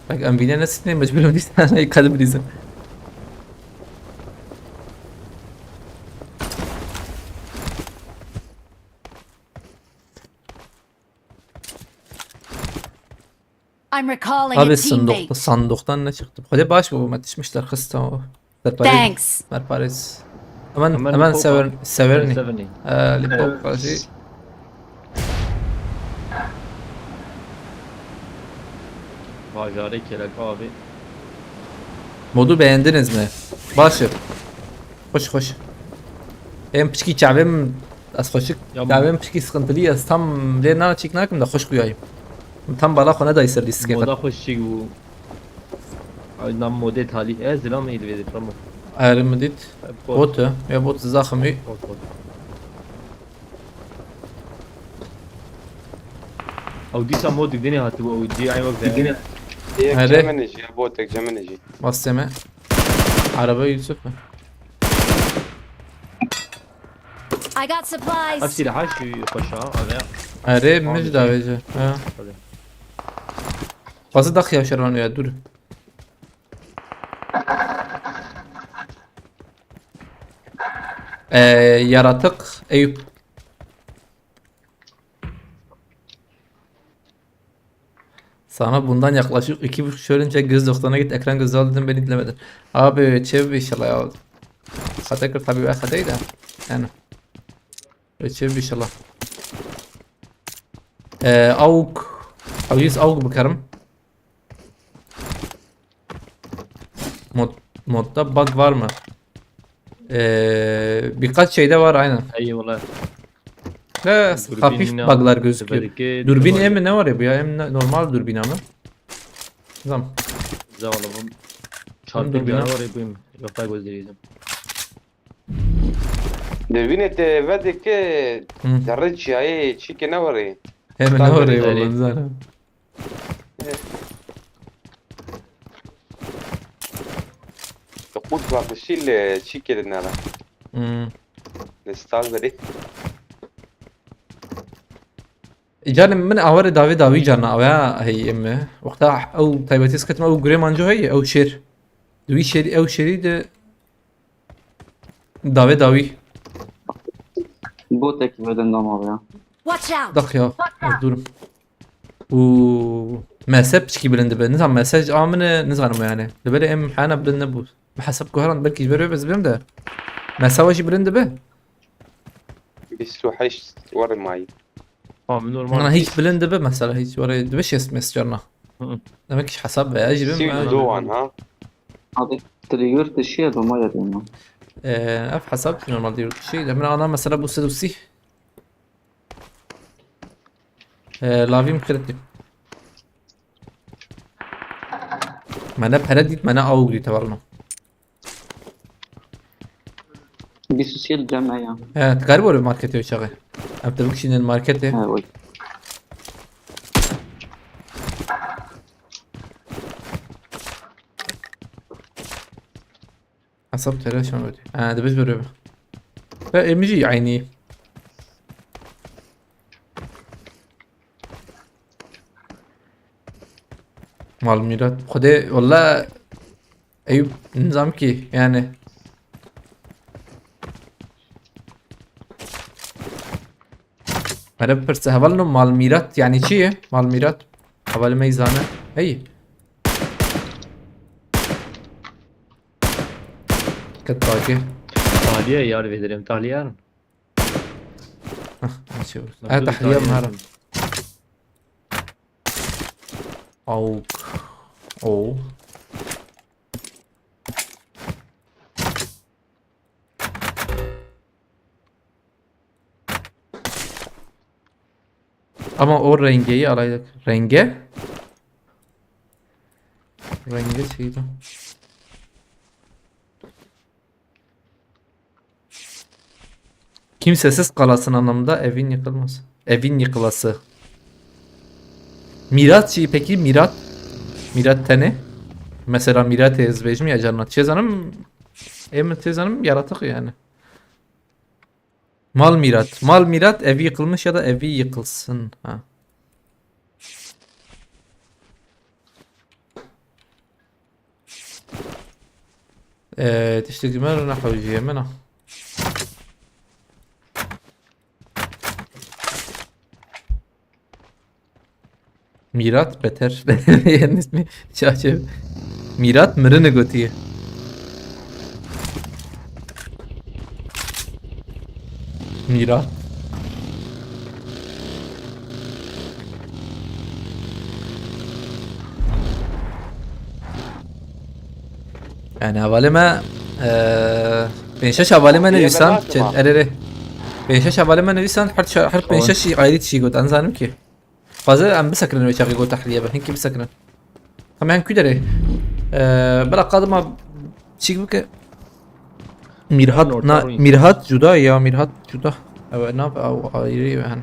Bak, em vîne nesitnê, mecbur em dîsa ne kadim dîzin. I'm recalling a Abi teammate. Sandokta, sandoktan ne çıktı? Hadi baş bu, me tişmiş derxista o. Serparê. Thanks. Serparê. Hemen, Hemen hemen Lipopa. Sever, Severni. Severni. Ee, Lipopa Evet. Şey. Bacarê kelek abi. Modu beğendiniz mi? Başı. Hoş hoş. Em piçkî çavêm ez xweşik. Ya çavêm piçkî sıkıntılı, ez tam lê na çîk nakim de xweş kuyayım. Tam bala xwe nedayî ser lîstikê. Moda xweşik bû. Ay, nam modê talî. Ez zilam êdivê de, tamam. Ayrı mı dit? Bot. Bot ya. Ya bot zaxım ê. Bot, bot. Ew dîsa mod dinê hatibû, ew dî ay wek dinê. Yek Hadi. Cemini jî, ya botek cemini jî. Basteme. Araba Yusuf mu? I got supplies. Hepsi de haş xweşa, abi. Are Abi. Mij davêje. Ha. Hadi. Fazla dak ya şervan ya, dur. Ee, yaratık Eyüp. Sana bundan yaklaşık iki buçuk yıl önce göz doktoruna git, ekran gözü al dedim, beni dinlemedin. Abi çev inşallah ya. Xete kir tabii, ben xeteydi. Yani. Çev inşallah. Ee, aug. Aug, yüz aug bakarım. Mod, modda bug var mı? Ee, birkaç şeyde var aynen. Eyvallah. Ve Dürbin hafif yine bug'lar gözüküyor. tepedeki Dürbin var. M ne var ya bu ya? M ne- normal dürbin ama. Tamam. Güzel oğlum. Dur, Çarpı bir canı daha. var yapayım. Yok daha gözleyeceğim. Dürbinê te vedike Hı. zerre çiyayê çîke ne warê. Hemen Tam oraya böyle. Vallahi zaten. Te qut bakışî li çîke de nere. Hmm. Li stal verê. Canım min awarê davê dawî carna awe hey em. Wexta ew taybetî sketim ew gurê manco hey ew şêr. Di wî şêrî ew şêrî de davê dawî. Botek vedin dama ya. Watch out! Dak ya. Ez durum. Û mese piçkî bilind dibe. Nizam mesaj a min e, nizanim yani. Li belê em hena bilind nebû. Bi hesab ku heran belkî ji ber wê bezibim de. Mesa we jî bilind dibe. Bîst û heşt warê mayî. Tamam normal. Ana hiç bilind dibe mesela hiç oraya dibe şêst mes carna. Hı hı. Demek ki hesab veya jî Sî bim. û du wan ha. Abi trigger tişiye dama ya dema. Ee, ev hesab ki normalde yurt dışı. Demin ana mesela bu sedusî. Ee, lavim kritik. Mene pere dît, mene awuk dît hevalno. Bîst û sê cem ya. He, tu karî bore marketê çaxê. Ev te bikişînin marketê. Ha, oy. Hesap tere şan ödü. Ha, de biz böyle. Ve emici aynı. Mal mirat. Xwedê walla Eyüp nizam ki yani. Hele pirse hevalno mal mirat yani çi ye? Mal mirat. Hevalê me zane. Hey. Ket baki. Tahliye yar veririm. Tahliye yarın. Hah, ne şey oldu? Bak, Ha, dur, tahliye tahliye var. yarın. Awuk. Oo. Ama o rengeyi alaydık. Renge? Renge şeydi. Kimsesiz kalasın anlamında evin yıkılması. Evin yıkılası. Mirat şey peki mirat? Mirat tene? Mesela mirat ez bejim ya canına. Çezanim. Em tezanim yaratık yani. Mal mirat. Mal mirat evi yıkılmış ya da evi yıkılsın. Ha. Ee, tiştekî me re nehewciye min a. Mirat beter. Yeni ismi çaçe. Mirat mirini gotiye. Mirat. Yani hevalê me eee, pênc şeş hevalê me Diye nivîsan ben çi bakma. Erê rê. Pênc şeş hevalê me nivîsan her şa- her pênc şeş ayrı tişî got. Em zanim ki. Fazla em bisekinin wê çaxê got tahliye be. Hinkî bisekinin. Em hem ku derê. Eee, bela qadima çîk bike. Mirhat, Orta na, rûyî. Mirhat cuda ya, Mirhat cuda. Ew nav ew ayrı yani.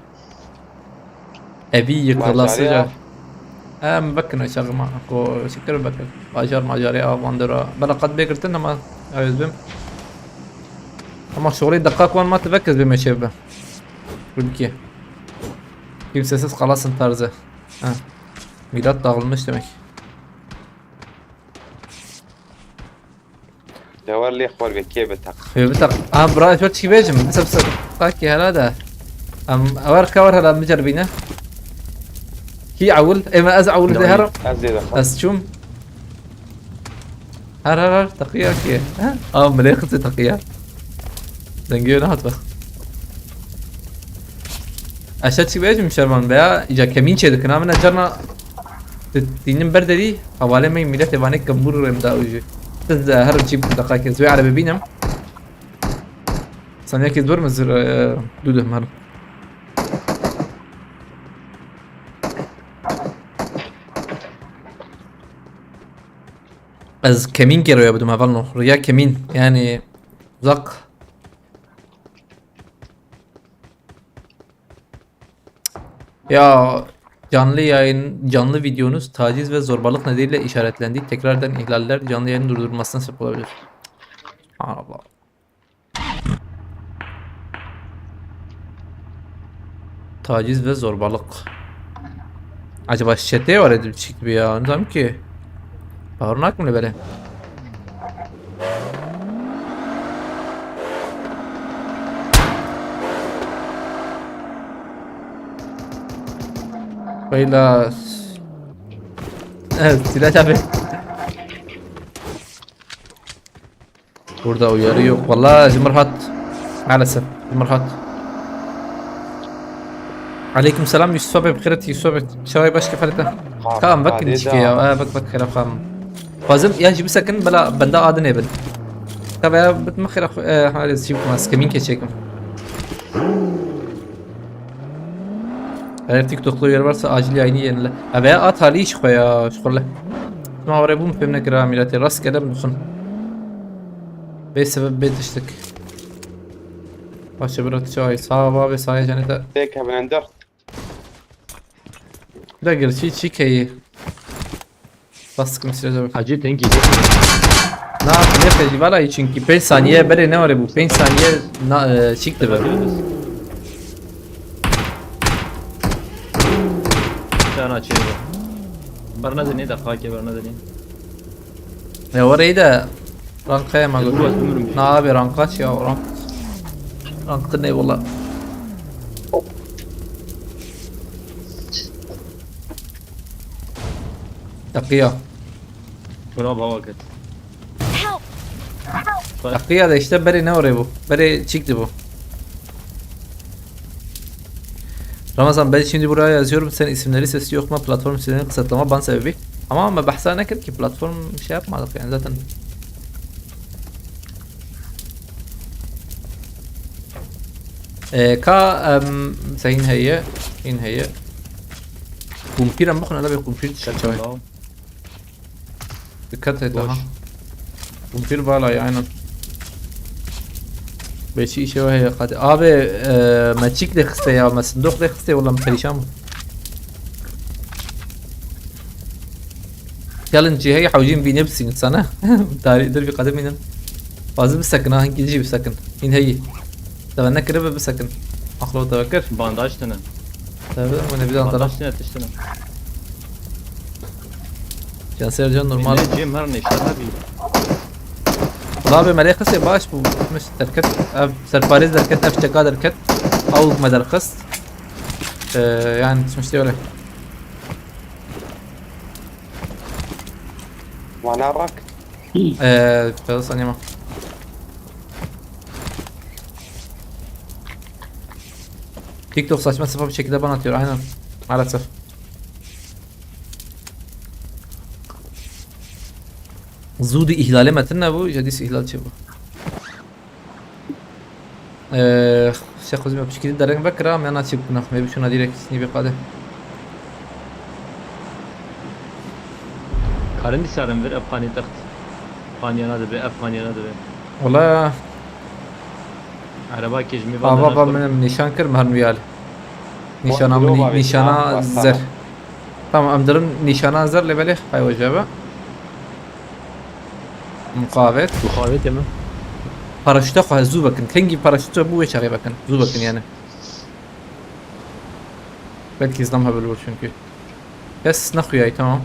Evi yıkılası Bacarê ya. ya. Em bakın aşağı ma. Ko siktir bakın. Bacar macarê avandera. Bela qad begirtin ama ew bim. Ama şorê dakika kwan ma tevekez bime şevbe. Ülke. Kimsesiz kalasın tarzı. Ha. Mirhat dağılmış demek. Dewer lê xwe vekê bi teq. Xwe bi teq. Ha, bira, ez çi bêjim? Bisa, bisa. Takî hela de. Em, ewer ka wer hela biceribîne. Kî ewil? Ê me ez ewil de herim. Ez dê dixwim. Ez çûm. Her, her, her. Teqiya kî? Ha? Aa, milê qisê teqiya. Dengê nehat be. Aşağı çi bêjim şerman be ya? Îca kemîn çê dikin. Ha, min carna di-, dînim ber derî. Hevalê me miletê vanê kembûr rêm da û jî. Siz de herim çî bikin deqakê. Ez wê erebe bînim. Sen yekî dur mu zir, e, dû de herin. Ez kemîn kê rêya bidim hevalno. Rêya kemîn. Yani uzak. Ya canlı yayın, canlı videonuz taciz ve zorbalık nedeniyle işaretlendi. Tekrardan ihlaller canlı yayın durdurulmasına sebep olabilir. Subhanallah. Taciz ve zorbalık. Acaba çeteye var edip çıktı bir ya. Anladım ki. Harun Akın böyle. Beyler. Evet, silah tabi. Burada uyarı yok. Vallahi ji min re hat. Maalesef. Ji min re hat. Aleyküm selam Yusuf abi, bixêr hatî Yusuf abi. Çawa yî, baş kêf hale te. Tamam, bak, hadi, çike ya. Ha, bak, bak, xêra xam. Xwazim ya jî bisekin, bela benda adinê bin. Tabi ya, bit min xêra xwe, e, hale çî bikim, ez kemîn keçêkim. Eğer TikToklu yer varsa acil yayını yenile. Ha veya at hali iş koy ya, şükürle. Ma oraya bu mu pemne kira milletê rastgele mi dixin? Bê sebep bê tiştik. Başa bırak çay. Sağ ol abi, sağ ol cennet. Tek hemen der. Da gir çi çi keyi. Baskım silahı. Hacı tenki. Na ne festivala çünkü pênc saniye bere ne var bu? Pênc saniye na, e, çıktı be. Sana çevir. Barna dene de kake barna dene. Ya orayı da ranka ya mago. Bu bas ömrüm. Na abi ranka ya rank. Rank ne valla. Takiya. Buna bak et. Takiya da işte beri ne oraya bu? Beri çıktı bu. Ramazan, ben şimdi buraya yazıyorum. Sen isimleri ses yok mu? Platform isimlerini kısaltlama ban sebebi. Ama me behsa nekir ki platform şey yapmadık yani zaten. E, ka, em, se hîn heye, hîn heye. Kumpîr em bixwin, hele bê kumpîr çerçeve. Dikkat et, boş. Aha. Kumpîr vala ya, aynen. Beşi işe ve heye kate. Abi, e, me çîk de xiste ya, me sindok de xiste, wala me perişan bû. Challenge heye hewcîn bîne bisîn sana. Tarî dur bir kadem inin. Fazla bisekin ha, hinkî jî bisekin. Hîn heyî. Teve nekiribe bisekin. Axlo teve kir. Bandaj tine. Teve, bu ne bir antara. Bandaj tine tiştine. Can Sercan normal. Ne cem her ne işler ne bileyim. Valla be melek kısê baş bu. Gitmiş derket. Ev serparêz derket, ev çeka derket. Avuk me derxist. Ee, yani gitmiş diyor öyle. Bana bak. Ee, fazla saniyem var. TikTok saçma sapan bir şekilde ban atıyor, aynen. Maalesef. Zûdî îhlalê metin ne bû, jadîs îhlal çi bû? Ee, şey xwezî me piçkî dereng vekira, me na çi bikina, me bişuna direkt nîvê qade. Karin dîsa rin vir ev qanî text. Qaniyana dibe, ev qaniyana dibe. Wala. Ereba kê ji min va Ava va min nîşan kir, me her nû yal. Nîşana min, nîşana zer. Tamam, em dirin nîşana zer lê belê hay wecebe. Muqavet. Muqavet mi? Paraşüte xwe zû vekin. Kengî paraşüte bû wê çaxê vekin. Zû vekin yani. Belkî zlam hebir bû çünkü. Kes nexuyayî, tamam.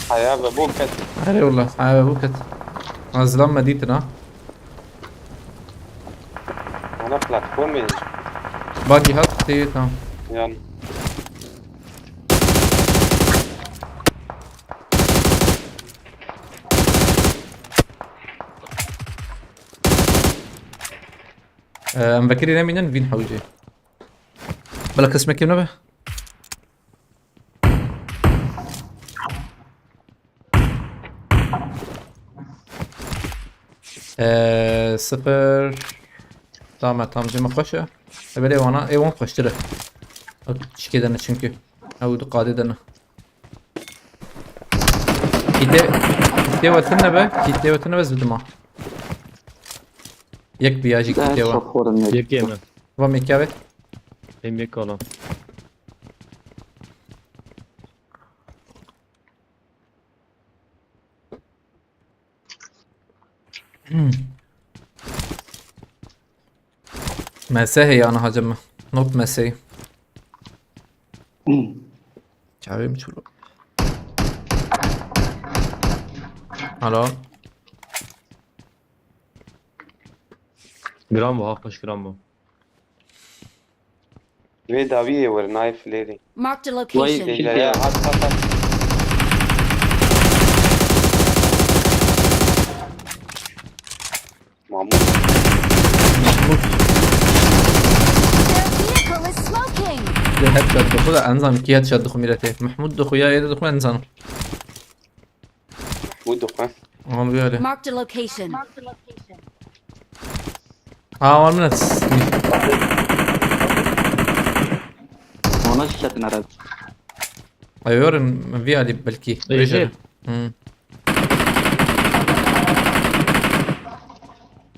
Haya ve bu ket. Erê wala, haya ve bu ket. Ha, zlam me dîtin ha. Ana platformê. Buggy hat, tê, tamam. Yan. Ee, em vekirî nemînin vîn hewcê. Bela kes me kêm nebe. Ee, sıfır. Tamam, tamam, cem xweş e. E, belê wana, ê wan xweştir e. Ew tişkê de ne çünkü. Ew di qadê de ne. Kîtê, kîtê we tune be, kîtê we tune be zidima. Yek bi ya jî kîtê we. Şoxorim ne. Yekê me. Va mekavê. Em yek ola. Hmm. Mese heye ana hacı mı? Not meseyim. Çavim çulu. Alo. Gram bu, ha, hoş gram bu. Vê dawiyê wir nayê filêrê. Marked a location. Vay, ya, ya, at, at, at. Mahmut. Mahmut. Their vehicle is smoking. Lê headshot dixwe de enzan ki headshot dixwe mîretê. Mahmut dixwe ya êde dixwe enzan. Bu dixwe. Ama böyle. Marked a location. Ha, var mı? Ona şikayetini aradı. Ayıyorum, bir alayım belki. Ece. Hmm.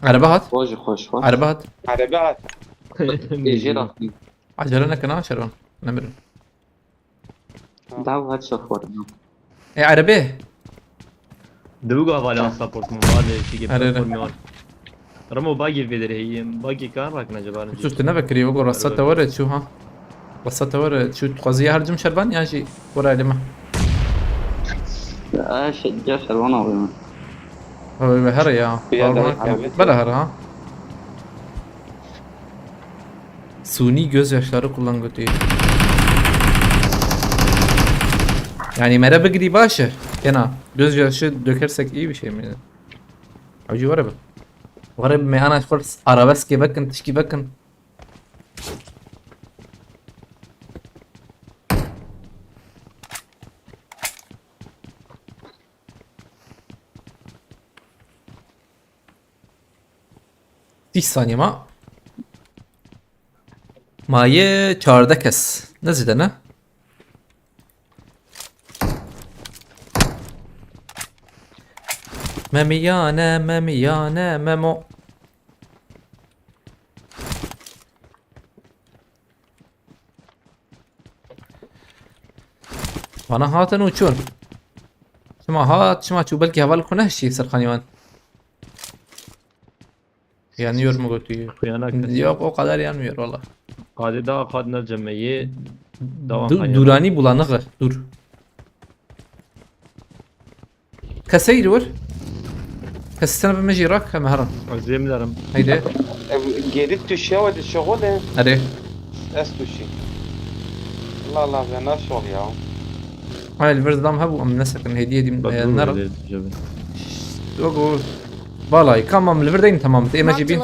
Araba hat. Hoş, hoş, hoş. Araba hat. Araba hat. Ece rahatlı. Acele ne kana Şervan? Ne bileyim. Daw hat şoför. E, araba. Dibu ga vale asla portman vale şige. Araba. Portman. Ramo bagi vedere heyim, bagi kan rakna cebar. Sus te ne bekri, o rasa te were çu ha. Rasa te were çu, tu xwaziye her cim Şervan ya jî were elime. Ya, şey, ya Şervan abi. Abi, be her ya. Bela her ha. Suni gözyaşları kullan götü. Yani mere bigri başı. Kena. Gözyaşı dökersek iyi bir şey mi? Avcı var abi. Var abi, me ana xwe arabeskê vekin, tişkî vekin. Tîş saniye ma. Maye çardeh kes. Ne zêde ne? Memiyane, memiyane, memo. Bana hatin û çûn. Çima hat, çima çû, belkî heval ku nehişî serxanî wan. Yanıyor mu götü? Yok, o kadar yanmıyor valla. Qadê daha qad ne cemeye. Durani bulanığı, dur. Keseyir vur. Kesesine bir mejî rak hem heran. Ez yem derim. Haydi. Geri tuşa ve de şoğul e. Hadi. Ez tuşi. La la, ben nasıl ol ya? Hay, li vir dam hebû, em nesekin, hêdî hêdî, e, ner. Yok, o. Vallahi, kam em li vir deyim, tamam. Te ême jî bîn.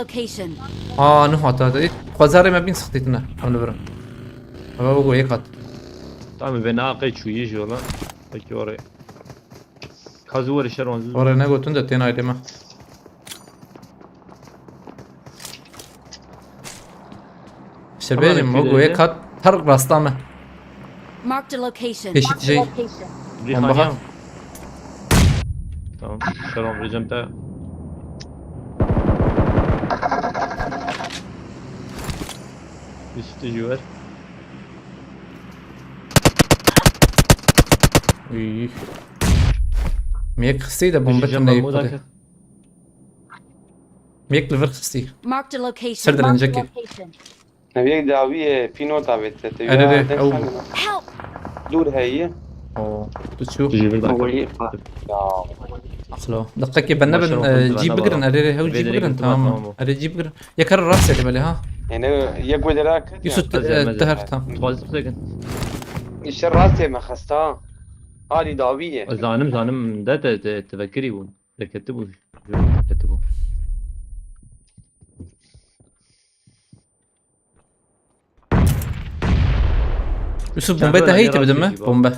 Aa, ne hata, hata. Xwezarê me bîn sixtîtine. Em li vir in. Eve bu yek hat. Tamam, ben aqê çûyî jî ola. Peki oraya. Kazı var işler onzu. Oraya ne götün de tena ayrı mı? İşte benim o goya kat her rasta mı? Marked a location. Peşit şey. Bomba hat. Tamam. Şeron vereceğim de. Üstü ver. Üy. Miyek xistî de bombe tune yê xwedê. Miyek li vir xistî. Marked a location. Ser direncekê. Ev yek dawiyê pînota vê te. Erê, erê, ew. Help! Dûr heye. O, tu çû. Tu jî vir dakir. Ya. Aqlo. Deqekê ben nebin, e, cî bigirin, erê, erê, hew cî bigirin, tamam. Erê, cî bigirin. Yek her rastê de belê ha. Yani yek wê dera ket. Yusuf, e, te her tam. Xwazî bisekin. Îşte rastê me xesta. Alî dawiyê. Zanim, zanim de te, te, te vekirî bûn. Te ketibû. Ketibû. Yusuf, bombe te heyî te bidim mi? Bombe.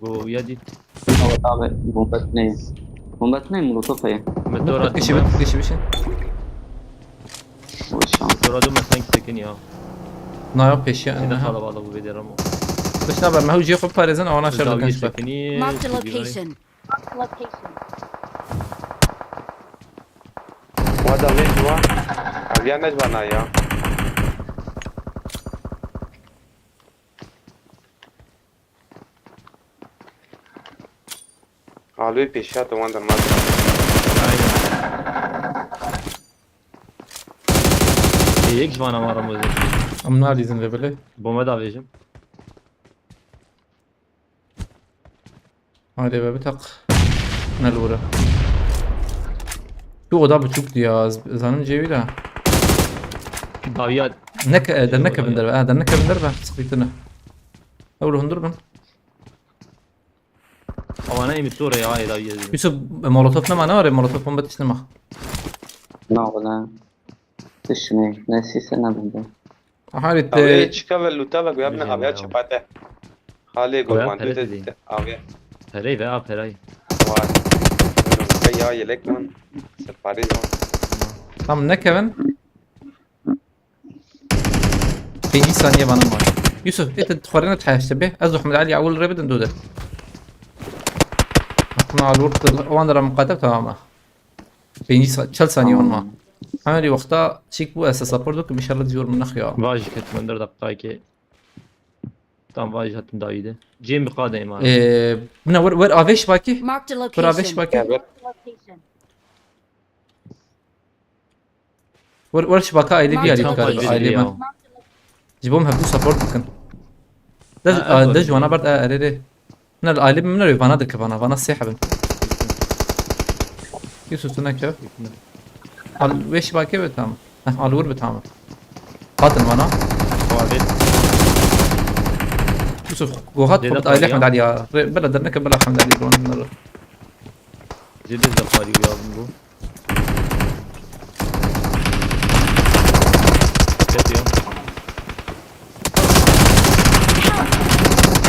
Go ya dît. Abi, abi, bombe ne? Bombe ne? Molotof heye. Kişi bit, kişi bit. Şans. Dora dû me sanki sekin ya. Na ya pêşiya Sina ne ha. Kalabalık bu beder ama. Pişna be, me hû jê xwe parêzin, awana şer Dawiye dikin şbe. Sekini. Marked a location. Wada vê ciwa. Ev ya ne ciwana ya. Aloyê pêşiya te wan de ma. Aynen. Ê, yek ji vana ma Ramazan. Em nalîzin vê bilê. Bo me da vêjim. Haydi be bir tak. Ne lura. Tu oda buçuktu ya. Z-, zanim cevi de. Dawiya. Ne ke-, e, der ne kevin derbe. Ha, der ne kevin derbe. Sıkıntı ne? Ew hundur bin. Awana ê min sor e, ya, ê dawiyê. Yusuf, e, molotof nema, ne var ya, molotof bomba tişt nema. Na wala. Tişt ne, ne sîse ne bende. Aha, rit, Avê e, çika ve luta ve goya bine Bilmiyorum avya ya. Çepate. Halê Goya gurban pere de dedi. Avya. Perey ve a perey. Var. Ve ya yelek man. Separê man. Tam ne kevin? Pêncî saniye bana var. Yusuf, ê tu xwarina te hişte bê. Ez û Hemid Elî ewil rê bidin dû de. Aklına al vurt, wan de ra muqatem tamam. Pêncî sa-, çel saniye wan ma. Hemen wexta çîk bû, ez support bikim, inşallah zor min nexya. Vaj ketim der dakikayê. Tam vaj hatim dawî de. Cem bir qadeyim abi. Ee, buna ver, ver avêş bakî. Marked a Ver avêş location. Bakî. Evet. Ver, ver şibaka aile bir Marked aile a location. Aile ya. Ji bo em hevdû support bikin. De, Ha, a, de evet. Ji wana berd, a, erê rê. Ne, aile min ne vana dike vana, vana sê hebin. Yusuf tu neke. Al, weş bake ve tamam. Heh, al vur be tamam. Hatin vana. Abi. Yusuf, gohat Dede Ahmet aile ya. Ahmet Ali ya. Re-, bela derneke bela Ahmet Ali, ron, ron. Cediz de pari ya bu. Yatıyor.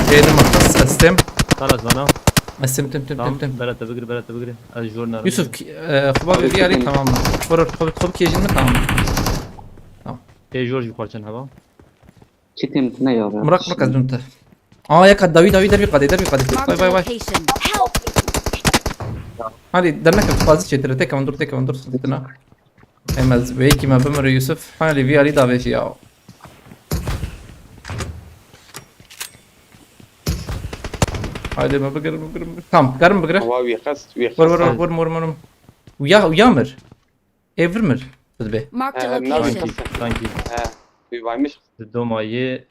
Şeydim bak, sistem. Karat bana. Sistem, tim, tim, tim, Tamam, tim. Berat da bigri, Berat da bigri. Az jor narım. Yusuf, ki-, e, xuba Abi, bir yeri kim? Tamam mı? Vur, vur, xuba, xuba kiyejin mi? Tamam. Tamam. E, jor ji parçan hava. Çitim tine ya be. Murak, Murak, ez dûm te. Aa, yeka dawî, dawî, dervî qadê, dervî qadê. Vay, vay, vay. Marked a location. Help! Hadi, derneke fazla çêtir, tek ewan dur, tek ewan dur, sıkıntına. Em ez, wê kî me bimire Yusuf. Hadi, vî alî davêjî ya. Haydi, me bigir, bigir, bigir. Tamam, karim bigire. Wa wî xest, wî xest. Vur, vur, vur, vur, vur, vur. Uya, uya mir. Ê vir mir. Bidibê. Marked a Ee, nav location. Sanki, sanki. He, wî vaymiş. Di domayê.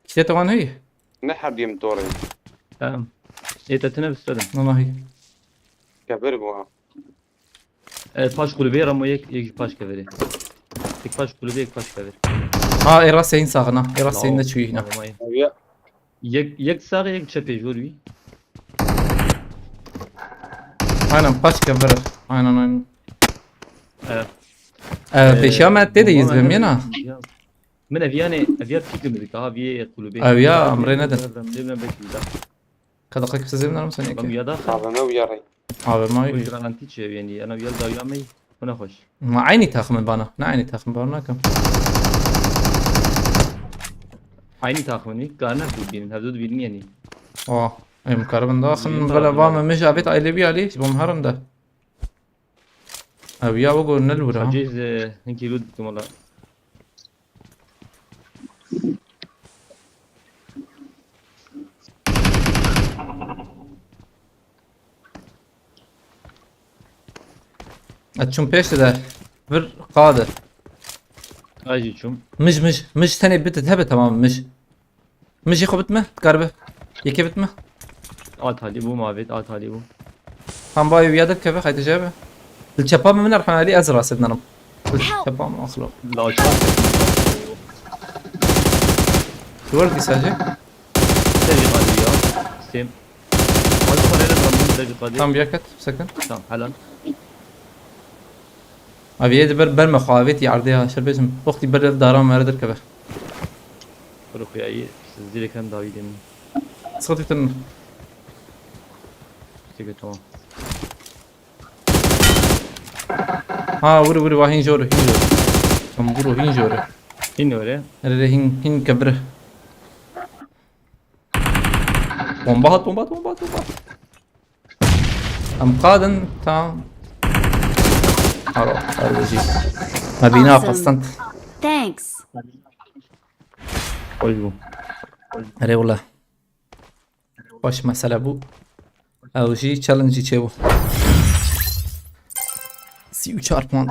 Kiştê te wan heyî? Ne hebîm dorê. Em. Ê te tine bistedim. Nana heyî. Kevir bû ha. E, paş kulübê ramo yek, yek ji paş keverê. Yek paş kulübê, yek paş kever. Ha, ê rastê hîn saxina. Ê rastê hîn Bravo. Neçûyî hîna. Bravo, Mayî. Ev ya. Yek, yek saxê, yek çepê, jor wî. Aynen, paş kever. Aynen, aynen. Evet. Ee, Ee, pêşiya me tê de bomba yîz bim, merde yena. Ya. Min ev yanê, ev ya pîk min dike, ha, viyê kulübê. Ev ya, em rê nedin. Lê min belkî da. Ka daqiqe kisa zêv narim sen Bam yeke. Ya da. Abi me uyarayım. Abi ma Wî yürü. Garanti çi ev yanî, ana yel da ya me, bu ne hoş. Ma aynı takımın bana. Ne aynı takım bana, nakim. Aynı takımın, karne bu binin, hevdu binin yanî. Oh, em karabın da axın Binin bela da ba me mej abet aile bir ali, bu muharrım da. Abi ya, bu gol ne lura? Aciz, e, hinkî lût bikim wala. Ez çûm pêş de. Vir qade. Ay jî çûm. Mij, mij, mij tenê bit hebe tamam mij. Min jî xwe bitme, dikaribe. Yekê bitme. A talî bû, mavêt, a talî bû. Tam bayê wiya de dikeve, haydi jebe. Li çepa min, min Erhan Alî, ez rastê dinarim. Li çepa min axlo. Laçan. Duvar dîsa jî. Te jî xalî ya. Sêm. Hadi parayla bırakın, te jî xalî. Tam bir ket, sakın. Tamam, helal. Abi yedi ber, berme xwe avêtî erdê ya, şer bêjim. Wextî ber dara me re derkeve. Kuru xuyayî, siz direkt hem dawî demin. Sıkıntı bitirme. Peki, tamam. Ha, wiri, wiri, wa hîn jor, hîn jor. Tamburo hîn jor. Hîn were. Erê, erê, hîn, hîn kebir. Bomba hat, bomba hat, bomba hat, bomba hat. Em qadin ta. Aro, aro jî. Me bîna Awesome. Qestent. Thanks. Xweş bû. Erê wala. Baş mesele bû. Ew jî challenge çêbû. Sî û çar puan.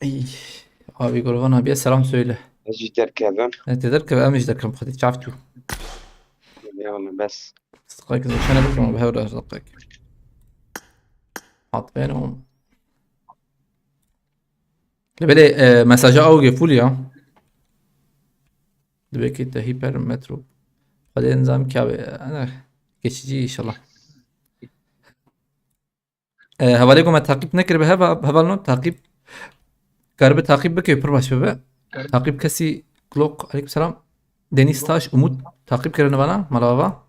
Ey, abi grova nabiye selam söyle. Ez jî derkevim. E, te derkeve, em jî derkevin, xwedî çav çû. Eyvallah, bes. Sıkak nişane bakma, bu hevra sıkak. Hat ben o. Lebele, e, mesaja awge full ya. Dibeki te hiper metro. Hadi nizam ki abi, ana, geçici inşallah. E, hevalê ku me taqîb nekiribe, heva-, hevalno taqîb karibe taqîb bike, pir baş bibe. Taqîb kesî Glock, aleykum selam. Deniz Taş, Umut, taqîb kirine bana, mala bava.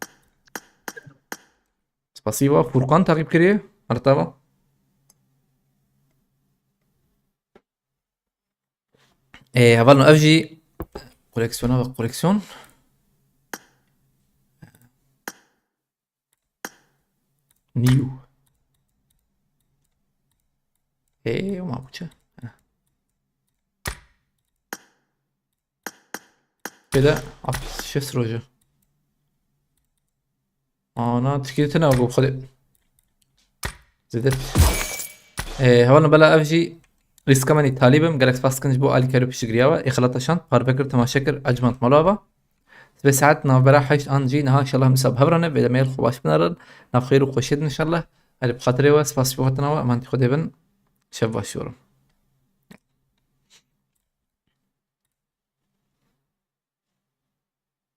Spasiba, Furkan taqîb kiriye, artava. E, hevalno ev jî koleksiyona ve koleksiyon. New. Ê, ma bu çi? Heh. Şöyle altmış şeş roje. Ana, tikiri tena bu xwedê. Zêde. Ê, hevalno bela ev jî rîska me nî talîbim. Gelek spas dikin ji bo alîkar û piştgiriya we. Ê xelata şand, parve kir, temaşe kir, ecmand mala ve. Sibê saet navbera heşt an jî niha inşallah em dîsa bi hev re ne, vê demê xwe baş binarin. Nav xêr û xweşiyê din inşallah. Erê bi xatirê we, spas ji bo hatina we, emanetî Xwedê bin. Şev baş yorim.